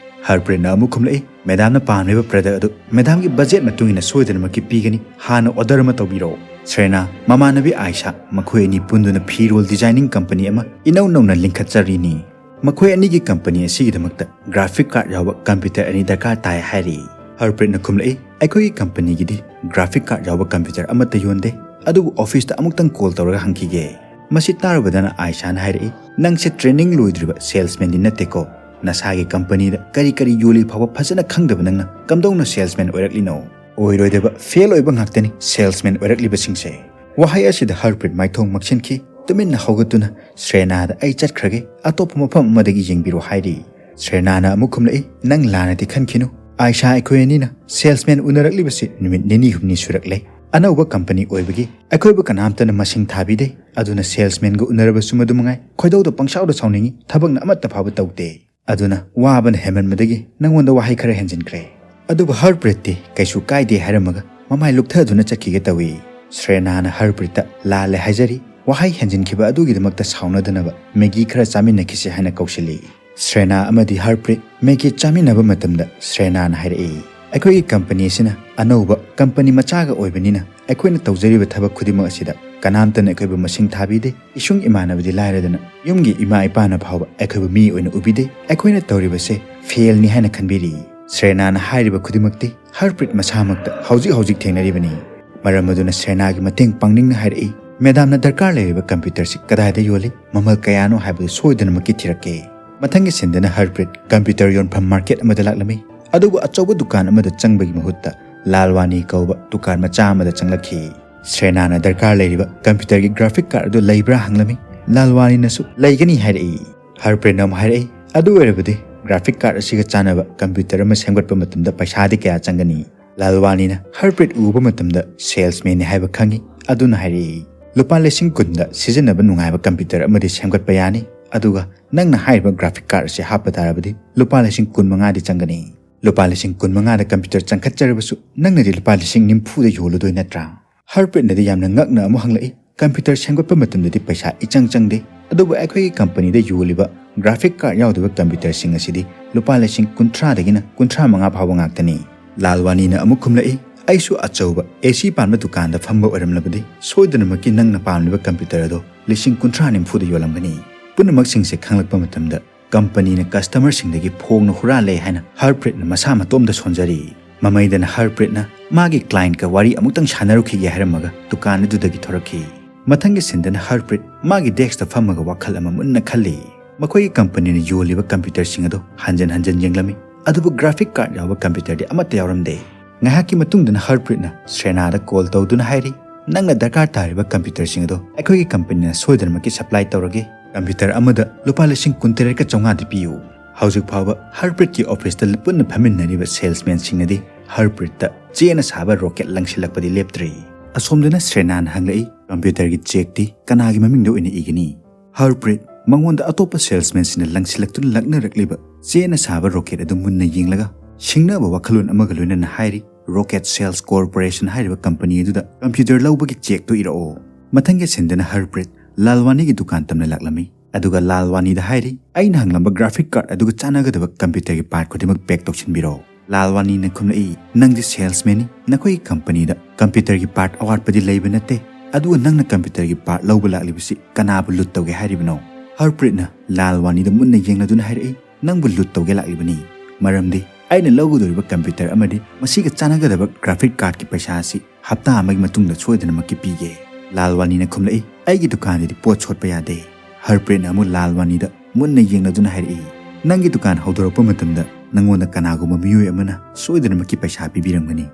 ꯍꯔꯄ꯭ꯔꯤꯠꯅ ꯑꯃꯨꯛ ꯈꯨꯝꯂꯛꯏ, "ꯃꯦꯗꯥꯝꯅ ꯄꯥꯝꯂꯤꯕ ꯄ꯭ꯔꯗꯛ ꯑꯗꯨ ꯃꯦꯗꯥꯝꯒꯤ ꯕꯖꯦꯠ ꯃꯇꯨꯡ ꯏꯟꯅ ꯁꯣꯏꯗꯅꯃꯛꯀꯤ ꯄꯤꯒꯅꯤ꯫ ꯍꯥꯟꯅ ꯑꯣꯔꯗꯔ ꯑꯃ ꯇꯧꯕꯤꯔꯛꯎ꯫" ꯁ꯭ꯔꯦꯅꯥ, ꯃꯃꯥꯟꯅꯕꯤ ꯑꯥꯏꯁꯥ, ꯃꯈꯣꯏ ꯑꯅꯤ ꯄꯨꯟꯗꯨꯅ ꯐꯤꯔꯣꯜ ꯗꯤꯖꯥꯏꯅꯤꯡ ꯀꯝꯄꯅꯤ ꯑꯃ ꯏꯅꯧ ꯅꯧꯅ ꯂꯤꯡꯈꯠꯆꯔꯤꯅꯤ꯫ ꯃꯈꯣꯏ ꯑꯅꯤꯒꯤ ꯀꯝꯄꯅꯤ ꯑꯁꯤꯒꯤꯗꯃꯛꯇ ꯒ꯭ꯔꯥꯐꯤꯛ ꯀꯥꯔꯗ ꯌꯥꯎꯕ ꯀꯝꯄ꯭ꯌꯨꯇꯔ ꯑꯅꯤ ꯗꯔꯀꯥꯔ ꯇꯥꯏ ꯍꯥꯏꯔꯤ꯫ ꯍꯔꯄ꯭ꯔꯤꯠꯅ ꯈꯨꯝꯂꯛꯏ, "ꯑꯩꯈꯣꯏꯒꯤ ꯀꯝꯄꯅꯤꯒꯤꯗꯤ ꯒ꯭ꯔꯥꯐꯤꯛ ꯀꯥꯔꯗ ꯌꯥꯎꯕ ꯀꯝꯄ꯭ꯌꯨꯇꯔ ꯑꯃꯠꯇ ꯌꯣꯟꯗꯦ, ꯑꯗꯨꯕꯨ ꯑꯣꯐꯤꯁꯇ ꯑꯃꯨꯛꯇꯪ ꯀꯣꯜ ꯇꯧꯔꯒ ꯍꯪꯈꯤꯒꯦ꯫" ꯃꯁꯤ ꯇꯥꯔꯨꯕꯗꯅ ꯑꯥꯏꯁꯥꯅ ꯍꯥꯏꯔꯛꯏ, "ꯅꯪꯁꯦ ꯇ꯭ꯔꯦꯅꯤꯡ ꯂꯣꯏꯗ꯭ꯔꯤꯕ ꯁꯦꯜꯁꯃꯦꯟꯗꯤ ꯅꯠꯇꯦꯀꯣ꯫ ꯅꯁꯥꯒꯤ ꯀꯝꯄꯅꯤꯗ ꯀꯔꯤ ꯀꯔꯤ ꯌꯣꯜꯂꯤ ꯐꯥꯎꯕ ꯐꯖꯅ ꯈꯪꯗꯕ ꯅꯪꯅ ꯀꯝꯗꯧꯅ ꯁꯦꯜꯁꯃꯦꯟ ꯑꯣꯏꯔꯛꯂꯤꯅꯣ? ꯑꯣꯏꯔꯣꯏꯗꯕ, ꯐꯦꯜ ꯑꯣꯏꯕ ꯉꯥꯛꯇꯅꯤ ꯁꯦꯜꯁꯃꯦꯟ ꯑꯣꯏꯔꯛꯂꯤꯕꯁꯤꯡꯁꯦ꯫" ꯋꯥꯍꯩ ꯑꯁꯤꯗ ꯍꯔꯄ꯭ꯔꯤꯠ ꯃꯥꯏꯊꯣꯡ ꯃꯛꯁꯤꯟꯈꯤ꯫ ꯇꯨꯃꯤꯟꯅ ꯍꯧꯒꯠꯇꯨꯅ, "ꯁ꯭ꯔꯦꯅꯥꯗ ꯑꯩ ꯆꯠꯈ꯭ꯔꯒꯦ, ꯑꯇꯣꯞꯄ ꯃꯐꯝ ꯑꯃꯗꯒꯤ ꯌꯦꯡꯕꯤꯔꯣ" ꯍꯥꯏꯔꯤ꯫ ꯁ꯭ꯔꯦꯅꯥꯅ ꯑꯃꯨꯛ ꯈꯨꯝꯂꯛꯏ, "ꯅꯪ ꯂꯥꯟꯅꯗꯤ ꯈꯟꯈꯤꯅꯨ꯫ ꯑꯥꯏꯁꯥ ꯑꯩꯈꯣꯏ ꯑꯅꯤꯅ ꯁꯦꯜꯁꯃꯦꯟ ꯎꯅꯔꯛꯂꯤꯕꯁꯤ ꯅꯨꯃꯤꯠ ꯅꯤꯅꯤ ꯍꯨꯝꯅꯤ ꯁꯨꯔꯛꯂꯦ꯫ ꯑꯅꯧꯕ ꯀꯝꯄꯅꯤ ꯑꯣꯏꯕꯒꯤ ꯑꯩꯈꯣꯏꯕꯨ ꯀꯅꯥꯝꯇꯅ ꯃꯁꯤꯡ ꯊꯥꯕꯤꯗꯦ꯫ ꯑꯗꯨꯅ ꯁꯦꯜꯁꯃꯦꯟꯒ ꯎꯅꯔꯕꯁꯨ ꯃꯗꯨ ꯃꯉꯥꯏ꯫ ꯈꯣꯏꯗꯧꯗ ꯄꯪꯁꯥꯎꯗ ꯁꯥꯎꯅꯤꯡꯉꯤ, ꯊꯕꯛꯅ ꯑꯃꯠꯇ ꯐꯥꯎꯕ ꯇꯧꯗꯦ꯫ ꯑꯗꯨꯅ ꯋꯥꯕꯅ ꯍꯦꯟꯃꯟꯕꯗꯒꯤ ꯅꯪꯉꯣꯟꯗ ꯋꯥꯍꯩ ꯈꯔ ꯍꯦꯟꯖꯤꯟꯈ꯭ꯔꯦ꯫" ꯑꯗꯨꯕꯨ ꯍꯔꯄ꯭ꯔꯤꯠꯇꯤ ꯀꯩꯁꯨ ꯀꯥꯏꯗꯦ ꯍꯥꯏꯔꯝꯃꯒ ꯃꯃꯥꯏ ꯂꯨꯞꯊꯗꯨꯅ ꯆꯠꯈꯤꯒꯦ ꯇꯧꯏ꯫ ꯁ꯭ꯔꯦꯅꯥꯅ ꯍꯔꯄ꯭ꯔꯤꯠꯇ ꯂꯥꯜꯂꯦ ꯍꯥꯏꯖꯔꯤ꯫ ꯋꯥꯍꯩ ꯍꯦꯟꯖꯤꯟꯈꯤꯕ ꯑꯗꯨꯒꯤꯗꯃꯛꯇ ꯁꯥꯎꯅꯗꯅꯕ ꯃꯦꯒꯤ ꯈꯔ ꯆꯥꯃꯤꯟꯅꯈꯤꯁꯤ ꯍꯥꯏꯅ ꯀꯧꯁꯤꯜꯂꯤ꯫ ꯁ꯭ꯔꯦꯅꯥ ꯑꯃꯗꯤ ꯍꯔꯄ꯭ꯔꯤꯠ ꯃꯦꯒꯤ ꯆꯥꯃꯤꯟꯅꯕ ꯃꯇꯝꯗ ꯁ꯭ꯔꯦꯅꯥꯅ ꯍꯥꯏꯔꯛꯏ, "ꯑꯩꯈꯣꯏꯒꯤ ꯀꯝꯄꯅꯤ ꯑꯁꯤꯅ ꯑꯅꯧꯕ ꯀꯝꯄꯅꯤ ꯃꯆꯥꯒ ꯑꯣꯏꯕꯅꯤꯅ ꯑꯩꯈꯣꯏꯅ ꯇꯧꯖꯔꯤꯕ ꯊꯕꯛ ꯈꯨꯗꯤꯡꯃꯛ ꯑꯁꯤꯗ ꯀꯅꯥꯝꯇꯅ ꯑꯩꯈꯣꯏꯕꯨ ꯃꯁꯤꯡ ꯊꯥꯕꯤꯗꯦ꯫ ꯏꯁꯨꯡ ꯏꯃꯥꯟꯅꯕꯗꯤ ꯂꯥꯏꯔꯗꯅ ꯌꯨꯝꯒꯤ ꯏꯃꯥ ꯏꯄꯥꯅ ꯐꯥꯎꯕ ꯑꯩꯈꯣꯏꯕꯨ ꯃꯤ ꯑꯣꯏꯅ ꯎꯕꯤꯗꯦ꯫ ꯑꯩꯈꯣꯏꯅ ꯇꯧꯔꯤꯕꯁꯦ ꯐꯦꯜꯅꯤ ꯍꯥꯏꯅ ꯈꯟꯕꯤꯔꯤ꯫" ꯁ꯭ꯔꯦꯅꯥꯅ ꯍꯥꯏꯔꯤꯕ ꯈꯨꯗꯤꯡꯃꯛꯇꯤ ꯍꯔꯄ꯭ꯔꯤꯠ ꯃꯁꯥꯃꯛꯇ ꯍꯧꯖꯤꯛ ꯍꯧꯖꯤꯛ ꯊꯦꯡꯅꯔꯤꯕꯅꯤ꯫ ꯃꯔꯝ ꯑꯗꯨꯅ ꯁ꯭ꯔꯦꯅꯥꯒꯤ ꯃꯇꯦꯡ ꯄꯥꯡꯅꯤꯡꯅ ꯍꯥꯏꯔꯛꯏ, "ꯃꯦꯗꯥꯝꯅ ꯗꯔꯀꯥꯔ ꯂꯩꯔꯤꯕ ꯀꯝꯄ꯭ꯌꯨꯇꯔꯁꯤ ꯀꯗꯥꯏꯗ ꯌꯣꯜꯂꯤ, ꯃꯃꯜ ꯀꯌꯥꯅꯣ ꯍꯥꯏꯕꯗꯨ ꯁꯣꯏꯗꯅꯃꯛꯀꯤ ꯊꯤꯔꯛꯀꯦ꯫" ꯃꯊꯪꯒꯤ ꯁꯤꯟꯗꯅ ꯍꯔꯄ꯭ꯔꯤꯠ ꯀꯝꯄ꯭ꯌꯨꯇꯔ ꯌꯣꯟꯐꯝ ꯃꯥꯔꯀꯦꯠ ꯑꯃꯗ ꯂꯥꯛꯂꯝꯃꯤ꯫ ꯑꯗꯨꯕꯨ ꯑꯆꯧꯕ ꯗꯨꯀꯥꯟ ꯑꯃꯗ ꯆꯪꯕꯒꯤ ꯃꯍꯨꯠꯇ ꯂꯥꯜꯋꯥꯅꯤ ꯀꯧꯕ ꯗꯨꯀꯥꯟ ꯃꯆꯥ ꯑꯃꯗ ꯆꯪꯂꯛꯈꯤ꯫ ꯁ꯭ꯔꯦꯅꯥꯅ ꯗꯔꯀꯥꯔ ꯂꯩꯔꯤꯕ ꯀꯝꯄ꯭ꯌꯨꯇꯔꯒꯤ ꯒ꯭ꯔꯥꯐꯤꯛ ꯀꯥꯔꯗ ꯑꯗꯨ ꯂꯩꯕ꯭ꯔꯥ ꯍꯪꯂꯝꯃꯤ꯫ ꯂꯥꯜꯋꯥꯅꯤꯅꯁꯨ "ꯂꯩꯒꯅꯤ" ꯍꯥꯏꯔꯛꯏ꯫ ꯍꯔꯄ꯭ꯔꯤꯠꯅ ꯑꯃꯨꯛ ꯍꯥꯏꯔꯛꯏ, "ꯑꯗꯨ ꯑꯣꯏꯔꯕꯗꯤ ꯒ꯭ꯔꯥꯐꯤꯛ ꯀꯥꯔꯗ ꯑꯁꯤꯒ ꯆꯥꯟꯅꯕ ꯀꯝꯄ꯭ꯌꯨꯇꯔ ꯑꯃ ꯁꯦꯝꯒꯠꯄ ꯃꯇꯝꯗ ꯄꯩꯁꯥꯗꯤ ꯀꯌꯥ ꯆꯪꯒꯅꯤ?" ꯂꯥꯜꯋꯥꯅꯤꯅ ꯍꯔꯄ꯭ꯔꯤꯠ ꯎꯕ ꯃꯇꯝꯗ ꯁꯦꯜꯁꯃꯦꯟꯅꯤ ꯍꯥꯏꯕ ꯈꯪꯏ꯫ ꯑꯗꯨꯅ ꯍꯥꯏꯔꯛꯏ, "ꯂꯨꯄꯥ ꯂꯤꯁꯤꯡ ꯀꯨꯟꯗ ꯁꯤꯖꯤꯟꯅꯕ ꯅꯨꯡꯉꯥꯏꯕ ꯀꯝꯄ꯭ꯌꯨꯇꯔ ꯑꯃꯗꯤ ꯁꯦꯝꯒꯠꯄ ꯌꯥꯅꯤ꯫ ꯑꯗꯨꯒ ꯅꯪꯅ ꯍꯥꯏꯔꯤꯕ ꯒ꯭ꯔꯥꯐꯤꯛ ꯀꯥꯔꯗ ꯑꯁꯤ ꯍꯥꯞꯄ ꯇꯥꯔꯕꯗꯤ ꯂꯨꯄꯥ ꯂꯤꯁꯤꯡ ꯀꯨꯟ ꯃꯉꯥꯗꯤ ꯆꯪꯒꯅꯤ꯫ ꯂꯨꯄꯥ ꯂꯤꯁꯤꯡ ꯀꯨꯟ ꯃꯉꯥꯗ ꯀꯝꯄ꯭ꯌꯨꯇꯔ ꯆꯪꯈꯠꯆꯔꯕꯁꯨ ꯅꯪꯅꯗꯤ ꯂꯨꯄꯥ ꯂꯤꯁꯤꯡ ꯅꯤꯐꯨꯗ ꯌꯣꯜꯂꯨꯗꯣꯏ ꯅꯠꯇ꯭ꯔꯥ?" ꯍꯔꯄ꯭ꯔꯤꯠꯅꯗꯤ ꯌꯥꯝꯅ ꯉꯛꯅ ꯑꯃꯨꯛ ꯍꯪꯂꯛꯏ, "ꯀꯝꯄ꯭ꯌꯨꯇꯔ ꯁꯦꯝꯒꯠꯄ ꯃꯇꯝꯗꯗꯤ ꯄꯩꯁꯥ ꯏꯆꯪ ꯆꯪꯗꯦ, ꯑꯗꯨꯕꯨ ꯑꯩꯈꯣꯏꯒꯤ ꯀꯝꯄꯅꯤꯗ ꯌꯣꯜꯂꯤꯕ ꯒ꯭ꯔꯥꯐꯤꯛ ꯀꯥꯔꯗ ꯌꯥꯎꯗꯕ ꯀꯝꯄ꯭ꯌꯨꯇꯔꯁꯤꯡ ꯑꯁꯤꯗꯤ ꯂꯨꯄꯥ ꯂꯤꯁꯤꯡ ꯀꯨꯟꯊ꯭ꯔꯥꯗꯒꯤꯅ ꯀꯨꯟꯊ꯭ꯔꯥ ꯃꯉꯥ ꯐꯥꯎꯕ ꯉꯥꯛꯇꯅꯤ꯫" ꯂꯥꯜꯋꯥꯅꯤꯅ ꯑꯃꯨꯛ ꯈꯨꯝꯂꯛꯏ, "ꯑꯩꯁꯨ ꯑꯆꯧꯕ ꯑꯦ ꯁꯤ ꯄꯥꯟꯕ ꯗꯨꯀꯥꯟꯗ ꯐꯝꯕ ꯑꯣꯏꯔꯝꯂꯕꯗꯤ ꯁꯣꯏꯗꯅꯃꯛꯀꯤ ꯅꯪꯅ ꯄꯥꯝꯂꯤꯕ ꯀꯝꯄ꯭ꯌꯨꯇꯔ ꯑꯗꯣ ꯂꯤꯁꯤꯡ ꯀꯨꯟꯊ꯭ꯔꯥ ꯅꯤꯐꯨꯗ ꯌꯣꯜꯂꯝꯒꯅꯤ꯫" ꯄꯨꯝꯅꯃꯛꯁꯤꯡꯁꯦ ꯈꯪꯂꯛꯄ ꯃꯇꯝꯗ ꯀꯝꯄꯅꯤꯅ ꯀꯁꯇꯃꯔꯁꯤꯡꯗꯒꯤ ꯐꯣꯡꯅ ꯍꯨꯔꯥꯜꯂꯦ ꯍꯥꯏꯅ ꯍꯔꯄ꯭ꯔꯤꯠꯅ ꯃꯁꯥ ꯃꯇꯣꯝꯗ ꯁꯣꯟꯖꯔꯤ꯫ ꯃꯃꯩꯗꯅ ꯍꯔꯄ꯭ꯔꯤꯠꯅ ꯃꯥꯒꯤ ꯀ꯭ꯂꯥꯏꯟꯠꯀ ꯋꯥꯔꯤ ꯑꯃꯨꯛꯇꯪ ꯁꯥꯟꯅꯔꯨꯈꯤꯒꯦ ꯍꯥꯏꯔꯝꯃꯒ ꯗꯨꯀꯥꯟ ꯑꯗꯨꯗꯒꯤ ꯊꯣꯔꯛꯈꯤ꯫ ꯃꯊꯪꯒꯤ ꯁꯤꯟꯗꯅ ꯍꯔꯄ꯭ꯔꯤꯠ ꯃꯥꯒꯤ ꯗꯦꯁꯛꯇ ꯐꯝꯃꯒ ꯋꯥꯈꯜ ꯑꯃ ꯃꯨꯟꯅ ꯈꯜꯂꯤ꯫ ꯃꯈꯣꯏꯒꯤ ꯀꯝꯄꯅꯤꯅ ꯌꯣꯜꯂꯤꯕ ꯀꯝꯄ꯭ꯌꯨꯇꯔꯁꯤꯡ ꯑꯗꯨ ꯍꯟꯖꯟ ꯍꯟꯖꯟ ꯌꯦꯡꯂꯝꯃꯤ, ꯑꯗꯨꯕꯨ ꯒ꯭ꯔꯥꯐꯤꯛ ꯀꯥꯔꯗ ꯌꯥꯎꯕ ꯀꯝꯄ꯭ꯌꯨꯇꯔꯗꯤ ꯑꯃꯠꯇ ꯌꯥꯎꯔꯝꯗꯦ꯫ ꯉꯥꯏꯍꯥꯛꯀꯤ ꯃꯇꯨꯡꯗꯅ ꯍꯔꯄ꯭ꯔꯤꯠꯅ ꯁ꯭ꯔꯦꯅꯥꯗ ꯀꯣꯜ ꯇꯧꯗꯨꯅ ꯍꯥꯏꯔꯤ, "ꯅꯪꯅ ꯗꯔꯀꯥꯔ ꯇꯥꯔꯤꯕ ꯀꯝꯄ꯭ꯌꯨꯇꯔꯁꯤꯡ ꯑꯗꯣ ꯑꯩꯈꯣꯏꯒꯤ ꯀꯝꯄꯅꯤꯅ ꯁꯣꯏꯗꯅꯃꯛꯀꯤ ꯁꯄ꯭ꯂꯥꯏ ꯇꯧꯔꯒꯦ꯫ ꯀꯝꯄ꯭ꯌꯨꯇꯔ ꯑꯃꯗ ꯂꯨꯄꯥ ꯂꯤꯁꯤꯡ ꯀꯨꯟꯇꯔꯦꯠꯀ ꯆꯥꯝꯃꯉꯥꯗꯤ ꯄꯤꯌꯨ꯫" ꯍꯧꯖꯤꯛ ꯐꯥꯎꯕ ꯍꯔꯄ꯭ꯔꯤꯠꯀꯤ ꯑꯣꯐꯤꯁꯇ ꯄꯨꯟꯅ ꯐꯝꯃꯤꯟꯅꯔꯤꯕ ꯁꯦꯜꯁꯃꯦꯟꯁꯤꯡꯅꯗꯤ ꯍꯔꯄ꯭ꯔꯤꯠꯇ ꯆꯦꯅ ꯁꯥꯕ ꯔꯣꯀꯦꯠ ꯂꯪꯁꯤꯜꯂꯛꯄꯗꯤ ꯂꯦꯞꯇ꯭ꯔꯤ꯫ ꯑꯁꯣꯝꯗꯅ ꯁ꯭ꯔꯦꯅꯥꯅ ꯍꯪꯂꯛꯏ, "ꯀꯝꯄ꯭ꯌꯨꯇꯔꯒꯤ ꯆꯦꯛꯇꯤ ꯀꯅꯥꯒꯤ ꯃꯃꯤꯡꯗ ꯑꯣꯏꯅ ꯏꯒꯅꯤ?" ꯍꯔꯄ꯭ꯔꯤꯠ ꯃꯉꯣꯟꯗ ꯑꯇꯣꯞꯄ ꯁꯦꯜꯁꯃꯦꯟꯁꯤꯡꯅ ꯂꯪꯁꯤꯜꯂꯛꯇꯨꯅ ꯂꯛꯅꯔꯛꯂꯤꯕ ꯆꯦꯅ ꯁꯥꯕ ꯔꯣꯀꯦꯠ ꯑꯗꯨ ꯃꯨꯟꯅ ꯌꯦꯡꯂꯒ ꯁꯤꯡꯅꯕ ꯋꯥꯈꯜꯂꯣꯟ ꯑꯃꯒ ꯂꯣꯏꯅꯅ ꯍꯥꯏꯔꯤ, Rocket Sales Corporation ꯍꯥꯏꯔꯤꯕ ꯀꯝꯄꯅꯤ ꯑꯗꯨꯗ ꯀꯝꯄ꯭ꯌꯨꯇꯔ ꯂꯧꯕꯒꯤ ꯆꯦꯛꯇꯨ ꯏꯔꯛꯑꯣ꯫ ꯃꯊꯪꯒꯤ ꯁꯤꯟꯗꯅ ꯍꯔꯄ꯭ꯔꯤꯠ ꯂꯥꯜꯋꯥꯅꯤꯒꯤ ꯗꯨꯀꯥꯟ ꯇꯝꯅ ꯂꯥꯛꯂꯝꯃꯤ꯫ ꯑꯗꯨꯒ ꯂꯥꯜꯋꯥꯅꯤꯗ ꯍꯥꯏꯔꯤ, "ꯑꯩꯅ ꯍꯪꯂꯝꯕ ꯒ꯭ꯔꯥꯐꯤꯛ ꯀꯥꯔꯗ ꯑꯗꯨꯒ ꯆꯥꯟꯅꯒꯗꯕ ꯀꯝꯄ꯭ꯌꯨꯇꯔꯒꯤ ꯄꯥꯔꯠ ꯈꯨꯗꯤꯡꯃꯛ ꯄꯦꯛ ꯇꯧꯁꯤꯟꯕꯤꯔꯛꯑꯣ꯫" ꯂꯥꯜꯋꯥꯅꯤꯅ ꯈꯨꯝꯂꯛꯏ, "ꯅꯪꯗꯤ ꯁꯦꯜꯁꯃꯦꯟꯅꯤ, ꯅꯈꯣꯏꯒꯤ ꯀꯝꯄꯅꯤꯗ ꯀꯝꯄ꯭ꯌꯨꯇꯔꯒꯤ ꯄꯥꯔꯠ ꯑꯋꯥꯠꯄꯗꯤ ꯂꯩꯕ ꯅꯠꯇꯦ, ꯑꯗꯨꯒ ꯅꯪꯅ ꯀꯝꯄ꯭ꯌꯨꯇꯔꯒꯤ ꯄꯥꯔꯠ ꯂꯧꯕ ꯂꯥꯛꯂꯤꯕꯁꯤ ꯀꯅꯥꯕꯨ ꯂꯨꯠ ꯇꯧꯒꯦ ꯍꯥꯏꯔꯤꯕꯅꯣ?" ꯍꯔꯄ꯭ꯔꯤꯠꯅ ꯂꯥꯜꯋꯥꯅꯤꯗ ꯃꯨꯟꯅ ꯌꯦꯡꯂꯗꯨꯅ ꯍꯥꯏꯔꯛꯏ, "ꯅꯪꯕꯨ ꯂꯨꯠ ꯇꯧꯒꯦ ꯂꯥꯛꯂꯤꯕꯅꯤ, ꯃꯔꯝꯗꯤ ꯑꯩꯅ ꯂꯧꯒꯗꯧꯔꯤꯕ ꯀꯝꯄ꯭ꯌꯨꯇꯔ ꯑꯃꯗꯤ ꯃꯁꯤꯒ ꯆꯥꯟꯅꯒꯗꯕ ꯒ꯭ꯔꯥꯐꯤꯛ ꯀꯥꯔꯗꯀꯤ ꯄꯩꯁꯥ ꯑꯁꯤ ꯍꯞꯇꯥ ꯑꯃꯒꯤ ꯃꯇꯨꯡꯗ ꯁꯣꯏꯗꯅꯃꯛꯀꯤ ꯄꯤꯒꯦ꯫" ꯂꯥꯜꯋꯥꯅꯤꯅ ꯈꯨꯝꯂꯛꯏ, "ꯑꯩꯒꯤ ꯗꯨꯀꯥꯟꯗꯗꯤ ꯄꯣꯠ ꯁꯣꯠꯄ ꯌꯥꯗꯦ꯫" ꯍꯔꯄ꯭ꯔꯤꯠꯅ ꯑꯃꯨꯛ ꯂꯥꯜꯋꯥꯅꯤꯗ ꯃꯨꯟꯅ ꯌꯦꯡꯂꯗꯨꯅ ꯍꯥꯏꯔꯛꯏ, "ꯅꯪꯒꯤ ꯗꯨꯀꯥꯟ ꯍꯧꯗꯣꯔꯛꯄ ꯃꯇꯝꯗ ꯅꯪꯉꯣꯟꯗ ꯀꯅꯥꯒꯨꯝꯕ ꯃꯤꯑꯣꯏ ꯑꯃꯅ ꯁꯣꯏꯗꯅꯃꯛꯀꯤ ꯄꯩꯁꯥ ꯄꯤꯕꯤꯔꯝꯒꯅꯤ꯫"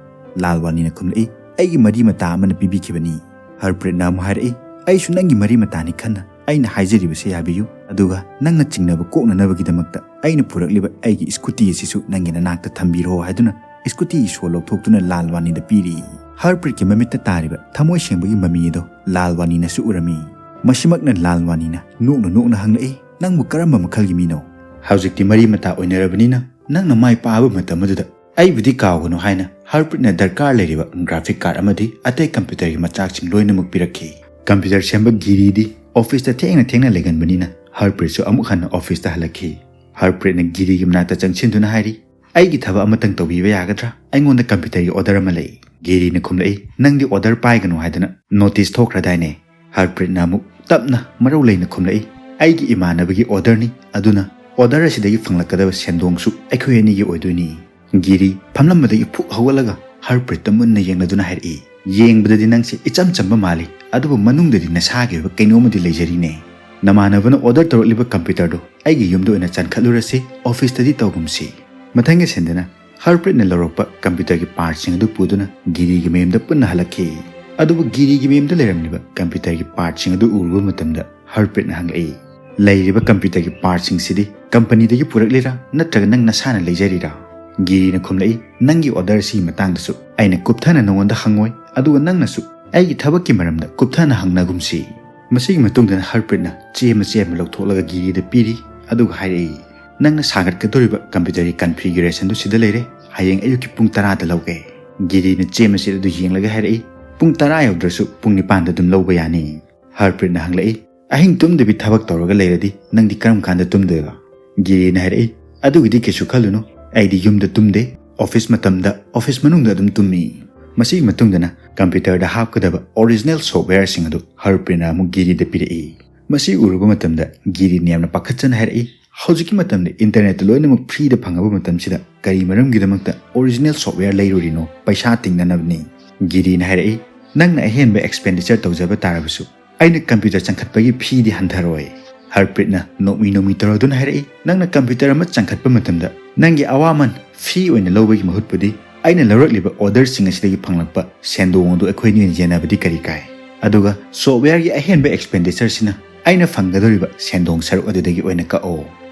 ꯂꯥꯜꯋꯥꯅꯤꯅ ꯈꯨꯝꯂꯛꯏ, "ꯑꯩꯒꯤ ꯃꯔꯤ ꯃꯇꯥ ꯑꯃꯅ ꯄꯤꯕꯤꯈꯤꯕꯅꯤ꯫" ꯍꯔꯄ꯭ꯔꯤꯠꯅ ꯑꯃꯨꯛ ꯍꯥꯏꯔꯛꯏ, "ꯑꯩꯁꯨ ꯅꯪꯒꯤ ꯃꯔꯤ ꯃꯇꯥꯅꯤ ꯈꯟꯅ ꯑꯩꯅ ꯍꯥꯏꯖꯔꯤꯕꯁꯦ ꯌꯥꯕꯤꯌꯨ, ꯑꯗꯨꯒ ꯅꯪꯅ ꯆꯤꯡꯅꯕ ꯀꯣꯛꯅꯅꯕꯒꯤꯗꯃꯛꯇ ꯑꯩꯅ ꯄꯨꯔꯛꯂꯤꯕ ꯑꯩꯒꯤ ꯁ꯭ꯀꯨꯇꯤ ꯑꯁꯤꯁꯨ ꯅꯪꯒꯤ ꯅꯅꯥꯛꯇ ꯊꯝꯕꯤꯔꯣ" ꯍꯥꯏꯗꯨꯅ ꯁ꯭ꯀꯨꯇꯤꯒꯤ ꯁꯣ ꯂꯧꯊꯣꯛꯇꯨꯅ ꯂꯥꯜꯋꯥꯅꯤꯗ ꯄꯤꯔꯤ꯫ ꯍꯔꯄ꯭ꯔꯤꯠꯀꯤ ꯃꯃꯤꯠꯇ ꯇꯥꯔꯤꯕ ꯊꯃꯣꯏ ꯁꯦꯡꯕꯒꯤ ꯃꯃꯤ ꯑꯗꯣ ꯂꯥꯜꯋꯥꯅꯤꯅꯁꯨ ꯎꯔꯝꯃꯤ꯫ ꯃꯁꯤꯃꯛꯅ ꯂꯥꯜꯋꯥꯅꯤꯅ ꯅꯣꯛꯅ ꯅꯣꯛꯅ ꯍꯪꯂꯛꯏ, "ꯅꯪꯕꯨ ꯀꯔꯝꯕ ꯃꯈꯜꯒꯤ ꯃꯤꯅꯣ? ꯍꯧꯖꯤꯛꯇꯤ ꯃꯔꯤ ꯃꯇꯥ ꯑꯣꯏꯅꯔꯕꯅꯤꯅ ꯅꯪꯅ ꯃꯥꯏ ꯄꯥꯛꯑꯕ ꯃꯇꯝ ꯑꯗꯨꯗ ꯑꯩꯕꯨꯗꯤ ꯀꯥꯎꯒꯅꯨ" ꯍꯥꯏꯅ ꯍꯔꯄ꯭ꯔꯤꯠꯅ ꯗꯔꯀꯥꯔ ꯂꯩꯔꯤꯕ ꯒ꯭ꯔꯥꯐꯤꯛ ꯀꯥꯔꯗ ꯑꯃꯗꯤ ꯑꯇꯩ ꯀꯝꯄ꯭ꯌꯨꯇꯔꯒꯤ ꯃꯆꯥꯛꯁꯤꯡ ꯂꯣꯏꯅꯃꯛ ꯄꯤꯔꯛꯈꯤ꯫ ꯀꯝꯄ꯭ꯌꯨꯇꯔ ꯁꯦꯝꯕ ꯒꯤꯔꯤꯗꯤ ꯑꯣꯐꯤꯁꯇ ꯊꯦꯡꯅ ꯊꯦꯡꯅ ꯂꯩꯒꯟꯕꯅꯤꯅ ꯍꯔꯄ꯭ꯔꯤꯠꯁꯨ ꯑꯃꯨꯛ ꯍꯟꯅ ꯑꯣꯐꯤꯁꯇ ꯍꯜꯂꯛꯈꯤ꯫ ꯍꯔꯄ꯭ꯔꯤꯠꯅ ꯒꯤꯔꯤꯒꯤ ꯃꯅꯥꯛꯇ ꯆꯪꯁꯤꯟꯗꯨꯅ ꯍꯥꯏꯔꯤ, "ꯑꯩꯒꯤ ꯊꯕꯛ ꯑꯃꯇꯪ ꯇꯧꯕꯤꯕ ꯌꯥꯒꯗ꯭ꯔꯥ? ꯑꯩꯉꯣꯟꯗ ꯀꯝꯄ꯭ꯌꯨꯇꯔꯒꯤ ꯑꯣꯔꯗꯔ ꯑꯃ ꯂꯩ꯫" ꯒꯤꯔꯤꯅ ꯈꯨꯝꯂꯛꯏ, "ꯅꯪꯗꯤ ꯑꯣꯔꯗꯔ ꯄꯥꯏꯒꯅꯨ ꯍꯥꯏꯗꯅ ꯅꯣꯇꯤꯁ ꯊꯣꯛꯈ꯭ꯔꯗꯥꯏꯅꯦ?" ꯍꯔꯄ꯭ꯔꯤꯠꯅ ꯑꯃꯨꯛ ꯇꯞꯅ ꯃꯔꯧ ꯂꯩꯅ ꯈꯨꯝꯂꯛꯏ, "ꯑꯩꯒꯤ ꯏꯃꯥꯟꯅꯕꯒꯤ ꯑꯣꯔꯗꯔꯅꯤ, ꯑꯗꯨꯅ ꯑꯣꯔꯗꯔ ꯑꯁꯤꯗꯒꯤ ꯐꯪꯂꯛꯀꯗꯕ ꯁꯦꯟꯗꯣꯡꯁꯨ ꯑꯩꯈꯣꯏ ꯑꯅꯤꯒꯤ ꯑꯣꯏꯗꯣꯏꯅꯤ꯫" ꯒꯤꯔꯤ ꯐꯝꯂꯝꯕꯗꯒꯤ ꯐꯨꯛ ꯍꯧꯒꯠꯂꯒ ꯍꯔꯄ꯭ꯔꯤꯠꯇ ꯃꯨꯟꯅ ꯌꯦꯡꯂꯗꯨꯅ ꯍꯥꯏꯔꯛꯏ, "ꯌꯦꯡꯕꯗꯗꯤ ꯅꯪꯁꯦ ꯏꯆꯝ ꯆꯝꯕ ꯃꯥꯜꯂꯤ, ꯑꯗꯨꯕꯨ ꯃꯅꯨꯡꯗꯗꯤ ꯅꯁꯥꯒꯤ ꯑꯣꯏꯕ ꯀꯩꯅꯣꯝꯃꯗꯤ ꯂꯩꯖꯔꯤꯅꯦ꯫ ꯅꯃꯥꯟꯅꯕꯅ ꯑꯣꯔꯗꯔ ꯇꯧꯔꯛꯂꯤꯕ ꯀꯝꯄ꯭ꯌꯨꯇꯔꯗꯨ ꯑꯩꯒꯤ ꯌꯨꯝꯗ ꯑꯣꯏꯅ ꯆꯟꯈꯠꯂꯨꯔꯁꯤ, ꯑꯣꯐꯤꯁꯇꯗꯤ ꯇꯧꯒꯨꯝꯁꯤ꯫" ꯃꯊꯪꯒꯤ ꯁꯤꯟꯗꯅ ꯍꯔꯄ꯭ꯔꯤꯠꯅ ꯂꯧꯔꯛꯄ ꯀꯝꯄ꯭ꯌꯨꯇꯔꯒꯤ ꯄꯥꯔꯠꯁꯤꯡ ꯑꯗꯨ ꯄꯨꯗꯨꯅ ꯒꯤꯔꯤꯒꯤ ꯃꯌꯨꯝꯗ ꯄꯨꯟꯅ ꯍꯜꯂꯛꯈꯤ꯫ ꯑꯗꯨꯕꯨ ꯒꯤꯔꯤꯒꯤ ꯃꯌꯨꯝꯗ ꯂꯩꯔꯝꯂꯤꯕ ꯀꯝꯄ꯭ꯌꯨꯇꯔꯒꯤ ꯄꯥꯔꯠꯁꯤꯡ ꯑꯗꯨ ꯎꯔꯨꯕ ꯃꯇꯝꯗ ꯍꯔꯄ꯭ꯔꯤꯠꯅ ꯍꯪꯂꯛꯏ, "ꯂꯩꯔꯤꯕ ꯀꯝꯄ꯭ꯌꯨꯇꯔꯒꯤ ꯄꯥꯔꯠꯁꯤꯡꯁꯤꯗꯤ ꯀꯝꯄꯅꯤꯗꯒꯤ ꯄꯨꯔꯛꯂꯤꯔꯥ ꯅꯠꯇ꯭ꯔꯒ ꯅꯪ ꯅꯁꯥꯅ ꯂꯩꯖꯔꯤꯔꯥ?" ꯒꯤꯔꯤꯅ ꯈꯨꯝꯂꯛꯏ, "ꯅꯪꯒꯤ ꯑꯣꯔꯗꯔ ꯑꯁꯤꯒꯤ ꯃꯇꯥꯡꯗꯁꯨ ꯑꯩꯅ ꯀꯨꯞꯊꯅ ꯅꯉꯣꯟꯗ ꯍꯪꯉꯣꯏ, ꯑꯗꯨꯒ ꯅꯪꯅꯁꯨ ꯑꯩꯒꯤ ꯊꯕꯛꯀꯤ ꯃꯔꯝꯗ ꯀꯨꯞꯊꯅ ꯍꯪꯅꯒꯨꯝꯁꯤ꯫" ꯃꯁꯤꯒꯤ ꯃꯇꯨꯡꯗꯅ ꯍꯔꯄ꯭ꯔꯤꯠꯅ ꯆꯦ ꯃꯆꯦꯠ ꯑꯃ ꯂꯧꯊꯣꯛꯂꯒ ꯒꯤꯔꯤꯗ ꯄꯤꯔꯤ, ꯑꯗꯨꯒ ꯍꯥꯏꯔꯛꯏ, "ꯅꯪꯅ ꯁꯥꯒꯠꯀꯗꯧꯔꯤꯕ ꯀꯝꯄ꯭ꯌꯨꯇꯔꯒꯤ ꯀꯟꯐꯤꯒꯨꯔꯦꯁꯟꯗꯨ ꯁꯤꯗ ꯂꯩꯔꯦ, ꯍꯌꯦꯡ ꯑꯌꯨꯛꯀꯤ ꯄꯨꯡ ꯇꯔꯥꯗ ꯂꯧꯒꯦ꯫" ꯒꯤꯔꯤꯅ ꯆꯦ ꯃꯆꯦꯠ ꯑꯗꯨ ꯌꯦꯡꯂꯒ ꯍꯥꯏꯔꯛꯏ, "ꯄꯨꯡ ꯇꯔꯥ ꯌꯧꯗ꯭ꯔꯁꯨ ꯄꯨꯡ ꯅꯤꯄꯥꯟꯗ ꯑꯗꯨꯝ ꯂꯧꯕ ꯌꯥꯅꯤ꯫" ꯍꯔꯄ꯭ꯔꯤꯠꯅ ꯍꯪꯂꯛꯏ, "ꯑꯍꯤꯡ ꯇꯨꯝꯗꯕꯤ ꯊꯕꯛ ꯇꯧꯔꯒ ꯂꯩꯔꯗꯤ ꯅꯪꯗꯤ ꯀꯔꯝ ꯀꯥꯟꯗ ꯇꯨꯝꯗꯣꯏꯕ?" ꯒꯤꯔꯤꯅ ꯍꯥꯏꯔꯛꯏ, "ꯑꯗꯨꯒꯤꯗꯤ ꯀꯩꯁꯨ ꯈꯜꯂꯨꯅꯨ, ꯑꯩꯗꯤ ꯌꯨꯝꯗ ꯇꯨꯝꯗꯦ, ꯑꯣꯐꯤꯁ ꯃꯇꯝꯗ ꯑꯣꯐꯤꯁ ꯃꯅꯨꯡꯗ ꯑꯗꯨꯝ ꯇꯨꯝꯃꯤ꯫" ꯃꯁꯤꯒꯤ ꯃꯇꯨꯡꯗꯅ ꯀꯝꯄ꯭ꯌꯨꯇꯔꯗ ꯍꯥꯞꯀꯗꯕ ꯑꯣꯔꯤꯖꯤꯅꯦꯜ ꯁꯣꯐꯋꯦꯌꯔꯁꯤꯡ ꯑꯗꯨ ꯍꯔꯄ꯭ꯔꯤꯠꯅ ꯑꯃꯨꯛ ꯒꯤꯔꯤꯗ ꯄꯤꯔꯛꯏ꯫ ꯃꯁꯤ ꯎꯔꯨꯕ ꯃꯇꯝꯗ ꯒꯤꯔꯤꯅ ꯌꯥꯝꯅ ꯄꯥꯈꯠꯆꯅ ꯍꯥꯏꯔꯛꯏ, "ꯍꯧꯖꯤꯛꯀꯤ ꯃꯇꯝꯗ ꯏꯟꯇꯔꯅꯦꯠꯇ ꯂꯣꯏꯅꯃꯛ ꯐ꯭ꯔꯤꯗ ꯐꯪꯉꯕ ꯃꯇꯝꯁꯤꯗ ꯀꯔꯤ ꯃꯔꯝꯒꯤꯗꯃꯛꯇ ꯑꯣꯔꯤꯖꯤꯅꯦꯜ ꯁꯣꯐꯋꯦꯌꯔ ꯂꯩꯔꯨꯔꯤꯅꯣ? ꯄꯩꯁꯥ ꯇꯤꯡꯅꯅꯕꯅꯤ꯫" ꯒꯤꯔꯤꯅ ꯍꯥꯏꯔꯛꯏ, "ꯅꯪꯅ ꯑꯍꯦꯟꯕ ꯑꯦꯛꯁꯄꯦꯟꯗꯤꯆꯔ ꯇꯧꯖꯕ ꯇꯥꯔꯕꯁꯨ ꯑꯩꯅ ꯀꯝꯄ꯭ꯌꯨꯇꯔ ꯆꯪꯈꯠꯄꯒꯤ ꯐꯤꯗꯤ ꯍꯟꯊꯔꯣꯏ꯫" ꯍꯔꯄ꯭ꯔꯤꯠꯅ ꯅꯣꯛꯃꯤ ꯅꯣꯛꯃꯤ ꯇꯧꯔꯗꯨꯅ ꯍꯥꯏꯔꯛꯏ, "ꯅꯪꯅ ꯀꯝꯄ꯭ꯌꯨꯇꯔ ꯑꯃ ꯆꯪꯈꯠꯄ ꯃꯇꯝꯗ ꯅꯪꯒꯤ ꯑꯋꯥꯃꯟ ꯐꯤ ꯑꯣꯏꯅ ꯂꯧꯕꯒꯤ ꯃꯍꯨꯠꯄꯨꯗꯤ ꯑꯩꯅ ꯂꯧꯔꯛꯂꯤꯕ ꯑꯣꯔꯗꯔꯁꯤꯡ ꯑꯁꯤꯗꯒꯤ ꯐꯪꯂꯛꯄ ꯁꯦꯟꯗꯣꯡ ꯑꯗꯨ ꯑꯩꯈꯣꯏꯅꯤ ꯑꯣꯏꯅ ꯌꯦꯟꯅꯕꯗꯤ ꯀꯔꯤ ꯀꯥꯏ? ꯑꯗꯨꯒ ꯁꯣꯐꯋꯦꯌꯔꯒꯤ ꯑꯍꯦꯟꯕ ꯑꯦꯛꯁꯄꯦꯟꯗꯤꯆꯔꯁꯤꯅ ꯑꯩꯅ ꯐꯪꯒꯗꯧꯔꯤꯕ ꯁꯦꯟꯗꯣꯡ ꯁꯔꯨꯛ ꯑꯗꯨꯗꯒꯤ ꯑꯣꯏꯅ ꯀꯛꯑꯣ꯫"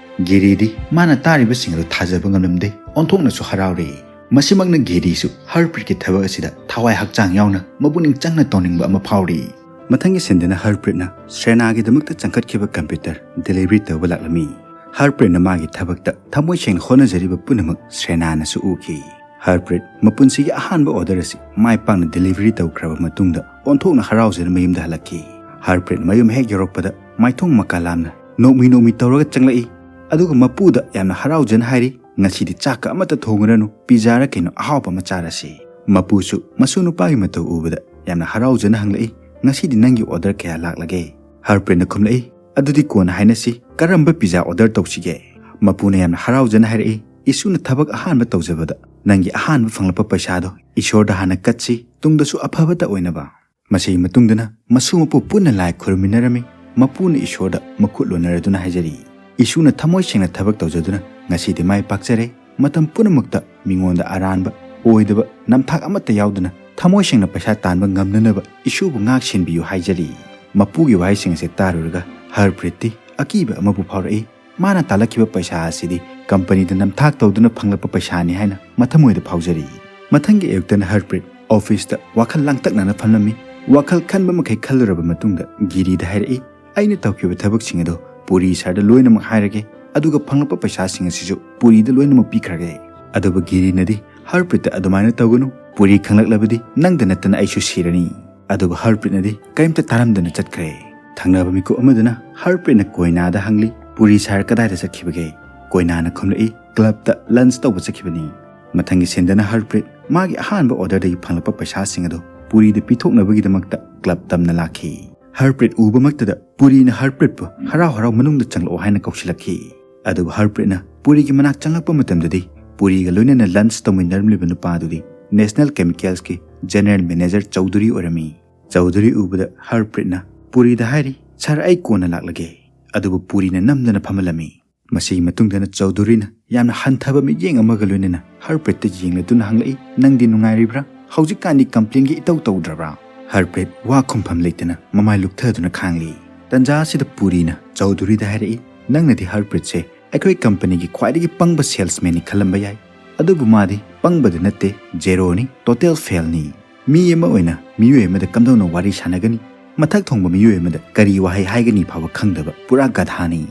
ꯒꯤꯔꯤꯗꯤ ꯃꯥꯅ ꯇꯥꯔꯤꯕꯁꯤꯡ ꯑꯗꯨ ꯊꯥꯖꯕ ꯉꯝꯂꯝꯗꯦ, ꯑꯣꯟꯊꯣꯛꯅꯁꯨ ꯍꯔꯥꯎꯔꯦ꯫ ꯃꯁꯤꯃꯛꯅ ꯒꯤꯔꯤꯁꯨ ꯍꯔꯄ꯭ꯔꯤꯠꯀꯤ ꯊꯕꯛ ꯑꯁꯤꯗ ꯊꯋꯥꯏ ꯍꯛꯆꯥꯡ ꯌꯥꯎꯅ ꯃꯄꯨꯛꯅꯤꯡ ꯆꯪꯅ ꯇꯧꯅꯤꯡꯕ ꯑꯃ ꯐꯥꯎꯔꯤ꯫ ꯃꯊꯪꯒꯤ ꯁꯤꯟꯗꯅ ꯍꯔꯄ꯭ꯔꯤꯠꯅ ꯁ꯭ꯔꯦꯅꯥꯒꯤꯗꯃꯛꯇ ꯆꯪꯈꯠꯈꯤꯕ ꯀꯝꯄ꯭ꯌꯨꯇꯔ ꯗꯦꯂꯤꯚꯔꯤ ꯇꯧꯕ ꯂꯥꯛꯂꯝꯃꯤ꯫ ꯍꯔꯄ꯭ꯔꯤꯠꯅ ꯃꯥꯒꯤ ꯊꯕꯛꯇ ꯊꯃꯣꯏ ꯁꯦꯡꯅ ꯍꯣꯠꯅꯖꯔꯤꯕ ꯄꯨꯝꯅꯃꯛ ꯁ꯭ꯔꯦꯅꯥꯅꯁꯨ ꯎꯈꯤ꯫ ꯍꯔꯄ꯭ꯔꯤꯠ ꯃꯄꯨꯟꯁꯤꯒꯤ ꯑꯍꯥꯟꯕ ꯑꯣꯔꯗꯔ ꯑꯁꯤ ꯃꯥꯏ ꯄꯥꯛꯅ ꯗꯦꯂꯤꯚꯔꯤ ꯇꯧꯈ꯭ꯔꯕ ꯃꯇꯨꯡꯗ ꯑꯣꯟꯊꯣꯛꯅ ꯍꯔꯥꯎꯖꯅ ꯃꯌꯨꯝꯗ ꯍꯜꯂꯛꯈꯤ꯫ ꯍꯔꯄ꯭ꯔꯤꯠ ꯃꯌꯨꯝ ꯍꯦꯛ ꯌꯧꯔꯛꯄꯗ ꯃꯥꯏꯊꯣꯡ ꯃꯀꯥ ꯂꯥꯝꯅ ꯅꯣꯛꯃꯤ ꯅꯣꯛꯃꯤ ꯇꯧꯔꯒ ꯆꯪꯂꯛꯏ, ꯑꯗꯨꯒ ꯃꯄꯨꯗ ꯌꯥꯝꯅ ꯍꯔꯥꯎꯖꯅ ꯍꯥꯏꯔꯤ, "ꯉꯁꯤꯗꯤ ꯆꯥꯛꯀ ꯑꯃꯠꯇ ꯊꯣꯡꯉꯨꯔꯅꯨ, ꯄꯤꯖꯥꯔ ꯀꯩꯅꯣ ꯑꯍꯥꯎꯕ ꯑꯃ ꯆꯥꯔꯁꯤ꯫" ꯃꯄꯨꯁꯨ ꯃꯁꯨ ꯅꯨꯄꯥꯒꯤ ꯃꯇꯧ ꯎꯕꯗ ꯌꯥꯝꯅ ꯍꯔꯥꯎꯖꯅ ꯍꯪꯂꯛꯏ, "ꯉꯁꯤꯗꯤ ꯅꯪꯒꯤ ꯑꯣꯔꯗꯔ ꯀꯌꯥ ꯂꯥꯛꯂꯒꯦ?" ꯍꯔꯄ꯭ꯔꯤꯠꯅ ꯈꯨꯝꯂꯛꯏ, "ꯑꯗꯨꯗꯤ ꯀꯣꯟꯅ ꯍꯥꯏꯅꯁꯤ, ꯀꯔꯝꯕ ꯄꯤꯖꯥ ꯑꯣꯔꯗꯔ ꯇꯧꯁꯤꯒꯦ?" ꯃꯄꯨꯅ ꯌꯥꯝꯅ ꯍꯔꯥꯎꯖꯅ ꯍꯥꯏꯔꯛꯏ, "ꯏꯁꯨꯅ ꯊꯕꯛ ꯑꯍꯥꯟꯕ ꯇꯧꯖꯕꯗ ꯅꯪꯒꯤ ꯑꯍꯥꯟꯕ ꯐꯪꯂꯛꯄ ꯄꯩꯁꯥꯗꯣ ꯏꯁꯣꯔꯗ ꯍꯥꯟꯅ ꯀꯠꯁꯤ, ꯇꯨꯡꯗꯁꯨ ꯑꯐꯕꯇ ꯑꯣꯏꯅꯕ꯫" ꯃꯁꯤꯒꯤ ꯃꯇꯨꯡꯗꯅ ꯃꯁꯨ ꯃꯄꯨ ꯄꯨꯟꯅ ꯂꯥꯏ ꯈꯨꯔꯨꯝꯃꯤꯟꯅꯔꯝꯃꯤ꯫ ꯃꯄꯨꯅ ꯏꯁꯣꯔꯗ ꯃꯈꯨꯠ ꯂꯣꯟꯅꯔꯗꯨꯅ ꯍꯥꯏꯖꯔꯤ, "ꯏꯁꯨꯅ ꯊꯃꯣꯏ ꯁꯦꯡꯅ ꯊꯕꯛ ꯇꯧꯖꯗꯨꯅ ꯉꯁꯤꯗꯤ ꯃꯥꯏ ꯄꯥꯛꯆꯔꯦ꯫ ꯃꯇꯝ ꯄꯨꯝꯅꯃꯛꯇ ꯃꯤꯉꯣꯟꯗ ꯑꯔꯥꯟꯕ, ꯑꯣꯏꯗꯕ, ꯅꯝꯊꯥꯛ ꯑꯃꯠꯇ ꯌꯥꯎꯗꯅ ꯊꯃꯣꯏ ꯁꯦꯡꯅ ꯄꯩꯁꯥ ꯇꯥꯟꯕ ꯉꯝꯅꯅꯕ ꯏꯁꯨꯕꯨ ꯉꯥꯛ ꯁꯦꯟꯕꯤꯌꯨ" ꯍꯥꯏꯖꯔꯤ꯫ ꯃꯄꯨꯒꯤ ꯋꯥꯍꯩꯁꯤꯡ ꯑꯁꯤ ꯇꯥꯔꯨꯔꯒ ꯍꯔꯄ꯭ꯔꯤꯠꯇꯤ ꯑꯀꯤꯕ ꯑꯃꯕꯨ ꯐꯥꯎꯔꯛꯏ꯫ ꯃꯥꯅ ꯇꯥꯜꯂꯛꯈꯤꯕ ꯄꯩꯁꯥ ꯑꯁꯤꯗꯤ ꯀꯝꯄꯅꯤꯗ ꯅꯝꯊꯥꯛ ꯇꯧꯗꯨꯅ ꯐꯪꯂꯛꯄ ꯄꯩꯁꯥꯅꯤ ꯍꯥꯏꯅ ꯃꯊꯃꯣꯏꯗ ꯐꯥꯎꯖꯔꯤ꯫ ꯃꯊꯪꯒꯤ ꯑꯌꯨꯛꯇꯅ ꯍꯔꯄ꯭ꯔꯤꯠ ꯑꯣꯐꯤꯁꯇ ꯋꯥꯈꯜ ꯂꯥꯡꯇꯛꯅꯅ ꯐꯝꯂꯝꯃꯤ꯫ ꯋꯥꯈꯜ ꯈꯟꯕ ꯃꯈꯩ ꯈꯜꯂꯨꯔꯕ ꯃꯇꯨꯡꯗ ꯒꯤꯔꯤꯗ ꯍꯥꯏꯔꯛꯏ, "ꯑꯩꯅ ꯇꯧꯈꯤꯕ ꯊꯕꯛꯁꯤꯡ ꯑꯗꯣ ꯄꯨꯔꯤ ꯁꯥꯔꯗ ꯂꯣꯏꯅꯃꯛ ꯍꯥꯏꯔꯒꯦ, ꯑꯗꯨꯒ ꯐꯪꯂꯛꯄ ꯄꯩꯁꯥꯁꯤꯡ ꯑꯁꯤꯁꯨ ꯄꯨꯔꯤꯗ ꯂꯣꯏꯅꯃꯛ ꯄꯤꯈ꯭ꯔꯒꯦ꯫" ꯑꯗꯨꯕꯨ ꯒꯤꯔꯤꯅꯗꯤ "ꯍꯔꯄ꯭ꯔꯤꯠꯇ ꯑꯗꯨꯃꯥꯏꯅ ꯇꯧꯒꯅꯨ, ꯄꯨꯔꯤ ꯈꯪꯂꯛꯂꯕꯗꯤ ꯅꯪꯗ ꯅꯠꯇꯅ ꯑꯩꯁꯨ ꯁꯤꯔꯅꯤ"꯫ ꯑꯗꯨꯕꯨ ꯍꯔꯄ꯭ꯔꯤꯠꯅꯗꯤ ꯀꯔꯤꯝꯇ ꯇꯥꯔꯝꯗꯅ ꯆꯠꯈ꯭ꯔꯦ꯫ ꯊꯪꯅꯕ ꯃꯤꯀꯨꯞ ꯑꯃꯗꯨꯅ ꯍꯔꯄ꯭ꯔꯤꯠꯅ ꯀꯣꯏꯅꯥꯗ ꯍꯪꯂꯤ, "ꯄꯨꯔꯤ ꯁꯥꯔ ꯀꯗꯥꯏꯗ ꯆꯠꯈꯤꯕꯒꯦ?" ꯀꯣꯏꯅꯥꯅ ꯈꯨꯝꯂꯛꯏ, "ꯀ꯭ꯂꯕꯇ ꯂꯟꯆ ꯇꯧꯕ ꯆꯠꯈꯤꯕꯅꯤ"꯫ ꯃꯊꯪꯒꯤ ꯁꯤꯟꯗꯅ ꯍꯔꯄ꯭ꯔꯤꯠ ꯃꯥꯒꯤ ꯑꯍꯥꯟꯕ ꯑꯣꯔꯗꯔꯗꯒꯤ ꯐꯪꯂꯛꯄ ꯄꯩꯁꯥꯁꯤꯡ ꯑꯗꯨ ꯄꯨꯔꯤꯗ ꯄꯤꯊꯣꯛꯅꯕꯒꯤꯗꯃꯛꯇ ꯀ꯭ꯂꯕ ꯇꯝꯅ ꯂꯥꯛꯈꯤ꯫ ꯍꯔꯄ꯭ꯔꯤꯠ ꯎꯕꯃꯛꯇꯗ ꯄꯨꯔꯤꯅ ꯍꯔꯄ꯭ꯔꯤꯠꯄꯨ "ꯍꯔꯥꯎ ꯍꯔꯥꯎ ꯃꯅꯨꯡꯗ ꯆꯪꯂꯛꯑꯣ" ꯍꯥꯏꯅ ꯀꯧꯁꯤꯜꯂꯛꯈꯤ꯫ ꯑꯗꯨꯕꯨ ꯍꯔꯄ꯭ꯔꯤꯠꯅ ꯄꯨꯔꯤꯒꯤ ꯃꯅꯥꯛ ꯆꯪꯂꯛꯄ ꯃꯇꯝꯗꯗꯤ ꯄꯨꯔꯤꯒ ꯂꯣꯏꯅꯅ ꯂꯟꯆ ꯇꯧꯃꯤꯟꯅꯔꯝꯂꯤꯕ ꯅꯨꯄꯥꯗꯨꯗꯤ ꯅꯦꯁꯅꯦꯜ ꯀꯦꯃꯤꯀꯦꯜꯁꯀꯤ ꯖꯦꯅꯔꯦꯜ ꯃꯦꯅꯦꯖꯔ ꯆꯧꯙꯨꯔꯤ ꯑꯣꯏꯔꯝꯃꯤ꯫ ꯆꯧꯙꯨꯔꯤ ꯎꯕꯗ ꯍꯔꯄ꯭ꯔꯤꯠꯅ ꯄꯨꯔꯤꯗ ꯍꯥꯏꯔꯤ, "ꯁꯥꯔ, ꯑꯩ ꯀꯣꯟꯅ ꯂꯥꯛꯂꯒꯦ"꯫ ꯑꯗꯨꯕꯨ ꯄꯨꯔꯤꯅ ꯅꯝꯗꯅ ꯐꯝꯍꯜꯂꯝꯃꯤ꯫ ꯃꯁꯤꯒꯤ ꯃꯇꯨꯡꯗꯅ ꯆꯧꯙꯨꯔꯤꯅ ꯌꯥꯝꯅ ꯍꯟꯊꯕ ꯃꯤꯠꯌꯦꯡ ꯑꯃꯒ ꯂꯣꯏꯅꯅ ꯍꯔꯄ꯭ꯔꯤꯠꯇ ꯌꯦꯡꯂꯗꯨꯅ ꯍꯪꯂꯛꯏ, "ꯅꯪꯗꯤ ꯅꯨꯡꯉꯥꯏꯔꯤꯕ꯭ꯔꯥ? ꯍꯧꯖꯤꯛꯀꯥꯟꯗꯤ ꯀꯝꯄ꯭ꯂꯦꯟꯒ ꯏꯇꯧ ꯇꯧꯗ꯭ꯔꯕ꯭ꯔꯥ?" ꯍꯔꯄ꯭ꯔꯤꯠ ꯋꯥ ꯈꯨꯝꯐꯝ ꯂꯩꯇꯅ ꯃꯃꯥꯏ ꯂꯨꯛꯊꯗꯨꯅ ꯈꯥꯡꯂꯤ꯫ ꯇꯟꯖꯥ ꯑꯁꯤꯗ ꯄꯨꯔꯤꯅ ꯆꯧꯙꯨꯔꯤꯗ ꯍꯥꯏꯔꯛꯏ, "ꯅꯪꯅꯗꯤ ꯍꯔꯄ꯭ꯔꯤꯠꯁꯦ ꯑꯩꯈꯣꯏ ꯀꯝꯄꯅꯤꯒꯤ ꯈ꯭ꯋꯥꯏꯗꯒꯤ ꯄꯪꯕ ꯁꯦꯜꯁꯃꯦꯟꯅꯤ ꯈꯜꯂꯝꯕ ꯌꯥꯏ, ꯑꯗꯨꯕꯨ ꯃꯥꯗꯤ ꯄꯪꯕꯗ ꯅꯠꯇꯦ, ꯖꯦꯔꯣꯅꯤ, ꯇꯣꯇꯦꯜ ꯐꯦꯜꯅꯤ꯫ ꯃꯤ ꯑꯃ ꯑꯣꯏꯅ ꯃꯤꯑꯣꯏ ꯑꯃꯗ ꯀꯝꯗꯧꯅ ꯋꯥꯔꯤ ꯁꯥꯟꯅꯒꯅꯤ? ꯃꯊꯛ ꯊꯣꯡꯕ ꯃꯤꯑꯣꯏ ꯑꯃꯗ ꯀꯔꯤ ꯋꯥꯍꯩ ꯍꯥꯏꯒꯅꯤ ꯐꯥꯎꯕ ꯈꯪꯗꯕ ꯄꯨꯔꯥ ꯒꯙꯥꯅꯤ"꯫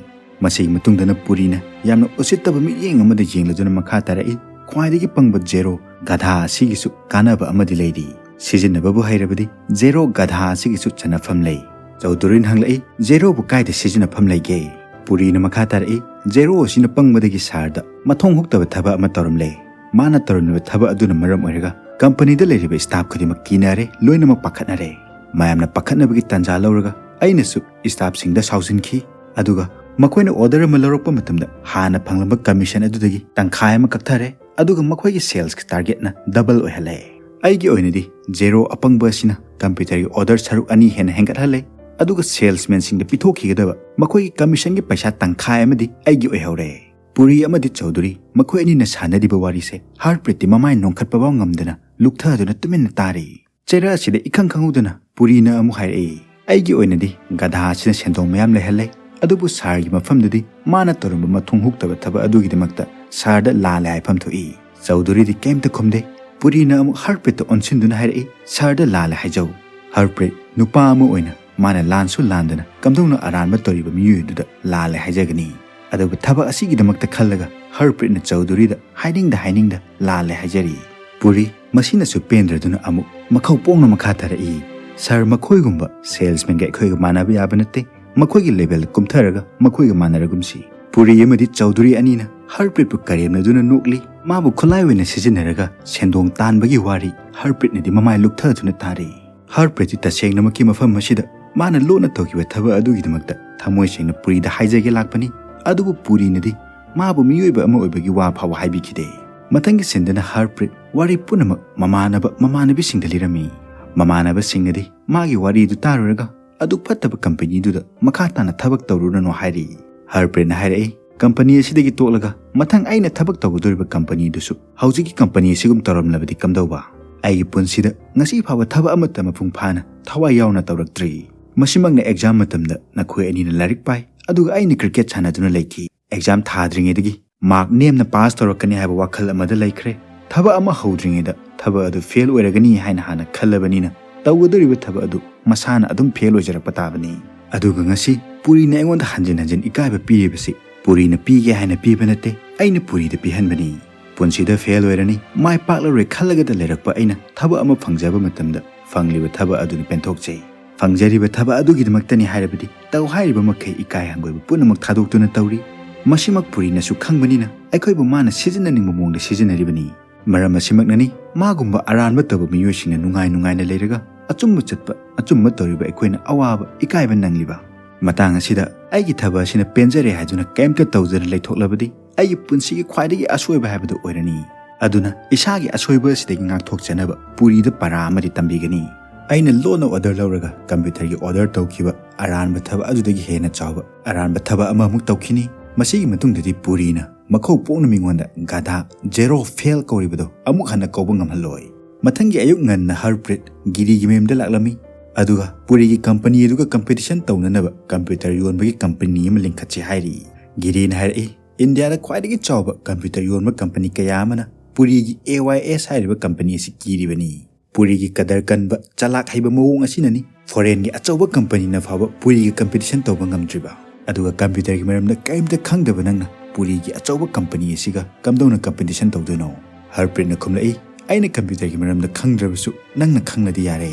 ꯃꯁꯤꯒꯤ ꯃꯇꯨꯡꯗꯅ ꯄꯨꯔꯤꯅ ꯌꯥꯝꯅ ꯎꯁꯤꯠꯇꯕ ꯃꯤꯠꯌꯦꯡ ꯑꯃꯗ ꯌꯦꯡꯂꯗꯨꯅ ꯃꯈꯥ ꯇꯥꯔꯛꯏ, "ꯈ꯭ꯋꯥꯏꯗꯒꯤ ꯄꯪꯕ ꯖꯦꯔꯣ ꯒꯙꯥ ꯑꯁꯤꯒꯤꯁꯨ ꯀꯥꯟꯅꯕ ꯑꯃꯗꯤ ꯂꯩꯔꯤ꯫ ꯁꯤꯖꯤꯟꯅꯕꯕꯨ ꯍꯩꯔꯕꯗꯤ ꯖꯦꯔꯣ ꯒꯙꯥ ꯑꯁꯤꯒꯤꯁꯨ ꯆꯟꯅꯐꯝ ꯂꯩ"꯫ ꯆꯧꯙꯨꯔꯤꯅ ꯍꯪꯂꯛꯏ, "ꯖꯦꯔꯣꯕꯨ ꯀꯥꯏꯗ ꯁꯤꯖꯤꯟꯅꯐꯝ ꯂꯩꯒꯦ?" ꯄꯨꯔꯤꯅ ꯃꯈꯥ ꯇꯥꯔꯛꯏ, "ꯖꯦꯔꯣ ꯑꯁꯤꯅ ꯄꯪꯕꯗꯒꯤ ꯁꯥꯔꯗ ꯃꯊꯣꯡ ꯍꯨꯛꯇꯕ ꯊꯕꯛ ꯑꯃ ꯇꯧꯔꯝꯂꯦ꯫ ꯃꯥꯅ ꯇꯧꯔꯝꯂꯤꯕ ꯊꯕꯛ ꯑꯗꯨꯅ ꯃꯔꯝ ꯑꯣꯏꯔꯒ ꯀꯝꯄꯅꯤꯗ ꯂꯩꯔꯤꯕ ꯁ꯭ꯇꯥꯐ ꯈꯨꯗꯤꯡꯃꯛ ꯀꯤꯅꯔꯦ, ꯂꯣꯏꯅꯃꯛ ꯄꯥꯈꯠꯅꯔꯦ꯫ ꯃꯌꯥꯝꯅ ꯄꯥꯈꯠꯅꯕꯒꯤ ꯇꯥꯟꯖꯥ ꯂꯧꯔꯒ ꯑꯩꯅꯁꯨ ꯁ꯭ꯇꯥꯐꯁꯤꯡꯗ ꯁꯥꯎꯖꯤꯟꯈꯤ, ꯑꯗꯨꯒ ꯃꯈꯣꯏꯅ ꯑꯣꯔꯗꯔ ꯑꯃ ꯂꯧꯔꯛꯄ ꯃꯇꯝꯗ ꯍꯥꯟꯅ ꯐꯪꯂꯝꯕ ꯀꯃꯤꯁꯟ ꯑꯗꯨꯗꯒꯤ ꯇꯪꯈꯥꯏ ꯑꯃ ꯀꯛꯊꯔꯦ, ꯑꯗꯨꯒ ꯃꯈꯣꯏꯒꯤ ꯁꯦꯜꯁꯀꯤ ꯇꯥꯔꯒꯦꯠꯅ ꯗꯕꯜ ꯑꯣꯏꯍꯜꯂꯦ꯫ ꯑꯩꯒꯤ ꯑꯣꯏꯅꯗꯤ ꯖꯦꯔꯣ ꯑꯄꯪꯕ ꯑꯁꯤꯅ ꯀꯝꯄ꯭ꯌꯨꯇꯔꯒꯤ ꯑꯣꯔꯗꯔ ꯁꯔꯨꯛ ꯑꯅꯤ ꯍꯦꯟꯅ ꯍꯦꯟꯒꯠꯍꯜꯂꯦ, ꯑꯗꯨꯒ ꯁꯦꯜꯁꯃꯦꯟꯁꯤꯡꯗ ꯄꯤꯊꯣꯛꯈꯤꯒꯗꯕ ꯃꯈꯣꯏꯒꯤ ꯀꯃꯤꯁꯟꯒꯤ ꯄꯩꯁꯥ ꯇꯪꯈꯥꯏ ꯑꯃꯗꯤ ꯑꯩꯒꯤ ꯑꯣꯏꯍꯧꯔꯦ"꯫ ꯄꯨꯔꯤ ꯑꯃꯗꯤ ꯆꯧꯙꯨꯔꯤ ꯃꯈꯣꯏ ꯑꯅꯤꯅ ꯁꯥꯟꯅꯔꯤꯕ ꯋꯥꯔꯤꯁꯦ ꯍꯔꯄ꯭ꯔꯤꯠꯇꯤ ꯃꯃꯥꯏ ꯅꯣꯟꯈꯠꯄꯐꯥꯎ ꯉꯝꯗꯅ ꯂꯨꯛꯊꯗꯨꯅ ꯇꯨꯃꯤꯟꯅ ꯇꯥꯔꯤ꯫ ꯆꯩꯔꯛ ꯑꯁꯤꯗ ꯏꯈꯪ ꯈꯪꯍꯧꯗꯅ ꯄꯨꯔꯤꯅ ꯑꯃꯨꯛ ꯍꯥꯏꯔꯛꯏ, "ꯑꯩꯒꯤ ꯑꯣꯏꯅꯗꯤ ꯒꯙꯥ ꯑꯁꯤꯅ ꯁꯦꯟꯗꯣꯡ ꯃꯌꯥꯝ ꯂꯩꯍꯜꯂꯦ, ꯑꯗꯨꯕꯨ ꯁꯥꯔꯒꯤ ꯃꯐꯝꯗꯗꯤ ꯃꯥꯅ ꯇꯧꯔꯝꯕ ꯃꯊꯣꯡ ꯍꯨꯛꯇꯕ ꯊꯕꯛ ꯑꯗꯨꯒꯤꯗꯃꯛꯇ ꯁꯥꯔꯗ ꯂꯥꯜꯂꯦ ꯍꯥꯏꯐꯝ ꯊꯣꯛꯏ"꯫ ꯆꯧꯙꯨꯔꯤꯗꯤ ꯀꯩꯝꯇ ꯈꯨꯝꯗꯦ꯫ ꯄꯨꯔꯤꯅ ꯑꯃꯨꯛ ꯍꯔꯄ꯭ꯔꯤꯠꯇ ꯑꯣꯟꯁꯤꯟꯗꯨꯅ ꯍꯥꯏꯔꯛꯏ, "ꯁꯥꯔꯗ ꯂꯥꯜꯂꯦ ꯍꯥꯏꯖꯧ"꯫ ꯍꯔꯄ꯭ꯔꯤꯠ ꯅꯨꯄꯥ ꯑꯃ ꯑꯣꯏꯅ ꯃꯥꯅ ꯂꯥꯟꯁꯨ ꯂꯥꯟꯗꯅ ꯀꯝꯗꯧꯅ ꯑꯔꯥꯟꯕ ꯇꯧꯔꯤꯕ ꯃꯤꯑꯣꯏ ꯑꯗꯨꯗ ꯂꯥꯜꯂꯦ ꯍꯥꯏꯖꯒꯅꯤ? ꯑꯗꯨꯕꯨ ꯊꯕꯛ ꯑꯁꯤꯒꯤꯗꯃꯛꯇ ꯈꯜꯂꯒ ꯍꯔꯄ꯭ꯔꯤꯠꯅ ꯆꯧꯙꯨꯔꯤꯗ ꯍꯥꯏꯅꯤꯡꯗ ꯍꯥꯏꯅꯤꯡꯗ ꯂꯥꯜꯂꯦ ꯍꯥꯏꯖꯔꯤ꯫ ꯄꯨꯔꯤ ꯃꯁꯤꯅꯁꯨ ꯄꯦꯟꯗ꯭ꯔꯗꯨꯅ ꯑꯃꯨꯛ ꯃꯈꯧ ꯄꯣꯡꯅ ꯃꯈꯥ ꯇꯥꯔꯛꯏ, "ꯁꯥꯔ, ꯃꯈꯣꯏꯒꯨꯝꯕ ꯁꯦꯜꯁꯃꯦꯟꯒ ꯑꯩꯈꯣꯏꯒ ꯃꯥꯟꯅꯕ ꯌꯥꯕ ꯅꯠꯇꯦ꯫ ꯃꯈꯣꯏꯒꯤ ꯂꯦꯚꯦꯜ ꯀꯨꯝꯊꯔꯒ ꯃꯈꯣꯏꯒ ꯃꯥꯟꯅꯔꯒꯨꯝꯁꯤ꯫" ꯄꯨꯔꯤ ꯑꯃꯗꯤ ꯆꯧꯙꯨꯔꯤ ꯑꯅꯤꯅ ꯍꯔꯄ꯭ꯔꯤꯠꯄꯨ ꯀꯔꯦꯝꯅꯗꯨꯅ ꯅꯣꯛꯂꯤ꯫ ꯃꯥꯕꯨ ꯈꯨꯠꯂꯥꯏ ꯑꯣꯏꯅ ꯁꯤꯖꯤꯟꯅꯔꯒ ꯁꯦꯟꯗꯣꯡ ꯇꯥꯟꯕꯒꯤ ꯋꯥꯔꯤ ꯍꯔꯄ꯭ꯔꯤꯠꯅꯗꯤ ꯃꯃꯥꯏ ꯂꯨꯛꯊꯗꯨꯅ ꯇꯥꯔꯤ꯫ ꯍꯔꯄ꯭ꯔꯤꯠꯇꯤ ꯇꯁꯦꯡꯅꯃꯛꯀꯤ ꯃꯐꯝ ꯑꯁꯤꯗ ꯃꯥꯅ ꯂꯣꯟꯅ ꯇꯧꯈꯤꯕ ꯊꯕꯛ ꯑꯗꯨꯒꯤꯗꯃꯛꯇ ꯊꯃꯣꯏ ꯁꯦꯡꯅ ꯄꯨꯔꯤꯗ ꯍꯥꯏꯖꯒꯦ ꯂꯥꯛꯄꯅꯤ꯫ ꯑꯗꯨꯕꯨ ꯄꯨꯔꯤꯅꯗꯤ ꯃꯥꯕꯨ ꯃꯤꯑꯣꯏꯕ ꯑꯃ ꯑꯣꯏꯕꯒꯤ ꯋꯥ ꯐꯥꯎꯕ ꯍꯥꯏꯕꯤꯈꯤꯗꯦ꯫ ꯃꯊꯪꯒꯤ ꯁꯤꯟꯗꯅ ꯍꯔꯄ꯭ꯔꯤꯠ ꯋꯥꯔꯤ ꯄꯨꯝꯅꯃꯛ ꯃꯃꯥꯟꯅꯕ ꯃꯃꯥꯟꯅꯕꯤꯁꯤꯡꯗ ꯂꯤꯔꯝꯃꯤ꯫ ꯃꯃꯥꯟꯅꯕꯁꯤꯡꯅꯗꯤ ꯃꯥꯒꯤ ꯋꯥꯔꯤꯗꯨ ꯇꯥꯔꯨꯔꯒ ꯑꯗꯨꯛ ꯐꯠꯇꯕ ꯀꯝꯄꯅꯤꯗꯨꯗ ꯃꯈꯥ ꯇꯥꯅ ꯊꯕꯛ ꯇꯧꯔꯨꯔꯅꯨ ꯍꯥꯏꯔꯤ꯫ ꯍꯔꯄ꯭ꯔꯤꯠꯅ ꯍꯥꯏꯔꯛꯏ, "ꯀꯝꯄꯅꯤ ꯑꯁꯤꯗꯒꯤ ꯇꯣꯛꯂꯒ ꯃꯊꯪ ꯑꯩꯅ ꯊꯕꯛ ꯇꯧꯒꯗꯧꯔꯤꯕ ꯀꯝꯄꯅꯤꯗꯨꯁꯨ ꯍꯧꯖꯤꯛꯀꯤ ꯀꯝꯄꯅꯤ ꯑꯁꯤꯒꯨꯝ ꯇꯧꯔꯝꯂꯕꯗꯤ ꯀꯝꯗꯧꯕ? ꯑꯩꯒꯤ ꯄꯨꯟꯁꯤꯗ ꯉꯁꯤ ꯐꯥꯎꯕ ꯊꯕꯛ ꯑꯃꯠꯇ ꯃꯄꯨꯡ ꯐꯥꯅ ꯊꯋꯥꯏ ꯌꯥꯎꯅ ꯇꯧꯔꯛꯇ꯭ꯔꯤ꯫ ꯃꯁꯤꯃꯛꯅ ꯑꯦꯛꯖꯥꯝ ꯃꯇꯝꯗ ꯅꯈꯣꯏ ꯑꯅꯤꯅ ꯂꯥꯏꯔꯤꯛ ꯄꯥꯏ, ꯑꯗꯨꯒ ꯑꯩꯅ ꯀ꯭ꯔꯤꯀꯦꯠ ꯁꯥꯟꯅꯗꯨꯅ ꯂꯩꯈꯤ꯫ ꯑꯦꯛꯖꯥꯝ ꯊꯥꯗ꯭ꯔꯤꯉꯩꯗꯒꯤ ꯃꯥꯔꯛ ꯅꯦꯝꯅ ꯄꯥꯁ ꯇꯧꯔꯛꯀꯅꯤ ꯍꯥꯏꯕ ꯋꯥꯈꯜ ꯑꯃꯗ ꯂꯩꯈ꯭ꯔꯦ꯫ ꯊꯕꯛ ꯑꯃ ꯍꯧꯗ꯭ꯔꯤꯉꯩꯗ ꯊꯕꯛ ꯑꯗꯨ ꯐꯦꯜ ꯑꯣꯏꯔꯒꯅꯤ ꯍꯥꯏꯅ ꯍꯥꯟꯅ ꯈꯜꯂꯕꯅꯤꯅ ꯇꯧꯒꯗꯧꯔꯤꯕ ꯊꯕꯛ ꯑꯗꯨ ꯃꯁꯥꯅ ꯑꯗꯨꯝ ꯐꯦꯜ ꯑꯣꯏꯖꯔꯛꯄ ꯇꯥꯕꯅꯤ꯫" ꯑꯗꯨꯒ ꯉꯁꯤ ꯄꯨꯔꯤꯅ ꯑꯩꯉꯣꯟꯗ ꯍꯟꯖꯤꯟ ꯍꯟꯖꯤꯟ ꯏꯀꯥꯏꯕ ꯄꯤꯔꯤꯕꯁꯤ ꯄꯨꯔꯤꯅ ꯄꯤꯒꯦ ꯍꯥꯏꯅ ꯄꯤꯕ ꯅꯠꯇꯦ, ꯑꯩꯅ ꯄꯨꯔꯤꯗ ꯄꯤꯍꯟꯕꯅꯤ꯫ ꯄꯨꯟꯁꯤꯗ ꯐꯦꯜ ꯑꯣꯏꯔꯅꯤ, ꯃꯥꯏ ꯄꯥꯛꯂꯔꯣꯏ ꯈꯜꯂꯒꯗ ꯂꯩꯔꯛꯄ ꯑꯩꯅ ꯊꯕꯛ ꯑꯃ ꯐꯪꯖꯕ ꯃꯇꯝꯗ ꯐꯪꯂꯤꯕ ꯊꯕꯛ ꯑꯗꯨꯅ ꯄꯦꯟꯊꯣꯛꯆꯩ꯫ ꯐꯪꯖꯔꯤꯕ ꯊꯕꯛ ꯑꯗꯨꯒꯤꯗꯃꯛꯇꯅꯤ ꯍꯥꯏꯔꯕꯗꯤ ꯇꯧ ꯍꯥꯏꯔꯤꯕ ꯃꯈꯩ ꯏꯀꯥꯏ ꯍꯪꯒꯣꯏꯕ ꯄꯨꯝꯅꯃꯛ ꯊꯥꯗꯣꯛꯇꯨꯅ ꯇꯧꯔꯤ꯫ ꯃꯁꯤꯃꯛ ꯄꯨꯔꯤꯅꯁꯨ ꯈꯪꯕꯅꯤꯅ ꯑꯩꯈꯣꯏꯕꯨ ꯃꯥꯅ ꯁꯤꯖꯤꯟꯅꯅꯤꯡꯕ ꯃꯑꯣꯡꯗ ꯁꯤꯖꯤꯟꯅꯔꯤꯕꯅꯤ꯫ ꯃꯔꯝ ꯑꯁꯤꯃꯛꯅꯅꯤ ꯃꯥꯒꯨꯝꯕ ꯑꯔꯥꯟꯕ ꯇꯧꯕ ꯃꯤꯑꯣꯏꯁꯤꯡꯅ ꯅꯨꯡꯉꯥꯏ ꯅꯨꯡꯉꯥꯏꯅ ꯂꯩꯔꯒ ꯑꯆꯨꯝꯕ ꯆꯠꯄ, ꯑꯆꯨꯝꯕ ꯇꯧꯔꯤꯕ ꯑꯩꯈꯣꯏꯅ ꯑꯋꯥꯕ, ꯏꯀꯥꯏꯕ ꯅꯪꯂꯤꯕ꯫ ꯃꯇꯥꯡ ꯑꯁꯤꯗ ꯑꯩꯒꯤ ꯊꯕꯛ ꯑꯁꯤꯅ ꯄꯦꯟꯖꯔꯦ ꯍꯥꯏꯗꯨꯅ ꯀꯩꯝꯇ ꯇꯧꯗꯅ ꯂꯩꯊꯣꯛꯂꯕꯗꯤ ꯑꯩꯒꯤ ꯄꯨꯟꯁꯤꯒꯤ ꯈ꯭ꯋꯥꯏꯗꯒꯤ ꯑꯁꯣꯏꯕ ꯍꯥꯏꯕꯗꯨ ꯑꯣꯏꯔꯅꯤ꯫ ꯑꯗꯨꯅ ꯏꯁꯥꯒꯤ ꯑꯁꯣꯏꯕ ꯑꯁꯤꯗꯒꯤ ꯉꯥꯛꯊꯣꯛꯆꯅꯕ ꯄꯨꯔꯤꯗ ꯄꯔꯥ ꯑꯃꯗꯤ ꯇꯝꯕꯤꯒꯅꯤ꯫ ꯑꯩꯅ ꯂꯣꯟꯅ ꯑꯣꯔꯗꯔ ꯂꯧꯔꯒ ꯀꯝꯄ꯭ꯌꯨꯇꯔꯒꯤ ꯑꯣꯔꯗꯔ ꯇꯧꯈꯤꯕ ꯑꯔꯥꯟꯕ ꯊꯕꯛ ꯑꯗꯨꯗꯒꯤ ꯍꯦꯟꯅ ꯆꯥꯎꯕ ꯑꯔꯥꯟꯕ ꯊꯕꯛ ꯑꯃꯃꯨꯛ ꯇꯧꯈꯤꯅꯤ꯫ ꯃꯁꯤꯒꯤ ꯃꯇꯨꯡꯗꯗꯤ ꯄꯨꯔꯤꯅ ꯃꯈꯧ ꯄꯣꯛꯅ ꯃꯤꯉꯣꯟꯗ ꯒꯙꯥ, ꯖꯦꯔꯣ ꯐꯦꯜ ꯀꯧꯔꯤꯕꯗꯣ ꯑꯃꯨꯛ ꯍꯟꯅ ꯀꯧꯕ ꯉꯝꯍꯜꯂꯣꯏ꯫ ꯃꯊꯪꯒꯤ ꯑꯌꯨꯛ ꯉꯟꯅ ꯍꯔꯄ꯭ꯔꯤꯠ ꯒꯤꯔꯤꯒꯤ ꯃꯌꯨꯝꯗ ꯂꯥꯛꯂꯝꯃꯤ꯫ ꯑꯗꯨꯒ ꯄꯨꯔꯤꯒꯤ ꯀꯝꯄꯅꯤ ꯑꯗꯨꯒ ꯀꯝꯄꯤꯇꯤꯁꯟ ꯇꯧꯅꯅꯕ ꯀꯝꯄ꯭ꯌꯨꯇꯔ ꯌꯣꯟꯕꯒꯤ ꯀꯝꯄꯅꯤ ꯑꯃ ꯂꯤꯡꯈꯠꯁꯤ ꯍꯥꯏꯔꯤ꯫ ꯒꯤꯔꯤꯅ ꯍꯥꯏꯔꯛꯏ, "ꯏꯟꯗꯤꯌꯥꯗ ꯈ꯭ꯋꯥꯏꯗꯒꯤ ꯆꯥꯎꯕ ꯀꯝꯄ꯭ꯌꯨꯇꯔ ꯌꯣꯟꯕ ꯀꯝꯄꯅꯤ ꯀꯌꯥ ꯑꯃꯅ ꯄꯨꯔꯤꯒꯤ ꯑꯦ ꯋꯥꯏ ꯑꯦꯁ ꯍꯥꯏꯔꯤꯕ ꯀꯝꯄꯅꯤ ꯑꯁꯤ ꯀꯤꯔꯤꯕꯅꯤ꯫ ꯄꯨꯔꯤꯒꯤ ꯀꯗꯔ ꯀꯟꯕ, ꯆꯂꯥꯛ ꯍꯩꯕ ꯃꯑꯣꯡ ꯑꯁꯤꯅꯅꯤ ꯐꯣꯔꯦꯟꯒꯤ ꯑꯆꯧꯕ ꯀꯝꯄꯅꯤꯅ ꯐꯥꯎꯕ ꯄꯨꯔꯤꯒ ꯀꯝꯄꯤꯇꯤꯁꯟ ꯇꯧꯕ ꯉꯝꯗ꯭ꯔꯤꯕ꯫" ꯑꯗꯨꯒ ꯀꯝꯄ꯭ꯌꯨꯇꯔꯒꯤ ꯃꯔꯝꯗ ꯀꯔꯤꯝꯇ ꯈꯪꯗꯕ ꯅꯪꯅ ꯄꯨꯔꯤꯒꯤ ꯑꯆꯧꯕ ꯀꯝꯄꯅꯤ ꯑꯁꯤꯒ ꯀꯝꯗꯧꯅ ꯀꯝꯄꯤꯇꯤꯁꯟ ꯇꯧꯗꯣꯏꯅꯣ? ꯍꯔꯄ꯭ꯔꯤꯠꯅ ꯈꯨꯝꯂꯛꯏ, "ꯑꯩꯅ ꯀꯝꯄ꯭ꯌꯨꯇꯔꯒꯤ ꯃꯔꯝꯗ ꯈꯪꯗ꯭ꯔꯕꯁꯨ ꯅꯪꯅ ꯈꯪꯂꯗꯤ ꯌꯥꯔꯦ꯫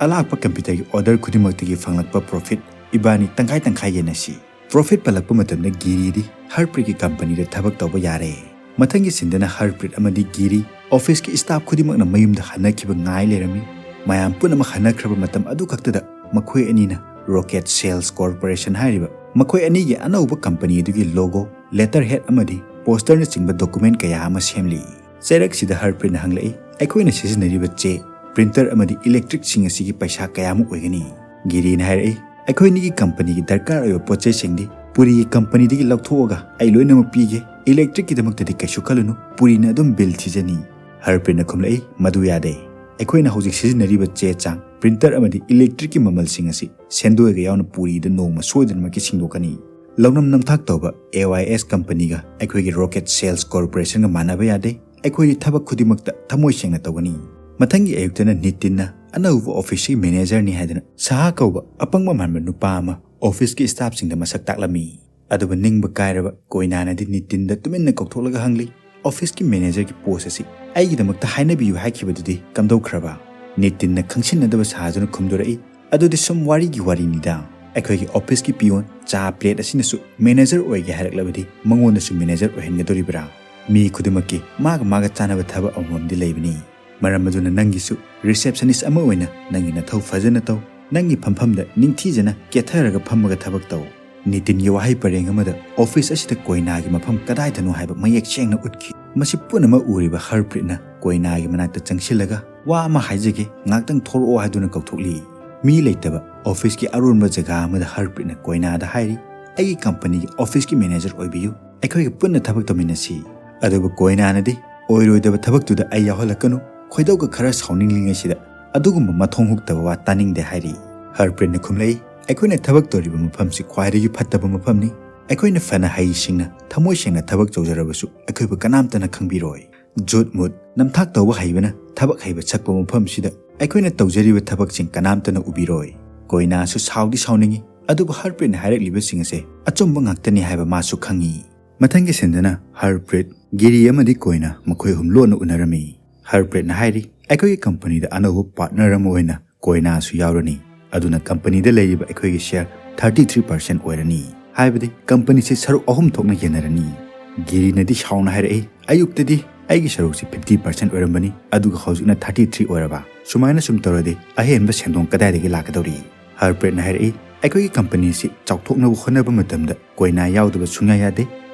ꯑꯂꯥꯛꯄ ꯀꯝꯄ꯭ꯌꯨꯇꯔꯒꯤ ꯑꯣꯔꯗꯔ ꯈꯨꯗꯤꯡꯃꯛꯇꯒꯤ ꯐꯪꯂꯛꯄ ꯄ꯭ꯔꯣꯐꯤꯠ ꯏꯕꯥꯅꯤ ꯇꯪꯈꯥꯏ ꯇꯪꯈꯥꯏ ꯌꯦꯟꯅꯁꯤ꯫" ꯄ꯭ꯔꯣꯐꯤꯠ ꯄꯜꯂꯛꯄ ꯃꯇꯝꯗ ꯒꯤꯔꯤꯗꯤ ꯍꯔꯄ꯭ꯔꯤꯠꯀꯤ ꯀꯝꯄꯅꯤꯗ ꯊꯕꯛ ꯇꯧꯕ ꯌꯥꯔꯦ꯫ ꯃꯊꯪꯒꯤ ꯁꯤꯟꯗꯅ ꯍꯔꯄ꯭ꯔꯤꯠ ꯑꯃꯗꯤ ꯒꯤꯔꯤ ꯑꯣꯐꯤꯁꯀꯤ ꯁ꯭ꯇꯥꯐ ꯈꯨꯗꯤꯡꯃꯛꯅ ꯃꯌꯨꯝꯗ ꯍꯟꯅꯈꯤꯕ ꯉꯥꯏ ꯂꯩꯔꯝꯃꯤ꯫ ꯃꯌꯥꯝ ꯄꯨꯝꯅꯃꯛ ꯍꯟꯅꯈ꯭ꯔꯕ ꯃꯇꯝ ꯑꯗꯨ ꯈꯛꯇꯗ ꯃꯈꯣꯏ ꯑꯅꯤꯅ ꯔꯣꯀꯦꯠ ꯁꯦꯜꯁ ꯀꯣꯔꯄꯣꯔꯦꯁꯟ ꯍꯥꯏꯔꯤꯕ ꯃꯈꯣꯏ ꯑꯅꯤꯒꯤ ꯑꯅꯧꯕ ꯀꯝꯄꯅꯤ ꯑꯗꯨꯒꯤ ꯂꯣꯒꯣ, ꯂꯦꯇꯔ ꯍꯦꯗ ꯑꯃꯗꯤ ꯄꯣꯁꯇꯔꯅꯆꯤꯡꯕ ꯗꯣꯀꯨꯃꯦꯟ ꯀꯌꯥ ꯑꯃ ꯁꯦꯝꯂꯤ꯫ ꯆꯩꯔꯛꯁꯤꯗ ꯍꯔꯄ꯭ꯔꯤꯠꯅ ꯍꯪꯂꯛꯏ, "ꯑꯩꯈꯣꯏꯅ ꯁꯤꯖꯤꯟꯅꯔꯤꯕ ꯆꯦ, ꯄ꯭ꯔꯤꯟꯇꯔ ꯑꯃꯗꯤ ꯏꯂꯦꯛꯇ꯭ꯔꯤꯛꯁꯤꯡ ꯑꯁꯤꯒꯤ ꯄꯩꯁꯥ ꯀꯌꯥꯃꯨꯛ ꯑꯣꯏꯒꯅꯤ?" ꯒꯤꯔꯤꯅ ꯍꯥꯏꯔꯛꯏ, "ꯑꯩꯈꯣꯏ ꯑꯅꯤꯒꯤ ꯀꯝꯄꯅꯤꯒꯤ ꯗꯔꯀꯥꯔ ꯑꯣꯏꯕ ꯄꯣꯠ ꯆꯩꯁꯤꯡꯗꯤ ꯄꯨꯔꯤꯒꯤ ꯀꯝꯄꯅꯤꯗꯒꯤ ꯂꯧꯊꯣꯛꯑꯒ ꯑꯩ ꯂꯣꯏꯅꯃꯛ ꯄꯤꯒꯦ꯫ ꯏꯂꯦꯛꯇ꯭ꯔꯤꯛꯀꯤꯗꯃꯛꯇꯗꯤ ꯀꯩꯁꯨ ꯈꯜꯂꯨꯅꯨ, ꯄꯨꯔꯤꯅ ꯑꯗꯨꯝ ꯕꯤꯜ ꯊꯤꯖꯅꯤ꯫" ꯍꯔꯄ꯭ꯔꯤꯠꯅ ꯈꯨꯝꯂꯛꯏ, "ꯃꯗꯨ ꯌꯥꯗꯦ꯫ ꯑꯩꯈꯣꯏꯅ ꯍꯧꯖꯤꯛ ꯁꯤꯖꯤꯟꯅꯔꯤꯕ ꯆꯦ ꯆꯥꯡ, ꯄ꯭ꯔꯤꯟꯇꯔ ꯑꯃꯗꯤ ꯏꯂꯦꯛꯇ꯭ꯔꯤꯛꯀꯤ ꯃꯃꯜꯁꯤꯡ ꯑꯁꯤ ꯁꯦꯟꯗꯣꯏꯒ ꯌꯥꯎꯅ ꯄꯨꯔꯤꯗ ꯅꯣꯡꯃ ꯁꯣꯏꯗꯅꯃꯛꯀꯤ ꯁꯤꯡꯗꯣꯛꯀꯅꯤ꯫ ꯂꯧꯅꯝ ꯅꯝꯊꯥꯛ ꯇꯧꯕ ꯑꯦ ꯋꯥꯏ ꯑꯦꯁ ꯀꯝꯄꯅꯤꯒ ꯑꯩꯈꯣꯏꯒꯤ ꯔꯣꯀꯦꯠ ꯁꯦꯜꯁ ꯀꯣꯔꯄꯣꯔꯦꯁꯟꯒ ꯃꯥꯟꯅꯕ ꯌꯥꯗꯦ꯫ ꯑꯩꯈꯣꯏꯗꯤ ꯊꯕꯛ ꯈꯨꯗꯤꯡꯃꯛꯇ ꯊꯃꯣꯏ ꯁꯦꯡꯅ ꯇꯧꯒꯅꯤ꯫" ꯃꯊꯪꯒꯤ ꯑꯌꯨꯛꯇꯅ ꯅꯤꯇꯤꯟꯅ ꯑꯅꯧꯕ ꯑꯣꯐꯤꯁꯀꯤ ꯃꯦꯅꯦꯖꯔꯅꯤ ꯍꯥꯏꯗꯨꯅ ꯁꯍꯥ ꯀꯧꯕ ꯑꯄꯪꯕ ꯃꯥꯟꯕ ꯅꯨꯄꯥ ꯑꯃ ꯑꯣꯐꯤꯁꯀꯤ ꯁ꯭ꯇꯥꯐꯁꯤꯡꯗ ꯃꯁꯛ ꯇꯥꯛꯂꯝꯃꯤ꯫ ꯑꯗꯨꯕꯨ ꯅꯤꯡꯕ ꯀꯥꯏꯔꯕ ꯀꯣꯏꯅꯥꯅꯗꯤ ꯅꯤꯇꯤꯟꯗ ꯇꯨꯃꯤꯟꯅ ꯀꯧꯊꯣꯛꯂꯒ ꯍꯪꯂꯤ, "ꯑꯣꯐꯤꯁꯀꯤ ꯃꯦꯅꯦꯖꯔꯒꯤ ꯄꯣꯁ ꯑꯁꯤ ꯑꯩꯒꯤꯗꯃꯛꯇ ꯍꯥꯏꯅꯕꯤꯌꯨ ꯍꯥꯏꯈꯤꯕꯗꯨꯗꯤ ꯀꯝꯗꯧꯈ꯭ꯔꯕ?" ꯅꯤꯇꯤꯟꯅ ꯈꯪꯁꯤꯟꯅꯗꯕ ꯁꯥꯗꯨꯅ ꯈꯨꯝꯗꯣꯔꯛꯏ, "ꯑꯗꯨꯗꯤ ꯁꯨꯝ ꯋꯥꯔꯤꯒꯤ ꯋꯥꯔꯤꯅꯤꯗ꯫ ꯑꯩꯈꯣꯏꯒꯤ ꯑꯣꯐꯤꯁꯀꯤ ꯄꯤꯌꯣꯟ ꯆꯥ ꯄ꯭ꯂꯦꯠ ꯑꯁꯤꯅꯁꯨ ꯃꯦꯅꯦꯖꯔ ꯑꯣꯏꯒꯦ ꯍꯥꯏꯔꯛꯂꯕꯗꯤ ꯃꯉꯣꯟꯗꯁꯨ ꯃꯦꯅꯦꯖꯔ ꯑꯣꯏꯍꯟꯒꯗꯣꯔꯤꯕ꯭ꯔꯥ? ꯃꯤ ꯈꯨꯗꯤꯡꯃꯛꯀꯤ ꯃꯥꯒ ꯃꯥꯒ ꯆꯥꯟꯅꯕ ꯊꯕꯛ ꯑꯃꯃꯝꯗꯤ ꯂꯩꯕꯅꯤ꯫ ꯃꯔꯝ ꯑꯗꯨꯅ ꯅꯪꯒꯤꯁꯨ ꯔꯤꯁꯦꯞꯁꯅꯤꯁ ꯑꯃ ꯑꯣꯏꯅ ꯅꯪꯒꯤ ꯅꯊꯧ ꯐꯖꯅ ꯇꯧ꯫ ꯅꯪꯒꯤ ꯐꯝꯐꯝꯗ ꯅꯤꯡꯊꯤꯖꯅ ꯀꯦꯊꯔꯒ ꯐꯝꯃꯒ ꯊꯕꯛ ꯇꯧ꯫" ꯅꯤꯇꯤꯟꯒꯤ ꯋꯥꯍꯩ ꯄꯔꯦꯡ ꯑꯃꯗ ꯑꯣꯐꯤꯁ ꯑꯁꯤꯗ ꯀꯣꯏꯅꯥꯒꯤ ꯃꯐꯝ ꯀꯗꯥꯏꯗꯅꯣ ꯍꯥꯏꯕ ꯃꯌꯦꯛ ꯁꯦꯡꯅ ꯎꯠꯈꯤ꯫ ꯃꯁꯤ ꯄꯨꯝꯅꯃꯛ ꯎꯔꯤꯕ ꯍꯔꯄ꯭ꯔꯤꯠꯅ ꯀꯣꯏꯅꯥꯒꯤ ꯃꯅꯥꯛꯇ ꯆꯪꯁꯤꯜꯂꯒ, "ꯋꯥ ꯑꯃ ꯍꯥꯏꯖꯒꯦ, ꯉꯥꯛꯇꯪ ꯊꯣꯔꯛꯑꯣ" ꯍꯥꯏꯗꯨꯅ ꯀꯧꯊꯣꯛꯂꯤ꯫ ꯃꯤ ꯂꯩꯇꯕ ꯑꯣꯐꯤꯁꯀꯤ ꯑꯔꯣꯟꯕ ꯖꯒꯥ ꯑꯃꯗ ꯍꯔꯄ꯭ꯔꯤꯠꯅ ꯀꯣꯏꯅꯥꯗ ꯍꯥꯏꯔꯤ, "ꯑꯩꯒꯤ ꯀꯝꯄꯅꯤꯒꯤ ꯑꯣꯐꯤꯁꯀꯤ ꯃꯦꯅꯦꯖꯔ ꯑꯣꯏꯕꯤꯌꯨ꯫ ꯑꯩꯈꯣꯏꯒ ꯄꯨꯟꯅ ꯊꯕꯛ ꯇꯧꯃꯤꯟꯅꯁꯤ꯫" ꯑꯗꯨꯕꯨ ꯀꯣꯏꯅꯥꯅꯗꯤ, "ꯑꯣꯏꯔꯣꯏꯗꯕ ꯊꯕꯛꯇꯨꯗ ꯑꯩ ꯌꯥꯎꯍꯜꯂꯛꯀꯅꯨ꯫ ꯈꯣꯏꯗꯧꯒ ꯈꯔ ꯁꯥꯎꯅꯤꯡꯂꯤꯉꯩꯁꯤꯗ ꯑꯗꯨꯒꯨꯝꯕ ꯃꯊꯣꯡ ꯍꯨꯛꯇꯕ ꯋꯥ ꯇꯥꯅꯤꯡꯗꯦ" ꯍꯥꯏꯔꯤ꯫ ꯍꯔꯄ꯭ꯔꯤꯠꯅ ꯈꯨꯝꯂꯛꯏ, "ꯑꯩꯈꯣꯏꯅ ꯊꯕꯛ ꯇꯧꯔꯤꯕ ꯃꯐꯝꯁꯤ ꯈ꯭ꯋꯥꯏꯗꯒꯤ ꯐꯠꯇꯕ ꯃꯐꯝꯅꯤ꯫ ꯑꯩꯈꯣꯏꯅ ꯐꯅ ꯍꯩꯁꯤꯡꯅ ꯊꯃꯣꯏ ꯁꯦꯡꯅ ꯊꯕꯛ ꯇꯧꯖꯔꯕꯁꯨ ꯑꯩꯈꯣꯏꯕꯨ ꯀꯅꯥꯝꯇꯅ ꯈꯪꯕꯤꯔꯣꯏ꯫ ꯖꯨꯠ ꯃꯨꯠ ꯅꯝꯊꯥꯛ ꯇꯧꯕ ꯍꯩꯕꯅ ꯊꯕꯛ ꯍꯩꯕ ꯁꯛꯄ ꯃꯐꯝꯁꯤꯗ ꯑꯩꯈꯣꯏꯅ ꯇꯧꯖꯔꯤꯕ ꯊꯕꯛꯁꯤꯡ ꯀꯅꯥꯝꯇꯅ ꯎꯕꯤꯔꯣꯏ꯫" ꯀꯣꯏꯅꯥꯁꯨ ꯁꯥꯎꯗꯤ ꯁꯥꯎꯅꯤꯡꯏ, ꯑꯗꯨꯕꯨ ꯍꯔꯄ꯭ꯔꯤꯠꯅ ꯍꯥꯏꯔꯛꯂꯤꯕꯁꯤꯡ ꯑꯁꯦ ꯑꯆꯨꯝꯕ ꯉꯥꯛꯇꯅꯤ ꯍꯥꯏꯕ ꯃꯥꯁꯨ ꯈꯪꯏ꯫ ꯃꯊꯪꯒꯤ ꯁꯤꯟꯗꯅ ꯍꯔꯄ꯭ꯔꯤꯠ, ꯒꯤꯔꯤ ꯑꯃꯗꯤ ꯀꯣꯏꯅꯥ ꯃꯈꯣꯏ ꯑꯍꯨꯝ ꯂꯣꯟꯅ ꯎꯅꯔꯝꯃꯤ꯫ ꯍꯔꯄ꯭ꯔꯤꯠꯅ ꯍꯥꯏꯔꯤ, "ꯑꯩꯈꯣꯏꯒꯤ ꯀꯝꯄꯅꯤꯗ ꯑꯅꯧꯕ ꯄꯥꯔꯠꯅꯔ ꯑꯃ ꯑꯣꯏꯅ ꯀꯣꯏꯅꯥꯁꯨ ꯌꯥꯎꯔꯅꯤ꯫ ꯑꯗꯨꯅ ꯀꯝꯄꯅꯤꯗ ꯂꯩꯔꯤꯕ ꯑꯩꯈꯣꯏꯒꯤ ꯁꯤꯌꯔ ꯊꯥꯔꯇꯤ ꯊ꯭ꯔꯤ ꯄꯥꯔꯁꯦꯟ ꯑꯣꯏꯔꯅꯤ꯫ ꯍꯥꯏꯕꯗꯤ ꯀꯝꯄꯅꯤꯁꯤ ꯁꯔꯨꯛ ꯑꯍꯨꯝ ꯊꯣꯛꯅ ꯌꯦꯟꯅꯔꯅꯤ꯫" ꯒꯤꯔꯤꯅꯗꯤ ꯁꯥꯎꯅ ꯍꯥꯏꯔꯛꯏ, "ꯑꯌꯨꯛꯇꯗꯤ ꯑꯩꯒꯤ ꯁꯔꯨꯛꯁꯤ ꯐꯤꯐꯇꯤ ꯄꯥꯔꯁꯦꯟ ꯑꯣꯏꯔꯝꯕꯅꯤ, ꯑꯗꯨꯒ ꯍꯧꯖꯤꯛꯅ ꯊꯥꯔꯇꯤ ꯊ꯭ꯔꯤ ꯑꯣꯏꯔꯕ? ꯁꯨꯃꯥꯏꯅ ꯁꯨꯝ ꯇꯧꯔꯗꯤ ꯑꯍꯦꯟꯕ ꯁꯦꯟꯗꯣꯡ ꯀꯗꯥꯏꯗꯒꯤ ꯂꯥꯛꯀꯗꯧꯔꯤ?" ꯍꯔꯄ꯭ꯔꯤꯠꯅ ꯍꯥꯏꯔꯛꯏ, "ꯑꯩꯈꯣꯏꯒꯤ ꯀꯝꯄꯅꯤꯁꯤ ꯆꯥꯎꯊꯣꯛꯅꯕ ꯍꯣꯠꯅꯕ ꯃꯇꯝꯗ ꯀꯣꯏꯅꯥ ꯌꯥꯎꯗꯕ ꯁꯨꯡꯌꯥ ꯌꯥꯗꯦ꯫"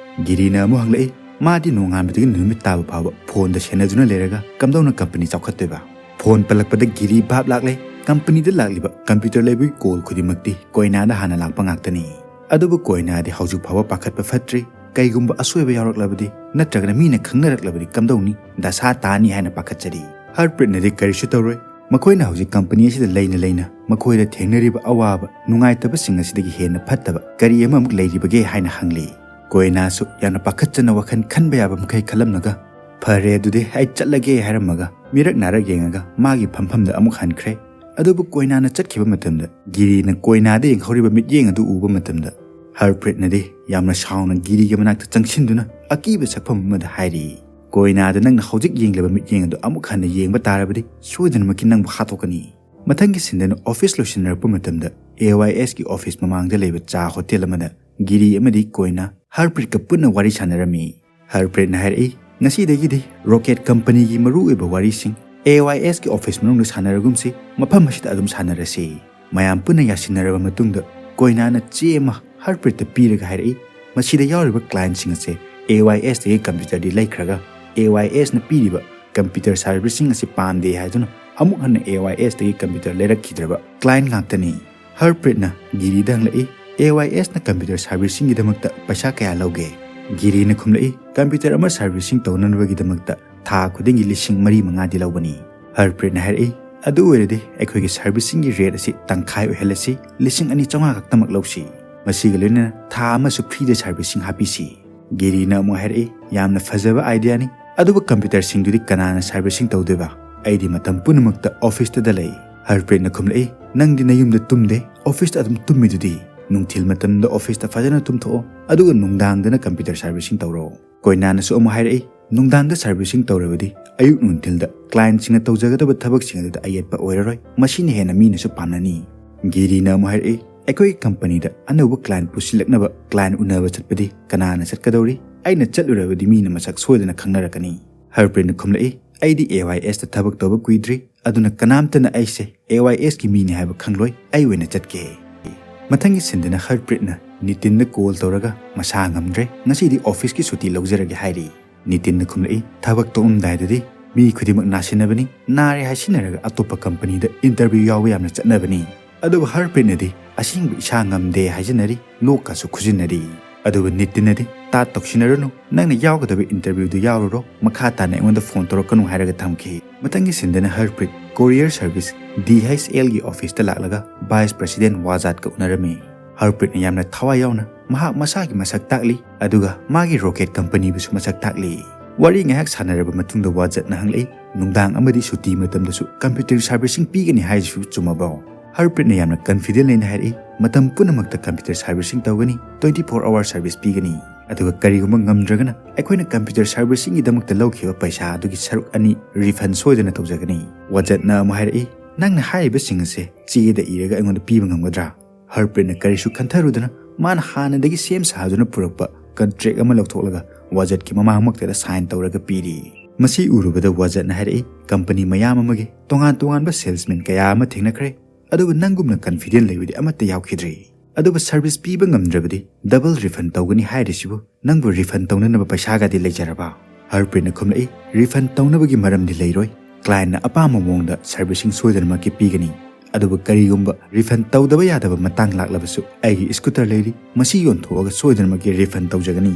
ꯒꯤꯔꯤꯅ ꯑꯃꯨꯛ ꯍꯪꯂꯛꯏ, "ꯃꯥꯗꯤ ꯅꯣꯡꯉꯥꯟꯕꯗꯒꯤ ꯅꯨꯃꯤꯠ ꯇꯥꯕ ꯐꯥꯎꯕ ꯐꯣꯟꯗ ꯁꯦꯟꯅꯗꯨꯅ ꯂꯩꯔꯒ ꯀꯝꯗꯧꯅ ꯀꯝꯄꯅꯤ ꯆꯥꯎꯈꯠꯇꯣꯏꯕ?" ꯐꯣꯟ ꯄꯜꯂꯛꯄꯗ ꯒꯤꯔꯤ ꯚꯥꯞ ꯂꯥꯛꯂꯦ꯫ ꯀꯝꯄꯅꯤꯗ ꯂꯥꯛꯂꯤꯕ ꯀꯝꯄ꯭ꯌꯨꯇꯔ ꯂꯩꯕꯒꯤ ꯀꯣꯜ ꯈꯨꯗꯤꯡꯃꯛꯇꯤ ꯀꯣꯏꯅꯥꯗ ꯍꯥꯟꯅ ꯂꯥꯛꯄ ꯉꯥꯛꯇꯅꯤ꯫ ꯑꯗꯨꯕꯨ ꯀꯣꯏꯅꯥꯗꯤ ꯍꯧꯖꯤꯛ ꯐꯥꯎꯕ ꯄꯥꯈꯠꯄ ꯐꯠꯇ꯭ꯔꯤ꯫ ꯀꯩꯒꯨꯝꯕ ꯑꯁꯣꯏꯕ ꯌꯥꯎꯔꯛꯂꯕꯗꯤ ꯅꯠꯇ꯭ꯔꯒꯅ ꯃꯤꯅ ꯈꯪꯅꯔꯛꯂꯕꯗꯤ ꯀꯝꯗꯧꯅꯤ? ꯗꯁꯥ ꯇꯥꯅꯤ ꯍꯥꯏꯅ ꯄꯥꯈꯠꯆꯔꯤ꯫ ꯍꯔꯄ꯭ꯔꯤꯠꯅꯗꯤ ꯀꯔꯤꯁꯨ ꯇꯧꯔꯣꯏ꯫ ꯃꯈꯣꯏꯅ ꯍꯧꯖꯤꯛ ꯀꯝꯄꯅꯤ ꯑꯁꯤꯗ ꯂꯩꯅ ꯂꯩꯅ ꯃꯈꯣꯏꯗ ꯊꯦꯡꯅꯔꯤꯕ ꯑꯋꯥꯕ ꯅꯨꯡꯉꯥꯏꯇꯕꯁꯤꯡ ꯑꯁꯤꯗꯒꯤ ꯍꯦꯟꯅ ꯐꯠꯇꯕ ꯀꯔꯤ ꯑꯃꯃꯨꯛ ꯂꯩꯔꯤꯕꯒꯦ ꯍꯥꯏꯅ ꯍꯪꯂꯤ꯫ ꯀꯣꯏꯅꯥꯁꯨ ꯌꯥꯝꯅ ꯄꯥꯈꯠꯆꯅ ꯋꯥꯈꯜ ꯈꯟꯕ ꯌꯥꯕ ꯃꯈꯩ ꯈꯜꯂꯝꯂꯒ, "ꯐꯔꯦ, ꯑꯗꯨꯗꯤ ꯑꯩ ꯆꯠꯂꯒꯦ" ꯍꯥꯏꯔꯝꯃꯒ ꯃꯤꯔꯛ ꯅꯥꯔꯛ ꯌꯦꯡꯉꯒ ꯃꯥꯒꯤ ꯐꯝꯐꯝꯗ ꯑꯃꯨꯛ ꯍꯟꯈ꯭ꯔꯦ꯫ ꯑꯗꯨꯕꯨ ꯀꯣꯏꯅꯥꯅ ꯆꯠꯈꯤꯕ ꯃꯇꯝꯗ ꯒꯤꯔꯤꯅ ꯀꯣꯏꯅꯥꯗ ꯌꯦꯡꯍꯧꯔꯤꯕ ꯃꯤꯠꯌꯦꯡ ꯑꯗꯨ ꯎꯕ ꯃꯇꯝꯗ ꯍꯔꯄ꯭ꯔꯤꯠꯅꯗꯤ ꯌꯥꯝꯅ ꯁꯥꯎꯅ ꯒꯤꯔꯤꯒꯤ ꯃꯅꯥꯛꯇ ꯆꯪꯁꯤꯟꯗꯨꯅ ꯑꯀꯤꯕ ꯁꯛꯐꯝ ꯑꯃꯗ ꯍꯥꯏꯔꯤ, "ꯀꯣꯏꯅꯥꯗ ꯅꯪꯅ ꯍꯧꯖꯤꯛ ꯌꯦꯡꯂꯤꯕ ꯃꯤꯠꯌꯦꯡ ꯑꯗꯨ ꯑꯃꯨꯛ ꯍꯟꯅ ꯌꯦꯡꯕ ꯇꯥꯔꯕꯗꯤ ꯁꯣꯏꯗꯅꯃꯛꯀꯤ ꯅꯪꯕꯨ ꯍꯥꯠꯇꯣꯛꯀꯅꯤ꯫" ꯃꯊꯪꯒꯤ ꯁꯤꯟꯗꯅ ꯑꯣꯐꯤꯁ ꯂꯣꯏꯁꯤꯟꯅꯔꯛꯄ ꯃꯇꯝꯗ ꯑꯦ ꯋꯥꯏ ꯑꯦꯁꯀꯤ ꯑꯣꯐꯤꯁ ꯃꯃꯥꯡꯗ ꯂꯩꯕ ꯆꯥ ꯍꯣꯇꯦꯜ ꯑꯃꯗ ꯒꯤꯔꯤ ꯑꯃꯗꯤ ꯀꯣꯏꯅꯥ ꯍꯔꯄ꯭ꯔꯤꯠꯀ ꯄꯨꯟꯅ ꯋꯥꯔꯤ ꯁꯥꯟꯅꯔꯝꯃꯤ꯫ ꯍꯔꯄ꯭ꯔꯤꯠꯅ ꯍꯥꯏꯔꯛꯏ, "ꯉꯁꯤꯗꯒꯤꯗꯤ ꯔꯣꯀꯦꯠ ꯀꯝꯄꯅꯤꯒꯤ ꯃꯔꯨꯑꯣꯏꯕ ꯋꯥꯔꯤꯁꯤꯡ ꯑꯦ ꯋꯥꯏ ꯑꯦꯁꯀꯤ ꯑꯣꯐꯤꯁ ꯃꯅꯨꯡꯗ ꯁꯥꯟꯅꯔꯒꯨꯝꯁꯤ, ꯃꯐꯝ ꯑꯁꯤꯗ ꯑꯗꯨꯝ ꯁꯥꯟꯅꯔꯁꯤ꯫" ꯃꯌꯥꯝ ꯄꯨꯟꯅ ꯌꯥꯁꯤꯟꯅꯔꯕ ꯃꯇꯨꯡꯗ ꯀꯣꯏꯅꯥꯅ ꯆꯦ ꯑꯃ ꯍꯔꯄ꯭ꯔꯤꯠꯇ ꯄꯤꯔꯒ ꯍꯥꯏꯔꯛꯏ, "ꯃꯁꯤꯗ ꯌꯥꯎꯔꯤꯕ ꯀ꯭ꯂꯥꯏꯟꯁꯤꯡ ꯑꯁꯦ ꯑꯦ ꯋꯥꯏ ꯑꯦꯁꯇꯒꯤ ꯀꯝꯄ꯭ꯌꯨꯇꯔꯗꯤ ꯂꯩꯈ꯭ꯔꯒ ꯑꯦ ꯋꯥꯏ ꯑꯦꯁꯅ ꯄꯤꯔꯤꯕ ꯀꯝꯄ꯭ꯌꯨꯇꯔ ꯁꯥꯔꯚꯤꯁꯁꯤꯡ ꯑꯁꯤ ꯄꯥꯝꯗꯦ ꯍꯥꯏꯗꯨꯅ ꯑꯃꯨꯛ ꯍꯟꯅ ꯑꯦ ꯋꯥꯏ ꯑꯦꯁꯇꯒꯤ ꯀꯝꯄ꯭ꯌꯨꯇꯔ ꯂꯩꯔꯛꯈꯤꯗ꯭ꯔꯕ ꯀ꯭ꯂꯥꯏꯟ ꯉꯥꯛꯇꯅꯤ꯫" ꯍꯔꯄ꯭ꯔꯤꯠꯅ ꯒꯤꯔꯤꯗ ꯍꯪꯂꯛꯏ, "ꯑꯦ ꯋꯥꯏ ꯑꯦꯁꯅ ꯀꯝꯄ꯭ꯌꯨꯇꯔ ꯁꯥꯔꯚꯤꯁꯤꯡꯒꯤꯗꯃꯛꯇ ꯄꯩꯁꯥ ꯀꯌꯥ ꯂꯧꯒꯦ?" ꯒꯤꯔꯤꯅ ꯈꯨꯝꯂꯛꯏ, "ꯀꯝꯄ꯭ꯌꯨꯇꯔ ꯑꯃ ꯁꯥꯔꯚꯤꯁꯤꯡ ꯇꯧꯅꯅꯕꯒꯤꯗꯃꯛꯇ ꯊꯥ ꯈꯨꯗꯤꯡꯒꯤ ꯂꯤꯁꯤꯡ ꯃꯔꯤ ꯃꯉꯥꯗꯤ ꯂꯧꯕꯅꯤ꯫" ꯍꯔꯄ꯭ꯔꯤꯠꯅ ꯍꯥꯏꯔꯛꯏ, "ꯑꯗꯨ ꯑꯣꯏꯔꯗꯤ ꯑꯩꯈꯣꯏꯒꯤ ꯁꯥꯔꯚꯤꯁꯤꯡꯒꯤ ꯔꯦꯠ ꯑꯁꯤ ꯇꯪꯈꯥꯏ ꯑꯣꯏꯍꯜꯂꯁꯤ, ꯂꯤꯁꯤꯡ ꯑꯅꯤ ꯆꯥꯝꯃꯉꯥ ꯈꯛꯇꯃꯛ ꯂꯧꯁꯤ꯫ ꯃꯁꯤꯒ ꯂꯣꯏꯅꯅ ꯊꯥ ꯑꯃꯁꯨ ꯐ꯭ꯔꯤꯗ ꯁꯥꯔꯚꯤꯁꯤꯡ ꯍꯥꯞꯄꯤꯁꯤ꯫" ꯒꯤꯔꯤꯅ ꯑꯃꯨꯛ ꯍꯥꯏꯔꯛꯏ, "ꯌꯥꯝꯅ ꯐꯖꯕ ꯑꯥꯏꯗꯤꯌꯥꯅꯤ, ꯑꯗꯨꯕꯨ ꯀꯝꯄ꯭ꯌꯨꯇꯔꯁꯤꯡꯗꯨꯗꯤ ꯀꯅꯥꯅ ꯁꯥꯔꯚꯤꯁꯤꯡ ꯇꯧꯗꯣꯏꯕ? ꯑꯩꯗꯤ ꯃꯇꯝ ꯄꯨꯝꯅꯃꯛꯇ ꯑꯣꯐꯤꯁꯇꯗ ꯂꯩ꯫" ꯍꯔꯄ꯭ꯔꯤꯠꯅ ꯈꯨꯝꯂꯛꯏ, "ꯅꯪꯗꯤ ꯅꯌꯨꯝꯗ ꯇꯨꯝꯗꯦ, ꯑꯣꯐꯤꯁꯇ ꯑꯗꯨꯝ ꯇꯨꯝꯃꯤꯗꯨꯗꯤ? ꯅꯨꯡꯊꯤꯜ ꯃꯇꯝꯗ ꯑꯣꯐꯤꯁꯇ ꯐꯖꯅ ꯇꯨꯝꯊꯣꯛꯑꯣ, ꯑꯗꯨꯒ ꯅꯨꯡꯗꯥꯡꯗꯅ ꯀꯝꯄ꯭ꯌꯨꯇꯔ ꯁꯥꯔꯚꯤꯁꯤꯡ ꯇꯧꯔꯣ꯫" ꯀꯣꯏꯅꯥꯅꯁꯨ ꯑꯃꯨꯛ ꯍꯥꯏꯔꯛꯏ, "ꯅꯨꯡꯗꯥꯡꯗ ꯁꯥꯔꯚꯤꯁꯤꯡ ꯇꯧꯔꯕꯗꯤ ꯑꯌꯨꯛ ꯅꯨꯡꯊꯤꯜꯗ ꯀ꯭ꯂꯥꯏꯟꯁꯤꯡꯅ ꯇꯧꯖꯒꯗꯕ ꯊꯕꯛꯁꯤꯡ ꯑꯗꯨꯗ ꯑꯌꯦꯠꯄ ꯑꯣꯏꯔꯔꯣꯏ, ꯃꯁꯤꯅ ꯍꯦꯟꯅ ꯃꯤꯅꯁꯨ ꯄꯥꯝꯅꯅꯤ꯫" ꯒꯤꯔꯤꯅ ꯑꯃꯨꯛ ꯍꯥꯏꯔꯛꯏ, "ꯑꯩꯈꯣꯏꯒꯤ ꯀꯝꯄꯅꯤꯗ ꯑꯅꯧꯕ ꯀ꯭ꯂꯥꯏꯟ ꯄꯨꯁꯤꯜꯂꯛꯅꯕ ꯀ꯭ꯂꯥꯏꯟ ꯎꯅꯕ ꯆꯠꯄꯗꯤ ꯀꯅꯥꯅ ꯆꯠꯀꯗꯧꯔꯤ? ꯑꯩꯅ ꯆꯠꯂꯨꯔꯕꯗꯤ ꯃꯤꯅ ꯃꯁꯛ ꯁꯣꯏꯗꯅ ꯈꯪꯅꯔꯛꯀꯅꯤ꯫" ꯍꯔꯄ꯭ꯔꯤꯠꯅ ꯈꯨꯝꯂꯛꯏ, "ꯑꯩꯗꯤ ꯑꯦ ꯋꯥꯏ ꯑꯦꯁꯇ ꯊꯕꯛ ꯇꯧꯕ ꯀꯨꯏꯗ꯭ꯔꯤ, ꯑꯗꯨꯅ ꯀꯅꯥꯝꯇꯅ ꯑꯩꯁꯦ ꯑꯦ ꯋꯥꯏ ꯑꯦꯁꯀꯤ ꯃꯤꯅꯤ ꯍꯥꯏꯕ ꯈꯪꯂꯣꯏ, ꯑꯩ ꯑꯣꯏꯅ ꯆꯠꯀꯦ꯫" ꯃꯊꯪꯒꯤ ꯁꯤꯟꯗꯅ ꯍꯔꯄ꯭ꯔꯤꯠꯅ ꯅꯤꯇꯤꯟꯗ ꯀꯣꯜ ꯇꯧꯔꯒ ꯃꯁꯥ ꯉꯝꯗ꯭ꯔꯦ, ꯉꯁꯤꯗꯤ ꯑꯣꯐꯤꯁꯀꯤ ꯁꯨꯇꯤ ꯂꯧꯖꯔꯒꯦ ꯍꯥꯏꯔꯤ꯫ ꯅꯤꯇꯤꯟꯅ ꯈꯨꯝꯂꯛꯏ, "ꯊꯕꯛ ꯇꯣꯛꯑꯝꯗꯥꯏꯗꯗꯤ ꯃꯤ ꯈꯨꯗꯤꯡꯃꯛ ꯅꯥꯁꯤꯟꯅꯕꯅꯤ, ꯅꯥꯔꯦ ꯍꯥꯏꯁꯤꯟꯅꯔꯒ ꯑꯇꯣꯞꯄ ꯀꯝꯄꯅꯤꯗ ꯏꯟꯇꯔꯚ꯭ꯌꯨ ꯌꯥꯎꯕ ꯌꯥꯝꯅ ꯆꯠꯅꯕꯅꯤ꯫ ꯑꯗꯨꯕꯨ ꯍꯔꯄ꯭ꯔꯤꯠꯅꯗꯤ ꯑꯁꯦꯡꯕ ꯏꯁꯥ ꯉꯝꯗꯦ ꯍꯥꯏꯖꯟꯅꯔꯤ, ꯂꯣꯛꯀꯁꯨ ꯈꯨꯖꯤꯟꯅꯔꯤ꯫ ꯑꯗꯨꯕꯨ ꯅꯤꯇꯤꯟꯅꯗꯤ, 'ꯇꯥꯠ ꯇꯧꯁꯤꯟꯅꯔꯨꯅꯨ, ꯅꯪꯅ ꯌꯥꯎꯒꯗꯕ ꯏꯟꯇꯔꯚ꯭ꯌꯨꯗꯨ ꯌꯥꯎꯔꯨꯔꯣ, ꯃꯈꯥ ꯇꯥꯅ ꯑꯩꯉꯣꯟꯗ ꯐꯣꯟ ꯇꯧꯔꯛꯀꯅꯨ' ꯍꯥꯏꯔꯒ ꯊꯝꯈꯤ꯫ ꯃꯊꯪꯒꯤ ꯁꯤꯟꯗꯅ ꯍꯔꯄ꯭ꯔꯤꯠ ꯀꯣꯔꯤꯌꯔ ꯁꯔꯚꯤꯁ ꯗꯤ ꯑꯩꯆ ꯑꯦꯜꯒꯤ ꯑꯣꯐꯤꯁꯇ ꯂꯥꯛꯂꯒ ꯚꯥꯏꯁ ꯄ꯭ꯔꯦꯁꯤꯗꯦꯟ ꯋꯥꯖꯥꯠꯀ ꯎꯅꯔꯝꯃꯤ꯫ ꯍꯔꯄ꯭ꯔꯤꯠꯅ ꯌꯥꯝꯅ ꯊꯋꯥꯏ ꯌꯥꯎꯅ ꯃꯍꯥꯛ ꯃꯁꯥꯒꯤ ꯃꯁꯛ ꯇꯥꯛꯂꯤ, ꯑꯗꯨꯒ ꯃꯥꯒꯤ ꯔꯣꯀꯦꯠ ꯀꯝꯄꯅꯤꯕꯨꯁꯨ ꯃꯁꯛ ꯇꯥꯛꯂꯤ꯫ ꯋꯥꯔꯤ ꯉꯥꯏꯍꯥꯛ ꯁꯥꯟꯅꯔꯕ ꯃꯇꯨꯡꯗ ꯋꯥꯖꯠꯅ ꯍꯪꯂꯛꯏ, "ꯅꯨꯡꯗꯥꯡ ꯑꯃꯗꯤ ꯁꯨꯇꯤ ꯃꯇꯝꯗꯁꯨ ꯀꯝꯄ꯭ꯌꯨꯇꯔ ꯁꯥꯔꯚꯤꯁꯤꯡ ꯄꯤꯒꯅꯤ ꯍꯥꯏꯔꯤꯁꯤꯕꯨ ꯆꯨꯝꯃꯕ꯭ꯔꯣ?" ꯍꯔꯄ꯭ꯔꯤꯠꯅ ꯌꯥꯝꯅ ꯀꯟꯐꯤꯗꯦꯟ ꯂꯩꯅ ꯍꯥꯏꯔꯛꯏ, "ꯃꯇꯝ ꯄꯨꯝꯅꯃꯛꯇ ꯀꯝꯄ꯭ꯌꯨꯇꯔ ꯁꯥꯔꯚꯤꯁꯤꯡ ꯇꯧꯒꯅꯤ, twenty four hour service ꯄꯤꯒꯅꯤ꯫ ꯑꯗꯨꯒ ꯀꯔꯤꯒꯨꯝꯕ ꯉꯝꯗ꯭ꯔꯒꯅ ꯑꯩꯈꯣꯏꯅ ꯀꯝꯄ꯭ꯌꯨꯇꯔ ꯁꯥꯔꯚꯤꯁꯤꯡꯒꯤꯗꯃꯛꯇ ꯂꯧꯈꯤꯕ ꯄꯩꯁꯥ ꯑꯗꯨꯒꯤ ꯁꯔꯨꯛ ꯑꯅꯤ ꯔꯤꯐꯟ ꯁꯣꯏꯗꯅ ꯇꯧꯖꯒꯅꯤ꯫" ꯋꯥꯖꯠꯅ ꯑꯃꯨꯛ ꯍꯥꯏꯔꯛꯏ, "ꯅꯪꯅ ꯍꯥꯏꯔꯤꯕꯁꯤꯡ ꯑꯁꯦ ꯆꯦꯗ ꯏꯔꯒ ꯑꯩꯉꯣꯟꯗ ꯄꯤꯕ ꯉꯝꯒꯗ꯭ꯔꯥ?" ꯍꯔꯄ꯭ꯔꯤꯠꯅ ꯀꯔꯤꯁꯨ ꯈꯟꯊꯔꯨꯗꯅ ꯃꯥꯅ ꯍꯥꯟꯅꯗꯒꯤ ꯁꯦꯝ ꯁꯥꯗꯨꯅ ꯄꯨꯔꯛꯄ ꯀꯟꯇ꯭ꯔꯦꯛ ꯑꯃ ꯂꯧꯊꯣꯛꯂꯒ ꯋꯥꯖꯠꯀꯤ ꯃꯃꯥꯡꯃꯛꯇꯗ ꯁꯥꯏꯟ ꯇꯧꯔꯒ ꯄꯤꯔꯤ꯫ ꯃꯁꯤ ꯎꯔꯨꯕꯗ ꯋꯥꯖꯠꯅ ꯍꯥꯏꯔꯛꯏ, "ꯀꯝꯄꯅꯤ ꯃꯌꯥꯝ ꯑꯃꯒꯤ ꯇꯣꯉꯥꯟ ꯇꯣꯉꯥꯟꯕ ꯁꯦꯜꯁꯃꯦꯟ ꯀꯌꯥ ꯑꯃ ꯊꯦꯡꯅꯈ꯭ꯔꯦ, ꯑꯗꯨꯕꯨ ꯅꯪꯒꯨꯝꯅ ꯀꯟꯐꯤꯗꯦꯟ ꯂꯩꯕꯗꯤ ꯑꯃꯠꯇ ꯌꯥꯎꯈꯤꯗ꯭ꯔꯤ꯫ ꯑꯗꯨꯕꯨ ꯁꯔꯚꯤꯁ ꯄꯤꯕ ꯉꯝꯗ꯭ꯔꯕꯗꯤ ꯗꯕꯜ ꯔꯤꯐꯟ ꯇꯧꯒꯅꯤ ꯍꯥꯏꯔꯤꯁꯤꯕꯨ ꯅꯪꯕꯨ ꯔꯤꯐꯟ ꯇꯧꯅꯅꯕ ꯄꯩꯁꯥꯒꯗꯤ ꯂꯩꯖꯔꯕ?" ꯍꯔꯄ꯭ꯔꯤꯠꯅ ꯈꯨꯝꯂꯛꯏ, "ꯔꯤꯐꯟ ꯇꯧꯅꯕꯒꯤ ꯃꯔꯝꯗꯤ ꯂꯩꯔꯣꯏ꯫ ꯀ꯭ꯂꯥꯏꯟꯠꯅ ꯑꯄꯥꯝꯕ ꯃꯑꯣꯡꯗ ꯁꯔꯚꯤꯁꯤꯡ ꯁꯣꯏꯗꯅꯃꯛꯀꯤ ꯄꯤꯒꯅꯤ꯫ ꯑꯗꯨꯕꯨ ꯀꯔꯤꯒꯨꯝꯕ ꯔꯤꯐꯟ ꯇꯧꯗꯕ ꯌꯥꯗꯕ ꯃꯇꯥꯡ ꯂꯥꯛꯂꯕꯁꯨ ꯑꯩꯒꯤ ꯁ꯭ꯀꯨꯇꯔ ꯂꯩꯔꯤ, ꯃꯁꯤ ꯌꯣꯟꯊꯣꯛꯑꯒ ꯁꯣꯏꯗꯅꯃꯛꯀꯤ ꯔꯤꯐꯟ ꯇꯧꯖꯒꯅꯤ꯫"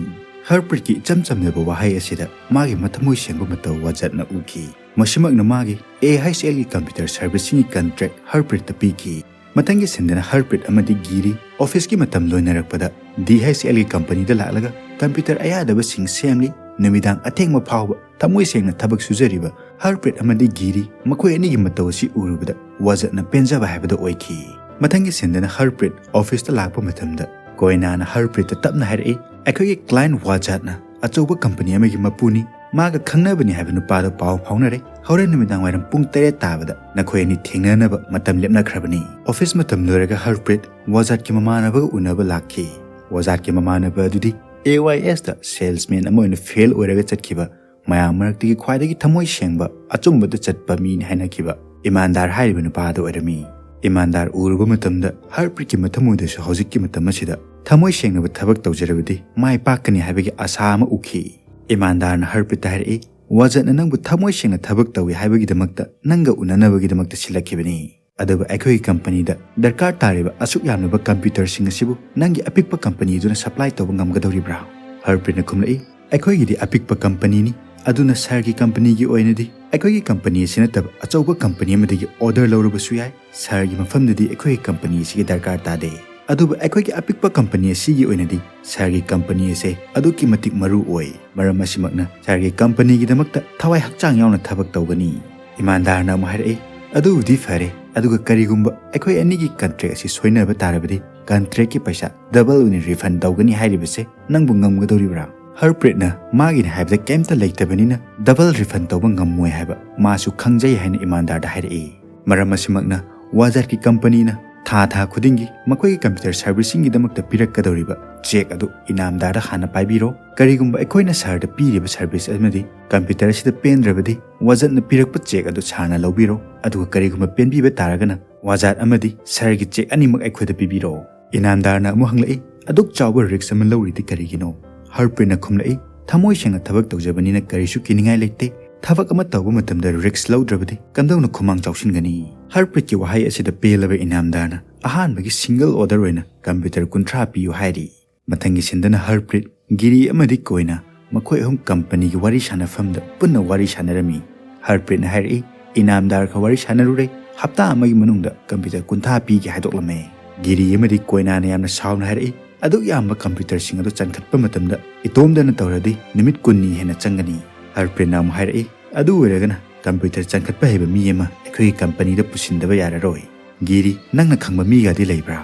ꯍꯔꯄ꯭ꯔꯤꯠꯀꯤ ꯏꯆꯝ ꯆꯝꯖꯕ ꯋꯥꯍꯩ ꯑꯁꯤꯗ ꯃꯥꯒꯤ ꯃꯊꯃꯣꯏ ꯁꯦꯡꯕ ꯃꯇꯧ ꯋꯥꯖꯠꯅ ꯎꯈꯤ꯫ ꯃꯁꯤꯃꯛꯅ ꯃꯥꯒꯤ ꯑꯦ ꯑꯩꯆ ꯑꯦꯜꯒꯤ ꯀꯝꯄ꯭ꯌꯨꯇꯔ ꯁꯔꯚꯤꯁꯤꯡꯒꯤ ꯀꯟꯇ꯭ꯔꯦꯛ ꯍꯔꯄ꯭ꯔꯤꯠꯇ ꯄꯤꯈꯤ꯫ ꯃꯊꯪꯒꯤ ꯁꯤꯟꯗꯅ ꯍꯔꯄ꯭ꯔꯤꯠ ꯑꯃꯗꯤ ꯒꯤꯔꯤ ꯑꯣꯐꯤꯁꯀꯤ ꯃꯇꯝ ꯂꯣꯏꯅꯔꯛꯄꯗ ꯗꯤ ꯑꯩꯆ ꯑꯦꯜꯒꯤ ꯀꯝꯄꯅꯤꯗ ꯂꯥꯛꯂꯒ ꯀꯝꯄ꯭ꯌꯨꯇꯔ ꯑꯌꯥꯗꯕꯁꯤꯡ ꯁꯦꯝꯂꯤ꯫ ꯅꯨꯃꯤꯗꯥꯡ ꯑꯊꯦꯡꯕ ꯐꯥꯎꯕ ꯊꯃꯣꯏ ꯁꯦꯡꯅ ꯊꯕꯛ ꯁꯨꯖꯔꯤꯕ ꯍꯔꯄ꯭ꯔꯤꯠ ꯑꯃꯗꯤ ꯒꯤꯔꯤ, ꯃꯈꯣꯏ ꯑꯅꯤꯒꯤ ꯃꯇꯧ ꯑꯁꯤ ꯎꯔꯨꯕꯗ ꯋꯥꯖꯠꯅ ꯄꯦꯟꯖꯕ ꯍꯥꯏꯕꯗꯨ ꯑꯣꯏꯈꯤ꯫ ꯃꯊꯪꯒꯤ ꯁꯤꯟꯗꯅ ꯍꯔꯄ꯭ꯔꯤꯠ ꯑꯣꯐꯤꯁꯇ ꯂꯥꯛꯄ ꯃꯇꯝꯗ ꯀꯣꯏꯅꯥꯅ ꯍꯔꯄ꯭ꯔꯤꯠꯇ ꯇꯞꯅ ꯍꯥꯏꯔꯛꯏ, "ꯑꯩꯈꯣꯏꯒꯤ ꯀ꯭ꯂꯥꯏꯟꯠ ꯋꯥꯖꯠꯅ ꯑꯆꯧꯕ ꯀꯝꯄꯅꯤ ꯑꯃꯒꯤ ꯃꯄꯨꯅꯤ꯫ ꯃꯥꯒ ꯈꯪꯅꯕꯅꯤ ꯍꯥꯏꯕ ꯅꯨꯄꯥꯗꯣ ꯄꯥꯎ ꯐꯥꯎꯅꯔꯦ꯫ ꯍꯣꯔꯦꯟ ꯅꯨꯃꯤꯗꯥꯡ ꯋꯥꯏꯔꯝ ꯄꯨꯡ ꯇꯔꯦꯠ ꯇꯥꯕꯗ ꯅꯈꯣꯏ ꯑꯅꯤ ꯊꯦꯡꯅꯅꯕ ꯃꯇꯝ ꯂꯦꯞꯅꯈ꯭ꯔꯕꯅꯤ꯫" ꯑꯣꯐꯤꯁ ꯃꯇꯝ ꯂꯣꯏꯔꯒ ꯍꯔꯄ꯭ꯔꯤꯠ ꯋꯥꯖꯠꯀꯤ ꯃꯃꯥꯟꯅꯕꯒ ꯎꯅꯕ ꯂꯥꯛꯈꯤ꯫ ꯋꯥꯖꯠꯀꯤ ꯃꯃꯥꯟꯅꯕ ꯑꯗꯨꯗꯤ ꯑꯦ ꯋꯥꯏ ꯑꯦꯁꯇ ꯁꯦꯜꯁꯃꯦꯟ ꯑꯃ ꯑꯣꯏꯅ ꯐꯦꯜ ꯑꯣꯏꯔꯒ ꯆꯠꯈꯤꯕ, ꯃꯌꯥꯝ ꯃꯔꯛꯇꯒꯤ ꯈ꯭ꯋꯥꯏꯗꯒꯤ ꯊꯃꯣꯏ ꯁꯦꯡꯕ, ꯑꯆꯨꯝꯕꯗ ꯆꯠꯄ ꯃꯤꯅꯤ ꯍꯥꯏꯅꯈꯤꯕ ꯏꯃꯥꯟꯗꯥꯔ ꯍꯥꯏꯔꯤꯕ ꯅꯨꯄꯥ ꯑꯗꯨ ꯑꯣꯏꯔꯝꯃꯤ꯫ ꯏꯃꯥꯟꯗꯥꯔ ꯎꯔꯨꯕ ꯃꯇꯝꯗ ꯍꯔꯄ꯭ꯔꯤꯠꯀꯤ ꯃꯊꯃꯣꯏꯗꯁꯨ ꯍꯧꯖꯤꯛꯀꯤ ꯃꯇꯝ ꯑꯁꯤꯗ ꯊꯃꯣꯏ ꯁꯦꯡꯅꯕ ꯊꯕꯛ ꯇꯧꯖꯔꯕꯗꯤ ꯃꯥꯏ ꯄꯥꯛꯀꯅꯤ ꯍꯥꯏꯕꯒꯤ ꯑꯥꯁꯥ ꯑꯃ ꯎꯈꯤ꯫ ꯏꯃꯥꯟꯗꯥꯔꯅ ꯍꯔꯄ꯭ꯔꯤꯠꯇ ꯍꯥꯏꯔꯛꯏ, "ꯋꯥꯖꯠꯅ ꯅꯪꯕꯨ ꯊꯃꯣꯏ ꯁꯦꯡꯅ ꯊꯕꯛ ꯇꯧꯏ ꯍꯥꯏꯕꯒꯤꯗꯃꯛꯇ, ꯅꯪꯒ ꯎꯅꯅꯕꯒꯤꯗꯃꯛꯇ ꯁꯤꯜꯂꯛꯈꯤꯕꯅꯤ꯫ ꯑꯗꯨꯕꯨ ꯑꯩꯈꯣꯏꯒꯤ ꯀꯝꯄꯅꯤꯗ ꯗꯔꯀꯥꯔ ꯇꯥꯔꯤꯕ ꯑꯁꯨꯛ ꯌꯥꯝꯂꯕ ꯀꯝꯄ꯭ꯌꯨꯇꯔꯁꯤꯡ ꯑꯁꯤꯕꯨ ꯅꯪꯒꯤ ꯑꯄꯤꯛꯄ ꯀꯝꯄꯅꯤꯗꯨꯅ ꯁꯄ꯭ꯂꯥꯏ ꯇꯧꯕ ꯉꯝꯒꯗꯧꯔꯤꯕ꯭ꯔꯥ?" ꯍꯔꯄ꯭ꯔꯤꯠꯅ ꯈꯨꯝꯂꯛꯏ, "ꯑꯩꯈꯣꯏꯒꯤꯗꯤ ꯑꯄꯤꯛꯄ ꯀꯝꯄꯅꯤꯅꯤ, ꯑꯗꯨꯅ ꯁꯥꯔꯒꯤ ꯀꯝꯄꯅꯤꯒꯤ ꯑꯣꯏꯅꯗꯤ ꯑꯩꯈꯣꯏꯒꯤ ꯀꯝꯄꯅꯤ ꯑꯁꯤ ꯅꯠꯇꯕ ꯑꯆꯧꯕ ꯀꯝꯄꯅꯤ ꯑꯃꯗꯒꯤ ꯑꯣꯔꯗꯔ ꯂꯧꯔꯕꯁꯨ ꯌꯥꯏ꯫ ꯁꯥꯔꯒꯤ ꯃꯐꯝꯗꯗꯤ ꯑꯩꯈꯣꯏꯒꯤ ꯀꯝꯄꯅꯤ ꯑꯁꯤꯒꯤ ꯗꯔꯀꯥꯔ ꯇꯥꯗꯦ꯫ ꯑꯗꯨꯕꯨ ꯑꯩꯈꯣꯏꯒꯤ ꯑꯄꯤꯛꯄ ꯀꯝꯄꯅꯤ ꯑꯁꯤꯒꯤ ꯑꯣꯏꯅꯗꯤ ꯁꯥꯔꯒꯤ ꯀꯝꯄꯅꯤ ꯑꯁꯦ ꯑꯗꯨꯛꯀꯤ ꯃꯇꯤꯛ ꯃꯔꯨ ꯑꯣꯏ꯫ ꯃꯔꯝ ꯑꯁꯤꯃꯛꯅ ꯁꯥꯔꯒꯤ ꯀꯝꯄꯅꯤꯒꯤꯗꯃꯛꯇ ꯊꯋꯥꯏ ꯍꯛꯆꯥꯡ ꯌꯥꯎꯅ ꯊꯕꯛ ꯇꯧꯒꯅꯤ꯫" ꯏꯃꯥꯟꯗꯥꯔꯅ ꯑꯃꯨꯛ ꯍꯥꯏꯔꯛꯏ, "ꯑꯗꯨꯕꯨꯗꯤ ꯐꯔꯦ, ꯑꯗꯨꯒ ꯀꯔꯤꯒꯨꯝꯕ ꯑꯩꯈꯣꯏ ꯑꯅꯤꯒꯤ ꯀꯟꯇ꯭ꯔꯦꯛ ꯑꯁꯤ ꯁꯣꯏꯅꯕ ꯇꯥꯔꯕꯗꯤ ꯀꯟꯇ꯭ꯔꯦꯛꯀꯤ ꯄꯩꯁꯥ ꯗꯕꯜ ꯑꯣꯏꯅ ꯔꯤꯐꯟ ꯇꯧꯒꯅꯤ ꯍꯥꯏꯔꯤꯕꯁꯦ ꯅꯪꯕꯨ ꯉꯝꯒꯗꯧꯔꯤꯕ꯭ꯔꯥ?" ꯍꯔꯄ꯭ꯔꯤꯠꯅ ꯃꯥꯒꯤꯅꯤ ꯍꯥꯏꯕꯗ ꯀꯩꯝꯇ ꯂꯩꯇꯕꯅꯤꯅ ꯗꯕꯜ ꯔꯤꯐꯟ ꯇꯧꯕ ꯉꯝꯃꯣꯏ ꯍꯥꯏꯕ ꯃꯥꯁꯨ ꯈꯪꯖꯩ ꯍꯥꯏꯅ ꯏꯃꯥꯟꯗꯥꯔꯗ ꯍꯥꯏꯔꯛꯏ꯫ ꯃꯔꯝ ꯑꯁꯤꯃꯛꯅ ꯋꯥꯖꯠꯀꯤ ꯀꯝꯄꯅꯤꯅ ꯊꯥ ꯊꯥ ꯈꯨꯗꯤꯡꯒꯤ ꯃꯈꯣꯏꯒꯤ ꯀꯝꯄ꯭ꯌꯨꯇꯔ ꯁꯔꯚꯤꯁꯤꯡꯒꯤꯗꯃꯛꯇ ꯄꯤꯔꯛꯀꯗꯧꯔꯤꯕ ꯆꯦꯛ ꯑꯗꯨ ꯏꯅꯥꯝꯗꯥꯔꯗ ꯍꯥꯟꯅ ꯄꯥꯏꯕꯤꯔꯣ꯫ ꯀꯔꯤꯒꯨꯝꯕ ꯑꯩꯈꯣꯏꯅ ꯁꯥꯔꯗ ꯄꯤꯔꯤꯕ ꯁꯔꯚꯤꯁ ꯑꯃꯗꯤ ꯀꯝꯄ꯭ꯌꯨꯇꯔ ꯑꯁꯤꯗ ꯄꯦꯟꯗ꯭ꯔꯕꯗꯤ ꯋꯥꯖꯠꯅ ꯄꯤꯔꯛꯄ ꯆꯦꯛ ꯑꯗꯨ ꯁꯥꯔꯅ ꯂꯧꯕꯤꯔꯣ꯫ ꯑꯗꯨꯒ ꯀꯔꯤꯒꯨꯝꯕ ꯄꯦꯟꯕꯤꯕ ꯇꯥꯔꯒꯅ ꯋꯥꯖꯠ ꯑꯃꯗꯤ ꯁꯥꯔꯒꯤ ꯆꯦꯛ ꯑꯅꯤꯃꯛ ꯑꯩꯈꯣꯏꯗ ꯄꯤꯕꯤꯔꯣ꯫ ꯏꯅꯥꯝꯗꯥꯔꯅ ꯑꯃꯨꯛ ꯍꯪꯂꯛꯏ, "ꯑꯗꯨꯛ ꯆꯥꯎꯕ ꯔꯤꯛꯁ ꯑꯃ ꯂꯧꯔꯤꯗꯤ ꯀꯔꯤꯒꯤꯅꯣ?" ꯍꯔꯄ꯭ꯔꯤꯠꯅ ꯈꯨꯝꯂꯛꯏ, "ꯊꯃꯣꯏ ꯁꯦꯡꯅ ꯊꯕꯛ ꯇꯧꯖꯕꯅꯤꯅ ꯀꯔꯤꯁꯨ ꯀꯤꯅꯤꯡꯉꯥꯏ ꯂꯩꯇꯦ꯫ ꯊꯕꯛ ꯑꯃ ꯇꯧꯕ ꯃꯇꯝꯗ ꯔꯤꯛꯁ ꯂꯧꯗ꯭ꯔꯕꯗꯤ ꯀꯝꯗꯧꯅ ꯈꯨꯃꯥꯡ ꯆꯥꯎꯁꯤꯟꯒꯅꯤ?" ꯍꯔꯄ꯭ꯔꯤꯠꯀꯤ ꯋꯥꯍꯩ ꯑꯁꯤꯗ ꯄꯦꯜꯂꯕ ꯏꯅꯥꯝꯗꯥꯔꯅ ꯑꯍꯥꯟꯕꯒꯤ ꯁꯤꯡꯒꯜ ꯑꯣꯔꯗꯔ ꯑꯣꯏꯅ ꯀꯝꯄ꯭ꯌꯨꯇꯔ ꯀꯨꯟꯊ꯭ꯔꯥ ꯄꯤꯌꯨ ꯍꯥꯏꯔꯤ꯫ ꯃꯊꯪꯒꯤ ꯁꯤꯟꯗꯅ ꯍꯔꯄ꯭ꯔꯤꯠ, ꯒꯤꯔꯤ ꯑꯃꯗꯤ ꯀꯣꯏꯅ ꯃꯈꯣꯏ ꯑꯍꯨꯝ ꯀꯝꯄꯅꯤꯒꯤ ꯋꯥꯔꯤ ꯁꯥꯟꯅꯐꯝꯗ ꯄꯨꯟꯅ ꯋꯥꯔꯤ ꯁꯥꯟꯅꯔꯝꯃꯤ꯫ ꯍꯔꯄ꯭ꯔꯤꯠꯅ ꯍꯥꯏꯔꯛꯏ, "ꯏꯅꯥꯝꯗꯥꯔꯒ ꯋꯥꯔꯤ ꯁꯥꯟꯅꯔꯨꯔꯦ, ꯍꯞꯇꯥ ꯑꯃꯒꯤ ꯃꯅꯨꯡꯗ ꯀꯝꯄ꯭ꯌꯨꯇꯔ ꯀꯨꯟꯊ꯭ꯔꯥ ꯄꯤꯒꯦ ꯍꯥꯏꯗꯣꯛꯂꯝꯃꯦ꯫" ꯒꯤꯔꯤ ꯑꯃꯗꯤ ꯀꯣꯏꯅꯥꯅ ꯌꯥꯝꯅ ꯁꯥꯎꯅ ꯍꯥꯏꯔꯛꯏ, ꯑꯗꯨꯛ ꯌꯥꯝꯕ ꯀꯝꯄ꯭ꯌꯨꯇꯔꯁꯤꯡ ꯑꯗꯨ ꯆꯟꯈꯠꯄ ꯃꯇꯝꯗ ꯏꯇꯣꯝꯗꯅ ꯇꯧꯔꯗꯤ ꯅꯨꯃꯤꯠ ꯀꯨꯟꯅꯤ ꯍꯦꯟꯅ ꯆꯪꯒꯅꯤ꯫ ꯍꯔꯄ꯭ꯔꯤꯠꯅ ꯑꯃꯨꯛ ꯍꯥꯏꯔꯛꯏ, "ꯑꯗꯨ ꯑꯣꯏꯔꯒꯅ ꯀꯝꯄ꯭ꯌꯨꯇꯔ ꯆꯟꯈꯠꯄ ꯍꯩꯕ ꯃꯤ ꯑꯃ ꯑꯩꯈꯣꯏꯒꯤ ꯀꯝꯄꯅꯤꯗ ꯄꯨꯁꯤꯟꯗꯕ ꯌꯥꯔꯔꯣꯏ꯫ ꯒꯤꯔꯤ, ꯅꯪꯅ ꯈꯪꯕ ꯃꯤꯒꯗꯤ ꯂꯩꯕ꯭ꯔꯥ?"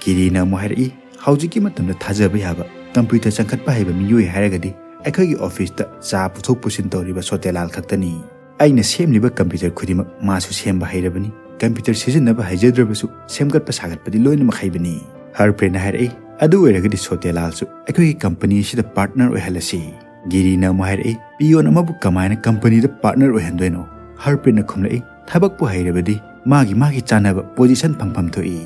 ꯒꯤꯔꯤꯅ ꯑꯃꯨꯛ ꯍꯥꯏꯔꯛꯏ, "ꯍꯧꯖꯤꯛꯀꯤ ꯃꯇꯝꯗ ꯊꯥꯖꯕ ꯌꯥꯕ ꯀꯝꯄ꯭ꯌꯨꯇꯔ ꯆꯟꯈꯠꯄ ꯍꯩꯕ ꯃꯤꯑꯣꯏ ꯍꯥꯏꯔꯒꯗꯤ ꯑꯩꯈꯣꯏꯒꯤ ꯑꯣꯐꯤꯁꯇ ꯆꯥ ꯄꯨꯊꯣꯛ ꯄꯨꯁꯤꯟ ꯇꯧꯔꯤꯕ ꯁꯣꯇꯦꯂꯥꯜ ꯈꯛꯇꯅꯤ꯫ ꯑꯩꯅ ꯁꯦꯝꯂꯤꯕ ꯀꯝꯄ꯭ꯌꯨꯇꯔ ꯈꯨꯗꯤꯡꯃꯛ ꯃꯥꯁꯨ ꯁꯦꯝꯕ ꯍꯩꯔꯕꯅꯤ꯫ ꯀꯝꯄ꯭ꯌꯨꯇꯔ ꯁꯤꯖꯤꯟꯅꯕ ꯍꯩꯖꯗ꯭ꯔꯕꯁꯨ ꯁꯦꯝꯒꯠꯄ ꯁꯥꯒꯠꯄꯗꯤ ꯂꯣꯏꯅꯃꯛ ꯍꯩꯕꯅꯤ꯫" ꯍꯔꯄ꯭ꯔꯤꯠꯅ ꯍꯥꯏꯔꯛꯏ, "ꯑꯗꯨ ꯑꯣꯏꯔꯒꯗꯤ ꯁꯣꯇꯦꯂꯥꯜꯁꯨ ꯑꯩꯈꯣꯏꯒꯤ ꯀꯝꯄꯅꯤ ꯑꯁꯤꯗ ꯄꯥꯔꯠꯅꯔ ꯑꯣꯏꯍꯜꯂꯁꯤ꯫" ꯒꯤꯔꯤꯅ ꯑꯃꯨꯛ ꯍꯥꯏꯔꯛꯏ, "ꯄꯤꯌꯣꯟ ꯑꯃꯕꯨ ꯀꯃꯥꯏꯅ ꯀꯝꯄꯅꯤꯗ ꯄꯥꯔꯠꯅꯔ ꯑꯣꯏꯍꯟꯗꯣꯏꯅꯣ?" ꯍꯔꯄ꯭ꯔꯤꯠꯅ ꯈꯨꯝꯂꯛꯏ, "ꯊꯕꯛꯄꯨ ꯍꯩꯔꯕꯗꯤ ꯃꯥꯒꯤ ꯃꯥꯒꯤ ꯆꯥꯅꯕ ꯄꯣꯖꯤꯁꯟ ꯐꯪꯐꯝ ꯊꯣꯛꯏ꯫"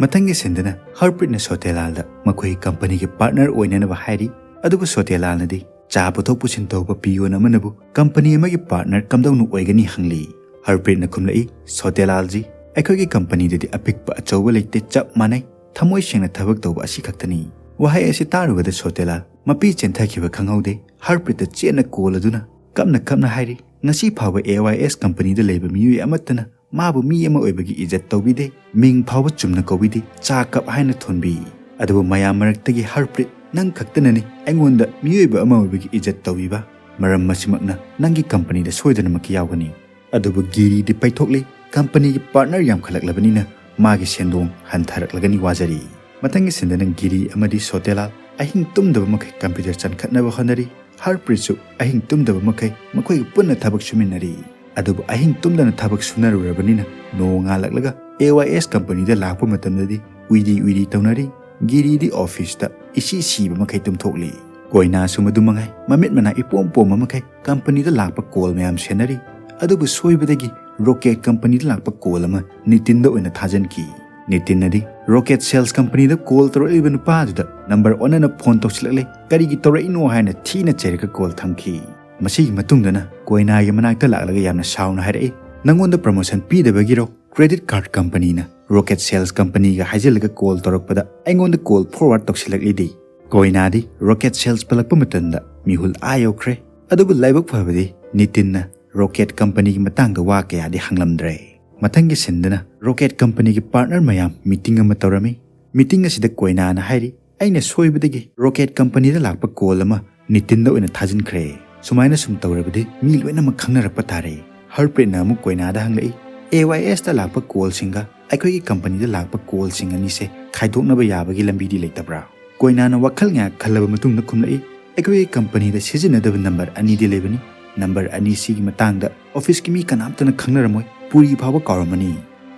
ꯃꯊꯪꯒꯤ ꯁꯤꯟꯗꯅ ꯍꯔꯄ꯭ꯔꯤꯠꯅ ꯁꯣꯇꯦꯂꯥꯜꯗ ꯃꯈꯣꯏꯒꯤ ꯀꯝꯄꯅꯤꯒꯤ ꯄꯥꯔꯠꯅꯔ ꯑꯣꯏꯅꯅꯕ ꯍꯥꯏꯔꯤ, ꯑꯗꯨꯕꯨ ꯁꯣꯇꯦꯂꯥꯜꯅꯗꯤ ꯆꯥ ꯄꯨꯊꯣꯛ ꯄꯨꯁꯤꯟ ꯇꯧꯕ ꯄꯤꯌꯣꯟ ꯑꯃꯅꯕꯨ ꯀꯝꯄꯅꯤ ꯑꯃꯒꯤ ꯄꯥꯔꯠꯅꯔ ꯀꯝꯗꯧꯅ ꯑꯣꯏꯒꯅꯤ ꯍꯪꯂꯤ꯫ ꯍꯔꯄ꯭ꯔꯤꯠꯅ ꯈꯨꯝꯂꯛꯏ, "ꯁꯣꯇꯦꯂꯥꯜꯖꯤ, ꯑꯩꯈꯣꯏꯒꯤ ꯀꯝꯄꯅꯤꯗꯗꯤ ꯑꯄꯤꯛꯄ ꯑꯆꯧꯕ ꯂꯩꯇꯦ, ꯆꯞ ꯃꯥꯟꯅꯩ꯫ ꯊꯃꯣꯏ ꯁꯦꯡꯅ ꯊꯕꯛ ꯇꯧꯕ ꯑꯁꯤ ꯈꯛꯇꯅꯤ꯫" ꯋꯥꯍꯩ ꯑꯁꯤ ꯇꯥꯔꯨꯕꯗ ꯁꯣꯇꯦꯂꯥꯜ ꯃꯄꯤ ꯆꯦꯟꯊꯈꯤꯕ ꯈꯪꯍꯧꯗꯦ꯫ ꯍꯔꯄ꯭ꯔꯤꯠꯇ ꯆꯦꯠꯅ ꯀꯣꯜ ꯑꯗꯨꯅ ꯀꯞꯅ ꯀꯞꯅ ꯍꯥꯏꯔꯤ, "ꯉꯁꯤ ꯐꯥꯎꯕ ꯑꯦ ꯋꯥꯏ ꯑꯦꯁ ꯀꯝꯄꯅꯤꯗ ꯂꯩꯕ ꯃꯤꯑꯣꯏ ꯑꯃꯠꯇꯅ ꯃꯥꯕꯨ ꯃꯤ ꯑꯃ ꯑꯣꯏꯕꯒꯤ ꯏꯖꯠ ꯇꯧꯕꯤꯗꯦ, ꯃꯤꯡ ꯐꯥꯎꯕ ꯆꯨꯝꯅ ꯀꯧꯕꯤꯗꯦ, ꯆꯥ ꯀꯞ ꯍꯥꯏꯅ ꯊꯣꯟꯕꯤ꯫ ꯑꯗꯨꯕꯨ ꯃꯌꯥꯝ ꯃꯔꯛꯇꯒꯤ ꯍꯔꯄ꯭ꯔꯤꯠ, ꯅꯪ ꯈꯛꯇꯅꯅꯤ ꯑꯩꯉꯣꯟꯗ ꯃꯤꯑꯣꯏꯕ ꯑꯃ ꯑꯣꯏꯕꯒꯤ ꯏꯖꯠ ꯇꯧꯕꯤꯕ꯫ ꯃꯔꯝ ꯑꯁꯤꯃꯛꯅ ꯅꯪꯒꯤ ꯀꯝꯄꯅꯤꯗ ꯁꯣꯏꯗꯅꯃꯛꯀꯤ ꯌꯥꯎꯒꯅꯤ꯫" ꯑꯗꯨꯕꯨ ꯒꯤꯔꯤꯗꯤ ꯄꯩꯊꯣꯛꯂꯤ, ꯀꯝꯄꯅꯤꯒꯤ ꯄꯥꯔꯠꯅꯔ ꯌꯥꯝꯈꯠꯂꯛꯂꯕꯅꯤꯅ ꯃꯥꯒꯤ ꯁꯦꯟꯗꯣꯡ ꯍꯟꯊꯔꯛꯂꯒꯅꯤ ꯋꯥꯖꯔꯤ꯫ ꯃꯊꯪꯒꯤ ꯁꯤꯟꯗꯅ ꯒꯤꯔꯤ ꯑꯃꯗꯤ ꯁꯣꯇꯦꯂꯥꯜ ꯑꯍꯤꯡ ꯇꯨꯝꯗꯕ ꯃꯈꯩ ꯀꯝꯄ꯭ꯌꯨꯇꯔ ꯆꯟꯈꯠꯅꯕ ꯍꯣꯠꯅꯔꯤ꯫ ꯍꯔꯄ꯭ꯔꯤꯠꯁꯨ ꯑꯍꯤꯡ ꯇꯨꯝꯗꯕ ꯃꯈꯩ ꯃꯈꯣꯏꯒꯤ ꯄꯨꯟꯅ ꯊꯕꯛ ꯁꯨꯃꯤꯟꯅꯔꯤ꯫ ꯑꯗꯨꯕꯨ ꯑꯍꯤꯡ ꯇꯨꯝꯗꯅ ꯊꯕꯛ ꯁꯨꯅꯔꯨꯔꯕꯅꯤꯅ ꯅꯣꯡ ꯉꯥꯜꯂꯛꯂꯒ ꯑꯦ ꯋꯥꯏ ꯑꯦꯁ ꯀꯝꯄꯅꯤꯗ ꯂꯥꯛꯄ ꯃꯇꯝꯗꯗꯤ ꯎꯏꯔꯤ ꯎꯏꯔꯤ ꯇꯧꯅꯔꯤ꯫ ꯒꯤꯔꯤꯗꯤ ꯑꯣꯐꯤꯁꯇ ꯏꯁꯤ ꯁꯤꯕ ꯃꯈꯩ ꯇꯨꯝꯊꯣꯛꯂꯤ꯫ ꯀꯣꯏꯅꯥꯁꯨ ꯃꯗꯨ ꯃꯉꯥꯏ, ꯃꯃꯤꯠ ꯃꯅꯥ ꯏꯄꯣꯝ ꯄꯣꯝꯕ ꯃꯈꯩ ꯀꯝꯄꯅꯤꯗ ꯂꯥꯛꯄ ꯀꯣꯜ ꯃꯌꯥꯝ ꯁꯦꯟꯅꯔꯤ꯫ ꯑꯗꯨꯕꯨ ꯁꯣꯏꯕꯗꯒꯤ ꯔꯣꯀꯦꯠ ꯀꯝꯄꯅꯤꯗ ꯂꯥꯛꯄ ꯀꯣꯜ ꯑꯃ ꯅꯤꯇꯤꯟꯗ ꯑꯣꯏꯅ ꯊꯥꯖꯤꯟꯈꯤ꯫ ꯅꯤꯇꯤꯟꯅꯗꯤ ꯔꯣꯀꯦꯠ ꯁꯦꯜꯁ ꯀꯝꯄꯅꯤꯗ ꯀꯣꯜ ꯇꯧꯔꯛꯂꯤꯕ ꯅꯨꯄꯥꯗꯨꯗ ꯅꯝꯕꯔ ꯑꯣꯟꯅꯅ ꯐꯣꯟ ꯇꯧꯁꯤꯜꯂꯛꯂꯦ, ꯀꯔꯤꯒꯤ ꯇꯧꯔꯛꯏꯅꯣ ꯍꯥꯏꯅ ꯊꯤꯅ ꯆꯩꯔꯒ ꯀꯣꯜ ꯊꯝꯈꯤ꯫ ꯃꯁꯤꯒꯤ ꯃꯇꯨꯡꯗꯅ ꯀꯣꯏꯅꯥꯒꯤ ꯃꯅꯥꯛꯇ ꯂꯥꯛꯂꯒ ꯌꯥꯝꯅ ꯁꯥꯎꯅ ꯍꯥꯏꯔꯛꯏ, "ꯅꯪꯉꯣꯟꯗ ꯄ꯭ꯔꯃꯣꯁꯟ ꯄꯤꯗꯕꯒꯤꯔꯣ ꯀ꯭ꯔꯦꯗꯤꯠ ꯀꯥꯔꯗ ꯀꯝꯄꯅꯤꯅ ꯔꯣꯀꯦꯠ ꯁꯦꯜꯁ ꯀꯝꯄꯅꯤꯒ ꯍꯥꯏꯖꯤꯜꯂꯒ ꯀꯣꯜ ꯇꯧꯔꯛꯄꯗ ꯑꯩꯉꯣꯟꯗ ꯀꯣꯜ ꯐꯣꯔꯋꯥꯔꯗ ꯇꯧꯁꯤꯜꯂꯛꯂꯤꯗꯤ?" ꯀꯣꯏꯅꯥꯗꯤ ꯔꯣꯀꯦꯠ ꯁꯦꯜꯁ ꯄꯜꯂꯛꯄ ꯃꯇꯝꯗ ꯃꯤꯍꯨꯜ ꯑꯥ ꯌꯧꯈ꯭ꯔꯦ꯫ ꯑꯗꯨꯕꯨ ꯂꯥꯏꯕꯛ ꯐꯕꯗꯤ ꯅꯤꯇꯤꯟꯅ ꯔꯣꯀꯦꯠ ꯀꯝꯄꯅꯤꯒꯤ ꯃꯇꯥꯡꯗ ꯋꯥ ꯀꯌꯥꯗꯤ ꯍꯪꯂꯝꯗ꯭ꯔꯦ꯫ ꯃꯊꯪꯒꯤ ꯁꯤꯟꯗꯅ ꯔꯣꯀꯦꯠ ꯀꯝꯄꯅꯤꯒꯤ ꯄꯥꯔꯠꯅꯔ ꯃꯌꯥꯝ ꯃꯤꯇꯤꯡ ꯑꯃ ꯇꯧꯔꯝꯃꯤ꯫ ꯃꯤꯇꯤꯡ ꯑꯁꯤꯗ ꯀꯣꯏꯅꯥꯅ ꯍꯥꯏꯔꯤ, ꯑꯩꯅ ꯁꯣꯏꯕꯗꯒꯤ ꯔꯣꯀꯦꯠ ꯀꯝꯄꯅꯤꯗ ꯂꯥꯛꯄ ꯀꯣꯜ ꯑꯃ ꯅꯤꯇꯤꯟꯗ ꯑꯣꯏꯅ ꯊꯥꯖꯤꯟꯈ꯭ꯔꯦ꯫ ꯁꯨꯃꯥꯏꯅ ꯁꯨꯝ ꯇꯧꯔꯕꯗꯤ ꯃꯤ ꯂꯣꯏꯅꯃꯛ ꯈꯪꯅꯔꯛꯄ ꯇꯥꯔꯦ꯫ ꯍꯔꯄ꯭ꯔꯤꯠꯅ ꯑꯃꯨꯛ ꯀꯣꯏꯅꯥꯗ ꯍꯪꯂꯛꯏ, "ꯑꯦ ꯋꯥꯏ ꯑꯦꯁꯇ ꯂꯥꯛꯄ ꯀꯣꯜꯁꯤꯡꯒ ꯑꯩꯈꯣꯏꯒꯤ ꯀꯝꯄꯅꯤꯗ ꯂꯥꯛꯄ ꯀꯣꯜꯁꯤꯡ ꯑꯅꯤꯁꯦ ꯈꯥꯏꯗꯣꯛꯅꯕ ꯌꯥꯕꯒꯤ ꯂꯝꯕꯤꯗꯤ ꯂꯩꯇꯕ꯭ꯔꯥ?" ꯀꯣꯏꯅꯥꯅ ꯋꯥꯈꯜ ꯉꯥꯏꯍꯥꯛ ꯈꯜꯂꯕ ꯃꯇꯨꯡꯗ ꯈꯨꯝꯂꯛꯏ, "ꯑꯩꯈꯣꯏꯒꯤ ꯀꯝꯄꯅꯤꯗ ꯁꯤꯖꯤꯟꯅꯗꯕ ꯅꯝꯕꯔ ꯑꯅꯤꯗꯤ ꯂꯩꯕꯅꯤ꯫ ꯅꯝꯕꯔ ꯑꯅꯤꯁꯤꯒꯤ ꯃꯇꯥꯡꯗ ꯑꯣꯐꯤꯁꯀꯤ ꯃꯤ ꯀꯅꯥꯝꯇꯅ ꯈꯪꯅꯔꯝꯃꯣꯏ, ꯄꯨꯔꯤ ꯐꯥꯎꯕ ꯀꯥꯎꯔꯝꯃꯅꯤ꯫"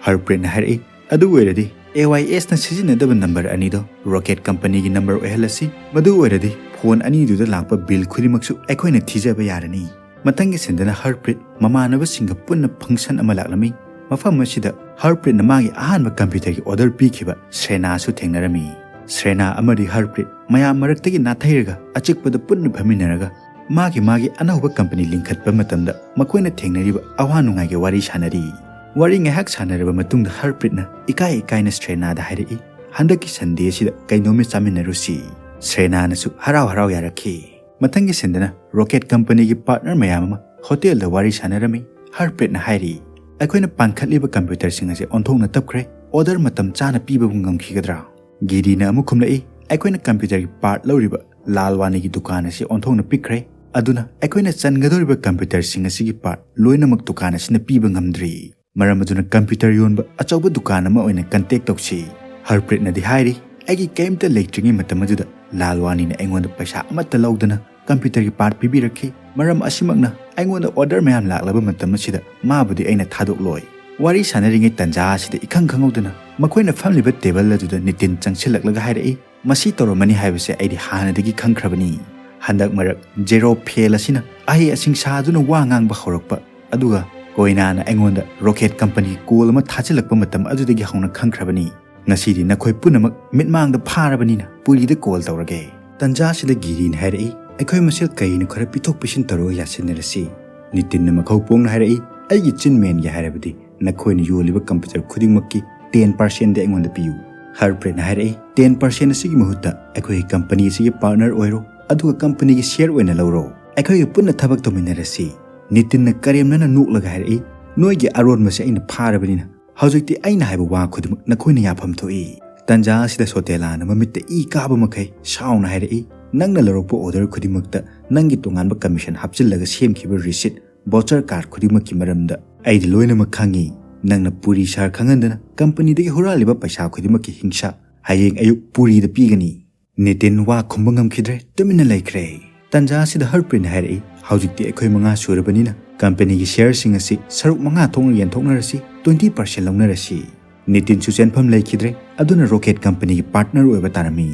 ꯍꯔꯄ꯭ꯔꯤꯠꯅ ꯍꯥꯏꯔꯛꯏ, "ꯑꯗꯨ ꯑꯣꯏꯔꯗꯤ ꯑꯦ ꯋꯥꯏ ꯑꯦꯁꯅ ꯁꯤꯖꯤꯟꯅꯗꯕ ꯅꯝꯕꯔ ꯑꯅꯤꯗꯣ ꯔꯣꯀꯦꯠ ꯀꯝꯄꯅꯤꯒꯤ ꯅꯝꯕꯔ ꯑꯣꯏꯍꯜꯂꯁꯤ꯫ ꯃꯗꯨ ꯑꯣꯏꯔꯗꯤ ꯐꯣꯟ ꯑꯅꯤꯗꯨꯗ ꯂꯥꯛꯄ ꯕꯤꯜ ꯈꯨꯗꯤꯡꯃꯛꯁꯨ ꯑꯩꯈꯣꯏꯅ ꯊꯤꯖꯕ ꯌꯥꯔꯅꯤ꯫" ꯃꯊꯪꯒꯤ ꯁꯤꯟꯗꯅ ꯍꯔꯄ꯭ꯔꯤꯠ ꯃꯃꯥꯟꯅꯕꯁꯤꯡꯒ ꯄꯨꯟꯅ ꯐꯪꯁꯟ ꯑꯃ ꯂꯥꯛꯂꯝꯃꯤ꯫ ꯃꯐꯝ ꯑꯁꯤꯗ ꯍꯔꯄ꯭ꯔꯤꯠꯅ ꯃꯥꯒꯤ ꯑꯍꯥꯟꯕ ꯀꯝꯄ꯭ꯌꯨꯇꯔꯒꯤ ꯑꯣꯔꯗꯔ ꯄꯤꯈꯤꯕ ꯁ꯭ꯔꯦꯅꯥꯁꯨ ꯊꯦꯡꯅꯔꯝꯃꯤ꯫ ꯁ꯭ꯔꯦꯅꯥ ꯑꯃꯗꯤ ꯍꯔꯄ꯭ꯔꯤꯠ ꯃꯌꯥꯝ ꯃꯔꯛꯇꯒꯤ ꯅꯥꯊꯩꯔꯒ ꯑꯆꯤꯛꯄꯗ ꯄꯨꯟꯅ ꯐꯝꯃꯤꯟꯅꯔꯒ ꯃꯥꯒꯤ ꯃꯥꯒꯤ ꯑꯅꯧꯕ ꯀꯝꯄꯅꯤ ꯂꯤꯡꯈꯠꯄ ꯃꯇꯝꯗ ꯃꯈꯣꯏꯅ ꯊꯦꯡꯅꯔꯤꯕ ꯑꯋꯥ ꯅꯨꯡꯉꯥꯏꯒꯤ ꯋꯥꯔꯤ ꯁꯥꯟꯅꯔꯤ꯫ ꯋꯥꯔꯤ ꯉꯥꯏꯍꯥꯛ ꯁꯥꯟꯅꯔꯕ ꯃꯇꯨꯡꯗ ꯍꯔꯄ꯭ꯔꯤꯠꯅ ꯏꯀꯥꯏ ꯏꯀꯥꯏꯅ ꯁ꯭ꯔꯦꯅꯥꯗ ꯍꯥꯏꯔꯛꯏ, "ꯍꯟꯗꯛꯀꯤ ꯁꯟꯗꯦ ꯑꯁꯤꯗ ꯀꯩꯅꯣꯝꯃ ꯆꯥꯃꯤꯟꯅꯔꯨꯁꯤ꯫" ꯁ꯭ꯔꯦꯅꯥꯅꯁꯨ ꯍꯔꯥꯎ ꯍꯔꯥꯎ ꯌꯥꯔꯛꯈꯤ꯫ ꯃꯊꯪꯒꯤ ꯁꯤꯟꯗꯅ ꯔꯣꯀꯦꯠ ꯀꯝꯄꯅꯤꯒꯤ ꯄꯥꯔꯠꯅꯔ ꯃꯌꯥꯝ ꯑꯃ ꯍꯣꯇꯦꯜꯗ ꯋꯥꯔꯤ ꯁꯥꯟꯅꯔꯝꯃꯤ꯫ ꯍꯔꯄ꯭ꯔꯤꯠꯅ ꯍꯥꯏꯔꯤ, "ꯑꯩꯈꯣꯏꯅ ꯄꯥꯟꯈꯠꯂꯤꯕ ꯀꯝꯄ꯭ꯌꯨꯇꯔꯁꯤꯡ ꯑꯁꯤ ꯑꯣꯟꯊꯣꯛꯅ ꯇꯞꯈ꯭ꯔꯦ꯫ ꯑꯣꯔꯗꯔ ꯃꯇꯝ ꯆꯥꯅ ꯄꯤꯕꯕꯨ ꯉꯝꯈꯤꯒꯗ꯭ꯔꯥ?" ꯒꯤꯔꯤꯅ ꯑꯃꯨꯛ ꯈꯨꯝꯂꯛꯏ, "ꯑꯩꯈꯣꯏꯅ ꯀꯝꯄ꯭ꯌꯨꯇꯔꯒꯤ ꯄꯥꯔꯠ ꯂꯧꯔꯤꯕ ꯂꯥꯜꯋꯥꯅꯤꯒꯤ ꯗꯨꯀꯥꯟ ꯑꯁꯤ ꯑꯣꯟꯊꯣꯛꯅ ꯄꯤꯛꯈ꯭ꯔꯦ꯫ ꯑꯗꯨꯅ ꯑꯩꯈꯣꯏꯅ ꯆꯟꯒꯗꯧꯔꯤꯕ ꯀꯝꯄ꯭ꯌꯨꯇꯔꯁꯤꯡ ꯑꯁꯤꯒꯤ ꯄꯥꯔꯠ ꯂꯣꯏꯅꯃꯛ ꯗꯨꯀꯥꯟ ꯑꯁꯤꯅ ꯄꯤꯕ ꯉꯝꯗ꯭ꯔꯤ꯫ ꯃꯔꯝ ꯑꯗꯨꯅ ꯀꯝꯄ꯭ꯌꯨꯇꯔ ꯌꯣꯟꯕ ꯑꯆꯧꯕ ꯗꯨꯀꯥꯟ ꯑꯃ ꯑꯣꯏꯅ ꯀꯟꯇꯦꯛ ꯇꯧꯁꯤ꯫" ꯍꯔꯄ꯭ꯔꯤꯠꯅꯗꯤ ꯍꯥꯏꯔꯤ, "ꯑꯩꯒꯤ ꯀꯔꯤꯝꯇ ꯂꯩꯇ꯭ꯔꯤꯉꯩ ꯃꯇꯝ ꯑꯗꯨꯗ ꯂꯥꯜꯋꯥꯅꯤꯅ ꯑꯩꯉꯣꯟꯗ ꯄꯩꯁꯥ ꯑꯃꯠꯇ ꯂꯧꯗꯅ ꯀꯝꯄ꯭ꯌꯨꯇꯔꯒꯤ ꯄꯥꯔꯠ ꯄꯤꯕꯤꯔꯛꯈꯤ꯫ ꯃꯔꯝ ꯑꯁꯤꯃꯛꯅ ꯑꯩꯉꯣꯟꯗ ꯑꯣꯔꯗꯔ ꯃꯌꯥꯝ ꯂꯥꯛꯂꯕ ꯃꯇꯝ ꯑꯁꯤꯗ ꯃꯥꯕꯨꯗꯤ ꯑꯩꯅ ꯊꯥꯗꯣꯛꯂꯣꯏ꯫" ꯋꯥꯔꯤ ꯁꯥꯟꯅꯔꯤꯉꯩ ꯇꯟꯖꯥ ꯑꯁꯤꯗ ꯏꯈꯪ ꯈꯪꯍꯧꯗꯅ ꯃꯈꯣꯏꯅ ꯐꯝꯂꯤꯕ ꯇꯦꯕꯜ ꯑꯗꯨꯗ ꯅꯤꯇꯤꯟ ꯆꯪꯁꯤꯜꯂꯛꯂꯒ ꯍꯥꯏꯔꯛꯏ, "ꯃꯁꯤ ꯇꯧꯔꯝꯃꯅꯤ ꯍꯥꯏꯕꯁꯦ ꯑꯩꯗꯤ ꯍꯥꯟꯅꯗꯒꯤ ꯈꯪꯈ꯭ꯔꯕꯅꯤ꯫ ꯍꯟꯗꯛ ꯃꯔꯛ ꯖꯦꯔꯣ ꯐꯦꯜ ꯑꯁꯤꯅ ꯑꯍꯩ ꯑꯁꯤꯡ ꯁꯥꯗꯨꯅ ꯋꯥ ꯉꯥꯡꯕ ꯍꯧꯔꯛꯄ, ꯑꯗꯨꯒ ꯀꯣꯏꯅꯥꯅ ꯑꯩꯉꯣꯟꯗ ꯔꯣꯀꯦꯠ ꯀꯝꯄꯅꯤ ꯀꯣꯜ ꯑꯃ ꯊꯥꯖꯤꯜꯂꯛꯄ ꯃꯇꯝ ꯑꯗꯨꯗꯒꯤ ꯍꯧꯅ ꯈꯪꯈ꯭ꯔꯕꯅꯤ꯫ ꯉꯁꯤꯗꯤ ꯅꯈꯣꯏ ꯄꯨꯝꯅꯃꯛ ꯃꯤꯠꯃꯥꯡꯗ ꯐꯥꯔꯕꯅꯤꯅ ꯄꯨꯔꯤꯗ ꯀꯣꯜ ꯇꯧꯔꯒꯦ꯫" ꯇꯟꯖꯥꯁꯤꯗ ꯒꯤꯔꯤꯅ ꯍꯥꯏꯔꯛꯏ, "ꯑꯩꯈꯣꯏ ꯃꯁꯦꯜ ꯀꯩꯅꯣ ꯈꯔ ꯄꯤꯊꯣꯛ ꯄꯤꯁꯤꯟ ꯇꯧꯔꯒ ꯌꯥꯁꯤꯟꯅꯔꯁꯤ꯫" ꯅꯤꯇꯤꯟꯅ ꯃꯈꯧ ꯄꯣꯡꯅ ꯍꯥꯏꯔꯛꯏ, "ꯑꯩꯒꯤ ꯆꯤꯟ ꯃꯦꯟꯒꯦ ꯍꯥꯏꯔꯕꯗꯤ ꯅꯈꯣꯏꯅ ꯌꯣꯜꯂꯤꯕ ꯀꯝꯄ꯭ꯌꯨꯇꯔ ꯈꯨꯗꯤꯡꯃꯛꯀꯤ ꯇꯦꯟ ꯄꯥꯔꯁꯦꯟꯗꯤ ꯑꯩꯉꯣꯟꯗ ꯄꯤꯌꯨ꯫" ꯍꯔꯄ꯭ꯔꯤꯠꯅ ꯍꯥꯏꯔꯛꯏ, "ꯇꯦꯟ ꯄꯥꯔꯁꯦꯟ ꯑꯁꯤꯒꯤ ꯃꯍꯨꯠꯇ ꯑꯩꯈꯣꯏꯒꯤ ꯀꯝꯄꯅꯤ ꯑꯁꯤꯒꯤ ꯄꯥꯔꯠꯅꯔ ꯑꯣꯏꯔꯣ, ꯑꯗꯨꯒ ꯀꯝꯄꯅꯤꯒꯤ ꯁꯤꯌꯔ ꯑꯣꯏꯅ ꯂꯧꯔꯣ꯫ ꯑꯩꯈꯣꯏꯒ ꯄꯨꯟꯅ ꯊꯕꯛ ꯇꯧꯃꯤꯟꯅꯔꯁꯤ꯫" ꯅꯤꯇꯤꯟꯅ ꯀꯔꯦꯝꯅꯅ ꯅꯣꯛꯂꯒ ꯍꯥꯏꯔꯛꯏ, "ꯅꯣꯏꯒꯤ ꯑꯔꯣꯟꯕꯁꯦ ꯑꯩꯅ ꯐꯥꯔꯕꯅꯤꯅ ꯍꯧꯖꯤꯛꯇꯤ ꯑꯩꯅ ꯍꯥꯏꯕ ꯋꯥ ꯈꯨꯗꯤꯡꯃꯛ ꯅꯈꯣꯏꯅ ꯌꯥꯐꯝ ꯊꯣꯛꯏ꯫ ꯇꯟꯖꯥ ꯑꯁꯤꯗ ꯁꯣꯇꯦꯂꯥꯅ ꯃꯃꯤꯠꯇ ꯏ ꯀꯥꯕ ꯃꯈꯩ ꯁꯥꯎꯅ ꯍꯥꯏꯔꯛꯏ, "ꯅꯪꯅ ꯂꯧꯔꯛꯄ ꯑꯣꯔꯗꯔ ꯈꯨꯗꯤꯡꯃꯛꯇ ꯅꯪꯒꯤ ꯇꯣꯉꯥꯟꯕ ꯀꯃꯤꯁꯟ ꯍꯥꯞꯆꯤꯜꯂꯒ ꯁꯦꯝꯈꯤꯕ ꯔꯤꯁꯤꯠ, ꯚꯣꯆꯔ ꯀꯥꯔꯗ ꯈꯨꯗꯤꯡꯃꯛꯀꯤ ꯃꯔꯝꯗ ꯑꯩꯗꯤ ꯂꯣꯏꯅꯃꯛ ꯈꯪꯉꯤ꯫ ꯅꯪꯅ ꯄꯨꯔꯤ ꯁꯥꯔ ꯈꯪꯍꯟꯗꯅ ꯀꯝꯄꯅꯤꯗꯒꯤ ꯍꯨꯔꯥꯜꯂꯤꯕ ꯄꯩꯁꯥ ꯈꯨꯗꯤꯡꯃꯛꯀꯤ ꯍꯤꯡꯁꯥ ꯍꯌꯦꯡ ꯑꯌꯨꯛ ꯄꯨꯔꯤꯗ ꯄꯤꯒꯅꯤ꯫" ꯅꯤꯇꯤꯟ ꯋꯥ ꯈꯨꯝꯕ ꯉꯝꯈꯤꯗ꯭ꯔꯦ, ꯇꯨꯃꯤꯟꯅ ꯂꯩꯈ꯭ꯔꯦ꯫ ꯇꯟꯖꯥ ꯑꯁꯤꯗ ꯍꯔꯄ꯭ꯔꯤꯠꯅ ꯍꯥꯏꯔꯛꯏ, "ꯍꯧꯖꯤꯛꯇꯤ ꯑꯩꯈꯣꯏ ꯃꯉꯥ ꯁꯨꯔꯕꯅꯤꯅ ꯀꯝꯄꯅꯤꯒꯤ ꯁꯤꯌꯔꯁꯤꯡ ꯑꯁꯤ ꯁꯔꯨꯛ ꯃꯉꯥ ꯊꯣꯛꯅ ꯌꯦꯟꯊꯣꯛꯅꯔꯁꯤ, ꯇ꯭ꯋꯦꯟꯇꯤ ꯄꯥꯔꯁꯦꯟ ꯂꯧꯅꯔꯁꯤ꯫" ꯅꯤꯇꯤꯟꯁꯨ ꯆꯦꯟꯐꯝ ꯂꯩꯈꯤꯗ꯭ꯔꯦ, ꯑꯗꯨꯅ ꯔꯣꯀꯦꯠ ꯀꯝꯄꯅꯤꯒꯤ ꯄꯥꯔꯠꯅꯔ ꯑꯣꯏꯕ ꯇꯥꯔꯝꯃꯤ꯫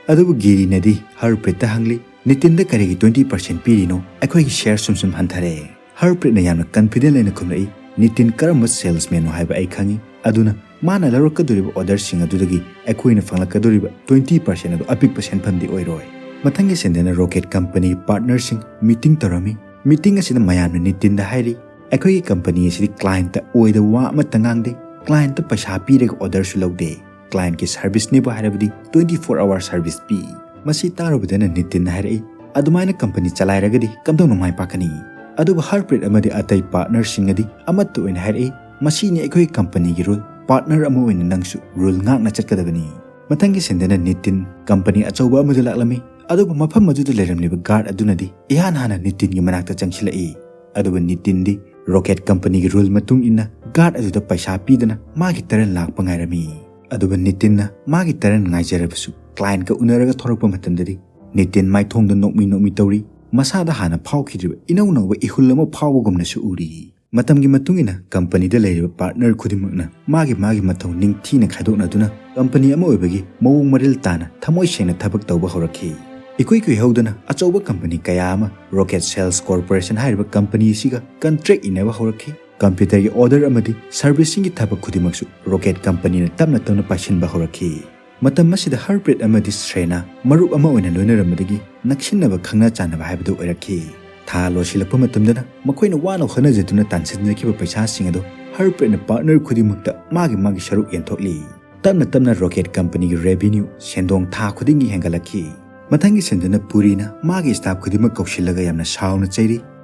ꯑꯗꯨꯕꯨ ꯒꯤꯔꯤꯅꯗꯤ ꯍꯔꯄ꯭ꯔꯤꯠꯇ ꯍꯪꯂꯤ, "ꯅꯤꯇꯤꯟꯗ ꯀꯔꯤꯒꯤ ꯇ꯭ꯋꯦꯟꯇꯤ ꯄꯥꯔꯁꯦꯟ ꯄꯤꯔꯤꯅꯣ? ꯑꯩꯈꯣꯏꯒꯤ ꯁꯤꯌꯔ ꯁꯨꯝ ꯁꯨꯝ ꯍꯟꯊꯔꯛꯑꯦ꯫" ꯍꯔꯄ꯭ꯔꯤꯠꯅ ꯌꯥꯝꯅ ꯀꯟꯐꯤꯗꯦꯟ ꯂꯩꯅ ꯈꯨꯝꯂꯛꯏ, "ꯅꯤꯇꯤꯟ ꯀꯔꯝꯕ ꯁꯦꯜꯁꯃꯦꯟꯅꯣ ꯍꯥꯏꯕ ꯑꯩ ꯈꯪꯏ, ꯑꯗꯨꯅ ꯃꯥꯅ ꯂꯧꯔꯛꯀꯗꯧꯔꯤꯕ ꯑꯣꯔꯗꯔꯁꯤꯡ ꯑꯗꯨꯗꯒꯤ ꯑꯩꯈꯣꯏꯅ ꯐꯪꯂꯛꯀꯗꯧꯔꯤꯕ ꯇ꯭ꯋꯦꯟꯇꯤ ꯄꯥꯔꯁꯦꯟ ꯑꯗꯨ ꯑꯄꯤꯛꯄ ꯁꯦꯟꯐꯝꯗꯤ ꯑꯣꯏꯔꯣꯏ꯫" ꯃꯊꯪꯒꯤ ꯁꯟꯗꯦꯅ ꯔꯣꯀꯦꯠ ꯀꯝꯄꯅꯤꯒꯤ ꯄꯥꯔꯠꯅꯔꯁꯤꯡ ꯃꯤꯇꯤꯡ ꯇꯧꯔꯝꯃꯤ꯫ ꯃꯤꯇꯤꯡ ꯑꯁꯤꯗ ꯃꯌꯥꯝꯅ ꯅꯤꯇꯤꯟꯗ ꯍꯥꯏꯔꯤ, "ꯑꯩꯈꯣꯏꯒꯤ ꯀꯝꯄꯅꯤ ꯑꯁꯤꯗꯤ ꯀ꯭ꯂꯥꯏꯟꯠꯇ ꯑꯣꯏꯗ ꯋꯥ ꯑꯃꯠꯇ ꯉꯥꯡꯗꯦ, ꯀ꯭ꯂꯥꯏꯟꯠꯇ ꯄꯩꯁꯥ ꯄꯤꯔꯒ ꯑꯣꯔꯗꯔꯁꯨ ꯂꯧꯗꯦ꯫ ꯀ꯭ꯂꯥꯏꯟꯠꯀꯤ ꯁꯥꯔꯚꯤꯁꯅꯦꯕꯨ ꯍꯥꯏꯔꯕꯗꯤ ꯇ꯭ꯋꯦꯟꯇꯤ ꯐꯣꯔ ꯑꯋꯥꯔ ꯁꯥꯔꯚꯤꯁ ꯄꯤ꯫" ꯃꯁꯤ ꯇꯥꯔꯨꯕꯗꯅ ꯅꯤꯇꯤꯟꯅ ꯍꯥꯏꯔꯛꯏ, "ꯑꯗꯨꯃꯥꯏꯅ ꯀꯝꯄꯅꯤ ꯆꯂꯥꯏꯔꯒꯗꯤ ꯀꯝꯗꯧꯅ ꯃꯥꯏ ꯄꯥꯛꯀꯅꯤ?" ꯑꯗꯨꯕꯨ ꯍꯔꯄ꯭ꯔꯤꯠ ꯑꯃꯗꯤ ꯑꯇꯩ ꯄꯥꯔꯠꯅꯔꯁꯤꯡꯅꯗꯤ ꯑꯃꯠꯇ ꯑꯣꯏꯅ ꯍꯥꯏꯔꯛꯏ, "ꯃꯁꯤꯅꯤ ꯑꯩꯈꯣꯏꯒꯤ ꯀꯝꯄꯅꯤꯒꯤ ꯔꯨꯜ, ꯄꯥꯔꯠꯅꯔ ꯑꯃ ꯑꯣꯏꯅ ꯅꯪꯁꯨ ꯔꯨꯜ ꯉꯥꯛꯅ ꯆꯠꯀꯗꯕꯅꯤ꯫" ꯃꯊꯪꯒꯤ ꯁꯟꯗꯦꯅ ꯅꯤꯇꯤꯟ ꯀꯝꯄꯅꯤ ꯑꯆꯧꯕ ꯑꯃꯗ ꯂꯥꯛꯂꯝꯃꯤ, ꯑꯗꯨꯕꯨ ꯃꯐꯝ ꯑꯗꯨꯗ ꯂꯩꯔꯝꯂꯤꯕ ꯒꯥꯔꯗ ꯑꯗꯨꯅꯗꯤ ꯏꯍꯥꯟ ꯍꯥꯟꯅ ꯅꯤꯇꯤꯟꯒꯤ ꯃꯅꯥꯛꯇ ꯆꯪꯁꯤꯜꯂꯛꯏ꯫ ꯑꯗꯨꯕꯨ ꯅꯤꯇꯤꯟꯗꯤ ꯔꯣꯀꯦꯠ ꯀꯝꯄꯅꯤꯒꯤ ꯔꯨꯜ ꯃꯇꯨꯡ ꯏꯟꯅ ꯒꯥꯔꯗ ꯑꯗꯨꯗ ꯄꯩꯁꯥ ꯄꯤꯗꯅ ꯃꯥꯒꯤ ꯇꯔꯟ ꯂꯥꯛꯄ ꯉꯥꯏꯔꯝꯃꯤ꯫ ꯑꯗꯨꯕꯨ ꯅꯤꯇꯤꯟꯅ ꯃꯥꯒꯤ ꯇꯔꯟ ꯉꯥꯏꯖꯔꯕꯁꯨ ꯀ꯭ꯂꯥꯏꯟꯠꯀ ꯎꯅꯔꯒ ꯊꯣꯔꯛꯄ ꯃꯇꯝꯗꯗꯤ ꯅꯤꯇꯤꯟ ꯃꯥꯏꯊꯣꯡꯗ ꯅꯣꯛꯃꯤ ꯅꯣꯛꯃꯤ ꯇꯧꯔꯤ, ꯃꯁꯥꯗ ꯍꯥꯟꯅ ꯐꯥꯎꯈꯤꯗ꯭ꯔꯤꯕ ꯏꯅꯧ ꯅꯧꯕ ꯏꯍꯨꯜ ꯑꯃ ꯐꯥꯎꯕꯒꯨꯝꯅꯁꯨ ꯎꯔꯤ꯫ ꯃꯇꯝꯒꯤ ꯃꯇꯨꯡ ꯏꯟꯅ ꯀꯝꯄꯅꯤꯗ ꯂꯩꯔꯤꯕ ꯄꯥꯔꯠꯅꯔ ꯈꯨꯗꯤꯡꯃꯛꯅ ꯃꯥꯒꯤ ꯃꯥꯒꯤ ꯃꯊꯧ ꯅꯤꯡꯊꯤꯅ ꯈꯥꯏꯗꯣꯛꯅꯗꯨꯅ ꯀꯝꯄꯅꯤ ꯑꯃ ꯑꯣꯏꯕꯒꯤ ꯃꯑꯣꯡ ꯃꯔꯤꯜ ꯇꯥꯅ ꯊꯃꯣꯏ ꯁꯦꯡꯅ ꯊꯕꯛ ꯇꯧꯕ ꯍꯧꯔꯛꯈꯤ꯫ ꯏꯀꯨꯏ ꯀꯨꯏꯍꯧꯗꯅ ꯑꯆꯧꯕ ꯀꯝꯄꯅꯤ ꯀꯌꯥ ꯑꯃ ꯔꯣꯀꯦꯠ ꯁꯦꯜꯁ ꯀꯣꯔꯄꯣꯔꯦꯁꯟ ꯍꯥꯏꯔꯤꯕ ꯀꯝꯄꯅꯤ ꯑꯁꯤꯒ ꯀꯟꯇ꯭ꯔꯦꯛ ꯏꯟꯅꯕ ꯍꯧꯔꯛꯈꯤ꯫ ꯀꯝꯄ꯭ꯌꯨꯇꯔꯒꯤ ꯑꯣꯔꯗꯔ ꯑꯃꯗꯤ ꯁꯔꯚꯤꯁꯤꯡꯒꯤ ꯊꯕꯛ ꯈꯨꯗꯤꯡꯃꯛꯁꯨ ꯔꯣꯀꯦꯠ ꯀꯝꯄꯅꯤꯅ ꯇꯞꯅ ꯇꯞꯅ ꯄꯥꯏꯁꯤꯟꯕ ꯍꯧꯔꯛꯈꯤ꯫ ꯃꯇꯝ ꯑꯁꯤꯗ ꯍꯔꯄ꯭ꯔꯤꯠ ꯑꯃꯗꯤ ꯁ꯭ꯔꯦꯅꯥ ꯃꯔꯨꯞ ꯑꯃ ꯑꯣꯏꯅ ꯂꯣꯏꯅꯔꯝꯕꯗꯒꯤ ꯅꯛꯁꯤꯟꯅꯕ ꯈꯪꯅ ꯆꯥꯟꯅꯕ ꯍꯥꯏꯕꯗꯨ ꯑꯣꯏꯔꯛꯈꯤ꯫ ꯊꯥ ꯂꯣꯏꯁꯤꯜꯂꯛꯄ ꯃꯇꯝꯗꯅ ꯃꯈꯣꯏꯅ ꯋꯥꯅ ꯍꯣꯠꯅꯖꯗꯨꯅ ꯇꯥꯟꯁꯤꯟꯖꯈꯤꯕ ꯄꯩꯁꯥꯁꯤꯡ ꯑꯗꯨ ꯍꯔꯄ꯭ꯔꯤꯠꯅ ꯄꯥꯔꯠꯅꯔ ꯈꯨꯗꯤꯡꯃꯛꯇ ꯃꯥꯒꯤ ꯃꯥꯒꯤ ꯁꯔꯨꯛ ꯌꯦꯟꯊꯣꯛꯂꯤ꯫ ꯇꯞꯅ ꯇꯞꯅ ꯔꯣꯀꯦꯠ ꯀꯝꯄꯅꯤꯒꯤ ꯔꯦꯚꯤꯅ꯭ꯌꯨ, ꯁꯦꯟꯗꯣꯡ ꯊꯥ ꯈꯨꯗꯤꯡꯒꯤ ꯍꯦꯟꯒꯠꯂꯛꯈꯤ꯫ ꯃꯊꯪꯒꯤ ꯁꯟꯗꯦꯅ ꯄꯨꯔꯤꯅ ꯃꯥꯒꯤ ꯁ꯭ꯇꯥꯐ ꯈꯨꯗꯤꯡꯃꯛ ꯀꯧꯁꯤꯜꯂꯒ ꯌꯥꯝꯅ ꯁꯥꯎꯅ ꯆꯩꯔꯤ꯫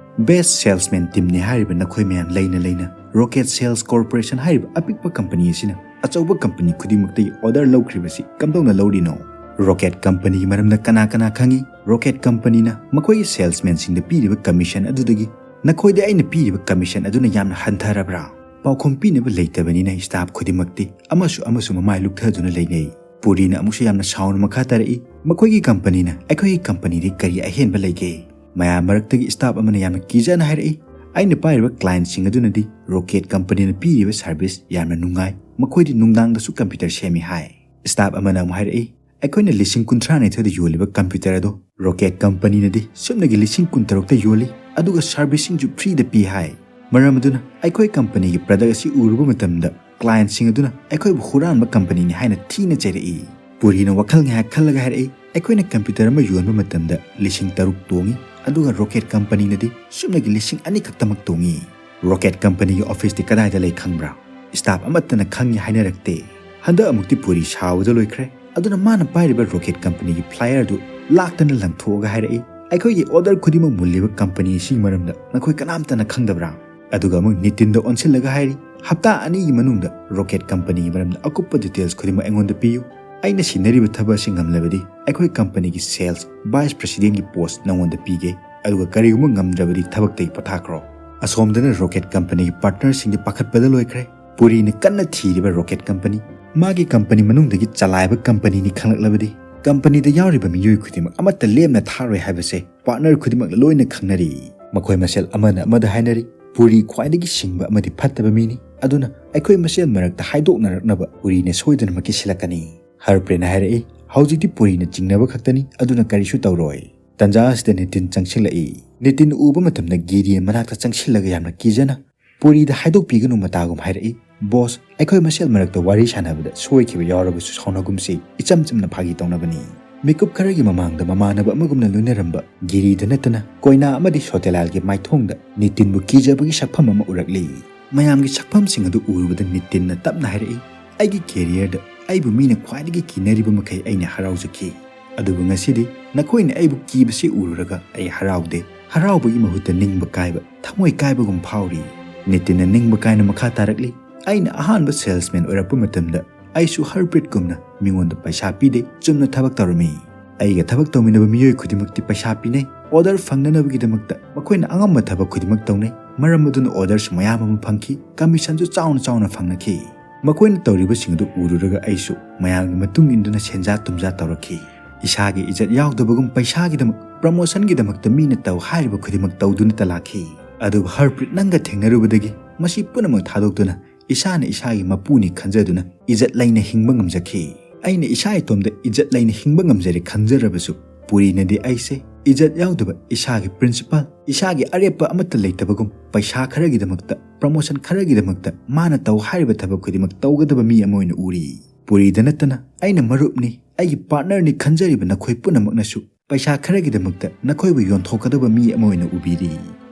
"ꯕꯦꯁ ꯁꯦꯜꯁꯃꯦꯟ ꯇꯤꯝꯅꯤ ꯍꯥꯏꯔꯤꯕ ꯅꯈꯣꯏ ꯃꯌꯥꯝ ꯂꯩꯅ ꯂꯩꯅ ꯔꯣꯀꯦꯠ ꯁꯦꯜꯁ ꯀꯣꯔꯄꯣꯔꯦꯁꯟ ꯍꯥꯏꯔꯤꯕ ꯑꯄꯤꯛꯄ ꯀꯝꯄꯅꯤ ꯑꯁꯤꯅ ꯑꯆꯧꯕ ꯀꯝꯄꯅꯤ ꯈꯨꯗꯤꯡꯃꯛꯇꯒꯤ ꯑꯣꯔꯗꯔ ꯂꯧꯈ꯭ꯔꯤꯕꯁꯤ ꯀꯝꯗꯧꯅ ꯂꯧꯔꯤꯅꯣ? ꯔꯣꯀꯦꯠ ꯀꯝꯄꯅꯤꯒꯤ ꯃꯔꯝꯗ ꯀꯅꯥ ꯀꯅꯥ ꯈꯪꯏ? ꯔꯣꯀꯦꯠ ꯀꯝꯄꯅꯤꯅ ꯃꯈꯣꯏꯒꯤ ꯁꯦꯜꯁꯃꯦꯟꯁꯤꯡꯗ ꯄꯤꯔꯤꯕ ꯀꯃꯤꯁꯟ ꯑꯗꯨꯗꯒꯤ ꯅꯈꯣꯏꯗ ꯑꯩꯅ ꯄꯤꯔꯤꯕ ꯀꯃꯤꯁꯟ ꯑꯗꯨꯅ ꯌꯥꯝꯅ ꯍꯟꯊꯔꯕ꯭ꯔꯥ? ꯄꯥꯎꯈꯨꯝ ꯄꯤꯅꯕ ꯂꯩꯇꯕꯅꯤꯅ ꯁ꯭ꯇꯥꯐ ꯈꯨꯗꯤꯡꯃꯛꯇꯤ ꯑꯃꯁꯨ ꯑꯃꯁꯨ ꯃꯃꯥꯏ ꯂꯨꯞꯊꯗꯨꯅ ꯂꯩꯅꯩ꯫ ꯄꯨꯔꯤꯅ ꯑꯃꯨꯛꯁꯨ ꯌꯥꯝꯅ ꯁꯥꯎꯅ ꯃꯈꯥ ꯇꯥꯔꯛꯏ, "ꯃꯈꯣꯏꯒꯤ ꯀꯝꯄꯅꯤꯅ ꯑꯩꯈꯣꯏꯒꯤ ꯀꯝꯄꯅꯤꯗꯤ ꯀꯔꯤ ꯑꯍꯦꯟꯕ ꯂꯩꯒꯦ?" ꯃꯌꯥꯝ ꯃꯔꯛꯇꯒꯤ ꯁ꯭ꯇꯥꯐ ꯑꯃꯅ ꯌꯥꯝꯅ ꯀꯤꯖꯅ ꯍꯥꯏꯔꯛꯏ, "ꯑꯩꯅ ꯄꯥꯏꯔꯤꯕ ꯀ꯭ꯂꯥꯏꯟꯠꯁꯤꯡ ꯑꯗꯨꯅꯗꯤ ꯔꯣꯀꯦꯠ ꯀꯝꯄꯅꯤꯅ ꯄꯤꯔꯤꯕ ꯁꯥꯔꯚꯤꯁ ꯌꯥꯝꯅ ꯅꯨꯡꯉꯥꯏ, ꯃꯈꯣꯏꯗꯤ ꯅꯨꯡꯗꯥꯡꯗꯁꯨ ꯀꯝꯄ꯭ꯌꯨꯇꯔ ꯁꯦꯝꯃꯤ" ꯍꯥꯏ꯫ ꯁ꯭ꯇꯥꯐ ꯑꯃꯅ ꯑꯃꯨꯛ ꯍꯥꯏꯔꯛꯏ, "ꯑꯩꯈꯣꯏꯅ ꯂꯤꯁꯤꯡ ꯀꯨꯟꯊ꯭ꯔꯥ ꯅꯤꯊꯣꯏꯗ ꯌꯣꯜꯂꯤꯕ ꯀꯝꯄ꯭ꯌꯨꯇꯔ ꯑꯗꯣ ꯔꯣꯀꯦꯠ ꯀꯝꯄꯅꯤꯅꯗꯤ ꯁꯨꯞꯅꯒꯤ ꯂꯤꯁꯤꯡ ꯀꯨꯟꯇꯔꯨꯛꯇ ꯌꯣꯜꯂꯤ, ꯑꯗꯨꯒ ꯁꯥꯔꯚꯤꯁꯤꯡꯁꯨ ꯐ꯭ꯔꯤꯗ ꯄꯤ" ꯍꯥꯏ꯫ ꯃꯔꯝ ꯑꯗꯨꯅ ꯑꯩꯈꯣꯏ ꯀꯝꯄꯅꯤꯒꯤ ꯄ꯭ꯔꯗꯛ ꯑꯁꯤ ꯎꯔꯨꯕ ꯃꯇꯝꯗ ꯀ꯭ꯂꯥꯏꯟꯠꯁꯤꯡ ꯑꯗꯨꯅ ꯑꯩꯈꯣꯏꯕꯨ ꯍꯨꯔꯥꯟꯕ ꯀꯝꯄꯅꯤꯅꯤ ꯍꯥꯏꯅ ꯊꯤꯅ ꯆꯩꯔꯛꯏ꯫ ꯄꯨꯔꯤꯅ ꯋꯥꯈꯜ ꯉꯥꯏꯍꯥꯛ ꯈꯜꯂꯒ ꯍꯥꯏꯔꯛꯏ, "ꯑꯩꯈꯣꯏꯅ ꯀꯝꯄ꯭ꯌꯨꯇꯔ ꯑꯃ ꯌꯣꯟꯕ ꯃꯇꯝꯗ ꯂꯤꯁꯤꯡ ꯇꯔꯨꯛ ꯇꯣꯡꯉꯤ, ꯑꯗꯨꯒ ꯔꯣꯀꯦꯠ ꯀꯝꯄꯅꯤꯅꯗꯤ ꯁꯨꯞꯅꯒꯤ ꯂꯤꯁꯤꯡ ꯑꯅꯤ ꯈꯛꯇꯃꯛ ꯇꯣꯡꯉꯤ꯫ ꯔꯣꯀꯦꯠ ꯀꯝꯄꯅꯤꯒꯤ ꯑꯣꯐꯤꯁꯇꯤ ꯀꯗꯥꯏꯗ ꯂꯩ ꯈꯪꯕ꯭ꯔꯥ? ꯁ꯭ꯇꯥꯐ ꯑꯃꯠꯇꯅ ꯈꯪꯉꯤ ꯍꯥꯏꯅꯔꯛꯇꯦ"꯫ ꯍꯟꯗꯛ ꯑꯃꯨꯛꯇꯤ ꯄꯨꯔꯤ ꯁꯥꯎꯕꯗ ꯂꯣꯏꯈ꯭ꯔꯦ꯫ ꯑꯗꯨꯅ ꯃꯥꯅ ꯄꯥꯏꯔꯤꯕ ꯔꯣꯀꯦꯠ ꯀꯝꯄꯅꯤꯒꯤ ꯐ꯭ꯂꯥꯏꯌꯔꯗꯨ ꯂꯥꯛꯇꯅ ꯂꯪꯊꯣꯛꯑꯒ ꯍꯥꯏꯔꯛꯏ, "ꯑꯩꯈꯣꯏꯒꯤ ꯑꯣꯔꯗꯔ ꯈꯨꯗꯤꯡꯃꯛ ꯃꯨꯜꯂꯤꯕ ꯀꯝꯄꯅꯤ ꯑꯁꯤꯒꯤ ꯃꯔꯝꯗ ꯅꯈꯣꯏ ꯀꯅꯥꯝꯇꯅ ꯈꯪꯗꯕ꯭ꯔꯥ?" ꯑꯗꯨꯒ ꯑꯃꯨꯛ ꯅꯤꯇꯤꯟꯗ ꯑꯣꯟꯁꯤꯜꯂꯒ ꯍꯥꯏꯔꯤ, "ꯍꯞꯇꯥ ꯑꯅꯤꯒꯤ ꯃꯅꯨꯡꯗ ꯔꯣꯀꯦꯠ ꯀꯝꯄꯅꯤꯒꯤ ꯃꯔꯝꯗ ꯑꯀꯨꯞꯄ ꯗꯤꯇꯦꯜꯁ ꯈꯨꯗꯤꯡꯃꯛ ꯑꯩꯉꯣꯟꯗ ꯄꯤꯌꯨ꯫ ꯑꯩꯅ ꯁꯤꯟꯅꯔꯤꯕ ꯊꯕꯛ ꯑꯁꯤ ꯉꯝꯂꯕꯗꯤ ꯑꯩꯈꯣꯏ ꯀꯝꯄꯅꯤꯒꯤ ꯁꯦꯜꯁ ꯚꯥꯏꯁ ꯄ꯭ꯔꯦꯁꯤꯗꯦꯟꯒꯤ ꯄꯣꯁ ꯅꯉꯣꯟꯗ ꯄꯤꯒꯦ, ꯑꯗꯨꯒ ꯀꯔꯤꯒꯨꯝꯕ ꯉꯝꯗ꯭ꯔꯕꯗꯤ ꯊꯕꯛꯇꯒꯤ ꯄꯣꯊꯥꯈ꯭ꯔꯣ"꯫ ꯑꯁꯣꯝꯗꯅ ꯔꯣꯀꯦꯠ ꯀꯝꯄꯅꯤꯒꯤ ꯄꯥꯔꯠꯅꯔꯁꯤꯡꯗꯤ ꯄꯥꯈꯠꯄꯗ ꯂꯣꯏꯈ꯭ꯔꯦ꯫ ꯄꯨꯔꯤꯅ ꯀꯟꯅ ꯊꯤꯔꯤꯕ ꯔꯣꯀꯦꯠ ꯀꯝꯄꯅꯤ, ꯃꯥꯒꯤ ꯀꯝꯄꯅꯤ ꯃꯅꯨꯡꯗꯒꯤ ꯆꯂꯥꯏꯕ ꯀꯝꯄꯅꯤꯅꯤ ꯈꯪꯂꯛꯂꯕꯗꯤ ꯀꯝꯄꯅꯤꯗ ꯌꯥꯎꯔꯤꯕ ꯃꯤꯑꯣꯏ ꯈꯨꯗꯤꯡꯃꯛ ꯑꯃꯠꯇ ꯂꯦꯝꯅ ꯊꯥꯔꯣꯏ ꯍꯥꯏꯕꯁꯦ ꯄꯥꯔꯠꯅꯔ ꯈꯨꯗꯤꯡꯃꯛꯅ ꯂꯣꯏꯅ ꯈꯪꯅꯔꯤ꯫ ꯃꯈꯣꯏ ꯃꯁꯦꯜ ꯑꯃꯅ ꯑꯃꯗ ꯍꯥꯏꯅꯔꯤ, "ꯄꯨꯔꯤ ꯈ꯭ꯋꯥꯏꯗꯒꯤ ꯁꯤꯡꯕ ꯑꯃꯗꯤ ꯐꯠꯇꯕ ꯃꯤꯅꯤ, ꯑꯗꯨꯅ ꯑꯩꯈꯣꯏ ꯃꯁꯦꯜ ꯃꯔꯛꯇ ꯍꯥꯏꯗꯣꯛꯅꯔꯛꯅꯕ ꯄꯨꯔꯤꯅ ꯁꯣꯏꯗꯅꯃꯛꯀꯤ ꯁꯤꯜꯂꯛꯀꯅꯤ"꯫ ꯍꯔꯄ꯭ꯔꯤꯠꯅ ꯍꯥꯏꯔꯛꯏ, "ꯍꯧꯖꯤꯛꯇꯤ ꯄꯨꯔꯤꯅ ꯆꯤꯡꯅꯕ ꯈꯛꯇꯅꯤ, ꯑꯗꯨꯅ ꯀꯔꯤꯁꯨ ꯇꯧꯔꯣꯏ"꯫ ꯇꯟꯖꯥ ꯑꯁꯤꯗ ꯅꯤꯇꯤꯟ ꯆꯪꯁꯤꯜꯂꯛꯏ꯫ ꯅꯤꯇꯤꯟ ꯎꯕ ꯃꯇꯝꯗ ꯒꯤꯔꯤꯅ ꯃꯅꯥꯛꯇ ꯆꯪꯁꯤꯜꯂꯒ ꯌꯥꯝꯅ ꯀꯤꯖꯅ ꯄꯨꯔꯤꯗ ꯍꯥꯏꯗꯣꯛꯄꯤꯒꯅꯨ ꯃꯇꯥꯒꯨꯝ ꯍꯥꯏꯔꯛꯏ, "ꯕꯣꯁ, ꯑꯩꯈꯣꯏ ꯃꯁꯦꯜ ꯃꯔꯛꯇ ꯋꯥꯔꯤ ꯁꯥꯟꯅꯕꯗ ꯁꯣꯏꯈꯤꯕ ꯌꯥꯎꯔꯕꯁꯨ ꯁꯥꯎꯅꯒꯨꯝꯁꯤ, ꯏꯆꯝ ꯆꯝꯅ ꯐꯥꯒꯤ ꯇꯧꯅꯕꯅꯤ"꯫ ꯃꯤꯀꯨꯞ ꯈꯔꯒꯤ ꯃꯃꯥꯡꯗ ꯃꯃꯥꯟꯅꯕ ꯑꯃꯒꯨꯝꯅ ꯂꯣꯏꯅꯔꯝꯕ ꯒꯤꯔꯤꯗ ꯅꯠꯇꯅ ꯀꯣꯏꯅꯥ ꯑꯃꯗꯤ ꯁꯣꯇꯦꯂꯥꯜꯒꯤ ꯃꯥꯏꯊꯣꯡꯗ ꯅꯤꯇꯤꯟꯕꯨ ꯀꯤꯖꯕꯒꯤ ꯁꯛꯐꯝ ꯑꯃ ꯎꯔꯛꯂꯤ꯫ ꯃꯌꯥꯝꯒꯤ ꯁꯛꯐꯝꯁꯤꯡ ꯑꯗꯨ ꯎꯔꯨꯕꯗ ꯅꯤꯇꯤꯟꯅ ꯇꯞꯅ ꯍꯥꯏꯔꯛꯏ, "ꯑꯩꯒꯤ ꯀꯦꯔꯤꯌꯔꯗ ꯑꯩꯕꯨ ꯃꯤꯅ ꯈ꯭ꯋꯥꯏꯗꯒꯤ ꯀꯤꯅꯔꯤꯕ ꯃꯈꯩ ꯑꯩꯅ ꯍꯔꯥꯎꯖꯈꯤ꯫ ꯑꯗꯨꯕꯨ ꯉꯁꯤꯗꯤ ꯅꯈꯣꯏꯅ ꯑꯩꯕꯨ ꯀꯤꯕꯁꯤ ꯎꯔꯨꯔꯒ ꯑꯩ ꯍꯔꯥꯎꯗꯦ꯫ ꯍꯔꯥꯎꯕꯒꯤ ꯃꯍꯨꯠꯇ ꯅꯤꯡꯕ ꯀꯥꯏꯕ, ꯊꯃꯣꯏ ꯀꯥꯏꯕꯒꯨꯝ ꯐꯥꯎꯔꯤ"꯫ ꯅꯤꯇꯤꯟꯅ ꯅꯤꯡꯕ ꯀꯥꯏꯅ ꯃꯈꯥ ꯇꯥꯔꯛꯂꯤ, ꯑꯩꯅ ꯑꯍꯥꯟꯕ ꯁꯦꯜꯁꯃꯦꯟ ꯑꯣꯏꯔꯛꯄ ꯃꯇꯝꯗ ꯑꯩꯁꯨ ꯍꯔꯄ꯭ꯔꯤꯠꯀꯨꯝꯅ ꯃꯤꯉꯣꯟꯗ ꯄꯩꯁꯥ ꯄꯤꯗꯦ, ꯆꯨꯝꯅ ꯊꯕꯛ ꯇꯧꯔꯝꯃꯤ꯫ ꯑꯩꯒ ꯊꯕꯛ ꯇꯧꯃꯤꯟꯅꯕ ꯃꯤꯑꯣꯏ ꯈꯨꯗꯤꯡꯃꯛꯇꯤ ꯄꯩꯁꯥ ꯄꯤꯅꯩ꯫ ꯑꯣꯔꯗꯔ ꯐꯪꯅꯅꯕꯒꯤꯗꯃꯛꯇ ꯃꯈꯣꯏꯅ ꯑꯉꯝꯕ ꯊꯕꯛ ꯈꯨꯗꯤꯡꯃꯛ ꯇꯧꯅꯩ꯫ ꯃꯔꯝ ꯑꯗꯨꯅ ꯑꯣꯔꯗꯔꯁꯨ ꯃꯌꯥꯝ ꯑꯃ ꯐꯪꯈꯤ, ꯀꯃꯤꯁꯟꯁꯨ ꯆꯥꯎꯅ ꯆꯥꯎꯅ ꯐꯪꯅꯈꯤ꯫ ꯃꯈꯣꯏꯅ ꯇꯧꯔꯤꯕꯁꯤꯡ ꯑꯗꯨ ꯎꯔꯨꯔꯒ ꯑꯩꯁꯨ ꯃꯌꯥꯝꯒꯤ ꯃꯇꯨꯡ ꯏꯟꯗꯨꯅ ꯁꯦꯟꯖꯥ ꯊꯨꯝꯖꯥ ꯇꯧꯔꯛꯈꯤ꯫ ꯏꯁꯥꯒꯤ ꯏꯖꯠ ꯌꯥꯎꯗꯕꯒꯨꯝ ꯄꯩꯁꯥꯒꯤꯗꯃꯛ, ꯄ꯭ꯔꯃꯣꯁꯟꯒꯤꯗꯃꯛꯇ ꯃꯤꯅ ꯇꯧ ꯍꯥꯏꯔꯤꯕ ꯈꯨꯗꯤꯡꯃꯛ ꯇꯧꯗꯨꯅꯇ ꯂꯥꯛꯈꯤ꯫ ꯑꯗꯨꯕꯨ ꯍꯔꯄ꯭ꯔꯤꯠ ꯅꯪꯒ ꯊꯦꯡꯅꯔꯨꯕꯗꯒꯤ ꯃꯁꯤ ꯄꯨꯝꯅꯃꯛ ꯊꯥꯗꯣꯛꯇꯨꯅ ꯏꯁꯥꯅ ꯏꯁꯥꯒꯤ ꯃꯄꯨꯅꯤ ꯈꯟꯖꯗꯨꯅ ꯏꯖꯠ ꯂꯩꯅ ꯍꯤꯡꯕ ꯉꯝꯖꯈꯤ꯫ ꯑꯩꯅ ꯏꯁꯥ ꯏꯇꯣꯝꯗ ꯏꯖꯠ ꯂꯩꯅ ꯍꯤꯡꯕ ꯉꯝꯖꯔꯦ ꯈꯟꯖꯔꯕꯁꯨ, ꯄꯨꯔꯤꯅꯗꯤ ꯑꯩꯁꯦ ꯏꯖꯠ ꯌꯥꯎꯗꯕ, ꯏꯁꯥꯒꯤ ꯄ꯭ꯔꯤꯟꯁꯤꯄꯥꯜ, ꯏꯁꯥꯒꯤ ꯑꯔꯦꯞꯄ ꯑꯃꯠꯇ ꯂꯩꯇꯕꯒꯨꯝ ꯄꯩꯁꯥ ꯈꯔꯒꯤꯗꯃꯛꯇ, ꯄ꯭ꯔꯃꯣꯁꯟ ꯈꯔꯒꯤꯗꯃꯛꯇ ꯃꯥꯅ ꯇꯧ ꯍꯥꯏꯔꯤꯕ ꯊꯕꯛ ꯈꯨꯗꯤꯡꯃꯛ ꯇꯧꯒꯗꯕ ꯃꯤ ꯑꯃ ꯑꯣꯏꯅ ꯎꯔꯤ꯫ ꯄꯨꯔꯤꯗ ꯅꯠꯇꯅ ꯑꯩꯅ ꯃꯔꯨꯞꯅꯤ, ꯑꯩꯒꯤ ꯄꯥꯔꯠꯅꯔꯅꯤ ꯈꯟꯖꯔꯤꯕ ꯅꯈꯣꯏ ꯄꯨꯝꯅꯃꯛꯅꯁꯨ ꯄꯩꯁꯥ ꯈꯔꯒꯤꯗꯃꯛꯇ ꯅꯈꯣꯏꯕꯨ ꯌꯣꯟꯊꯣꯛꯀꯗꯕ ꯃꯤ ꯑꯃ ꯑꯣꯏꯅ ꯎꯕꯤꯔꯤ꯫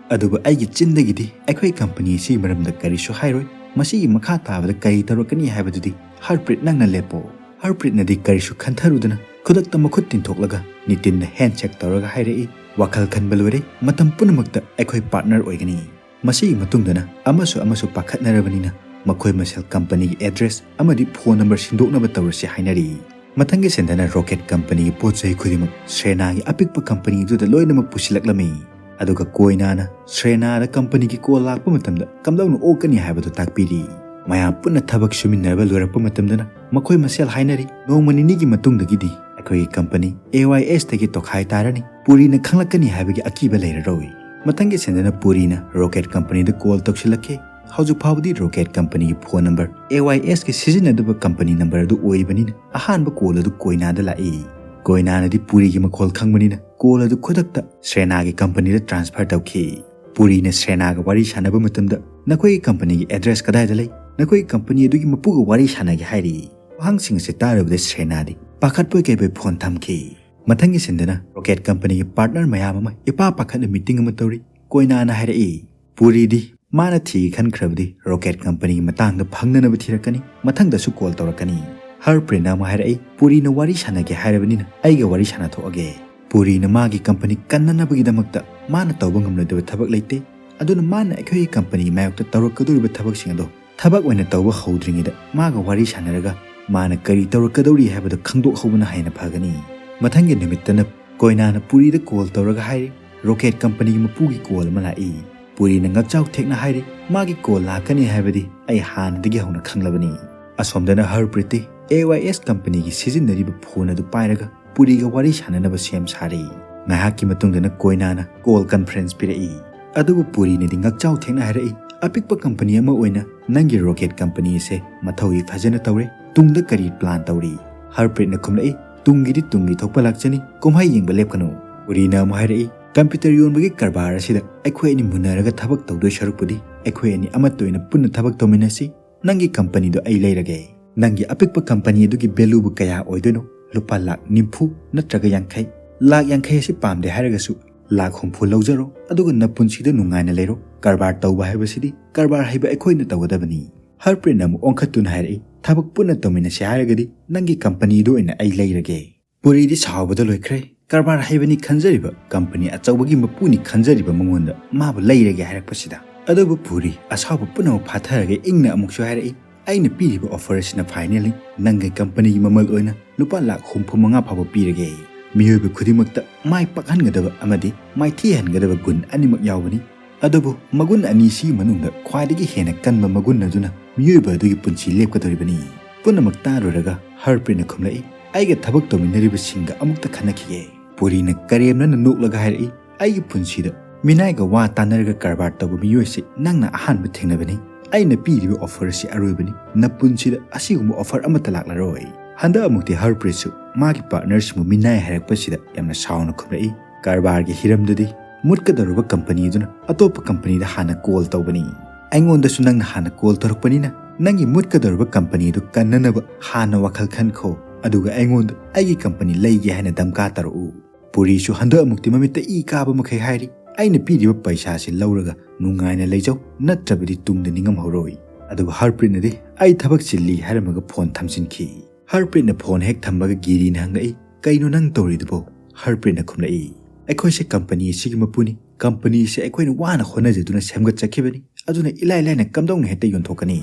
ꯑꯗꯨꯕꯨ ꯑꯩꯒꯤ ꯆꯤꯟꯗꯒꯤꯗꯤ ꯑꯩꯈꯣꯏ ꯀꯝꯄꯅꯤ ꯑꯁꯤꯒꯤ ꯃꯔꯝꯗ ꯀꯔꯤꯁꯨ ꯍꯥꯏꯔꯣꯏ꯫ ꯃꯁꯤꯒꯤ ꯃꯈꯥ ꯇꯥꯕꯗ ꯀꯔꯤ ꯇꯧꯔꯛꯀꯅꯤ ꯍꯥꯏꯕꯗꯨꯗꯤ ꯍꯔꯄ꯭ꯔꯤꯠ ꯅꯪꯅ ꯂꯦꯞꯄꯣ꯫ ꯍꯔꯄ꯭ꯔꯤꯠꯅꯗꯤ ꯀꯔꯤꯁꯨ ꯈꯟꯊꯔꯨꯗꯅ ꯈꯨꯗꯛꯇ ꯃꯈꯨꯠ ꯇꯤꯡꯊꯣꯛꯂꯒ ꯅꯤꯇꯤꯟꯗ ꯍꯦꯟꯁꯦꯛ ꯇꯧꯔꯒ ꯍꯥꯏꯔꯛꯏ, "ꯋꯥꯈꯜ ꯈꯟꯕ ꯂꯣꯏꯔꯦ, ꯃꯇꯝ ꯄꯨꯝꯅꯃꯛꯇ ꯑꯩꯈꯣꯏ ꯄꯥꯔꯠꯅꯔ ꯑꯣꯏꯒꯅꯤ"꯫ ꯃꯁꯤꯒꯤ ꯃꯇꯨꯡꯗꯅ ꯑꯃꯁꯨ ꯑꯃꯁꯨ ꯄꯥꯈꯠꯅꯔꯕꯅꯤꯅ ꯃꯈꯣꯏ ꯃꯁꯦꯜ ꯀꯝꯄꯅꯤꯒꯤ ꯑꯦꯗ꯭ꯔꯦꯁ ꯑꯃꯗꯤ ꯐꯣꯟ ꯅꯝꯕꯔ ꯁꯤꯟꯗꯣꯛꯅꯕ ꯇꯧꯔꯁꯤ ꯍꯥꯏꯅꯔꯤ꯫ ꯃꯊꯪꯒꯤ ꯁꯟꯗꯅ ꯔꯣꯀꯦꯠ ꯀꯝꯄꯅꯤꯒꯤ ꯄꯣꯠ ꯆꯩ ꯈꯨꯗꯤꯡꯃꯛ ꯁ꯭ꯔꯦꯅꯥꯒꯤ ꯑꯄꯤꯛꯄ ꯀꯝꯄꯅꯤ ꯑꯗꯨꯗ ꯂꯣꯏꯅꯃꯛ ꯄꯨꯁꯤꯜꯂꯛꯂꯝꯃꯤ꯫ ꯑꯗꯨꯒ ꯀꯣꯏꯅꯥꯅ ꯁ꯭ꯔꯦꯅꯥꯗ ꯀꯝꯄꯅꯤꯒꯤ ꯀꯣꯜ ꯂꯥꯛꯄ ꯃꯇꯝꯗ ꯀꯝꯗꯧꯅ ꯑꯣꯛꯀꯅꯤ ꯍꯥꯏꯕꯗꯨ ꯇꯥꯛꯄꯤꯔꯤ꯫ ꯃꯌꯥꯝ ꯄꯨꯟꯅ ꯊꯕꯛ ꯁꯨꯃꯤꯟꯅꯕ ꯂꯣꯏꯔꯛꯄ ꯃꯇꯝꯗꯅ ꯃꯈꯣꯏ ꯃꯁꯦꯜ ꯍꯥꯏꯅꯔꯤ, "ꯅꯣꯡꯃ ꯅꯤꯅꯤꯒꯤ ꯃꯇꯨꯡꯗꯒꯤꯗꯤ ꯑꯩꯈꯣꯏꯒꯤ ꯀꯝꯄꯅꯤ ꯑꯦ ꯋꯥꯏ ꯑꯦꯁꯇꯒꯤ ꯇꯣꯈꯥꯏ ꯇꯥꯔꯅꯤ꯫ ꯄꯨꯔꯤꯅ ꯈꯪꯂꯛꯀꯅꯤ ꯍꯥꯏꯕꯒꯤ ꯑꯀꯤꯕ ꯂꯩꯔꯔꯣꯏ"꯫ ꯃꯊꯪꯒꯤ ꯁꯟꯗꯅ ꯄꯨꯔꯤꯅ ꯔꯣꯀꯦꯠ ꯀꯝꯄꯅꯤꯗ ꯀꯣꯜ ꯇꯧꯁꯤꯜꯂꯛꯈꯤ꯫ ꯍꯧꯖꯤꯛ ꯐꯥꯎꯕꯗꯤ ꯔꯣꯀꯦꯠ ꯀꯝꯄꯅꯤꯒꯤ ꯐꯣꯟ ꯅꯝꯕꯔ, ꯑꯦ ꯋꯥꯏ ꯑꯦꯁꯀꯤ ꯁꯤꯖꯤꯟꯅꯗꯕ ꯀꯝꯄꯅꯤ ꯅꯝꯕꯔ ꯑꯗꯨ ꯑꯣꯏꯔꯤꯕꯅꯤꯅ ꯑꯍꯥꯟꯕ ꯀꯣꯜ ꯑꯗꯨ ꯀꯣꯏꯅꯥꯗ ꯂꯥꯛꯏ꯫ ꯀꯣꯏꯅꯥꯅꯗꯤ ꯄꯨꯔꯤꯒꯤ ꯃꯈꯣꯜ ꯈꯪꯕꯅꯤꯅ ꯀꯣꯜ ꯑꯗꯨ ꯈꯨꯗꯛꯇ ꯁ꯭ꯔꯦꯅꯥꯒꯤ ꯀꯝꯄꯅꯤꯗ ꯇ꯭ꯔꯥꯟꯁꯐꯔ ꯇꯧꯈꯤ꯫ ꯄꯨꯔꯤꯅ ꯁ꯭ꯔꯦꯅꯥꯒ ꯋꯥꯔꯤ ꯁꯥꯟꯅꯕ ꯃꯇꯝꯗ, "ꯅꯈꯣꯏꯒꯤ ꯀꯝꯄꯅꯤꯒꯤ ꯑꯦꯗ꯭ꯔꯦꯁ ꯀꯗꯥꯏꯗ ꯂꯩ? ꯅꯈꯣꯏꯒꯤ ꯀꯝꯄꯅꯤ ꯑꯗꯨꯒꯤ ꯃꯄꯨꯒ ꯋꯥꯔꯤ ꯁꯥꯟꯅꯒꯦ ꯍꯥꯏꯔꯤ"꯫ ꯋꯥꯍꯪꯁꯤꯡ ꯑꯁꯤ ꯇꯥꯔꯨꯕꯗ ꯁ꯭ꯔꯦꯅꯥꯗꯤ ꯄꯥꯈꯠꯄꯣꯏ ꯀꯩꯕꯣꯏ ꯐꯣꯟ ꯊꯝꯈꯤ꯫ ꯃꯊꯪꯒꯤ ꯁꯤꯟꯗꯅ ꯔꯣꯀꯦꯠ ꯀꯝꯄꯅꯤꯒꯤ ꯄꯥꯔꯠꯅꯔ ꯃꯌꯥꯝ ꯑꯃ ꯏꯄꯥ ꯄꯥꯈꯠꯅ ꯃꯤꯇꯤꯡ ꯑꯃ ꯇꯧꯔꯤ꯫ ꯀꯣꯏꯅꯥꯅ ꯍꯥꯏꯔꯛꯏ, "ꯄꯨꯔꯤꯗꯤ ꯃꯥꯅ ꯊꯤꯒꯦ ꯈꯟꯈ꯭ꯔꯕꯗꯤ ꯔꯣꯀꯦꯠ ꯀꯝꯄꯅꯤꯒꯤ ꯃꯇꯥꯡꯗ ꯐꯪꯅꯅꯕ ꯊꯤꯔꯛꯀꯅꯤ, ꯃꯊꯪꯗꯁꯨ ꯀꯣꯜ ꯇꯧꯔꯛꯀꯅꯤ"꯫ ꯍꯔꯄ꯭ꯔꯤꯠꯅ ꯑꯃꯨꯛ ꯍꯥꯏꯔꯛꯏ, "ꯄꯨꯔꯤꯅ ꯋꯥꯔꯤ ꯁꯥꯟꯅꯒꯦ ꯍꯥꯏꯔꯕꯅꯤꯅ ꯑꯩꯒ ꯋꯥꯔꯤ ꯁꯥꯟꯅꯊꯣꯛꯑꯒꯦ"꯫ ꯄꯨꯔꯤꯅ ꯃꯥꯒꯤ ꯀꯝꯄꯅꯤ ꯀꯟꯅꯅꯕꯒꯤꯗꯃꯛꯇ ꯃꯥꯅ ꯇꯧꯕ ꯉꯝꯂꯣꯏꯗꯕ ꯊꯕꯛ ꯂꯩꯇꯦ, ꯑꯗꯨꯅ ꯃꯥꯅ ꯑꯩꯈꯣꯏꯒꯤ ꯀꯝꯄꯅꯤꯒꯤ ꯃꯥꯌꯣꯛꯇ ꯇꯧꯔꯛꯀꯗꯧꯔꯤꯕ ꯊꯕꯛꯁꯤꯡ ꯑꯗꯣ ꯊꯕꯛ ꯑꯣꯏꯅ ꯇꯧꯕ ꯍꯧꯗ꯭ꯔꯤꯉꯩꯗ ꯃꯥꯒ ꯋꯥꯔꯤ ꯁꯥꯟꯅꯔꯒ ꯃꯥꯅ ꯀꯔꯤ ꯇꯧꯔꯛꯀꯗꯧꯔꯤ ꯍꯥꯏꯕꯗꯨ ꯈꯪꯗꯣꯛꯍꯧꯕꯅ ꯍꯦꯟꯅ ꯐꯒꯅꯤ꯫ ꯃꯊꯪꯒꯤ ꯅꯨꯃꯤꯠꯇꯅ ꯀꯣꯏꯅꯥꯅ ꯄꯨꯔꯤꯗ ꯀꯣꯜ ꯇꯧꯔꯒ ꯍꯥꯏꯔꯤ, "ꯔꯣꯀꯦꯠ ꯀꯝꯄꯅꯤꯒꯤ ꯃꯄꯨꯒꯤ ꯀꯣꯜ ꯑꯃ ꯂꯥꯛꯏ꯫" ꯄꯨꯔꯤꯅ ꯉꯛꯆꯥꯎ ꯊꯦꯛꯅ ꯍꯥꯏꯔꯤ, "ꯃꯥꯒꯤ ꯀꯣꯜ ꯂꯥꯛꯀꯅꯤ ꯍꯥꯏꯕꯗꯤ ꯑꯩ ꯍꯥꯟꯅꯗꯒꯤ ꯍꯧꯅ ꯈꯪꯂꯕꯅꯤ꯫" ꯑꯁꯣꯝꯗꯅ ꯍꯔꯄ꯭ꯔꯤꯠꯇꯤ ꯑꯦ ꯋꯥꯏ ꯑꯦꯁ ꯀꯝꯄꯅꯤꯒꯤ ꯁꯤꯖꯤꯟꯅꯔꯤꯕ ꯐꯣꯟ ꯑꯗꯨ ꯄꯥꯏꯔꯒ ꯄꯨꯔꯤꯒ ꯋꯥꯔꯤ ꯁꯥꯟꯅꯅꯕ ꯁꯦꯝ ꯁꯥꯔꯤ꯫ ꯉꯥꯏꯍꯥꯛꯀꯤ ꯃꯇꯨꯡꯗꯅ ꯀꯣꯏꯅꯥꯅ ꯀꯣꯜ ꯀꯟꯐꯔꯦꯟꯁ ꯄꯤꯔꯛꯏ꯫ ꯑꯗꯨꯕꯨ ꯄꯨꯔꯤꯅꯗꯤ ꯉꯛꯆꯥꯎ ꯊꯦꯛꯅ ꯍꯥꯏꯔꯛꯏ, "ꯑꯄꯤꯛꯄ ꯀꯝꯄꯅꯤ ꯑꯃ ꯑꯣꯏꯅ ꯅꯪꯒꯤ ꯔꯣꯀꯦꯠ ꯀꯝꯄꯅꯤ ꯑꯁꯦ ꯃꯊꯧꯗꯤ ꯐꯖꯅ ꯇꯧꯔꯦ, ꯇꯨꯡꯗ ꯀꯔꯤ ꯄ꯭ꯂꯥꯟ ꯇꯧꯔꯤ?" ꯍꯔꯄ꯭ꯔꯤꯠꯅ ꯈꯨꯝꯂꯛꯏ, "ꯇꯨꯡꯒꯤꯗꯤ ꯇꯨꯡꯒꯤ ꯊꯣꯛꯄ ꯂꯥꯛꯆꯅꯤ, ꯀꯨꯝꯍꯩ ꯌꯦꯡꯕ ꯂꯦꯞꯀꯅꯨ꯫" ꯄꯨꯔꯤꯅ ꯑꯃꯨꯛ ꯍꯥꯏꯔꯛꯏ, "ꯀꯝꯄ꯭ꯌꯨꯇꯔ ꯌꯣꯟꯕꯒꯤ ꯀꯔꯕꯥꯔ ꯑꯁꯤꯗ ꯑꯩꯈꯣꯏ ꯑꯅꯤ ꯃꯨꯟꯅꯔꯒ ꯊꯕꯛ ꯇꯧꯗꯣꯏ ꯁꯔꯨꯛꯄꯨꯗꯤ ꯑꯩꯈꯣꯏ ꯑꯅꯤ ꯑꯃꯠꯇ ꯑꯣꯏꯅ ꯄꯨꯟꯅ ꯊꯕꯛ ꯇꯧꯃꯤꯟꯅꯁꯤ꯫ ꯅꯪꯒꯤ ꯀꯝꯄꯅꯤꯗꯣ ꯑꯩ ꯂꯩꯔꯒꯦ꯫ ꯅꯪꯒꯤ ꯑꯄꯤꯛꯄ ꯀꯝꯄꯅꯤ ꯑꯗꯨꯒꯤ ꯚꯦꯂꯨꯕꯨ ꯀꯌꯥ ꯑꯣꯏꯗꯣꯏꯅꯣ? ꯂꯨꯄꯥ ꯂꯥꯛ ꯅꯤꯐꯨ ꯅꯠꯇ꯭ꯔꯒ ꯌꯥꯡꯈꯩ꯫ ꯂꯥꯛ ꯌꯥꯡꯈꯩ ꯑꯁꯤ ꯄꯥꯝꯗꯦ ꯍꯥꯏꯔꯒꯁꯨ ꯂꯥꯛ ꯍꯨꯝꯐꯨ ꯂꯧꯖꯔꯣ, ꯑꯗꯨꯒ ꯅꯄꯨꯟꯁꯤꯗ ꯅꯨꯡꯉꯥꯏꯅ ꯂꯩꯔꯣ꯫ ꯀꯔꯕꯥꯔ ꯇꯧꯕ ꯍꯥꯏꯕꯁꯤꯗꯤ ꯀꯔꯕꯥꯔ ꯍꯩꯕ ꯑꯩꯈꯣꯏꯅ ꯇꯧꯒꯗꯕꯅꯤ꯫" ꯍꯔꯄ꯭ꯔꯤꯠꯅ ꯑꯃꯨꯛ ꯑꯣꯟꯈꯠꯇꯨꯅ ꯍꯥꯏꯔꯛꯏ, "ꯊꯕꯛ ꯄꯨꯟꯅ ꯇꯧꯃꯤꯟꯅꯁꯦ ꯍꯥꯏꯔꯒꯗꯤ ꯅꯪꯒꯤ ꯀꯝꯄꯅꯤꯗꯨ ꯑꯣꯏꯅ ꯑꯩ ꯂꯩꯔꯒꯦ꯫" ꯄꯨꯔꯤꯗꯤ ꯁꯥꯎꯕꯗ ꯂꯣꯏꯈ꯭ꯔꯦ꯫ ꯀꯔꯕꯥꯔ ꯍꯩꯕꯅꯤ ꯈꯟꯖꯔꯤꯕ, ꯀꯝꯄꯅꯤ ꯑꯆꯧꯕꯒꯤ ꯃꯄꯨꯅꯤ ꯈꯟꯖꯔꯤꯕ ꯃꯉꯣꯟꯗ ꯃꯥꯕꯨ ꯂꯩꯔꯒꯦ ꯍꯥꯏꯔꯛꯄꯁꯤꯗ꯫ ꯑꯗꯨꯕꯨ ꯄꯨꯔꯤ ꯑꯁꯥꯎꯕ ꯄꯨꯝꯅꯃꯛ ꯐꯥꯊꯔꯒ ꯏꯪꯅ ꯑꯃꯨꯛꯁꯨ ꯍꯥꯏꯔꯛꯏ, "ꯑꯩꯅ ꯄꯤꯔꯤꯕ ꯑꯣꯐꯔ ꯑꯁꯤꯅ ꯐꯥꯏꯅꯦꯜꯅꯤ꯫ ꯅꯪꯒꯤ ꯀꯝꯄꯅꯤꯒꯤ ꯃꯃꯜ ꯑꯣꯏꯅ ꯂꯨꯄꯥ ꯂꯥꯛ ꯍꯨꯝꯐꯨ ꯃꯉꯥ ꯐꯥꯎꯕ ꯄꯤꯔꯒꯦ꯫" ꯃꯤꯑꯣꯏꯕ ꯈꯨꯗꯤꯡꯃꯛꯇ ꯃꯥꯏ ꯄꯥꯛꯍꯟꯒꯗꯕ ꯑꯃꯗꯤ ꯃꯥꯏꯊꯤꯍꯟꯒꯗꯕ ꯒꯨꯟ ꯑꯅꯤꯃꯛ ꯌꯥꯎꯕꯅꯤ꯫ ꯑꯗꯨꯕꯨ ꯃꯒꯨꯟ ꯑꯅꯤꯁꯤꯒꯤ ꯃꯅꯨꯡꯗ ꯈ꯭ꯋꯥꯏꯗꯒꯤ ꯍꯦꯟꯅ ꯀꯟꯕ ꯃꯒꯨꯟ ꯑꯗꯨꯅ ꯃꯤꯑꯣꯏꯕ ꯑꯗꯨꯒꯤ ꯄꯨꯟꯁꯤ ꯂꯦꯞꯀꯗꯧꯔꯤꯕꯅꯤ꯫ ꯄꯨꯝꯅꯃꯛ ꯇꯥꯔꯨꯔꯒ ꯍꯔꯄ꯭ꯔꯤꯠꯅ ꯈꯨꯝꯂꯛꯏ, "ꯑꯩꯒ ꯊꯕꯛ ꯇꯧꯃꯤꯟꯅꯔꯤꯕꯁꯤꯡꯒ ꯑꯃꯨꯛꯇ ꯈꯟꯅꯈꯤꯒꯦ꯫" ꯄꯨꯔꯤꯅ ꯀꯔꯦꯝꯅꯅ ꯅꯣꯛꯂꯒ ꯍꯥꯏꯔꯛꯏ, "ꯑꯩꯒꯤ ꯄꯨꯟꯁꯤꯗ ꯃꯤꯅꯥꯏꯒ ꯋꯥ ꯇꯥꯅꯔꯒ ꯀꯔꯕꯥꯔ ꯇꯧꯕ ꯃꯤꯑꯣꯏꯁꯤ ꯅꯪꯅ ꯑꯍꯥꯟꯕ ꯊꯦꯡꯅꯕꯅꯤ꯫ ꯑꯩꯅ ꯄꯤꯔꯤꯕ ꯑꯣꯐꯔ ꯑꯁꯤ ꯑꯔꯣꯏꯕꯅꯤ꯫ ꯅꯄꯨꯟꯁꯤꯗ ꯑꯁꯤꯒꯨꯝꯕ ꯑꯣꯐꯔ ꯑꯃꯠꯇ ꯂꯥꯛꯂꯔꯣꯏ꯫" ꯍꯟꯗꯛ ꯑꯃꯨꯛꯇꯤ ꯍꯔꯄ꯭ꯔꯤꯠꯁꯨ ꯃꯥꯒꯤ ꯄꯥꯔꯠꯅꯔꯁꯤꯡꯕꯨ ꯃꯤꯅꯥꯏ ꯍꯥꯏꯔꯛꯄꯁꯤꯗ ꯌꯥꯝꯅ ꯁꯥꯎꯅ ꯈꯨꯝꯂꯛꯏ, "ꯀꯔꯕꯥꯔꯒꯤ ꯍꯤꯔꯝꯗꯗꯤ ꯃꯨꯠꯀꯗꯧꯔꯕ ꯀꯝꯄꯅꯤ ꯑꯗꯨꯅ ꯑꯇꯣꯞꯄ ꯀꯝꯄꯅꯤꯗ ꯍꯥꯟꯅ ꯀꯣꯜ ꯇꯧꯕꯅꯤ꯫ ꯑꯩꯉꯣꯟꯗꯁꯨ ꯅꯪꯅ ꯍꯥꯟꯅ ꯀꯣꯜ ꯇꯧꯔꯛꯄꯅꯤꯅ ꯅꯪꯒꯤ ꯃꯨꯠꯀꯗꯧꯔꯕ ꯀꯝꯄꯅꯤ ꯑꯗꯨ ꯀꯟꯅꯅꯕ ꯍꯥꯟꯅ ꯋꯥꯈꯜ ꯈꯟꯈꯣ, ꯑꯗꯨꯒ ꯑꯩꯉꯣꯟꯗ ꯑꯩꯒꯤ ꯀꯝꯄꯅꯤ ꯂꯩꯒꯦ ꯍꯥꯏꯅ ꯗꯝꯀꯥ ꯇꯧꯔꯛꯎ꯫" ꯄꯨꯔꯤꯁꯨ ꯍꯟꯗꯛ ꯑꯃꯨꯛꯇꯤ ꯃꯃꯤꯠꯇ ꯏ ꯀꯥꯕ ꯃꯈꯩ ꯍꯥꯏꯔꯤ, "ꯑꯩꯅ ꯄꯤꯔꯤꯕ ꯄꯩꯁꯥꯁꯤ ꯂꯧꯔꯒ ꯅꯨꯡꯉꯥꯏꯅ ꯂꯩꯖꯧ, ꯅꯠꯇ꯭ꯔꯕꯗꯤ ꯇꯨꯡꯗ ꯅꯤꯡꯉꯝꯍꯧꯔꯣꯏ꯫" ꯑꯗꯨꯕꯨ ꯍꯔꯄ꯭ꯔꯤꯠꯅꯗꯤ, "ꯑꯩ ꯊꯕꯛ ꯆꯤꯜꯂꯤ" ꯍꯥꯏꯔꯝꯃꯒ ꯐꯣꯟ ꯊꯝꯖꯤꯟꯈꯤ꯫ ꯍꯔꯄ꯭ꯔꯤꯠꯅ ꯐꯣꯟ ꯍꯦꯛ ꯊꯝꯕꯒ ꯒꯤꯔꯤꯅ ꯍꯪꯂꯛꯏ, "ꯀꯩꯅꯣ ꯅꯪ ꯇꯧꯔꯤꯗꯨꯕꯣ?" ꯍꯔꯄ꯭ꯔꯤꯠꯅ ꯈꯨꯝꯂꯛꯏ, "ꯑꯩꯈꯣꯏꯁꯦ ꯀꯝꯄꯅꯤ ꯑꯁꯤꯒꯤ ꯃꯄꯨꯅꯤ꯫ ꯀꯝꯄꯅꯤ ꯑꯁꯤ ꯑꯩꯈꯣꯏꯅ ꯋꯥꯅ ꯍꯣꯠꯅꯖꯗꯨꯅ ꯁꯦꯝꯒꯠꯆꯈꯤꯕꯅꯤ꯫ ꯑꯗꯨꯅ ꯏꯂꯥꯏ ꯂꯥꯏꯅ ꯀꯝꯗꯧꯅ ꯍꯦꯛꯇ ꯌꯣꯟꯊꯣꯛꯀꯅꯤ?"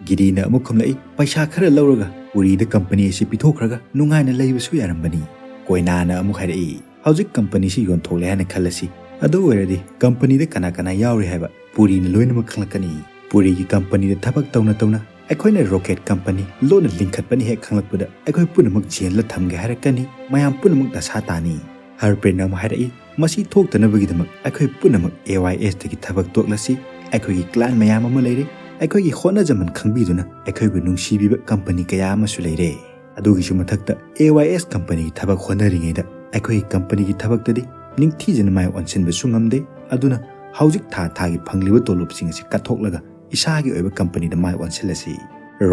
ꯒꯤꯔꯤꯅ ꯑꯃꯨꯛ ꯈꯨꯝꯂꯛꯏ, "ꯄꯩꯁꯥ ꯈꯔ ꯂꯧꯔꯒ ꯄꯨꯔꯤꯗ ꯀꯝꯄꯅꯤ ꯑꯁꯤ ꯄꯤꯊꯣꯛꯈ꯭ꯔꯒ ꯅꯨꯡꯉꯥꯏꯅ ꯂꯩꯕꯁꯨ ꯌꯥꯔꯝꯕꯅꯤ꯫" ꯀꯣꯏꯅꯥꯅ ꯑꯃꯨꯛ ꯍꯥꯏꯔꯛꯏ, "ꯍꯧꯖꯤꯛ ꯀꯝꯄꯅꯤꯁꯤ ꯌꯣꯟꯊꯣꯛꯂꯦ ꯍꯥꯏꯅ ꯈꯜꯂꯁꯤ꯫ ꯑꯗꯨ ꯑꯣꯏꯔꯗꯤ ꯀꯝꯄꯅꯤꯗ ꯀꯅꯥ ꯀꯅꯥ ꯌꯥꯎꯔꯤ ꯍꯥꯏꯕ ꯄꯨꯔꯤꯅ ꯂꯣꯏꯅꯃꯛ ꯈꯪꯂꯛꯀꯅꯤ꯫ ꯄꯨꯔꯤꯒꯤ ꯀꯝꯄꯅꯤꯗ ꯊꯕꯛ ꯇꯧꯅ ꯇꯧꯅ ꯑꯩꯈꯣꯏꯅ ꯔꯣꯀꯦꯠ ꯀꯝꯄꯅꯤ ꯂꯣꯟꯅ ꯂꯤꯡꯈꯠꯄꯅꯤ ꯍꯦꯛ ꯈꯪꯂꯛꯄꯗ ꯑꯩꯈꯣꯏ ꯄꯨꯝꯅꯃꯛ ꯖꯦꯜꯗ ꯊꯝꯒꯦ ꯍꯥꯏꯔꯛꯀꯅꯤ꯫ ꯃꯌꯥꯝ ꯄꯨꯝꯅꯃꯛ ꯗꯁꯥ ꯇꯥꯅꯤ꯫" ꯍꯔꯄ꯭ꯔꯤꯠꯅ ꯑꯃꯨꯛ ꯍꯥꯏꯔꯛꯏ, "ꯃꯁꯤ ꯊꯣꯛꯇꯅꯕꯒꯤꯗꯃꯛ ꯑꯩꯈꯣꯏ ꯄꯨꯝꯅꯃꯛ ꯑꯦ ꯋꯥꯏ ꯑꯦꯁꯇꯒꯤ ꯊꯕꯛ ꯇꯣꯛꯂꯁꯤ꯫ ꯑꯩꯈꯣꯏꯒꯤ ꯀ꯭ꯂꯥꯟ ꯃꯌꯥꯝ ꯑꯃ ꯂꯩꯔꯦ꯫ ꯑꯩꯈꯣꯏꯒꯤ ꯍꯣꯠꯅꯖꯃꯟ ꯈꯪꯕꯤꯗꯨꯅ ꯑꯩꯈꯣꯏꯕꯨ ꯅꯨꯡꯁꯤꯕꯤꯕ ꯀꯝꯄꯅꯤ ꯀꯌꯥ ꯑꯃꯁꯨ ꯂꯩꯔꯦ꯫ ꯑꯗꯨꯒꯤꯁꯨ ꯃꯊꯛꯇ ꯑꯦ ꯋꯥꯏ ꯑꯦꯁ ꯀꯝꯄꯅꯤꯒꯤ ꯊꯕꯛ ꯍꯣꯠꯅꯔꯤꯉꯩꯗ ꯑꯩꯈꯣꯏꯒꯤ ꯀꯝꯄꯅꯤꯒꯤ ꯊꯕꯛꯇꯗꯤ ꯅꯤꯡꯊꯤꯖꯅ ꯃꯥꯏ ꯑꯣꯟꯁꯤꯟꯕꯁꯨ ꯉꯝꯗꯦ꯫ ꯑꯗꯨꯅ ꯍꯧꯖꯤꯛ ꯊꯥ ꯊꯥꯒꯤ ꯐꯪꯂꯤꯕ ꯇꯣꯂꯣꯞꯁꯤꯡ ꯑꯁꯤ ꯀꯠꯊꯣꯛꯂꯒ ꯏꯁꯥꯒꯤ ꯑꯣꯏꯕ ꯀꯝꯄꯅꯤꯗ ꯃꯥꯏ ꯑꯣꯟꯁꯤꯜꯂꯁꯤ꯫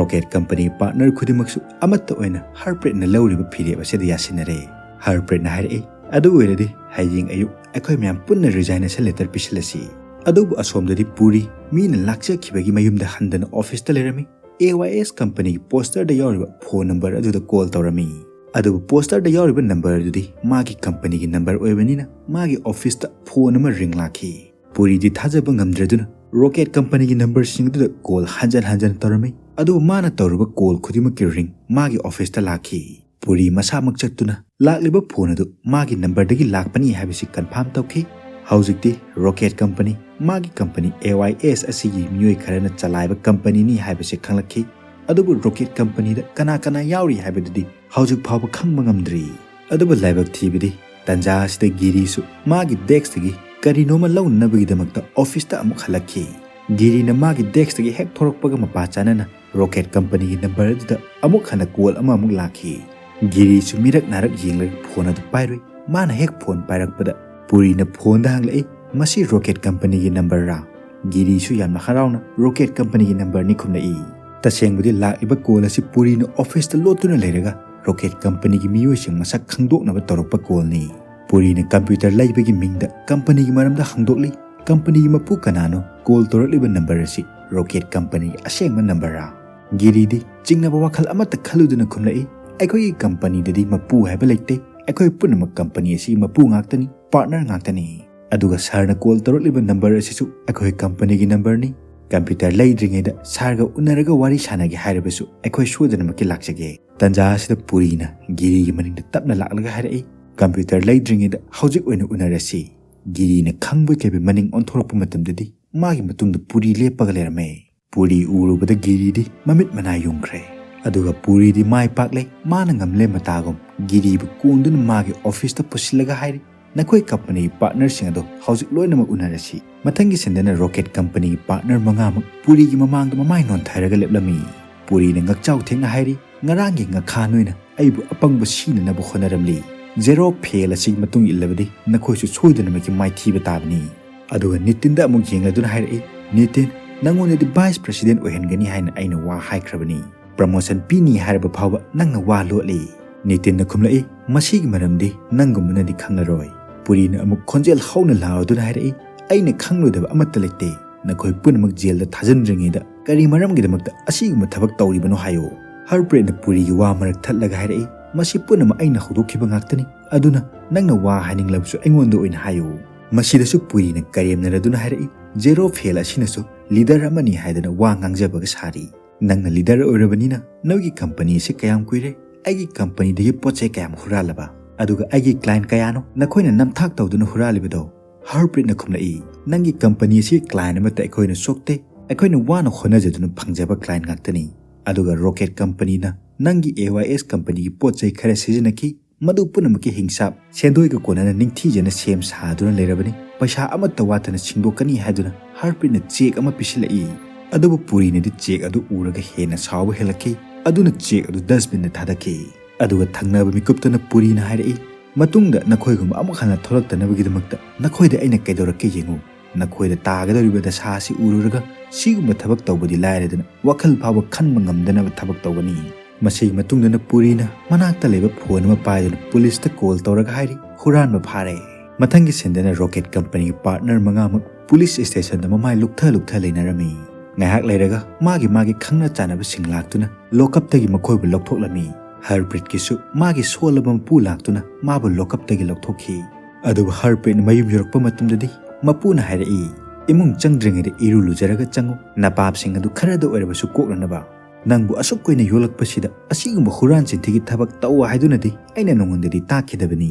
ꯔꯣꯀꯦꯠ ꯀꯝꯄꯅꯤꯒꯤ ꯄꯥꯔꯠꯅꯔ ꯈꯨꯗꯤꯡꯃꯛꯁꯨ ꯑꯃꯠꯇ ꯑꯣꯏꯅ ꯍꯔꯄ꯭ꯔꯤꯠꯅ ꯂꯧꯔꯤꯕ ꯐꯤꯔꯦꯞ ꯑꯁꯤꯗ ꯌꯥꯁꯤꯟꯅꯔꯦ꯫" ꯍꯔꯄ꯭ꯔꯤꯠꯅ ꯍꯥꯏꯔꯛꯏ, "ꯑꯗꯨ ꯑꯣꯏꯔꯗꯤ ꯍꯌꯦꯡ ꯑꯌꯨꯛ ꯑꯩꯈꯣꯏ ꯃꯌꯥꯝ ꯄꯨꯟꯅ ꯔꯤꯖꯥꯏꯅꯦꯁꯟ ꯂꯦꯇꯔ ꯄꯤꯁꯤꯜꯂꯁꯤ꯫" ꯑꯗꯨꯕꯨ ꯑꯁꯣꯝꯗꯗꯤ ꯄꯨꯔꯤ ꯃꯤꯅ ꯂꯥꯛꯆꯈꯤꯕꯒꯤ ꯃꯌꯨꯝꯗ ꯍꯟꯗꯅ ꯑꯣꯐꯤꯁꯇ ꯂꯩꯔꯝꯃꯤ꯫ ꯑꯦ ꯋꯥꯏ ꯑꯦꯁ ꯀꯝꯄꯅꯤꯒꯤ ꯄꯣꯁꯇꯔꯗ ꯌꯥꯎꯔꯤꯕ ꯐꯣꯟ ꯅꯝꯕꯔ ꯑꯗꯨꯗ ꯀꯣꯜ ꯇꯧꯔꯝꯃꯤ꯫ ꯑꯗꯨꯕꯨ ꯄꯣꯁꯇꯔꯗ ꯌꯥꯎꯔꯤꯕ ꯅꯝꯕꯔ ꯑꯗꯨꯗꯤ ꯃꯥꯒꯤ ꯀꯝꯄꯅꯤꯒꯤ ꯅꯝꯕꯔ ꯑꯣꯏꯕꯅꯤꯅ ꯃꯥꯒꯤ ꯑꯣꯐꯤꯁꯇ ꯐꯣꯟ ꯑꯃ ꯔꯤꯡ ꯂꯥꯛꯈꯤ꯫ ꯄꯨꯔꯤꯗꯤ ꯊꯥꯖꯕ ꯉꯝꯗ꯭ꯔꯗꯨꯅ ꯔꯣꯀꯦꯠ ꯀꯝꯄꯅꯤꯒꯤ ꯅꯝꯕꯔꯁꯤꯡ ꯑꯗꯨꯗ ꯀꯣꯜ ꯍꯟꯖꯟ ꯍꯟꯖꯟ ꯇꯧꯔꯝꯃꯤ꯫ ꯑꯗꯨꯕꯨ ꯃꯥꯅ ꯇꯧꯔꯨꯕ ꯀꯣꯜ ꯈꯨꯗꯤꯡꯃꯛꯀꯤ ꯔꯤꯡ ꯃꯥꯒꯤ ꯑꯣꯐꯤꯁꯇ ꯂꯥꯛꯈꯤ꯫ ꯄꯨꯔꯤ ꯃꯁꯥꯃꯛ ꯆꯠꯇꯨꯅ ꯂꯥꯛꯂꯤꯕ ꯐꯣꯟ ꯑꯗꯨ ꯃꯥꯒꯤ ꯅꯝꯕꯔꯗꯒꯤ ꯂꯥꯛꯄꯅꯤ ꯍꯥꯏꯕꯁꯤ ꯀꯟꯐꯥꯔꯝ ꯇꯧꯈꯤ꯫ ꯍꯧꯖꯤꯛꯇꯤ ꯔꯣꯀꯦꯠ ꯀꯝꯄꯅꯤ, ꯃꯥꯒꯤ ꯀꯝꯄꯅꯤ ꯑꯦ ꯋꯥꯏ ꯑꯦꯁ ꯑꯁꯤꯒꯤ ꯃꯤꯑꯣꯏ ꯈꯔꯅ ꯆꯂꯥꯏꯕ ꯀꯝꯄꯅꯤꯅꯤ ꯍꯥꯏꯕꯁꯤ ꯈꯪꯂꯛꯈꯤ꯫ ꯑꯗꯨꯕꯨ ꯔꯣꯀꯦꯠ ꯀꯝꯄꯅꯤꯗ ꯀꯅꯥ ꯀꯅꯥ ꯌꯥꯎꯔꯤ ꯍꯥꯏꯕꯗꯨꯗꯤ ꯍꯧꯖꯤꯛ ꯐꯥꯎꯕ ꯈꯪꯕ ꯉꯝꯗ꯭ꯔꯤ꯫ ꯑꯗꯨꯕꯨ ꯂꯥꯏꯕꯛ ꯊꯤꯕꯗꯤ ꯇꯟꯖꯥ ꯑꯁꯤꯗ ꯒꯤꯔꯤꯁꯨ ꯃꯥꯒꯤ ꯗꯦꯁ꯭ꯛꯇꯒꯤ ꯀꯔꯤꯅꯣꯃ ꯂꯧꯅꯅꯕꯒꯤꯗꯃꯛꯇ ꯑꯣꯐꯤꯁꯇ ꯑꯃꯨꯛ ꯍꯜꯂꯛꯈꯤ꯫ ꯒꯤꯔꯤꯅ ꯃꯥꯒꯤ ꯗꯦꯁ꯭ꯛꯇꯒꯤ ꯍꯦꯛ ꯊꯣꯔꯛꯄꯒ ꯃꯄꯥ ꯆꯥꯅꯅ ꯔꯣꯀꯦꯠ ꯀꯝꯄꯅꯤꯒꯤ ꯅꯝꯕꯔ ꯑꯗꯨꯗ ꯑꯃꯨꯛ ꯍꯟꯅ ꯀꯣꯜ ꯑꯃꯃꯨꯛ ꯂꯥꯛꯈꯤ꯫ ꯒꯤꯔꯤꯁꯨ ꯃꯤꯔꯛ ꯅꯥꯔꯛ ꯌꯦꯡꯂꯒ ꯐꯣꯟ ꯑꯗꯨ ꯄꯥꯏꯔꯨꯏ꯫ ꯃꯥꯅ ꯍꯦꯛ ꯐꯣꯟ ꯄꯥꯏꯔꯛꯄꯗ ꯄꯨꯔꯤꯅ ꯐꯣꯟꯗ ꯍꯪꯂꯛꯏ, "ꯃꯁꯤ ꯔꯣꯀꯦꯠ ꯀꯝꯄꯅꯤꯒꯤ ꯅꯝꯕꯔꯔꯥ?" ꯒꯤꯔꯤꯁꯨ ꯌꯥꯝꯅ ꯍꯔꯥꯎꯅ ꯔꯣꯀꯦꯠ ꯀꯝꯄꯅꯤꯒꯤ ꯅꯝꯕꯔꯅꯤ ꯈꯨꯝꯂꯛꯏ꯫ ꯇꯁꯦꯡꯕꯗꯤ ꯂꯥꯛꯂꯤꯕ ꯀꯣꯜ ꯑꯁꯤ ꯄꯨꯔꯤꯅ ꯑꯣꯐꯤꯁꯇ ꯂꯣꯠꯇꯨꯅ ꯂꯩꯔꯒ ꯔꯣꯀꯦꯠ ꯀꯝꯄꯅꯤꯒꯤ ꯃꯤꯑꯣꯏꯁꯤꯡ ꯃꯁꯛ ꯈꯪꯗꯣꯛꯅꯕ ꯇꯧꯔꯛꯄ ꯀꯣꯜꯅꯤ꯫ ꯄꯨꯔꯤꯅ ꯀꯝꯄ꯭ꯌꯨꯇꯔ ꯂꯩꯕꯒꯤ ꯃꯤꯡꯗ ꯀꯝꯄꯅꯤꯒꯤ ꯃꯔꯝꯗ ꯍꯪꯗꯣꯛꯂꯤ꯫ ꯀꯝꯄꯅꯤꯒꯤ ꯃꯄꯨ ꯀꯅꯥꯅꯣ? ꯀꯣꯜ ꯇꯧꯔꯛꯂꯤꯕ ꯅꯝꯕꯔ ꯑꯁꯤ ꯔꯣꯀꯦꯠ ꯀꯝꯄꯅꯤꯒꯤ ꯑꯁꯦꯡꯕ ꯅꯝꯕꯔꯔꯥ? ꯒꯤꯔꯤꯗꯤ ꯆꯤꯡꯅꯕ ꯋꯥꯈꯜ ꯑꯃꯠꯇ ꯈꯜꯂꯨꯗꯅ ꯈꯨꯝꯂꯛꯏ, "ꯑꯩꯈꯣꯏꯒꯤ ꯀꯝꯄꯅꯤꯗꯗꯤ ꯃꯄꯨ ꯍꯥꯏꯕ ꯂꯩꯇꯦ꯫ ꯑꯩꯈꯣꯏ ꯄꯨꯝꯅꯃꯛ ꯀꯝꯄꯅꯤ ꯑꯁꯤꯒꯤ ꯃꯄꯨ ꯉꯥꯛꯇꯅꯤ, ꯄꯥꯔꯠꯅꯔ ꯉꯥꯛꯇꯅꯤ꯫" ꯑꯗꯨꯒ ꯁꯥꯔꯅ ꯀꯣꯜ ꯇꯧꯔꯛꯂꯤꯕ ꯅꯝꯕꯔ ꯑꯁꯤꯁꯨ ꯑꯩꯈꯣꯏ ꯀꯝꯄꯅꯤꯒꯤ ꯅꯝꯕꯔꯅꯤ꯫ ꯀꯝꯄ꯭ꯌꯨꯇꯔ ꯂꯩꯗ꯭ꯔꯤꯉꯩꯗ ꯁꯥꯔꯒ ꯎꯅꯔꯒ ꯋꯥꯔꯤ ꯁꯥꯟꯅꯒꯦ ꯍꯥꯏꯔꯕꯁꯨ ꯑꯩꯈꯣꯏ ꯁꯣꯏꯗꯅꯃꯛꯀꯤ ꯂꯥꯛꯆꯒꯦ꯫ ꯇꯟꯖꯥ ꯑꯁꯤꯗ ꯄꯨꯔꯤꯅ ꯒꯤꯔꯤꯒꯤ ꯃꯅꯤꯡꯗ ꯇꯞꯅ ꯂꯥꯛꯂꯒ ꯍꯥꯏꯔꯛꯏ, "ꯀꯝꯄ꯭ꯌꯨꯇꯔ ꯂꯩꯗ꯭ꯔꯤꯉꯩꯗ ꯍꯧꯖꯤꯛ ꯑꯣꯏꯅ ꯎꯅꯔꯁꯤ꯫" ꯒꯤꯔꯤꯅ ꯈꯪꯕꯣꯏ ꯀꯩꯕꯣꯏ ꯃꯅꯤꯡ ꯑꯣꯟꯊꯣꯔꯛꯄ ꯃꯇꯝꯗꯗꯤ ꯃꯥꯒꯤ ꯃꯇꯨꯡꯗ ꯄꯨꯔꯤ ꯂꯦꯞꯄꯒ ꯂꯩꯔꯝꯃꯦ꯫ ꯄꯨꯔꯤ ꯎꯔꯨꯕꯗ ꯒꯤꯔꯤꯗꯤ ꯃꯃꯤꯠ ꯃꯅꯥ ꯌꯨꯡꯈ꯭ꯔꯦ꯫ ꯑꯗꯨꯒ ꯄꯨꯔꯤꯗꯤ ꯃꯥꯏ ꯄꯥꯛꯂꯦ, ꯃꯥꯅ ꯉꯝꯂꯦ ꯃꯇꯥꯒꯨꯝ ꯒꯤꯔꯤꯕꯨ ꯀꯣꯟꯗꯨꯅ ꯃꯥꯒꯤ ꯑꯣꯐꯤꯁꯇ ꯄꯨꯁꯤꯜꯂꯒ ꯍꯥꯏꯔꯤ, "ꯅꯈꯣꯏ ꯀꯝꯄꯅꯤꯒꯤ ꯄꯥꯔꯠꯅꯔꯁꯤꯡ ꯑꯗꯣ ꯍꯧꯖꯤꯛ ꯂꯣꯏꯅꯃꯛ ꯎꯅꯔꯁꯤ꯫" ꯃꯊꯪꯒꯤ ꯁꯤꯟꯗꯅ ꯔꯣꯀꯦꯠ ꯀꯝꯄꯅꯤꯒꯤ ꯄꯥꯔꯠꯅꯔ ꯃꯉꯥꯃꯛ ꯄꯨꯔꯤꯒꯤ ꯃꯃꯥꯡꯗ ꯃꯃꯥꯏ ꯅꯣꯟꯊꯔꯒ ꯂꯦꯞꯂꯝꯃꯤ꯫ ꯄꯨꯔꯤꯅ ꯉꯛꯆꯥꯎ ꯊꯦꯡꯅ ꯍꯥꯏꯔꯤ, "ꯉꯔꯥꯡꯒꯤ ꯉꯥꯈꯥ ꯅꯣꯏꯅ ꯑꯩꯕꯨ ꯑꯄꯪꯕ ꯁꯤꯅꯅꯕ ꯍꯣꯠꯅꯔꯝꯂꯤ꯫ ꯖꯦꯔꯣ ꯐꯦꯜ ꯑꯁꯤꯒꯤ ꯃꯇꯨꯡ ꯏꯜꯂꯕꯗꯤ ꯅꯈꯣꯏꯁꯨ ꯁꯣꯏꯗꯅꯃꯛꯀꯤ ꯃꯥꯏꯊꯤꯕ ꯇꯥꯕꯅꯤ꯫" ꯑꯗꯨꯒ ꯅꯤꯇꯤꯟꯗ ꯑꯃꯨꯛ ꯌꯦꯡꯂꯗꯨꯅ ꯍꯥꯏꯔꯛꯏ, "ꯅꯤꯇꯤꯟ, ꯅꯉꯣꯟꯗꯗꯤ ꯚꯥꯏꯁ ꯄ꯭ꯔꯦꯁꯤꯗꯦꯟ ꯑꯣꯏꯍꯟꯒꯅꯤ ꯍꯥꯏꯅ ꯑꯩꯅ ꯋꯥ ꯍꯥꯏꯈ꯭ꯔꯕꯅꯤ꯫ ꯄ꯭ꯔꯃꯣꯁꯟ ꯄꯤꯅꯤ ꯍꯥꯏꯔꯕ ꯐꯥꯎꯕ ꯅꯪꯅ ꯋꯥ ꯂꯣꯠꯂꯤ꯫" ꯅꯤꯇꯤꯟꯅ ꯈꯨꯝꯂꯛꯏ, "ꯃꯁꯤꯒꯤ ꯃꯔꯝꯗꯤ ꯅꯪꯒꯨꯝꯕꯅꯗꯤ ꯈꯪꯂꯔꯣꯏ꯫" ꯄꯨꯔꯤꯅ ꯑꯃꯨꯛ ꯈꯣꯟꯖꯦꯜ ꯍꯧꯅ ꯂꯥꯎꯔꯗꯨꯅ ꯍꯥꯏꯔꯛꯏ, "ꯑꯩꯅ ꯈꯪꯂꯣꯏꯗꯕ ꯑꯃꯠꯇ ꯂꯩꯇꯦ꯫ ꯅꯈꯣꯏ ꯄꯨꯝꯅꯃꯛ ꯖꯦꯜꯗ ꯊꯥꯖꯤꯟꯗ꯭ꯔꯤꯉꯩꯗ ꯀꯔꯤ ꯃꯔꯝꯒꯤꯗꯃꯛꯇ ꯑꯁꯤꯒꯨꯝꯕ ꯊꯕꯛ ꯇꯧꯔꯤꯕꯅꯣ ꯍꯥꯏꯌꯨ꯫" ꯍꯔꯄ꯭ꯔꯤꯠꯅ ꯄꯨꯔꯤꯒꯤ ꯋꯥ ꯃꯔꯛ ꯊꯠꯂꯒ ꯍꯥꯏꯔꯛꯏ, "ꯃꯁꯤ ꯄꯨꯝꯅꯃꯛ ꯑꯩꯅ ꯍꯧꯗꯣꯛꯈꯤꯕ ꯉꯥꯛꯇꯅꯤ꯫ ꯑꯗꯨꯅ ꯅꯪꯅ ꯋꯥ ꯍꯥꯏꯅꯤꯡꯂꯕꯁꯨ ꯑꯩꯉꯣꯟꯗ ꯑꯣꯏꯅ ꯍꯥꯏꯌꯨ꯫" ꯃꯁꯤꯗꯁꯨ ꯄꯨꯔꯤꯅ ꯀꯔꯦꯝꯅꯔꯗꯨꯅ ꯍꯥꯏꯔꯛꯏ, "ꯖꯦꯔꯣ ꯐꯦꯜ ꯑꯁꯤꯅꯁꯨ ꯂꯤꯗꯔ ꯑꯃꯅꯤ ꯍꯥꯏꯗꯅ ꯋꯥ ꯉꯥꯡꯖꯕꯒ ꯁꯥꯔꯤ꯫ ꯅꯪꯅ ꯂꯤꯗꯔ ꯑꯣꯏꯔꯕꯅꯤꯅ ꯅꯣꯏꯒꯤ ꯀꯝꯄꯅꯤ ꯑꯁꯤ ꯀꯌꯥꯝ ꯀꯨꯏꯔꯦ? ꯑꯩꯒꯤ ꯀꯝꯄꯅꯤꯗꯒꯤ ꯄꯣꯠ ꯆꯩ ꯀꯌꯥꯝ ꯍꯨꯔꯥꯜꯂꯕ? ꯑꯗꯨꯒ ꯑꯩꯒꯤ ꯀ꯭ꯂꯥꯏꯟ ꯀꯌꯥꯅꯣ ꯅꯈꯣꯏꯅ ꯅꯝꯊꯥꯛ ꯇꯧꯗꯨꯅ ꯍꯨꯔꯥꯜꯂꯤꯕꯗꯣ?" ꯍꯔꯄ꯭ꯔꯤꯠꯅ ꯈꯨꯝꯂꯛꯏ, "ꯅꯪꯒꯤ ꯀꯝꯄꯅꯤ ꯑꯁꯤ ꯀ꯭ꯂꯥꯏꯟ ꯑꯃꯠꯇ ꯑꯩꯈꯣꯏꯅ ꯁꯣꯛꯇꯦ꯫ ꯑꯩꯈꯣꯏꯅ ꯋꯥꯅ ꯍꯣꯠꯅꯖꯗꯨꯅ ꯐꯪꯖꯕ ꯀ꯭ꯂꯥꯏꯟ ꯉꯥꯛꯇꯅꯤ꯫ ꯑꯗꯨꯒ ꯔꯣꯀꯦꯠ ꯀꯝꯄꯅꯤꯅ ꯅꯪꯒꯤ ꯑꯦ ꯋꯥꯏ ꯑꯦꯁ ꯀꯝꯄꯅꯤꯒꯤ ꯄꯣꯠ ꯆꯩ ꯈꯔ ꯁꯤꯖꯤꯟꯅꯈꯤ꯫ ꯃꯗꯨ ꯄꯨꯝꯅꯃꯛꯀꯤ ꯍꯤꯡꯁꯥꯞ ꯁꯦꯟꯗꯣꯏꯒ ꯀꯣꯟꯅꯅ ꯅꯤꯡꯊꯤꯖꯅ ꯁꯦꯝ ꯁꯥꯗꯨꯅ ꯂꯩꯔꯕꯅꯤ꯫ ꯄꯩꯁꯥ ꯑꯃꯠꯇ ꯋꯥꯠꯇꯅ ꯁꯤꯡꯗꯣꯛꯀꯅꯤ" ꯍꯥꯏꯗꯨꯅ ꯍꯔꯄ꯭ꯔꯤꯠꯅ ꯆꯦꯛ ꯑꯃ ꯄꯤꯁꯤꯜꯂꯛꯏ꯫ ꯑꯗꯨꯕꯨ ꯄꯨꯔꯤꯅꯗꯤ ꯆꯦꯛ ꯑꯗꯨ ꯎꯔꯒ ꯍꯦꯟꯅ ꯁꯥꯎꯕ ꯍꯦꯜꯂꯛꯈꯤ꯫ ꯑꯗꯨꯅ ꯆꯦꯛ ꯑꯗꯨ ꯗꯁꯕꯤꯟꯗ ꯊꯥꯗꯈꯤ꯫ ꯑꯗꯨꯒ ꯊꯪꯅꯕ ꯃꯤꯀꯨꯞꯇꯅ ꯄꯨꯔꯤꯅ ꯍꯥꯏꯔꯛꯏ, "ꯃꯇꯨꯡꯗ ꯅꯈꯣꯏꯒꯨꯝꯕ ꯑꯃꯨꯛ ꯍꯟꯅ ꯊꯣꯛꯂꯛꯇꯅꯕꯒꯤꯗꯃꯛꯇ ꯅꯈꯣꯏꯗ ꯑꯩꯅ ꯀꯩꯗꯧꯔꯛꯀꯦ ꯌꯦꯡꯉꯨ꯫ ꯅꯈꯣꯏꯗ ꯇꯥꯒꯗꯧꯔꯤꯕ ꯗꯁꯥ ꯑꯁꯤ ꯎꯔꯨꯔꯒ ꯁꯤꯒꯨꯝꯕ ꯊꯕꯛ ꯇꯧꯕꯗꯤ ꯂꯥꯏꯔꯗꯅ ꯋꯥꯈꯜ ꯐꯥꯎꯕ ꯈꯟꯕ ꯉꯝꯗꯅꯕ ꯊꯕꯛ ꯇꯧꯒꯅꯤ꯫" ꯃꯁꯤꯒꯤ ꯃꯇꯨꯡꯗꯅ ꯄꯨꯔꯤꯅ ꯃꯅꯥꯛꯇ ꯂꯩꯕ ꯐꯣꯟ ꯑꯃ ꯄꯥꯏꯗꯨꯅ ꯄꯨꯂꯤꯁꯇ ꯀꯣꯜ ꯇꯧꯔꯒ ꯍꯥꯏꯔꯤ, "ꯍꯨꯔꯥꯟꯕ ꯐꯥꯔꯦ꯫" ꯃꯊꯪꯒꯤ ꯁꯤꯟꯗꯅ ꯔꯣꯀꯦꯠ ꯀꯝꯄꯅꯤꯒꯤ ꯄꯥꯔꯠꯅꯔ ꯃꯉꯥꯃꯛ ꯄꯨꯂꯤꯁ ꯁ꯭ꯇꯦꯁꯟꯗ ꯃꯃꯥꯏ ꯂꯨꯛꯊ ꯂꯨꯛꯊ ꯂꯩꯅꯔꯝꯃꯤ꯫ ꯉꯥꯏꯍꯥꯛ ꯂꯩꯔꯒ ꯃꯥꯒꯤ ꯃꯥꯒꯤ ꯈꯪꯅ ꯆꯥꯟꯅꯕꯁꯤꯡ ꯂꯥꯛꯇꯨꯅ ꯂꯣꯀꯞꯇꯒꯤ ꯃꯈꯣꯏꯕꯨ ꯂꯧꯊꯣꯛꯂꯝꯃꯤ꯫ ꯍꯔꯄ꯭ꯔꯤꯠꯀꯤꯁꯨ ꯃꯥꯒꯤ ꯁꯣꯜꯂꯕ ꯃꯄꯨ ꯂꯥꯛꯇꯨꯅ ꯃꯥꯕꯨ ꯂꯣꯀꯞꯇꯒꯤ ꯂꯧꯊꯣꯛꯈꯤ꯫ ꯑꯗꯨꯕꯨ ꯍꯔꯄ꯭ꯔꯤꯠꯅ ꯃꯌꯨꯝ ꯌꯧꯔꯛꯄ ꯃꯇꯝꯗꯗꯤ ꯃꯄꯨꯅ ꯍꯥꯏꯔꯛꯏ, "ꯏꯃꯨꯡ ꯆꯪꯗ꯭ꯔꯤꯉꯩꯗ ꯏꯔꯨ ꯂꯨꯖꯔꯒ ꯆꯪꯉꯨ, ꯅꯄꯥꯞꯁꯤꯡ ꯑꯗꯨ ꯈꯔꯗ ꯑꯣꯏꯔꯕꯁꯨ ꯀꯣꯛꯅꯅꯕ꯫ ꯅꯪꯕꯨ ꯑꯁꯨꯛ ꯀꯨꯏꯅ ꯌꯣꯜꯂꯛꯄꯁꯤꯗ ꯑꯁꯤꯒꯨꯝꯕ ꯍꯨꯔꯥꯟ ꯆꯤꯟꯊꯤꯒꯤ ꯊꯕꯛ ꯇꯧ ꯍꯥꯏꯗꯨꯅꯗꯤ ꯑꯩꯅ ꯅꯉꯣꯟꯗꯗꯤ ꯇꯥꯛꯈꯤꯗꯕꯅꯤ꯫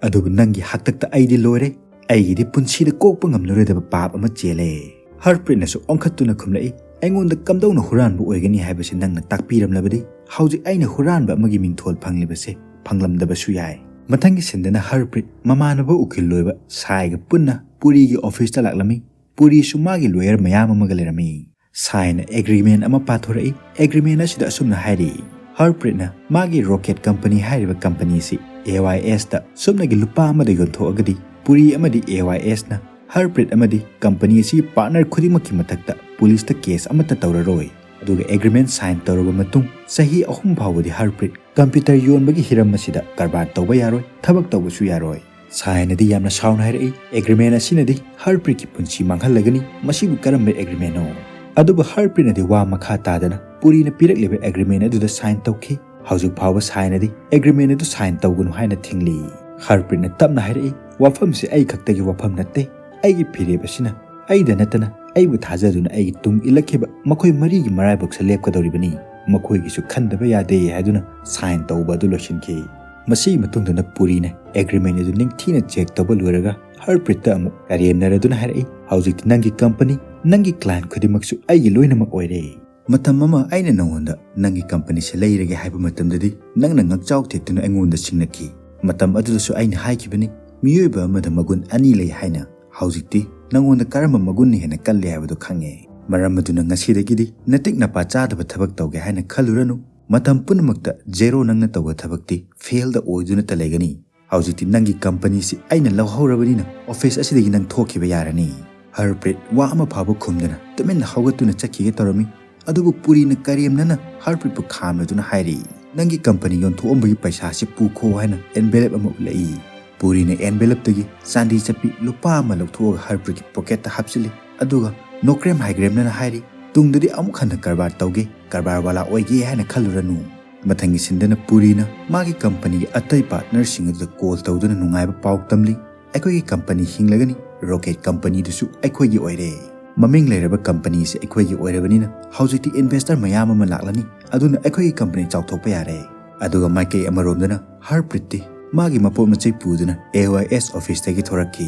ꯑꯗꯨꯕꯨ ꯅꯪꯒꯤ ꯍꯥꯛꯇꯛꯇ ꯑꯩꯗꯤ ꯂꯣꯏꯔꯦ꯫ ꯑꯩꯒꯤꯗꯤ ꯄꯨꯟꯁꯤꯗ ꯀꯣꯛꯄ ꯉꯝꯂꯔꯣꯏꯗꯕ ꯄꯥꯞ ꯑꯃ ꯆꯦꯜꯂꯦ꯫" ꯍꯔꯄ꯭ꯔꯤꯠꯅꯁꯨ ꯑꯣꯟꯈꯠꯇꯨꯅ ꯈꯨꯝꯂꯛꯏ, "ꯑꯩꯉꯣꯟꯗ ꯀꯝꯗꯧꯅ ꯍꯨꯔꯥꯟꯕ ꯑꯣꯏꯒꯅꯤ ꯍꯥꯏꯕꯁꯤ ꯅꯪꯅ ꯇꯥꯛꯄꯤꯔꯝꯂꯕꯗꯤ ꯍꯧꯖꯤꯛ ꯑꯩꯅ ꯍꯨꯔꯥꯟꯕ ꯑꯃꯒꯤ ꯃꯤꯡꯊꯣꯜ ꯐꯪꯂꯤꯕꯁꯦ ꯐꯪꯂꯝꯗꯕꯁꯨ ꯌꯥꯏ꯫" ꯃꯊꯪꯒꯤ ꯁꯤꯟꯗꯅ ꯍꯔꯄ꯭ꯔꯤꯠ ꯃꯃꯥꯟꯅꯕ ꯎꯀꯤꯜ ꯂꯣꯏꯕ ꯁꯥꯏꯒ ꯄꯨꯟꯅ ꯄꯨꯔꯤꯒꯤ ꯑꯣꯐꯤꯁꯇ ꯂꯥꯛꯂꯝꯃꯤ꯫ ꯄꯨꯔꯤꯁꯨ ꯃꯥꯒꯤ ꯂꯣꯌꯔ ꯃꯌꯥꯝ ꯑꯃꯒ ꯂꯩꯔꯝꯃꯤ꯫ ꯁꯥꯏꯅ ꯑꯦꯒ꯭ꯔꯤꯃꯦꯟ ꯑꯃ ꯄꯥꯊꯣꯔꯛꯏ꯫ ꯑꯦꯒ꯭ꯔꯤꯃꯦꯟ ꯑꯁꯤꯗ ꯑꯁꯨꯝꯅ ꯍꯥꯏꯔꯤ, ꯍꯔꯄ꯭ꯔꯤꯠꯅ ꯃꯥꯒꯤ ꯔꯣꯀꯦꯠ ꯀꯝꯄꯅꯤ ꯍꯥꯏꯔꯤꯕ ꯀꯝꯄꯅꯤ ꯑꯁꯤ ꯑꯦ ꯋꯥꯏ ꯑꯦꯁꯇ ꯁꯨꯞꯅꯒꯤ ꯂꯨꯄꯥ ꯑꯃꯗ ꯌꯣꯟꯊꯣꯛꯑꯒꯗꯤ ꯄꯨꯔꯤ ꯑꯃꯗꯤ ꯑꯦ ꯋꯥꯏ ꯑꯦꯁꯅ ꯍꯔꯄ꯭ꯔꯤꯠ ꯑꯃꯗꯤ ꯀꯝꯄꯅꯤ ꯑꯁꯤꯒꯤ ꯄꯥꯔꯠꯅꯔ ꯈꯨꯗꯤꯡꯃꯛꯀꯤ ꯃꯊꯛꯇ ꯄꯨꯂꯤꯁꯇ ꯀꯦꯁ ꯑꯃꯠꯇ ꯇꯧꯔꯔꯣꯏ꯫ ꯑꯗꯨꯒ ꯑꯦꯒ꯭ꯔꯤꯃꯦꯟ ꯁꯥꯏꯟ ꯇꯧꯔꯕ ꯃꯇꯨꯡ ꯆꯍꯤ ꯑꯍꯨꯝ ꯐꯥꯎꯕꯗꯤ ꯍꯔꯄ꯭ꯔꯤꯠ ꯀꯝꯄ꯭ꯌꯨꯇꯔ ꯌꯣꯟꯕꯒꯤ ꯍꯤꯔꯝ ꯑꯁꯤꯗ ꯀꯔꯕꯥꯔ ꯇꯧꯕ ꯌꯥꯔꯣꯏ, ꯊꯕꯛ ꯇꯧꯕꯁꯨ ꯌꯥꯔꯣꯏ꯫ ꯁꯥꯏꯅꯗꯤ ꯌꯥꯝꯅ ꯁꯥꯎꯅ ꯍꯥꯏꯔꯛꯏ, "ꯑꯦꯒ꯭ꯔꯤꯃꯦꯟ ꯑꯁꯤꯅꯗꯤ ꯍꯔꯄ꯭ꯔꯤꯠꯀꯤ ꯄꯨꯟꯁꯤ ꯃꯥꯡꯍꯜꯂꯒꯅꯤ, ꯃꯁꯤꯕꯨ ꯀꯔꯝꯕ ꯑꯦꯒ꯭ꯔꯤꯃꯦꯟꯅꯣ?" ꯑꯗꯨꯕꯨ ꯍꯔꯄ꯭ꯔꯤꯠꯅꯗꯤ ꯋꯥ ꯃꯈꯥ ꯇꯥꯗꯅ ꯄꯨꯔꯤꯅ ꯄꯤꯔꯛꯂꯤꯕ ꯑꯦꯒ꯭ꯔꯤꯃꯦꯟ ꯑꯗꯨꯗ ꯁꯥꯏꯟ ꯇꯧꯈꯤ꯫ ꯍꯧꯖꯤꯛ ꯐꯥꯎꯕ ꯁꯥꯏꯅꯗꯤ ꯑꯦꯒ꯭ꯔꯤꯃꯦꯟ ꯑꯗꯨ ꯁꯥꯏꯟ ꯇꯧꯒꯅꯨ ꯍꯥꯏꯅ ꯊꯤꯡꯂꯤ꯫ ꯍꯔꯄ꯭ꯔꯤꯠꯅ ꯇꯞꯅ ꯍꯥꯏꯔꯛꯏ, "ꯋꯥꯐꯝꯁꯤ ꯑꯩ ꯈꯛꯇꯒꯤ ꯋꯥꯐꯝ ꯅꯠꯇꯦ꯫ ꯑꯩꯒꯤ ꯐꯤꯔꯦꯞ ꯑꯁꯤꯅ ꯑꯩꯗ ꯅꯠꯇꯅ ꯑꯩꯕꯨ ꯊꯥꯖꯗꯨꯅ ꯑꯩꯒꯤ ꯇꯨꯡ ꯏꯜꯂꯛꯈꯤꯕ ꯃꯈꯣꯏ ꯃꯔꯤꯒꯤ ꯃꯔꯥꯏꯕꯛꯁꯦ ꯂꯦꯞꯀꯗꯧꯔꯤꯕꯅꯤ꯫ ꯃꯈꯣꯏꯒꯤꯁꯨ ꯈꯟꯗꯕ ꯌꯥꯗꯦ" ꯍꯥꯏꯗꯨꯅ ꯁꯥꯏꯟ ꯇꯧꯕ ꯑꯗꯨ ꯂꯣꯏꯁꯤꯟꯈꯤ꯫ ꯃꯁꯤꯒꯤ ꯃꯇꯨꯡꯗꯅ ꯄꯨꯔꯤꯅ ꯑꯦꯒ꯭ꯔꯤꯃꯦꯟ ꯑꯗꯨ ꯅꯤꯡꯊꯤꯅ ꯆꯦꯛ ꯇꯧꯕ ꯂꯣꯏꯔꯒ ꯍꯔꯄ꯭ꯔꯤꯠꯇ ꯑꯃꯨꯛ ꯀꯔꯦꯝꯅꯔꯗꯨꯅ ꯍꯥꯏꯔꯛꯏ, "ꯍꯧꯖꯤꯛꯇꯤ ꯅꯪꯒꯤ ꯀꯝꯄꯅꯤ, ꯅꯪꯒꯤ ꯀ꯭ꯂꯥꯏꯟꯠ ꯈꯨꯗꯤꯡꯃꯛꯁꯨ ꯑꯩꯒꯤ ꯂꯣꯏꯅꯃꯛ ꯑꯣꯏꯔꯦ꯫ ꯃꯇꯝ ꯑꯃ ꯑꯩꯅ ꯅꯉꯣꯟꯗ ꯅꯪꯒꯤ ꯀꯝꯄꯅꯤꯁꯦ ꯂꯩꯔꯒꯦ ꯍꯥꯏꯕ ꯃꯇꯝꯗꯗꯤ ꯅꯪꯅ ꯉꯛꯆꯥꯎ ꯊꯦꯛꯇꯨꯅ ꯑꯩꯉꯣꯟꯗ ꯁꯤꯡꯅꯈꯤ꯫ ꯃꯇꯝ ꯑꯗꯨꯗꯁꯨ ꯑꯩꯅ ꯍꯥꯏꯈꯤꯕꯅꯤ, ꯃꯤꯑꯣꯏꯕ ꯑꯃꯗ ꯃꯒꯨꯟ ꯑꯅꯤ ꯂꯩ ꯍꯥꯏꯅ꯫ ꯍꯧꯖꯤꯛꯇꯤ ꯅꯉꯣꯟꯗ ꯀꯔꯝꯕ ꯃꯒꯨꯟꯅ ꯍꯦꯟꯅ ꯀꯜꯂꯤ ꯍꯥꯏꯕꯗꯨ ꯈꯪꯉꯦ꯫ ꯃꯔꯝ ꯑꯗꯨꯅ ꯉꯁꯤꯗꯒꯤꯗꯤ ꯅꯇꯤꯛ ꯅꯄꯥ ꯆꯥꯗꯕ ꯊꯕꯛ ꯇꯧꯒꯦ ꯍꯥꯏꯅ ꯈꯜꯂꯨꯔꯅꯨ꯫ ꯃꯇꯝ ꯄꯨꯝꯅꯃꯛꯇ ꯖꯦꯔꯣ ꯅꯪꯅ ꯇꯧꯕ ꯊꯕꯛꯇꯤ ꯐꯦꯜꯗ ꯑꯣꯏꯗꯨꯅꯇ ꯂꯩꯒꯅꯤ꯫ ꯍꯧꯖꯤꯛꯇꯤ ꯅꯪꯒꯤ ꯀꯝꯄꯅꯤꯁꯤ ꯑꯩꯅ ꯂꯧꯍꯧꯔꯕꯅꯤꯅ ꯑꯣꯐꯤꯁ ꯑꯁꯤꯗꯒꯤ ꯅꯪ ꯊꯣꯛꯈꯤꯕ ꯌꯥꯔꯅꯤ꯫" ꯍꯔꯄ꯭ꯔꯤꯠ ꯋꯥ ꯑꯃ ꯐꯥꯎꯕ ꯈꯨꯝꯗꯅ ꯇꯨꯃꯤꯟꯅ ꯍꯧꯒꯠꯇꯨꯅ ꯆꯠꯈꯤꯒꯦ ꯇꯧꯔꯝꯃꯤ꯫ ꯑꯗꯨꯕꯨ ꯄꯨꯔꯤꯅ ꯀꯔꯦꯝꯅꯅ ꯍꯔꯄ꯭ꯔꯤꯠꯄꯨ ꯈꯥꯝꯂꯗꯨꯅ ꯍꯥꯏꯔꯤ, "ꯅꯪꯒꯤ ꯀꯝꯄꯅꯤ ꯌꯣꯟꯊꯣꯛꯑꯝꯕꯒꯤ ꯄꯩꯁꯥꯁꯤ ꯄꯨꯈꯣ" ꯍꯥꯏꯅ ꯑꯦꯟꯚꯦꯂꯞ ꯑꯃ ꯎꯠꯂꯛꯏ꯫ ꯄꯨꯔꯤꯅ ꯑꯦꯟꯚꯦꯂꯞꯇꯒꯤ ꯆꯥꯟꯗꯤ ꯆꯠꯄꯤ ꯂꯨꯄꯥ ꯑꯃ ꯂꯧꯊꯣꯛꯑꯒ ꯍꯔꯄ꯭ꯔꯤꯠꯀꯤ ꯄꯣꯀꯦꯠꯇ ꯍꯥꯞꯆꯤꯜꯂꯤ꯫ ꯑꯗꯨꯒ ꯅꯣꯀ꯭ꯔꯦꯝ ꯍꯥꯏꯒ꯭ꯔꯦꯝꯅꯅ ꯍꯥꯏꯔꯤ, "ꯇꯨꯡꯗꯗꯤ ꯑꯃꯨꯛ ꯍꯟꯅ ꯀꯔꯕꯥꯔ ꯇꯧꯒꯦ, ꯀꯔꯕꯥꯔ ꯋꯥꯂꯥ ꯑꯣꯏꯒꯦ ꯍꯥꯏꯅ ꯈꯜꯂꯨꯔꯅꯨ꯫" ꯃꯊꯪꯒꯤ ꯁꯤꯟꯗꯅ ꯄꯨꯔꯤꯅ ꯃꯥꯒꯤ ꯀꯝꯄꯅꯤꯒꯤ ꯑꯇꯩ ꯄꯥꯔꯠꯅꯔꯁꯤꯡ ꯑꯗꯨꯗ ꯀꯣꯜ ꯇꯧꯗꯨꯅ ꯅꯨꯡꯉꯥꯏꯕ ꯄꯥꯎ ꯇꯝꯂꯤ꯫ ꯑꯩꯈꯣꯏꯒꯤ ꯀꯝꯄꯅꯤ ꯍꯤꯡꯂꯒꯅꯤ, ꯔꯣꯀꯦꯠ ꯀꯝꯄꯅꯤꯗꯨꯁꯨ ꯑꯩꯈꯣꯏꯒꯤ ꯑꯣꯏꯔꯦ꯫ ꯃꯃꯤꯡ ꯂꯩꯔꯕ ꯀꯝꯄꯅꯤꯁꯦ ꯑꯩꯈꯣꯏꯒꯤ ꯑꯣꯏꯔꯕꯅꯤꯅ ꯍꯧꯖꯤꯛꯇꯤ ꯏꯟꯚꯦꯁꯇꯔ ꯃꯌꯥꯝ ꯑꯃ ꯂꯥꯛꯂꯅꯤ, ꯑꯗꯨꯅ ꯑꯩꯈꯣꯏꯒꯤ ꯀꯝꯄꯅꯤ ꯆꯥꯎꯊꯣꯛꯄ ꯌꯥꯔꯦ꯫ ꯑꯗꯨꯒ ꯃꯥꯏꯀꯩ ꯑꯃꯔꯣꯝꯗꯅ ꯍꯔꯄ꯭ꯔꯤꯠꯇꯤ ꯃꯥꯒꯤ ꯃꯄꯣꯠ ꯃꯆꯩ ꯄꯨꯗꯨꯅ AYS ꯑꯣꯐꯤꯁꯇꯒꯤ ꯊꯣꯔꯛꯈꯤ꯫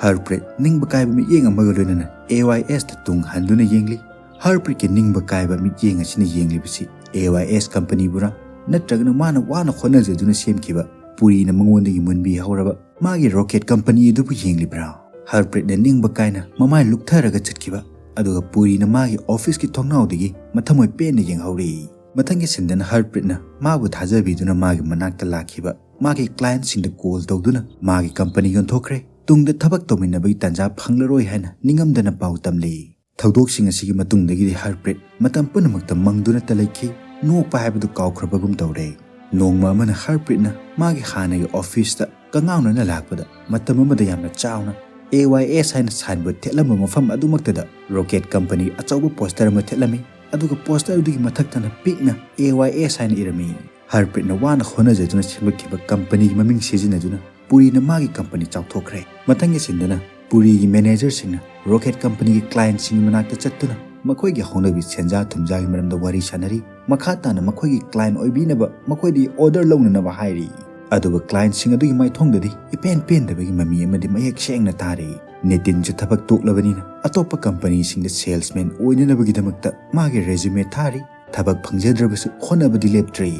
ꯍꯔꯄ꯭ꯔꯤꯠ ꯅꯤꯡꯕ ꯀꯥꯏꯕ ꯃꯤꯠꯌꯦꯡ ꯑꯃꯒ ꯂꯣꯏꯅꯅ AYSꯇ ꯇꯨꯡ ꯍꯟꯗꯨꯅ ꯌꯦꯡꯂꯤ꯫ ꯍꯔꯄ꯭ꯔꯤꯠꯀꯤ ꯅꯤꯡꯕ ꯀꯥꯏꯕ ꯃꯤꯠꯌꯦꯡ ꯑꯁꯤꯅ ꯌꯦꯡꯂꯤꯕꯁꯤ AYS ꯀꯝꯄꯅꯤꯕꯨꯔꯥ, ꯅꯠꯇ꯭ꯔꯒꯅ ꯃꯥꯅ ꯋꯥꯅ ꯍꯣꯠꯅꯖꯗꯨꯅ ꯁꯦꯝꯈꯤꯕ ꯄꯨꯔꯤꯅ ꯃꯉꯣꯟꯗꯒꯤ ꯃꯨꯟꯕꯤꯍꯧꯔꯕ ꯃꯥꯒꯤ ꯔꯣꯀꯦꯠ ꯀꯝꯄꯅꯤ ꯑꯗꯨꯕꯨ ꯌꯦꯡꯂꯤꯕ꯭ꯔꯥ? ꯍꯔꯄ꯭ꯔꯤꯠꯅ ꯅꯤꯡꯕ ꯀꯥꯏꯅ ꯃꯃꯥꯏ ꯂꯨꯛꯊꯔꯒ ꯆꯠꯈꯤꯕ, ꯑꯗꯨꯒ ꯄꯨꯔꯤꯅ ꯃꯥꯒꯤ ꯑꯣꯐꯤꯁꯀꯤ ꯊꯣꯡꯅꯥꯎꯗꯒꯤ ꯃꯊꯃꯣꯏ ꯄꯦꯟꯅ ꯌꯦꯡꯍꯧꯔꯤ꯫ ꯃꯊꯪꯒꯤ ꯁꯤꯟꯗꯅ ꯍꯔꯄ꯭ꯔꯤꯠꯅ ꯃꯥꯕꯨ ꯊꯥꯖꯕꯤꯗꯨꯅ ꯃꯥꯒꯤ ꯃꯅꯥꯛꯇ ꯂꯥꯛꯈꯤꯕ ꯃꯥꯒꯤ ꯀ꯭ꯂꯥꯏꯟꯠꯁꯤꯡꯗ ꯀꯣꯜ ꯇꯧꯗꯨꯅ ꯃꯥꯒꯤ ꯀꯝꯄꯅꯤ ꯌꯣꯟꯊꯣꯛꯈ꯭ꯔꯦ, ꯇꯨꯡꯗ ꯊꯕꯛ ꯇꯧꯃꯤꯟꯅꯕꯒꯤ ꯇꯥꯟꯖꯥ ꯐꯪꯂꯔꯣꯏ ꯍꯥꯏꯅ ꯅꯤꯡꯉꯝꯗꯅ ꯄꯥꯎ ꯇꯝꯂꯤ꯫ ꯊꯧꯗꯣꯛꯁꯤꯡ ꯑꯁꯤꯒꯤ ꯃꯇꯨꯡꯗꯒꯤꯗꯤ ꯍꯔꯄ꯭ꯔꯤꯠ ꯃꯇꯝ ꯄꯨꯝꯅꯃꯛꯇ ꯃꯪꯗꯨꯅꯇ ꯂꯩꯈꯤ, ꯅꯣꯛꯄ ꯍꯥꯏꯕꯗꯨ ꯀꯥꯎꯈ꯭ꯔꯕꯒꯨꯝ ꯇꯧꯔꯦ꯫ ꯅꯣꯡꯃ ꯑꯃꯅ ꯍꯔꯄ꯭ꯔꯤꯠꯅ ꯃꯥꯒꯤ ꯍꯥꯟꯅꯒꯤ ꯑꯣꯐꯤꯁꯇ ꯀꯉꯥꯎꯅꯅ ꯂꯥꯛꯄꯗ ꯃꯇꯝ ꯑꯃꯗ ꯌꯥꯝꯅ ꯆꯥꯎꯅ AYS ꯍꯥꯏꯅ ꯁꯥꯏꯟꯕꯣꯔꯗ ꯊꯦꯠꯂꯝꯕ ꯃꯐꯝ ꯑꯗꯨꯃꯛꯇꯗ ꯔꯣꯀꯦꯠ ꯀꯝꯄꯅꯤ ꯑꯆꯧꯕ ꯄꯣꯁꯇꯔ ꯑꯃ ꯊꯦꯠꯂꯝꯃꯤ, ꯑꯗꯨꯒ ꯄꯣꯁꯇꯔ ꯑꯗꯨꯒꯤ ꯃꯊꯛꯇꯅ ꯄꯤꯛꯅ AYS ꯍꯥꯏꯅ ꯏꯔꯝꯃꯤ꯫ ꯍꯔꯄ꯭ꯔꯤꯠꯅ ꯋꯥꯅ ꯍꯣꯠꯅꯖꯗꯨꯅ ꯁꯦꯝꯒꯠꯈꯤꯕ ꯀꯝꯄꯅꯤꯒꯤ ꯃꯃꯤꯡ ꯁꯤꯖꯤꯟꯅꯗꯨꯅ ꯄꯨꯔꯤꯅ ꯃꯥꯒꯤ ꯀꯝꯄꯅꯤ ꯆꯥꯎꯊꯣꯛꯈ꯭ꯔꯦ꯫ ꯃꯊꯪꯒꯤ ꯁꯤꯟꯗꯅ ꯄꯨꯔꯤꯒꯤ ꯃꯦꯅꯦꯖꯔꯁꯤꯡꯅ ꯔꯣꯀꯦꯠ ꯀꯝꯄꯅꯤꯒꯤ ꯀ꯭ꯂꯥꯏꯟꯠꯁꯤꯡꯒꯤ ꯃꯅꯥꯛꯇ ꯆꯠꯇꯨꯅ ꯃꯈꯣꯏꯒꯤ ꯍꯧꯅꯕꯤ ꯁꯦꯟꯖꯥ ꯊꯨꯝꯖꯥꯒꯤ ꯃꯔꯝꯗ ꯋꯥꯔꯤ ꯁꯥꯅꯔꯤ꯫ ꯃꯈꯥ ꯇꯥꯅ ꯃꯈꯣꯏꯒꯤ ꯀ꯭ꯂꯥꯏꯟꯠ ꯑꯣꯏꯕꯤꯅꯕ ꯃꯈꯣꯏꯗꯒꯤ ꯑꯣꯔꯗꯔ ꯂꯧꯅꯅꯕ ꯍꯥꯏꯔꯤ꯫ ꯑꯗꯨꯒ ꯀ꯭ꯂꯥꯏꯟꯠꯁꯤꯡ ꯑꯗꯨꯒꯤ ꯃꯥꯏꯊꯣꯡꯗꯗꯤ ꯏꯄꯦꯟ ꯄꯦꯟꯗꯕꯒꯤ ꯃꯃꯤ ꯑꯃꯗꯤ ꯃꯌꯦꯛ ꯁꯦꯡꯅ ꯇꯥꯔꯤ꯫ ꯅꯤꯇꯤꯟꯁꯨ ꯊꯕꯛ ꯇꯣꯛꯂꯕꯅꯤꯅ ꯑꯇꯣꯞꯄ ꯀꯝꯄꯅꯤꯁꯤꯡꯗ ꯁꯦꯜꯁꯃꯦꯟ ꯑꯣꯏꯅꯅꯕꯒꯤꯗꯃꯛꯇ ꯃꯥꯒꯤ ꯔꯦꯖꯨꯃꯦ ꯊꯥꯔꯤ꯫ ꯊꯕꯛ ꯐꯪꯖꯗ꯭ꯔꯕꯁꯨ ꯍꯣꯠꯅꯕꯗꯤ ꯂꯦꯞꯇ꯭ꯔꯤ꯫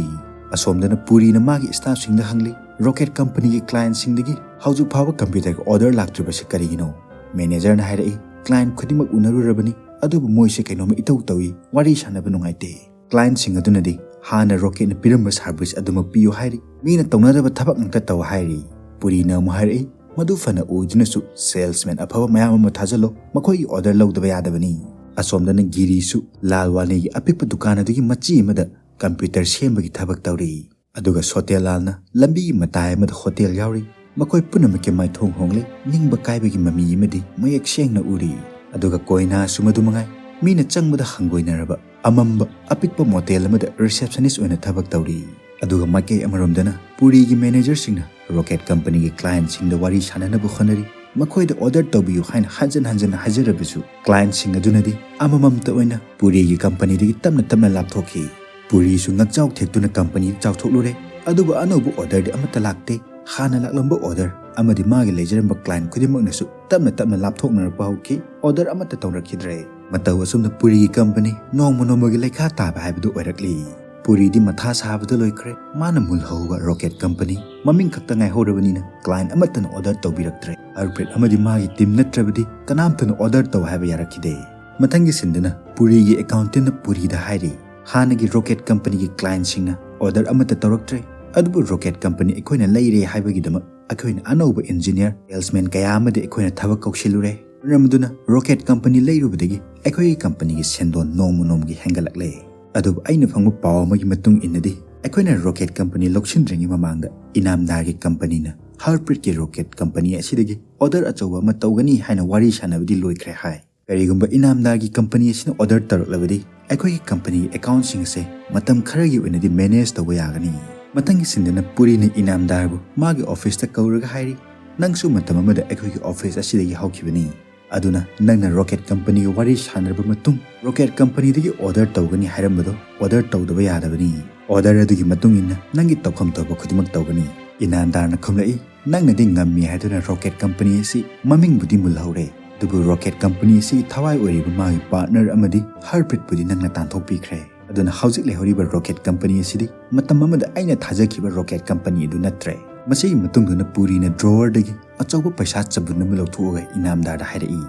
ꯑꯁꯣꯝꯗꯅ ꯄꯨꯔꯤꯅ ꯃꯥꯒꯤ ꯁ꯭ꯇꯥꯐꯁꯤꯡꯗ ꯍꯪꯂꯤ, "ꯔꯣꯀꯦꯠ ꯀꯝꯄꯅꯤꯒꯤ ꯀ꯭ꯂꯥꯏꯟꯠꯁꯤꯡꯗꯒꯤ ꯍꯧꯖꯤꯛ ꯐꯥꯎꯕ ꯀꯝꯄ꯭ꯌꯨꯇꯔꯒꯤ ꯑꯣꯔꯗꯔ ꯂꯥꯛꯇ꯭ꯔꯤꯕꯁꯤ ꯀꯔꯤꯒꯤꯅꯣ?" ꯃꯦꯅꯦꯖꯔꯅ ꯍꯥꯏꯔꯛꯏ, "ꯀ꯭ꯂꯥꯏꯟꯠ ꯈꯨꯗꯤꯡꯃꯛ ꯎꯅꯔꯨꯔꯕꯅꯤ, ꯑꯗꯨꯕꯨ ꯃꯣꯏꯁꯦ ꯀꯩꯅꯣꯝꯃ ꯏꯇꯧ ꯇꯧꯏ, ꯋꯥꯔꯤ ꯁꯥꯟꯅꯕ ꯅꯨꯡꯉꯥꯏꯇꯦ꯫ ꯀ꯭ꯂꯥꯏꯟꯠꯁꯤꯡ ꯑꯗꯨꯅꯗꯤ ꯍꯥꯟꯅ ꯔꯣꯀꯦꯠꯅ ꯄꯤꯔꯝꯕ ꯁꯥꯔꯚꯤꯁ ꯑꯗꯨꯃꯛ ꯄꯤꯌꯨ ꯍꯥꯏꯔꯤ, ꯃꯤꯅ ꯇꯧꯅꯗꯕ ꯊꯕꯛ ꯉꯥꯛꯇ ꯇꯧ ꯍꯥꯏꯔꯤ꯫" ꯄꯨꯔꯤꯅ ꯑꯃꯨꯛ ꯍꯥꯏꯔꯛꯏ, "ꯃꯗꯨ ꯐꯅ ꯑꯣꯏꯗꯨꯅꯁꯨ ꯁꯦꯜꯁꯃꯦꯟ ꯑꯐꯕ ꯃꯌꯥꯝ ꯑꯃ ꯊꯥꯖꯜꯂꯣ, ꯃꯈꯣꯏꯒꯤ ꯑꯣꯔꯗꯔ ꯂꯧꯗꯕ ꯌꯥꯗꯕꯅꯤ꯫" ꯑꯁꯣꯝꯗꯅ ꯒꯤꯔꯤꯁꯨ ꯂꯥꯜꯋꯥꯅꯤꯒꯤ ꯑꯄꯤꯛꯄ ꯗꯨꯀꯥꯟ ꯑꯗꯨꯒꯤ ꯃꯆꯤ ꯑꯃꯗ ꯀꯝꯄ꯭ꯌꯨꯇꯔ ꯁꯦꯝꯕꯒꯤ ꯊꯕꯛ ꯇꯧꯔꯤ꯫ ꯑꯗꯨꯒ ꯁꯣꯇꯦꯜ ꯂꯥꯜꯅ ꯂꯝꯕꯤꯒꯤ ꯃꯇꯥꯏ ꯑꯃꯗ ꯍꯣꯇꯦꯜ ꯌꯥꯎꯔꯤ꯫ ꯃꯈꯣꯏ ꯄꯨꯝꯅꯃꯛꯀꯤ ꯃꯥꯏꯊꯣꯡ ꯍꯣꯡꯂꯦ, ꯅꯤꯡꯕ ꯀꯥꯏꯕꯒꯤ ꯃꯃꯤ ꯑꯃꯗꯤ ꯃꯌꯦꯛ ꯁꯦꯡꯅ ꯎꯔꯤ꯫ ꯑꯗꯨꯒ ꯀꯣꯏꯅꯥꯁꯨ ꯃꯗꯨ ꯃꯉꯥꯏ꯫ ꯃꯤꯅ ꯆꯪꯕꯗ ꯍꯪꯒꯣꯏꯅꯔꯕ ꯑꯃꯝꯕ ꯑꯄꯤꯛꯄ ꯃꯣꯇꯦꯜ ꯑꯃꯗ ꯔꯤꯁꯦꯞꯁꯅꯤꯁ ꯑꯣꯏꯅ ꯊꯕꯛ ꯇꯧꯔꯤ꯫ ꯑꯗꯨꯒ ꯃꯥꯏꯀꯩ ꯑꯃꯔꯣꯝꯗꯅ ꯄꯨꯔꯤꯒꯤ ꯃꯦꯅꯦꯖꯔꯁꯤꯡꯅ ꯔꯣꯀꯦꯠ ꯀꯝꯄꯅꯤꯒꯤ ꯀ꯭ꯂꯥꯏꯟꯁꯤꯡꯗ ꯋꯥꯔꯤ ꯁꯥꯟꯅꯅꯕ ꯍꯣꯠꯅꯔꯤ꯫ ꯃꯈꯣꯏꯗ ꯑꯣꯔꯗꯔ ꯇꯧꯕꯤꯌꯨ ꯍꯥꯏꯅ ꯍꯟꯖꯟ ꯍꯟꯖꯟꯅ ꯍꯥꯏꯖꯔꯕꯁꯨ, ꯀ꯭ꯂꯥꯏꯟꯁꯤꯡ ꯑꯗꯨꯅꯗꯤ ꯑꯃꯃꯝꯇ ꯑꯣꯏꯅ ꯄꯨꯔꯤꯒꯤ ꯀꯝꯄꯅꯤꯗꯒꯤ ꯇꯞꯅ ꯇꯞꯅ ꯂꯥꯞꯊꯣꯛꯈꯤ꯫ ꯄꯨꯔꯤꯁꯨ ꯉꯛꯆꯥꯎ ꯊꯦꯛꯇꯨꯅ ꯀꯝꯄꯅꯤ ꯆꯥꯎꯊꯣꯛꯂꯨꯔꯦ, ꯑꯗꯨꯕꯨ ꯑꯅꯧꯕ ꯑꯣꯔꯗꯔꯗꯤ ꯑꯃꯠꯇ ꯂꯥꯛꯇꯦ꯫ ꯍꯥꯟꯅ ꯂꯥꯛꯂꯝꯕ ꯑꯣꯔꯗꯔ ꯑꯃꯗꯤ ꯃꯥꯒꯤ ꯂꯩꯖꯔꯝꯕ ꯀ꯭ꯂꯥꯏꯟ ꯈꯨꯗꯤꯡꯃꯛꯅꯁꯨ ꯇꯞꯅ ꯇꯞꯅ ꯂꯥꯞꯊꯣꯛꯅꯔꯛꯄ ꯍꯧꯈꯤ꯫ ꯑꯣꯔꯗꯔ ꯑꯃꯠꯇ ꯇꯧꯔꯛꯈꯤꯗ꯭ꯔꯦ꯫ ꯃꯇꯧ ꯑꯁꯨꯝꯅ ꯄꯨꯔꯤꯒꯤ ꯀꯝꯄꯅꯤ ꯅꯣꯡꯃ ꯅꯣꯡꯃꯒꯤ ꯂꯩꯈꯥ ꯇꯥꯕ ꯍꯥꯏꯕꯗꯨ ꯑꯣꯏꯔꯛꯂꯤ꯫ ꯄꯨꯔꯤꯗꯤ ꯃꯊꯥ ꯁꯥꯕꯗ ꯂꯣꯏꯈ꯭ꯔꯦ꯫ ꯃꯥꯅ ꯃꯨꯜꯍꯧꯕ ꯔꯣꯀꯦꯠ ꯀꯝꯄꯅꯤ ꯃꯃꯤꯡ ꯈꯛꯇ ꯉꯥꯏꯍꯧꯔꯕꯅꯤꯅ ꯀ꯭ꯂꯥꯏꯟ ꯑꯃꯠꯇꯅ ꯑꯣꯔꯗꯔ ꯇꯧꯕꯤꯔꯛꯇ꯭ꯔꯦ꯫ ꯍꯔꯄ꯭ꯔꯤꯠ ꯑꯃꯗꯤ ꯃꯥꯒꯤ ꯇꯤꯝ ꯅꯠꯇ꯭ꯔꯕꯗꯤ ꯀꯅꯥꯝꯇꯅ ꯑꯣꯔꯗꯔ ꯇꯧ ꯍꯥꯏꯕ ꯌꯥꯔꯛꯈꯤꯗꯦ꯫ ꯃꯊꯪꯒꯤ ꯁꯤꯟꯗꯅ ꯄꯨꯔꯤꯒꯤ ꯑꯦꯀꯥꯎꯟꯇꯦꯟꯠꯅ ꯄꯨꯔꯤꯗ ꯍꯥꯏꯔꯤ, "ꯍꯥꯟꯅꯒꯤ ꯔꯣꯀꯦꯠ ꯀꯝꯄꯅꯤꯒꯤ ꯀ꯭ꯂꯥꯏꯟꯁꯤꯡꯅ ꯑꯣꯔꯗꯔ ꯑꯃꯠꯇ ꯇꯧꯔꯛꯇ꯭ꯔꯦ, ꯑꯗꯨꯕꯨ ꯔꯣꯀꯦꯠ ꯀꯝꯄꯅꯤ ꯑꯩꯈꯣꯏꯅ ꯂꯩꯔꯦ ꯍꯥꯏꯕꯒꯤꯗꯃꯛ ꯑꯩꯈꯣꯏꯅ ꯑꯅꯧꯕ ꯏꯟꯖꯤꯅꯤꯌꯔ, ꯁꯦꯜꯁꯃꯦꯟ ꯀꯌꯥ ꯑꯃꯗꯤ ꯑꯩꯈꯣꯏꯅ ꯊꯕꯛ ꯀꯧꯁꯤꯜꯂꯨꯔꯦ꯫ ꯃꯔꯝ ꯑꯗꯨꯅ ꯔꯣꯀꯦꯠ ꯀꯝꯄꯅꯤ ꯂꯩꯔꯨꯕꯗꯒꯤ ꯑꯩꯈꯣꯏꯒꯤ ꯀꯝꯄꯅꯤꯒꯤ ꯁꯦꯟꯗꯣꯟ ꯅꯣꯡꯃ ꯅꯣꯡꯃꯒꯤ ꯍꯦꯟꯒꯠꯂꯛꯂꯦ꯫ ꯑꯗꯨꯕꯨ ꯑꯩꯅ ꯐꯪꯕ ꯄꯥꯎ ꯑꯃꯒꯤ ꯃꯇꯨꯡ ꯏꯟꯅꯗꯤ, ꯑꯩꯈꯣꯏꯅ ꯔꯣꯀꯦꯠ ꯀꯝꯄꯅꯤ ꯂꯧꯁꯤꯟꯗ꯭ꯔꯤꯉꯩ ꯃꯃꯥꯡꯗ ꯏꯅꯥꯝꯗꯥꯔꯒꯤ ꯀꯝꯄꯅꯤꯅ ꯍꯔꯄ꯭ꯔꯤꯠꯀꯤ ꯔꯣꯀꯦꯠ ꯀꯝꯄꯅꯤ ꯑꯁꯤꯗꯒꯤ ꯑꯣꯔꯗꯔ ꯑꯆꯧꯕ ꯑꯃ ꯇꯧꯒꯅꯤ ꯍꯥꯏꯅ ꯋꯥꯔꯤ ꯁꯥꯟꯅꯕꯗꯤ ꯂꯣꯏꯈ꯭ꯔꯦ" ꯍꯥꯏ꯫ "ꯀꯔꯤꯒꯨꯝꯕ ꯏꯅꯥꯝꯗꯥꯔꯒꯤ ꯀꯝꯄꯅꯤ ꯑꯁꯤꯅ ꯑꯣꯔꯗꯔ ꯇꯧꯔꯛꯂꯕꯗꯤ, ꯑꯩꯈꯣꯏꯒꯤ ꯀꯝꯄꯅꯤꯒꯤ ꯑꯦꯀꯥꯎꯟꯁꯤꯡ ꯑꯁꯦ ꯃꯇꯝ ꯈꯔꯒꯤ ꯑꯣꯏꯅꯗꯤ ꯃꯦꯅꯦꯖ ꯇꯧꯕ ꯌꯥꯒꯅꯤ"꯫ ꯃꯊꯪꯒꯤ ꯁꯤꯟꯗꯅ ꯄꯨꯔꯤꯅ ꯏꯅꯥꯝꯗꯥꯔꯕꯨ ꯃꯥꯒꯤ ꯑꯣꯐꯤꯁꯇ ꯀꯧꯔꯒ ꯍꯥꯏꯔꯤ, "ꯅꯪꯁꯨ ꯃꯇꯝ ꯑꯃꯗ ꯑꯩꯈꯣꯏꯒꯤ ꯑꯣꯐꯤꯁ ꯑꯁꯤꯗꯒꯤ ꯍꯧꯈꯤꯕꯅꯤ, ꯑꯗꯨꯅ ꯅꯪꯅ ꯔꯣꯀꯦꯠ ꯀꯝꯄꯅꯤꯒ ꯋꯥꯔꯤ ꯁꯥꯟꯅꯔꯕ ꯃꯇꯨꯡ ꯔꯣꯀꯦꯠ ꯀꯝꯄꯅꯤꯗꯒꯤ ꯑꯣꯔꯗꯔ ꯇꯧꯒꯅꯤ ꯍꯥꯏꯔꯝꯕꯗꯣ ꯑꯣꯔꯗꯔ ꯇꯧꯗꯕ ꯌꯥꯗꯕꯅꯤ꯫ ꯑꯣꯔꯗꯔ ꯑꯗꯨꯒꯤ ꯃꯇꯨꯡ ꯏꯟꯅ ꯅꯪꯒꯤ ꯇꯧꯐꯝ ꯊꯣꯛꯄ ꯈꯨꯗꯤꯡꯃꯛ ꯇꯧꯒꯅꯤ"꯫ ꯏꯅꯥꯝꯗꯥꯔꯅ ꯈꯨꯝꯂꯛꯏ, "ꯅꯪꯅꯗꯤ ꯉꯝꯃꯤ ꯍꯥꯏꯗꯨꯅ ꯔꯣꯀꯦꯠ ꯀꯝꯄꯅꯤ ꯑꯁꯤ ꯃꯃꯤꯡꯕꯨꯗꯤ ꯃꯨꯜꯍꯧꯔꯦ, ꯑꯗꯨꯕꯨ ꯔꯣꯀꯦꯠ ꯀꯝꯄꯅꯤ ꯑꯁꯤꯒꯤ ꯊꯋꯥꯏ ꯑꯣꯏꯔꯤꯕ ꯃꯥꯒꯤ ꯄꯥꯔꯠꯅꯔ ꯑꯃꯗꯤ ꯍꯔꯄ꯭ꯔꯤꯠꯄꯨꯗꯤ ꯅꯪꯅ ꯇꯥꯟꯊꯣꯛꯄꯤꯈ꯭ꯔꯦ꯫ ꯑꯗꯨꯅ ꯍꯧꯖꯤꯛ ꯂꯩꯍꯧꯔꯤꯕ ꯔꯣꯀꯦꯠ ꯀꯝꯄꯅꯤ ꯑꯁꯤꯗꯤ ꯃꯇꯝ ꯑꯃꯗ ꯑꯩꯅ ꯊꯥꯖꯈꯤꯕ ꯔꯣꯀꯦꯠ ꯀꯝꯄꯅꯤ ꯑꯗꯨ ꯅꯠꯇ꯭ꯔꯦ"꯫ ꯃꯁꯤꯒꯤ ꯃꯇꯨꯡꯗꯅ ꯄꯨꯔꯤꯅ ꯗ꯭ꯔꯣꯋꯔꯗꯒꯤ ꯑꯆꯧꯕ ꯄꯩꯁꯥ ꯆꯕꯨꯟ ꯑꯃ ꯂꯧꯊꯣꯛꯑꯒ ꯏꯅꯥꯝꯗꯥꯔꯗ ꯍꯥꯏꯔꯛꯏ,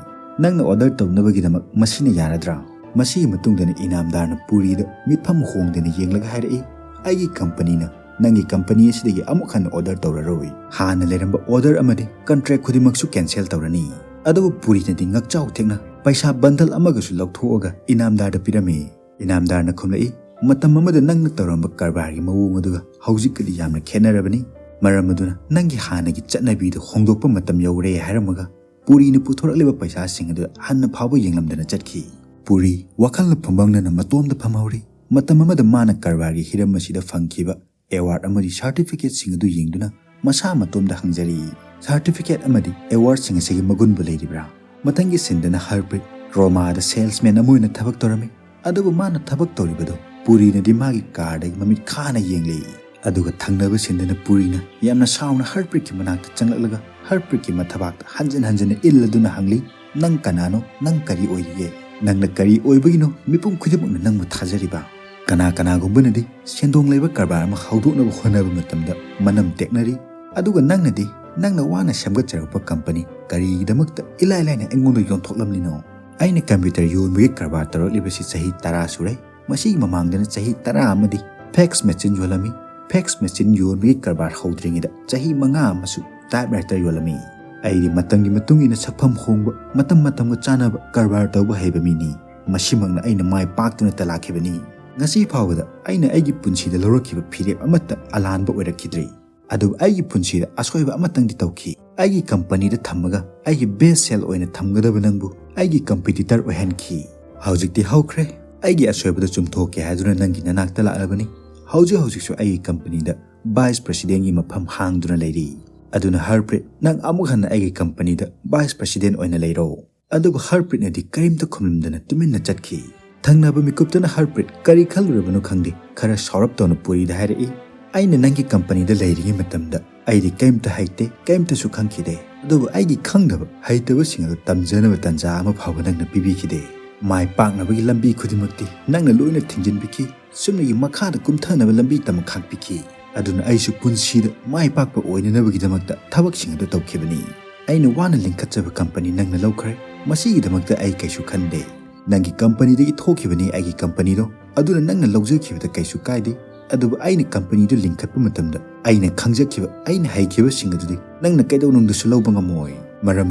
"ꯅꯪꯅ ꯑꯣꯔꯗꯔ ꯇꯧꯅꯕꯒꯤꯗꯃꯛ ꯃꯁꯤꯅ ꯌꯥꯔꯗ꯭ꯔꯥ?" ꯃꯁꯤꯒꯤ ꯃꯇꯨꯡꯗꯅ ꯏꯅꯥꯝꯗꯥꯔꯅ ꯄꯨꯔꯤꯗ ꯃꯤꯠꯐꯝ ꯍꯣꯡꯗꯅ ꯌꯦꯡꯂꯒ ꯍꯥꯏꯔꯛꯏ, "ꯑꯩꯒꯤ ꯀꯝꯄꯅꯤꯅ ꯅꯪꯒꯤ ꯀꯝꯄꯅꯤ ꯑꯁꯤꯗꯒꯤ ꯑꯃꯨꯛ ꯍꯟꯅ ꯑꯣꯔꯗꯔ ꯇꯧꯔꯔꯣꯏ꯫ ꯍꯥꯟꯅ ꯂꯩꯔꯝꯕ ꯑꯣꯔꯗꯔ ꯑꯃꯗꯤ ꯀꯟꯇ꯭ꯔꯦꯛ ꯈꯨꯗꯤꯡꯃꯛꯁꯨ ꯀꯦꯟꯁꯦꯜ ꯇꯧꯔꯅꯤ"꯫ ꯑꯗꯨꯕꯨ ꯄꯨꯔꯤꯅꯗꯤ ꯉꯛꯆꯥꯎ ꯊꯦꯛꯅ ꯄꯩꯁꯥ ꯕꯟꯗꯜ ꯑꯃꯒꯁꯨ ꯂꯧꯊꯣꯛꯑꯒ ꯏꯅꯥꯝꯗꯥꯔꯗ ꯄꯤꯔꯝꯃꯤ꯫ ꯏꯅꯥꯝꯗꯥꯔꯅ ꯈꯨꯝꯂꯛꯏ, "ꯃꯇꯝ ꯑꯃꯗ ꯅꯪꯅ ꯇꯧꯔꯝꯕ ꯀꯔꯕꯥꯔꯒꯤ ꯃꯑꯣꯡ ꯑꯗꯨꯒ ꯍꯧꯖꯤꯛꯀꯗꯤ ꯌꯥꯝꯅ ꯈꯦꯠꯅꯔꯕꯅꯤ꯫ ꯃꯔꯝ ꯑꯗꯨꯅ ꯅꯪꯒꯤ ꯍꯥꯟꯅꯒꯤ ꯆꯠꯅꯕꯤꯗꯨ ꯍꯣꯡꯗꯣꯛꯄ ꯃꯇꯝ ꯌꯧꯔꯦ" ꯍꯥꯏꯔꯝꯃꯒ ꯄꯨꯔꯤꯅ ꯄꯨꯊꯣꯔꯛꯂꯤꯕ ꯄꯩꯁꯥꯁꯤꯡ ꯑꯗꯨ ꯍꯟꯅ ꯐꯥꯎꯕ ꯌꯦꯡꯂꯝꯗꯅ ꯆꯠꯈꯤ꯫ ꯄꯨꯔꯤ ꯋꯥꯈꯜꯅ ꯐꯨꯝꯕꯪꯅꯅ ꯃꯇꯣꯝꯗ ꯐꯝꯍꯧꯔꯤ꯫ ꯃꯇꯝ ꯑꯃꯗ ꯃꯥꯅ ꯀꯔꯕꯥꯔꯒꯤ ꯍꯤꯔꯝ ꯑꯁꯤꯗ ꯐꯪꯈꯤꯕ ꯑꯦꯋꯥꯔꯗ ꯑꯃꯗꯤ ꯁꯥꯔꯇꯤꯐꯤꯀꯦꯠꯁꯤꯡ ꯑꯗꯨ ꯌꯦꯡꯗꯨꯅ ꯃꯁꯥ ꯃꯇꯣꯝꯗ ꯍꯪꯖꯔꯤ, "ꯁꯥꯔꯇꯤꯐꯤꯀꯦꯠ ꯑꯃꯗꯤ ꯑꯦꯋꯥꯔꯗꯁꯤꯡ ꯑꯁꯤꯒꯤ ꯃꯒꯨꯟꯕꯨ ꯂꯩꯔꯤꯕ꯭ꯔꯥ?" ꯃꯊꯪꯒꯤ ꯁꯤꯟꯗꯅ ꯍꯔꯄ꯭ꯔꯤꯠ ꯔꯣꯃꯥꯗ ꯁꯦꯜꯁꯃꯦꯟ ꯑꯃ ꯑꯣꯏꯅ ꯊꯕꯛ ꯇꯧꯔꯝꯃꯤ꯫ ꯑꯗꯨꯕꯨ ꯃꯥꯅ ꯊꯕꯛ ꯇꯧꯔꯤꯕꯗꯨ ꯄꯨꯔꯤꯅꯗꯤ ꯃꯥꯒꯤ ꯀꯥꯔꯗꯒꯤ ꯃꯃꯤꯠ ꯈꯥꯅ ꯌꯦꯡꯂꯤ꯫ ꯑꯗꯨꯒ ꯊꯪꯅꯕ ꯁꯤꯟꯗꯅ ꯄꯨꯔꯤꯅ ꯌꯥꯝꯅ ꯁꯥꯎꯅ ꯍꯔꯄ꯭ꯔꯤꯠꯀꯤ ꯃꯅꯥꯛꯇ ꯆꯪꯂꯛꯂꯒ ꯍꯔꯄ꯭ꯔꯤꯠꯀꯤ ꯃꯊꯕꯥꯛꯇ ꯍꯟꯖꯤꯟ ꯍꯟꯖꯤꯟꯅ ꯏꯜꯂꯗꯨꯅ ꯍꯪꯂꯤ, "ꯅꯪ ꯀꯅꯥꯅꯣ? ꯅꯪ ꯀꯔꯤ ꯑꯣꯏꯔꯤꯒꯦ? ꯅꯪꯅ ꯀꯔꯤ ꯑꯣꯏꯕꯒꯤꯅꯣ ꯃꯤꯄꯨꯝ ꯈꯨꯗꯤꯡꯃꯛꯅ ꯅꯪꯕꯨ ꯊꯥꯖꯔꯤꯕ?" ꯀꯅꯥ ꯀꯅꯥꯒꯨꯝꯕꯅꯗꯤ ꯁꯦꯟꯗꯣꯡ ꯂꯩꯕ ꯀꯔꯕꯥꯔ ꯑꯃ ꯍꯧꯗꯣꯛꯅꯕ ꯍꯣꯠꯅꯕ ꯃꯇꯝꯗ ꯃꯅꯝ ꯇꯦꯛꯅꯔꯤ꯫ ꯑꯗꯨꯒ ꯅꯪꯅꯗꯤ ꯅꯪꯅ ꯋꯥꯅ ꯁꯦꯝꯒꯠꯆꯔꯛꯄ ꯀꯝꯄꯅꯤ ꯀꯔꯤꯒꯤꯗꯃꯛꯇ ꯏꯂꯥꯏ ꯂꯥꯏꯅ ꯑꯩꯉꯣꯟꯗ ꯌꯣꯟꯊꯣꯛꯂꯝꯂꯤꯅꯣ? ꯑꯩꯅ ꯀꯝꯄ꯭ꯌꯨꯇꯔ ꯌꯣꯟꯕꯒꯤ ꯀꯔꯕꯥꯔ ꯇꯧꯔꯛꯂꯤꯕꯁꯤ ꯆꯍꯤ ꯇꯔꯥ ꯁꯨꯔꯦ꯫ ꯃꯁꯤꯒꯤ ꯃꯃꯥꯡꯗꯅ ꯆꯍꯤ ꯇꯔꯥ ꯑꯃꯗꯤ ꯐꯦꯛꯁ ꯃꯦꯆꯤꯟ ꯌꯣꯜꯂꯝꯃꯤ꯫ ꯐꯦꯛꯁ ꯃꯦꯆꯤꯟ ꯌꯣꯟꯕꯒꯤ ꯀꯔꯕꯥꯔ ꯍꯧꯗ꯭ꯔꯤꯉꯩꯗ ꯆꯍꯤ ꯃꯉꯥ ꯑꯃꯁꯨ ꯇꯥꯏꯞꯔꯥꯏꯇꯔ ꯌꯣꯜꯂꯝꯃꯤ꯫ ꯑꯩꯗꯤ ꯃꯇꯝꯒꯤ ꯃꯇꯨꯡ ꯏꯟꯅ ꯁꯛꯐꯝ ꯍꯣꯡꯕ, ꯃꯇꯝ ꯃꯇꯝꯒ ꯆꯥꯟꯅꯕ ꯀꯔꯕꯥꯔ ꯇꯧꯕ ꯍꯩꯕ ꯃꯤꯅꯤ꯫ ꯃꯁꯤꯃꯛꯅ ꯑꯩꯅ ꯃꯥꯏ ꯄꯥꯛꯇꯨꯅ ꯂꯥꯛꯈꯤꯕꯅꯤ꯫ ꯉꯁꯤ ꯐꯥꯎꯕꯗ ꯑꯩꯅ ꯑꯩꯒꯤ ꯄꯨꯟꯁꯤꯗ ꯂꯧꯔꯛꯈꯤꯕ ꯐꯤꯔꯦꯞ ꯑꯃꯠꯇ ꯑꯂꯥꯟꯕ ꯑꯣꯏꯔꯛꯈꯤꯗ꯭ꯔꯤ꯫ ꯑꯗꯨꯕꯨ ꯑꯩꯒꯤ ꯄꯨꯟꯁꯤꯗ ꯑꯁꯣꯏꯕ ꯑꯃꯇꯪꯗꯤ ꯇꯧꯈꯤ꯫ ꯑꯩꯒꯤ ꯀꯝꯄꯅꯤꯗ ꯊꯝꯃꯒ ꯑꯩꯒꯤ ꯕꯦꯁ ꯁꯦꯜ ꯑꯣꯏꯅ ꯊꯝꯒꯗꯕ ꯅꯪꯕꯨ ꯑꯩꯒꯤ ꯀꯝꯄꯤꯇꯤꯇꯔ ꯑꯣꯏꯍꯟꯈꯤ꯫ ꯍꯧꯖꯤꯛꯇꯤ ꯍꯧꯈ꯭ꯔꯦ꯫ ꯑꯩꯒꯤ ꯑꯁꯣꯏꯕꯗ ꯆꯨꯝꯊꯣꯛꯀꯦ ꯍꯥꯏꯗꯨꯅ ꯅꯪꯒꯤ ꯅꯅꯥꯛꯇ ꯂꯥꯛꯂꯕꯅꯤ꯫ ꯍꯧꯖꯤꯛ ꯍꯧꯖꯤꯛꯁꯨ ꯑꯩꯒꯤ ꯀꯝꯄꯅꯤꯗ ꯚꯥꯏꯁ ꯄ꯭ꯔꯦꯁꯤꯗꯦꯟꯒꯤ ꯃꯐꯝ ꯍꯥꯡꯗꯨꯅ ꯂꯩꯔꯤ꯫ ꯑꯗꯨꯅ ꯍꯔꯄ꯭ꯔꯤꯠ, ꯅꯪ ꯑꯃꯨꯛ ꯍꯟꯅ ꯑꯩꯒꯤ ꯀꯝꯄꯅꯤꯗ ꯚꯥꯏꯁ ꯄ꯭ꯔꯦꯁꯤꯗꯦꯟ ꯑꯣꯏꯅ ꯂꯩꯔꯣ꯫ ꯑꯗꯨꯕꯨ ꯍꯔꯄ꯭ꯔꯤꯠꯅꯗꯤ ꯀꯔꯤꯝꯇ ꯈꯨꯝꯂꯝꯗꯅ ꯇꯨꯃꯤꯟꯅ ꯆꯠꯈꯤ꯫ ꯊꯪꯅꯕ ꯃꯤꯀꯨꯞꯇꯨꯅ ꯍꯔꯄ꯭ꯔꯤꯠ ꯀꯔꯤ ꯈꯜꯂꯨꯔꯕꯅꯣ ꯈꯪꯗꯦ, ꯈꯔ ꯁꯥꯎꯔꯞ ꯇꯧꯅ ꯄꯨꯔꯤꯗ ꯍꯥꯏꯔꯛꯏ, "ꯑꯩꯅ ꯅꯪꯒꯤ ꯀꯝꯄꯅꯤꯗ ꯂꯩꯔꯤꯉꯩ ꯃꯇꯝꯗ ꯑꯩꯗꯤ ꯀꯔꯤꯝꯇ ꯍꯩꯇꯦ, ꯀꯔꯤꯝꯇꯁꯨ ꯈꯪꯈꯤꯗꯦ꯫ ꯑꯗꯨꯕꯨ ꯑꯩꯒꯤ ꯈꯪꯗꯕ, ꯍꯩꯇꯕꯁꯤꯡ ꯑꯗꯨ ꯇꯝꯖꯅꯕ ꯇꯥꯟꯖꯥ ꯑꯃ ꯐꯥꯎꯕ ꯅꯪꯅ ꯄꯤꯕꯤꯈꯤꯗꯦ꯫ ꯃꯥꯏ ꯄꯥꯛꯅꯕꯒꯤ ꯂꯝꯕꯤ ꯈꯨꯗꯤꯡꯃꯛꯇꯤ ꯅꯪꯅ ꯂꯣꯏꯅ ꯊꯤꯡꯖꯤꯟꯕꯤꯈꯤ꯫ ꯆꯨꯝꯅꯒꯤ ꯃꯈꯥꯗ ꯀꯨꯝꯊꯅꯕ ꯂꯝꯕꯤ ꯇꯝꯈꯥꯛꯄꯤꯈꯤ꯫ ꯑꯗꯨꯅ ꯑꯩꯁꯨ ꯄꯨꯟꯁꯤꯗ ꯃꯥꯏ ꯄꯥꯛꯄ ꯑꯣꯏꯅꯅꯕꯒꯤꯗꯃꯛꯇ ꯊꯕꯛꯁꯤꯡ ꯑꯗꯨ ꯇꯧꯈꯤꯕꯅꯤ꯫ ꯑꯩꯅ ꯋꯥꯅ ꯂꯤꯡꯈꯠꯆꯕ ꯀꯝꯄꯅꯤ ꯅꯪꯅ ꯂꯧꯈ꯭ꯔꯦ꯫ ꯃꯁꯤꯒꯤꯗꯃꯛꯇ ꯑꯩ ꯀꯩꯁꯨ ꯈꯟꯗꯦ꯫ ꯅꯪꯒꯤ ꯀꯝꯄꯅꯤꯗꯒꯤ ꯊꯣꯛꯈꯤꯕꯅꯤ ꯑꯩꯒꯤ ꯀꯝꯄꯅꯤꯗꯣ, ꯑꯗꯨꯅ ꯅꯪꯅ ꯂꯧꯖꯈꯤꯕꯗ ꯀꯩꯁꯨ ꯀꯥꯏꯗꯦ꯫ ꯑꯗꯨꯕꯨ ꯑꯩꯅ ꯀꯝꯄꯅꯤꯗꯨ ꯂꯤꯡꯈꯠꯄ ꯃꯇꯝꯗ ꯑꯩꯅ ꯈꯪꯖꯈꯤꯕ, ꯑꯩꯅ ꯍꯩꯈꯤꯕꯁꯤꯡ ꯑꯗꯨꯗꯤ ꯅꯪꯅ ꯀꯩꯗꯧꯅꯨꯡꯗꯁꯨ ꯂꯧꯕ ꯉꯝꯃꯣꯏ꯫ ꯃꯔꯝ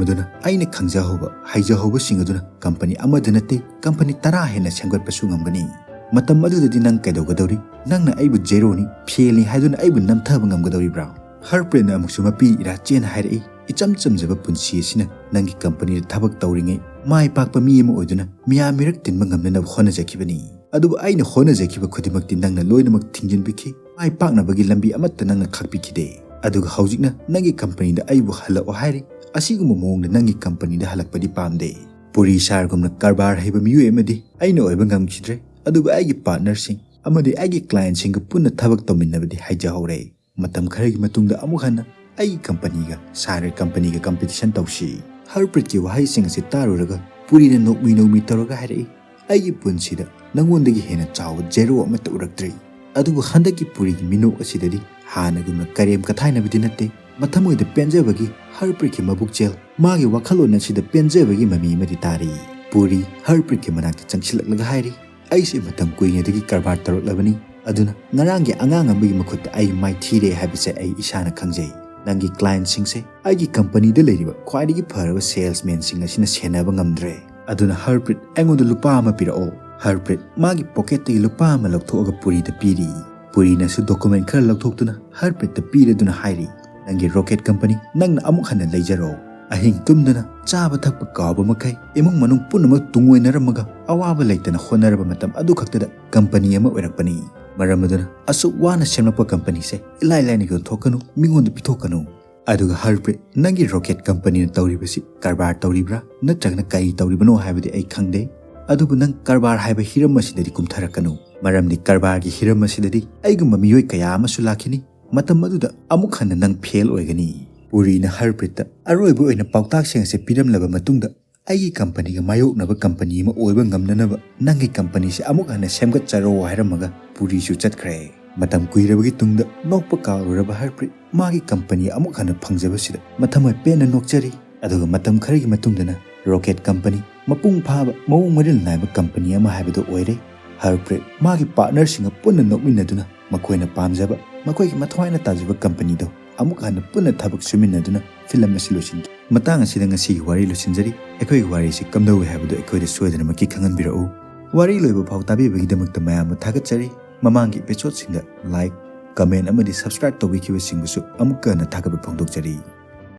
ꯑꯗꯨꯅ ꯑꯩꯅ ꯈꯪꯖꯍꯧꯕ, ꯍꯩꯖꯍꯧꯕꯁꯤꯡ ꯑꯗꯨꯅ ꯀꯝꯄꯅꯤ ꯑꯃꯗ ꯅꯠꯇꯦ, ꯀꯝꯄꯅꯤ ꯇꯔꯥ ꯍꯦꯟꯅ ꯁꯦꯝꯒꯠꯄꯁꯨ ꯉꯝꯒꯅꯤ꯫ ꯃꯇꯝ ꯑꯗꯨꯗꯗꯤ ꯅꯪ ꯀꯩꯗꯧꯒꯗꯧꯔꯤ? ꯅꯪꯅ ꯑꯩꯕꯨ ꯖꯦꯔꯣꯅꯤ, ꯐꯦꯜꯅꯤ ꯍꯥꯏꯗꯨꯅ ꯑꯩꯕꯨ ꯅꯝꯊꯕ ꯉꯝꯒꯗꯧꯔꯤꯕ꯭ꯔꯥ?" ꯍꯔꯄ꯭ꯔꯤꯠꯅ ꯑꯃꯨꯛꯁꯨ ꯃꯄꯤ ꯏꯔꯥ ꯆꯦꯟꯅ ꯍꯥꯏꯔꯛꯏ, "ꯏꯆꯝ ꯆꯝꯖꯕ ꯄꯨꯟꯁꯤ ꯑꯁꯤꯅ ꯅꯪꯒꯤ ꯀꯝꯄꯅꯤꯗ ꯊꯕꯛ ꯇꯧꯔꯤꯉꯩ ꯃꯥꯏ ꯄꯥꯛꯄ ꯃꯤ ꯑꯃ ꯑꯣꯏꯗꯨꯅ ꯃꯤꯌꯥꯝ ꯃꯤꯔꯛ ꯇꯤꯟꯕ ꯉꯝꯅꯅꯕ ꯍꯣꯠꯅꯖꯈꯤꯕꯅꯤ꯫ ꯑꯗꯨꯕꯨ ꯑꯩꯅ ꯍꯣꯠꯅꯖꯈꯤꯕ ꯈꯨꯗꯤꯡꯃꯛꯇꯤ ꯅꯪꯅ ꯂꯣꯏꯅꯃꯛ ꯊꯤꯡꯖꯤꯟꯕꯤꯈꯤ꯫ ꯃꯥꯏ ꯄꯥꯛꯅꯕꯒꯤ ꯂꯝꯕꯤ ꯑꯃꯠꯇ ꯅꯪꯅ ꯈꯥꯛꯄꯤꯈꯤꯗꯦ꯫ ꯑꯗꯨꯒ ꯍꯧꯖꯤꯛꯅ ꯅꯪꯒꯤ ꯀꯝꯄꯅꯤꯗ ꯑꯩꯕꯨ ꯍꯜꯂꯛꯑꯣ ꯍꯥꯏꯔꯤ꯫ ꯑꯁꯤꯒꯨꯝꯕ ꯃꯑꯣꯡꯗ ꯅꯪꯒꯤ ꯀꯝꯄꯅꯤꯗ ꯍꯜꯂꯛꯄꯗꯤ ꯄꯥꯝꯗꯦ꯫ ꯄꯨꯔꯤ ꯁꯥꯔꯒꯨꯝꯅ ꯀꯔꯕꯥꯔ ꯍꯩꯕ ꯃꯤꯑꯣꯏ ꯑꯃꯗꯤ ꯑꯩꯅ ꯑꯣꯏꯕ ꯉꯝꯈꯤꯗ꯭ꯔꯦ, ꯑꯗꯨꯕꯨ ꯑꯩꯒꯤ ꯄꯥꯔꯠꯅꯔꯁꯤꯡ ꯑꯃꯗꯤ ꯑꯩꯒꯤ ꯀ꯭ꯂꯥꯏꯟꯁꯤꯡꯒ ꯄꯨꯟꯅ ꯊꯕꯛ ꯇꯧꯃꯤꯟꯅꯕꯗꯤ ꯍꯥꯏꯖꯍꯧꯔꯦ꯫ ꯃꯇꯝ ꯈꯔꯒꯤ ꯃꯇꯨꯡꯗ ꯑꯃꯨꯛ ꯍꯟꯅ ꯑꯩꯒꯤ ꯀꯝꯄꯅꯤꯒ ꯁꯥꯔꯒꯤ ꯀꯝꯄꯅꯤꯒ ꯀꯝꯄꯤꯇꯤꯁꯟ ꯇꯧꯁꯤ꯫ ꯍꯔꯄ꯭ꯔꯤꯠꯀꯤ ꯋꯥꯍꯩꯁꯤꯡ ꯑꯁꯤ ꯇꯥꯔꯨꯔꯒ ꯄꯨꯔꯤꯅ ꯅꯣꯛꯃꯤ ꯅꯣꯛꯃꯤ ꯇꯧꯔꯒ ꯍꯥꯏꯔꯛꯏ, "ꯑꯩꯒꯤ ꯄꯨꯟꯁꯤꯗ ꯅꯪꯉꯣꯟꯗꯒꯤ ꯍꯦꯟꯅ ꯆꯥꯎꯕ ꯖꯦꯔꯣ ꯑꯃꯠꯇ ꯎꯔꯛꯇ꯭ꯔꯤ꯫ ꯑꯗꯨꯕꯨ ꯍꯟꯗꯛꯀꯤ ꯄꯨꯔꯤꯒꯤ ꯃꯤꯅꯣꯛ ꯑꯁꯤꯗꯗꯤ ꯍꯥꯟꯅꯒꯨꯝꯅ ꯀꯔꯦꯝ ꯀꯊꯥꯏꯅꯕꯗꯤ ꯅꯠꯇꯦ꯫ ꯃꯊꯃꯣꯏꯗ ꯄꯦꯟꯖꯕꯒꯤ ꯍꯔꯄ꯭ꯔꯤꯠꯀꯤ ꯃꯕꯨꯛꯆꯦꯜ, ꯃꯥꯒꯤ ꯋꯥꯈꯜꯂꯣꯟ ꯑꯁꯤꯗ ꯄꯦꯟꯖꯕꯒꯤ ꯃꯃꯤ ꯑꯃꯗꯤ ꯇꯥꯔꯤ꯫" ꯄꯨꯔꯤ ꯍꯔꯄ꯭ꯔꯤꯠꯀꯤ ꯃꯅꯥꯛꯇ ꯆꯪꯁꯤꯜꯂꯛꯂꯒ ꯍꯥꯏꯔꯤ, "ꯑꯩꯁꯦ ꯃꯇꯝ ꯀꯨꯏꯅꯗꯒꯤ ꯀꯔꯕꯥꯔ ꯇꯧꯔꯛꯂꯕꯅꯤ, ꯑꯗꯨꯅ ꯉꯔꯥꯡꯒꯤ ꯑꯉꯥꯡ ꯑꯃꯒꯤ ꯃꯈꯨꯠꯇ ꯑꯩ ꯃꯥꯏꯊꯤꯔꯦ ꯍꯥꯏꯕꯁꯦ ꯑꯩ ꯏꯁꯥꯅ ꯈꯪꯖꯩ꯫ ꯅꯪꯒꯤ ꯀ꯭ꯂꯥꯏꯟꯁꯤꯡꯁꯦ ꯑꯩꯒꯤ ꯀꯝꯄꯅꯤꯗ ꯂꯩꯔꯤꯕ ꯈ꯭ꯋꯥꯏꯗꯒꯤ ꯐꯔꯕ ꯁꯦꯜꯁꯃꯦꯟꯁꯤꯡ ꯑꯁꯤꯅ ꯁꯦꯟꯅꯕ ꯉꯝꯗ꯭ꯔꯦ꯫ ꯑꯗꯨꯅ ꯍꯔꯄ꯭ꯔꯤꯠ, ꯑꯩꯉꯣꯟꯗ ꯂꯨꯄꯥ ꯑꯃ ꯄꯤꯔꯛꯑꯣ꯫" ꯍꯔꯄ꯭ꯔꯤꯠ ꯃꯥꯒꯤ ꯄꯣꯀꯦꯠꯇꯒꯤ ꯂꯨꯄꯥ ꯑꯃ ꯂꯧꯊꯣꯛꯑꯒ ꯄꯨꯔꯤꯗ ꯄꯤꯔꯤ꯫ ꯄꯨꯔꯤꯅꯁꯨ ꯗꯣꯀꯨꯃꯦꯟ ꯈꯔ ꯂꯧꯊꯣꯛꯇꯨꯅ ꯍꯔꯄ꯭ꯔꯤꯠꯇ ꯄꯤꯔꯗꯨꯅ ꯍꯥꯏꯔꯤ, "ꯅꯪꯒꯤ ꯔꯣꯀꯦꯠ ꯀꯝꯄꯅꯤ ꯅꯪꯅ ꯑꯃꯨꯛ ꯍꯟꯅ ꯂꯩꯖꯔꯣ꯫ ꯑꯍꯤꯡ ꯇꯨꯝꯗꯅ ꯆꯥꯕ ꯊꯛꯄ ꯀꯥꯎꯕ ꯃꯈꯩ ꯏꯃꯨꯡ ꯃꯅꯨꯡ ꯄꯨꯝꯅꯃꯛ ꯇꯨꯡꯑꯣꯏꯅꯔꯝꯃꯒ ꯑꯋꯥꯕ ꯂꯩꯇꯅ ꯍꯣꯠꯅꯔꯕ ꯃꯇꯝ ꯑꯗꯨ ꯈꯛꯇꯗ ꯀꯝꯄꯅꯤ ꯑꯃ ꯑꯣꯏꯔꯛꯄꯅꯤ꯫ ꯃꯔꯝ ꯑꯗꯨꯅ ꯑꯁꯨꯛ ꯋꯥꯅ ꯁꯦꯝꯂꯛꯄ ꯀꯝꯄꯅꯤꯁꯦ ꯏꯂꯥꯏ ꯂꯥꯏꯅ ꯌꯣꯟꯊꯣꯛꯀꯅꯨ, ꯃꯤꯉꯣꯟꯗ ꯄꯤꯊꯣꯛꯀꯅꯨ꯫" ꯑꯗꯨꯒ ꯍꯔꯄ꯭ꯔꯤꯠ, ꯅꯪꯒꯤ ꯔꯣꯀꯦꯠ ꯀꯝꯄꯅꯤꯅ ꯇꯧꯔꯤꯕꯁꯤ ꯀꯔꯕꯥꯔ ꯇꯧꯔꯤꯕ꯭ꯔꯥ ꯅꯠꯇ꯭ꯔꯒꯅ ꯀꯔꯤ ꯇꯧꯔꯤꯕꯅꯣ ꯍꯥꯏꯕꯗꯤ ꯑꯩ ꯈꯪꯗꯦ꯫ ꯑꯗꯨꯕꯨ ꯅꯪ ꯀꯔꯕꯥꯔ ꯍꯥꯏꯕ ꯍꯤꯔꯝ ꯑꯁꯤꯗꯗꯤ ꯀꯨꯝꯊꯔꯛꯀꯅꯨ꯫ ꯃꯔꯝꯗꯤ ꯀꯔꯕꯥꯔꯒꯤ ꯍꯤꯔꯝ ꯑꯁꯤꯗꯗꯤ ꯑꯩꯒꯨꯝꯕ ꯃꯤꯑꯣꯏ ꯀꯌꯥ ꯑꯃꯁꯨ ꯂꯥꯛꯈꯤꯅꯤ꯫ ꯃꯇꯝ ꯑꯗꯨꯗ ꯑꯃꯨꯛ ꯍꯟꯅ ꯅꯪ ꯐꯦꯜ ꯑꯣꯏꯒꯅꯤ꯫ ꯄꯨꯔꯤꯅ ꯍꯔꯄ꯭ꯔꯤꯠꯇ ꯑꯔꯣꯏꯕ ꯑꯣꯏꯅ ꯄꯥꯎꯇꯥꯛꯁꯤꯡ ꯑꯁꯤ ꯄꯤꯔꯝꯂꯕ ꯃꯇꯨꯡꯗ, "ꯑꯩꯒꯤ ꯀꯝꯄꯅꯤꯒ ꯃꯥꯌꯣꯛꯅꯕ ꯀꯝꯄꯅꯤ ꯑꯃ ꯑꯣꯏꯕ ꯉꯝꯅꯅꯕ ꯅꯪꯒꯤ ꯀꯝꯄꯅꯤꯁꯤ ꯑꯃꯨꯛ ꯍꯟꯅ ꯁꯦꯝꯒꯠꯆꯔꯣ" ꯍꯥꯏꯔꯝꯃꯒ ꯄꯨꯔꯤꯁꯨ ꯆꯠꯈ꯭ꯔꯦ꯫ ꯃꯇꯝ ꯀꯨꯏꯔꯕꯒꯤ ꯇꯨꯡꯗ ꯅꯣꯛꯄ ꯀꯥꯎꯔꯨꯔꯕ ꯍꯔꯄ꯭ꯔꯤꯠ ꯃꯥꯒꯤ ꯀꯝꯄꯅꯤ ꯑꯃꯨꯛ ꯍꯟꯅ ꯐꯪꯖꯕꯁꯤꯗ ꯃꯊꯃꯣꯏ ꯄꯦꯟꯅ ꯅꯣꯛꯆꯔꯤ꯫ ꯑꯗꯨꯒ ꯃꯇꯝ ꯈꯔꯒꯤ ꯃꯇꯨꯡꯗꯅ ꯔꯣꯀꯦꯠ ꯀꯝꯄꯅꯤ ꯃꯄꯨꯡ ꯐꯥꯕ, ꯃꯑꯣꯡ ꯃꯔꯤꯜ ꯅꯥꯏꯕ ꯀꯝꯄꯅꯤ ꯑꯃ ꯍꯥꯏꯕꯗꯨ ꯑꯣꯏꯔꯦ꯫ ꯍꯔꯄ꯭ꯔꯤꯠ ꯃꯥꯒꯤ ꯄꯥꯔꯠꯅꯔꯁꯤꯡꯒ ꯄꯨꯟꯅ ꯅꯣꯛꯃꯤꯟꯅꯗꯨꯅ ꯃꯈꯣꯏꯅ ꯄꯥꯝꯖꯕ, ꯃꯈꯣꯏꯒꯤ ꯃꯊ꯭ꯋꯥꯏꯅ ꯇꯥꯖꯕ ꯀꯝꯄꯅꯤꯗꯣ ꯑꯃꯨꯛ ꯍꯟꯅ ꯄꯨꯟꯅ ꯊꯕꯛ ꯁꯨꯃꯤꯟꯅꯗꯨꯅ ꯐꯤꯂꯝ ꯑꯁꯤ ꯂꯣꯏꯁꯤꯟꯈꯤ꯫ ꯃꯇꯥꯡ ꯑꯁꯤꯗ ꯉꯁꯤꯒꯤ ꯋꯥꯔꯤ ꯂꯣꯏꯁꯤꯟꯖꯔꯤ꯫ ꯑꯩꯈꯣꯏꯒꯤ ꯋꯥꯔꯤꯁꯤ ꯀꯝꯗꯧꯏ ꯍꯥꯏꯕꯗꯨ ꯑꯩꯈꯣꯏꯗ ꯁꯣꯏꯗꯅꯃꯛꯀꯤ ꯈꯪꯍꯟꯕꯤꯔꯛꯎ꯫ ꯋꯥꯔꯤ ꯂꯣꯏꯕ ꯐꯥꯎ ꯇꯥꯕꯤꯕꯒꯤꯗꯃꯛꯇ ꯃꯌꯥꯝꯕꯨ ꯊꯥꯒꯠꯆꯔꯤ꯫ ꯃꯃꯥꯡꯒꯤ ꯏꯄꯤꯁꯣꯗꯁꯤꯡꯗ ꯂꯥꯏꯛ, ꯀꯃꯦꯟ ꯑꯃꯗꯤ ꯁꯕꯁꯀ꯭ꯔꯥꯏꯕ ꯇꯧꯕꯤꯈꯤꯕꯁꯤꯡꯕꯨꯁꯨ ꯑꯃꯨꯛꯀ ꯍꯟꯅ ꯊꯥꯒꯠꯄ ꯐꯣꯡꯗꯣꯛꯆꯔꯤ꯫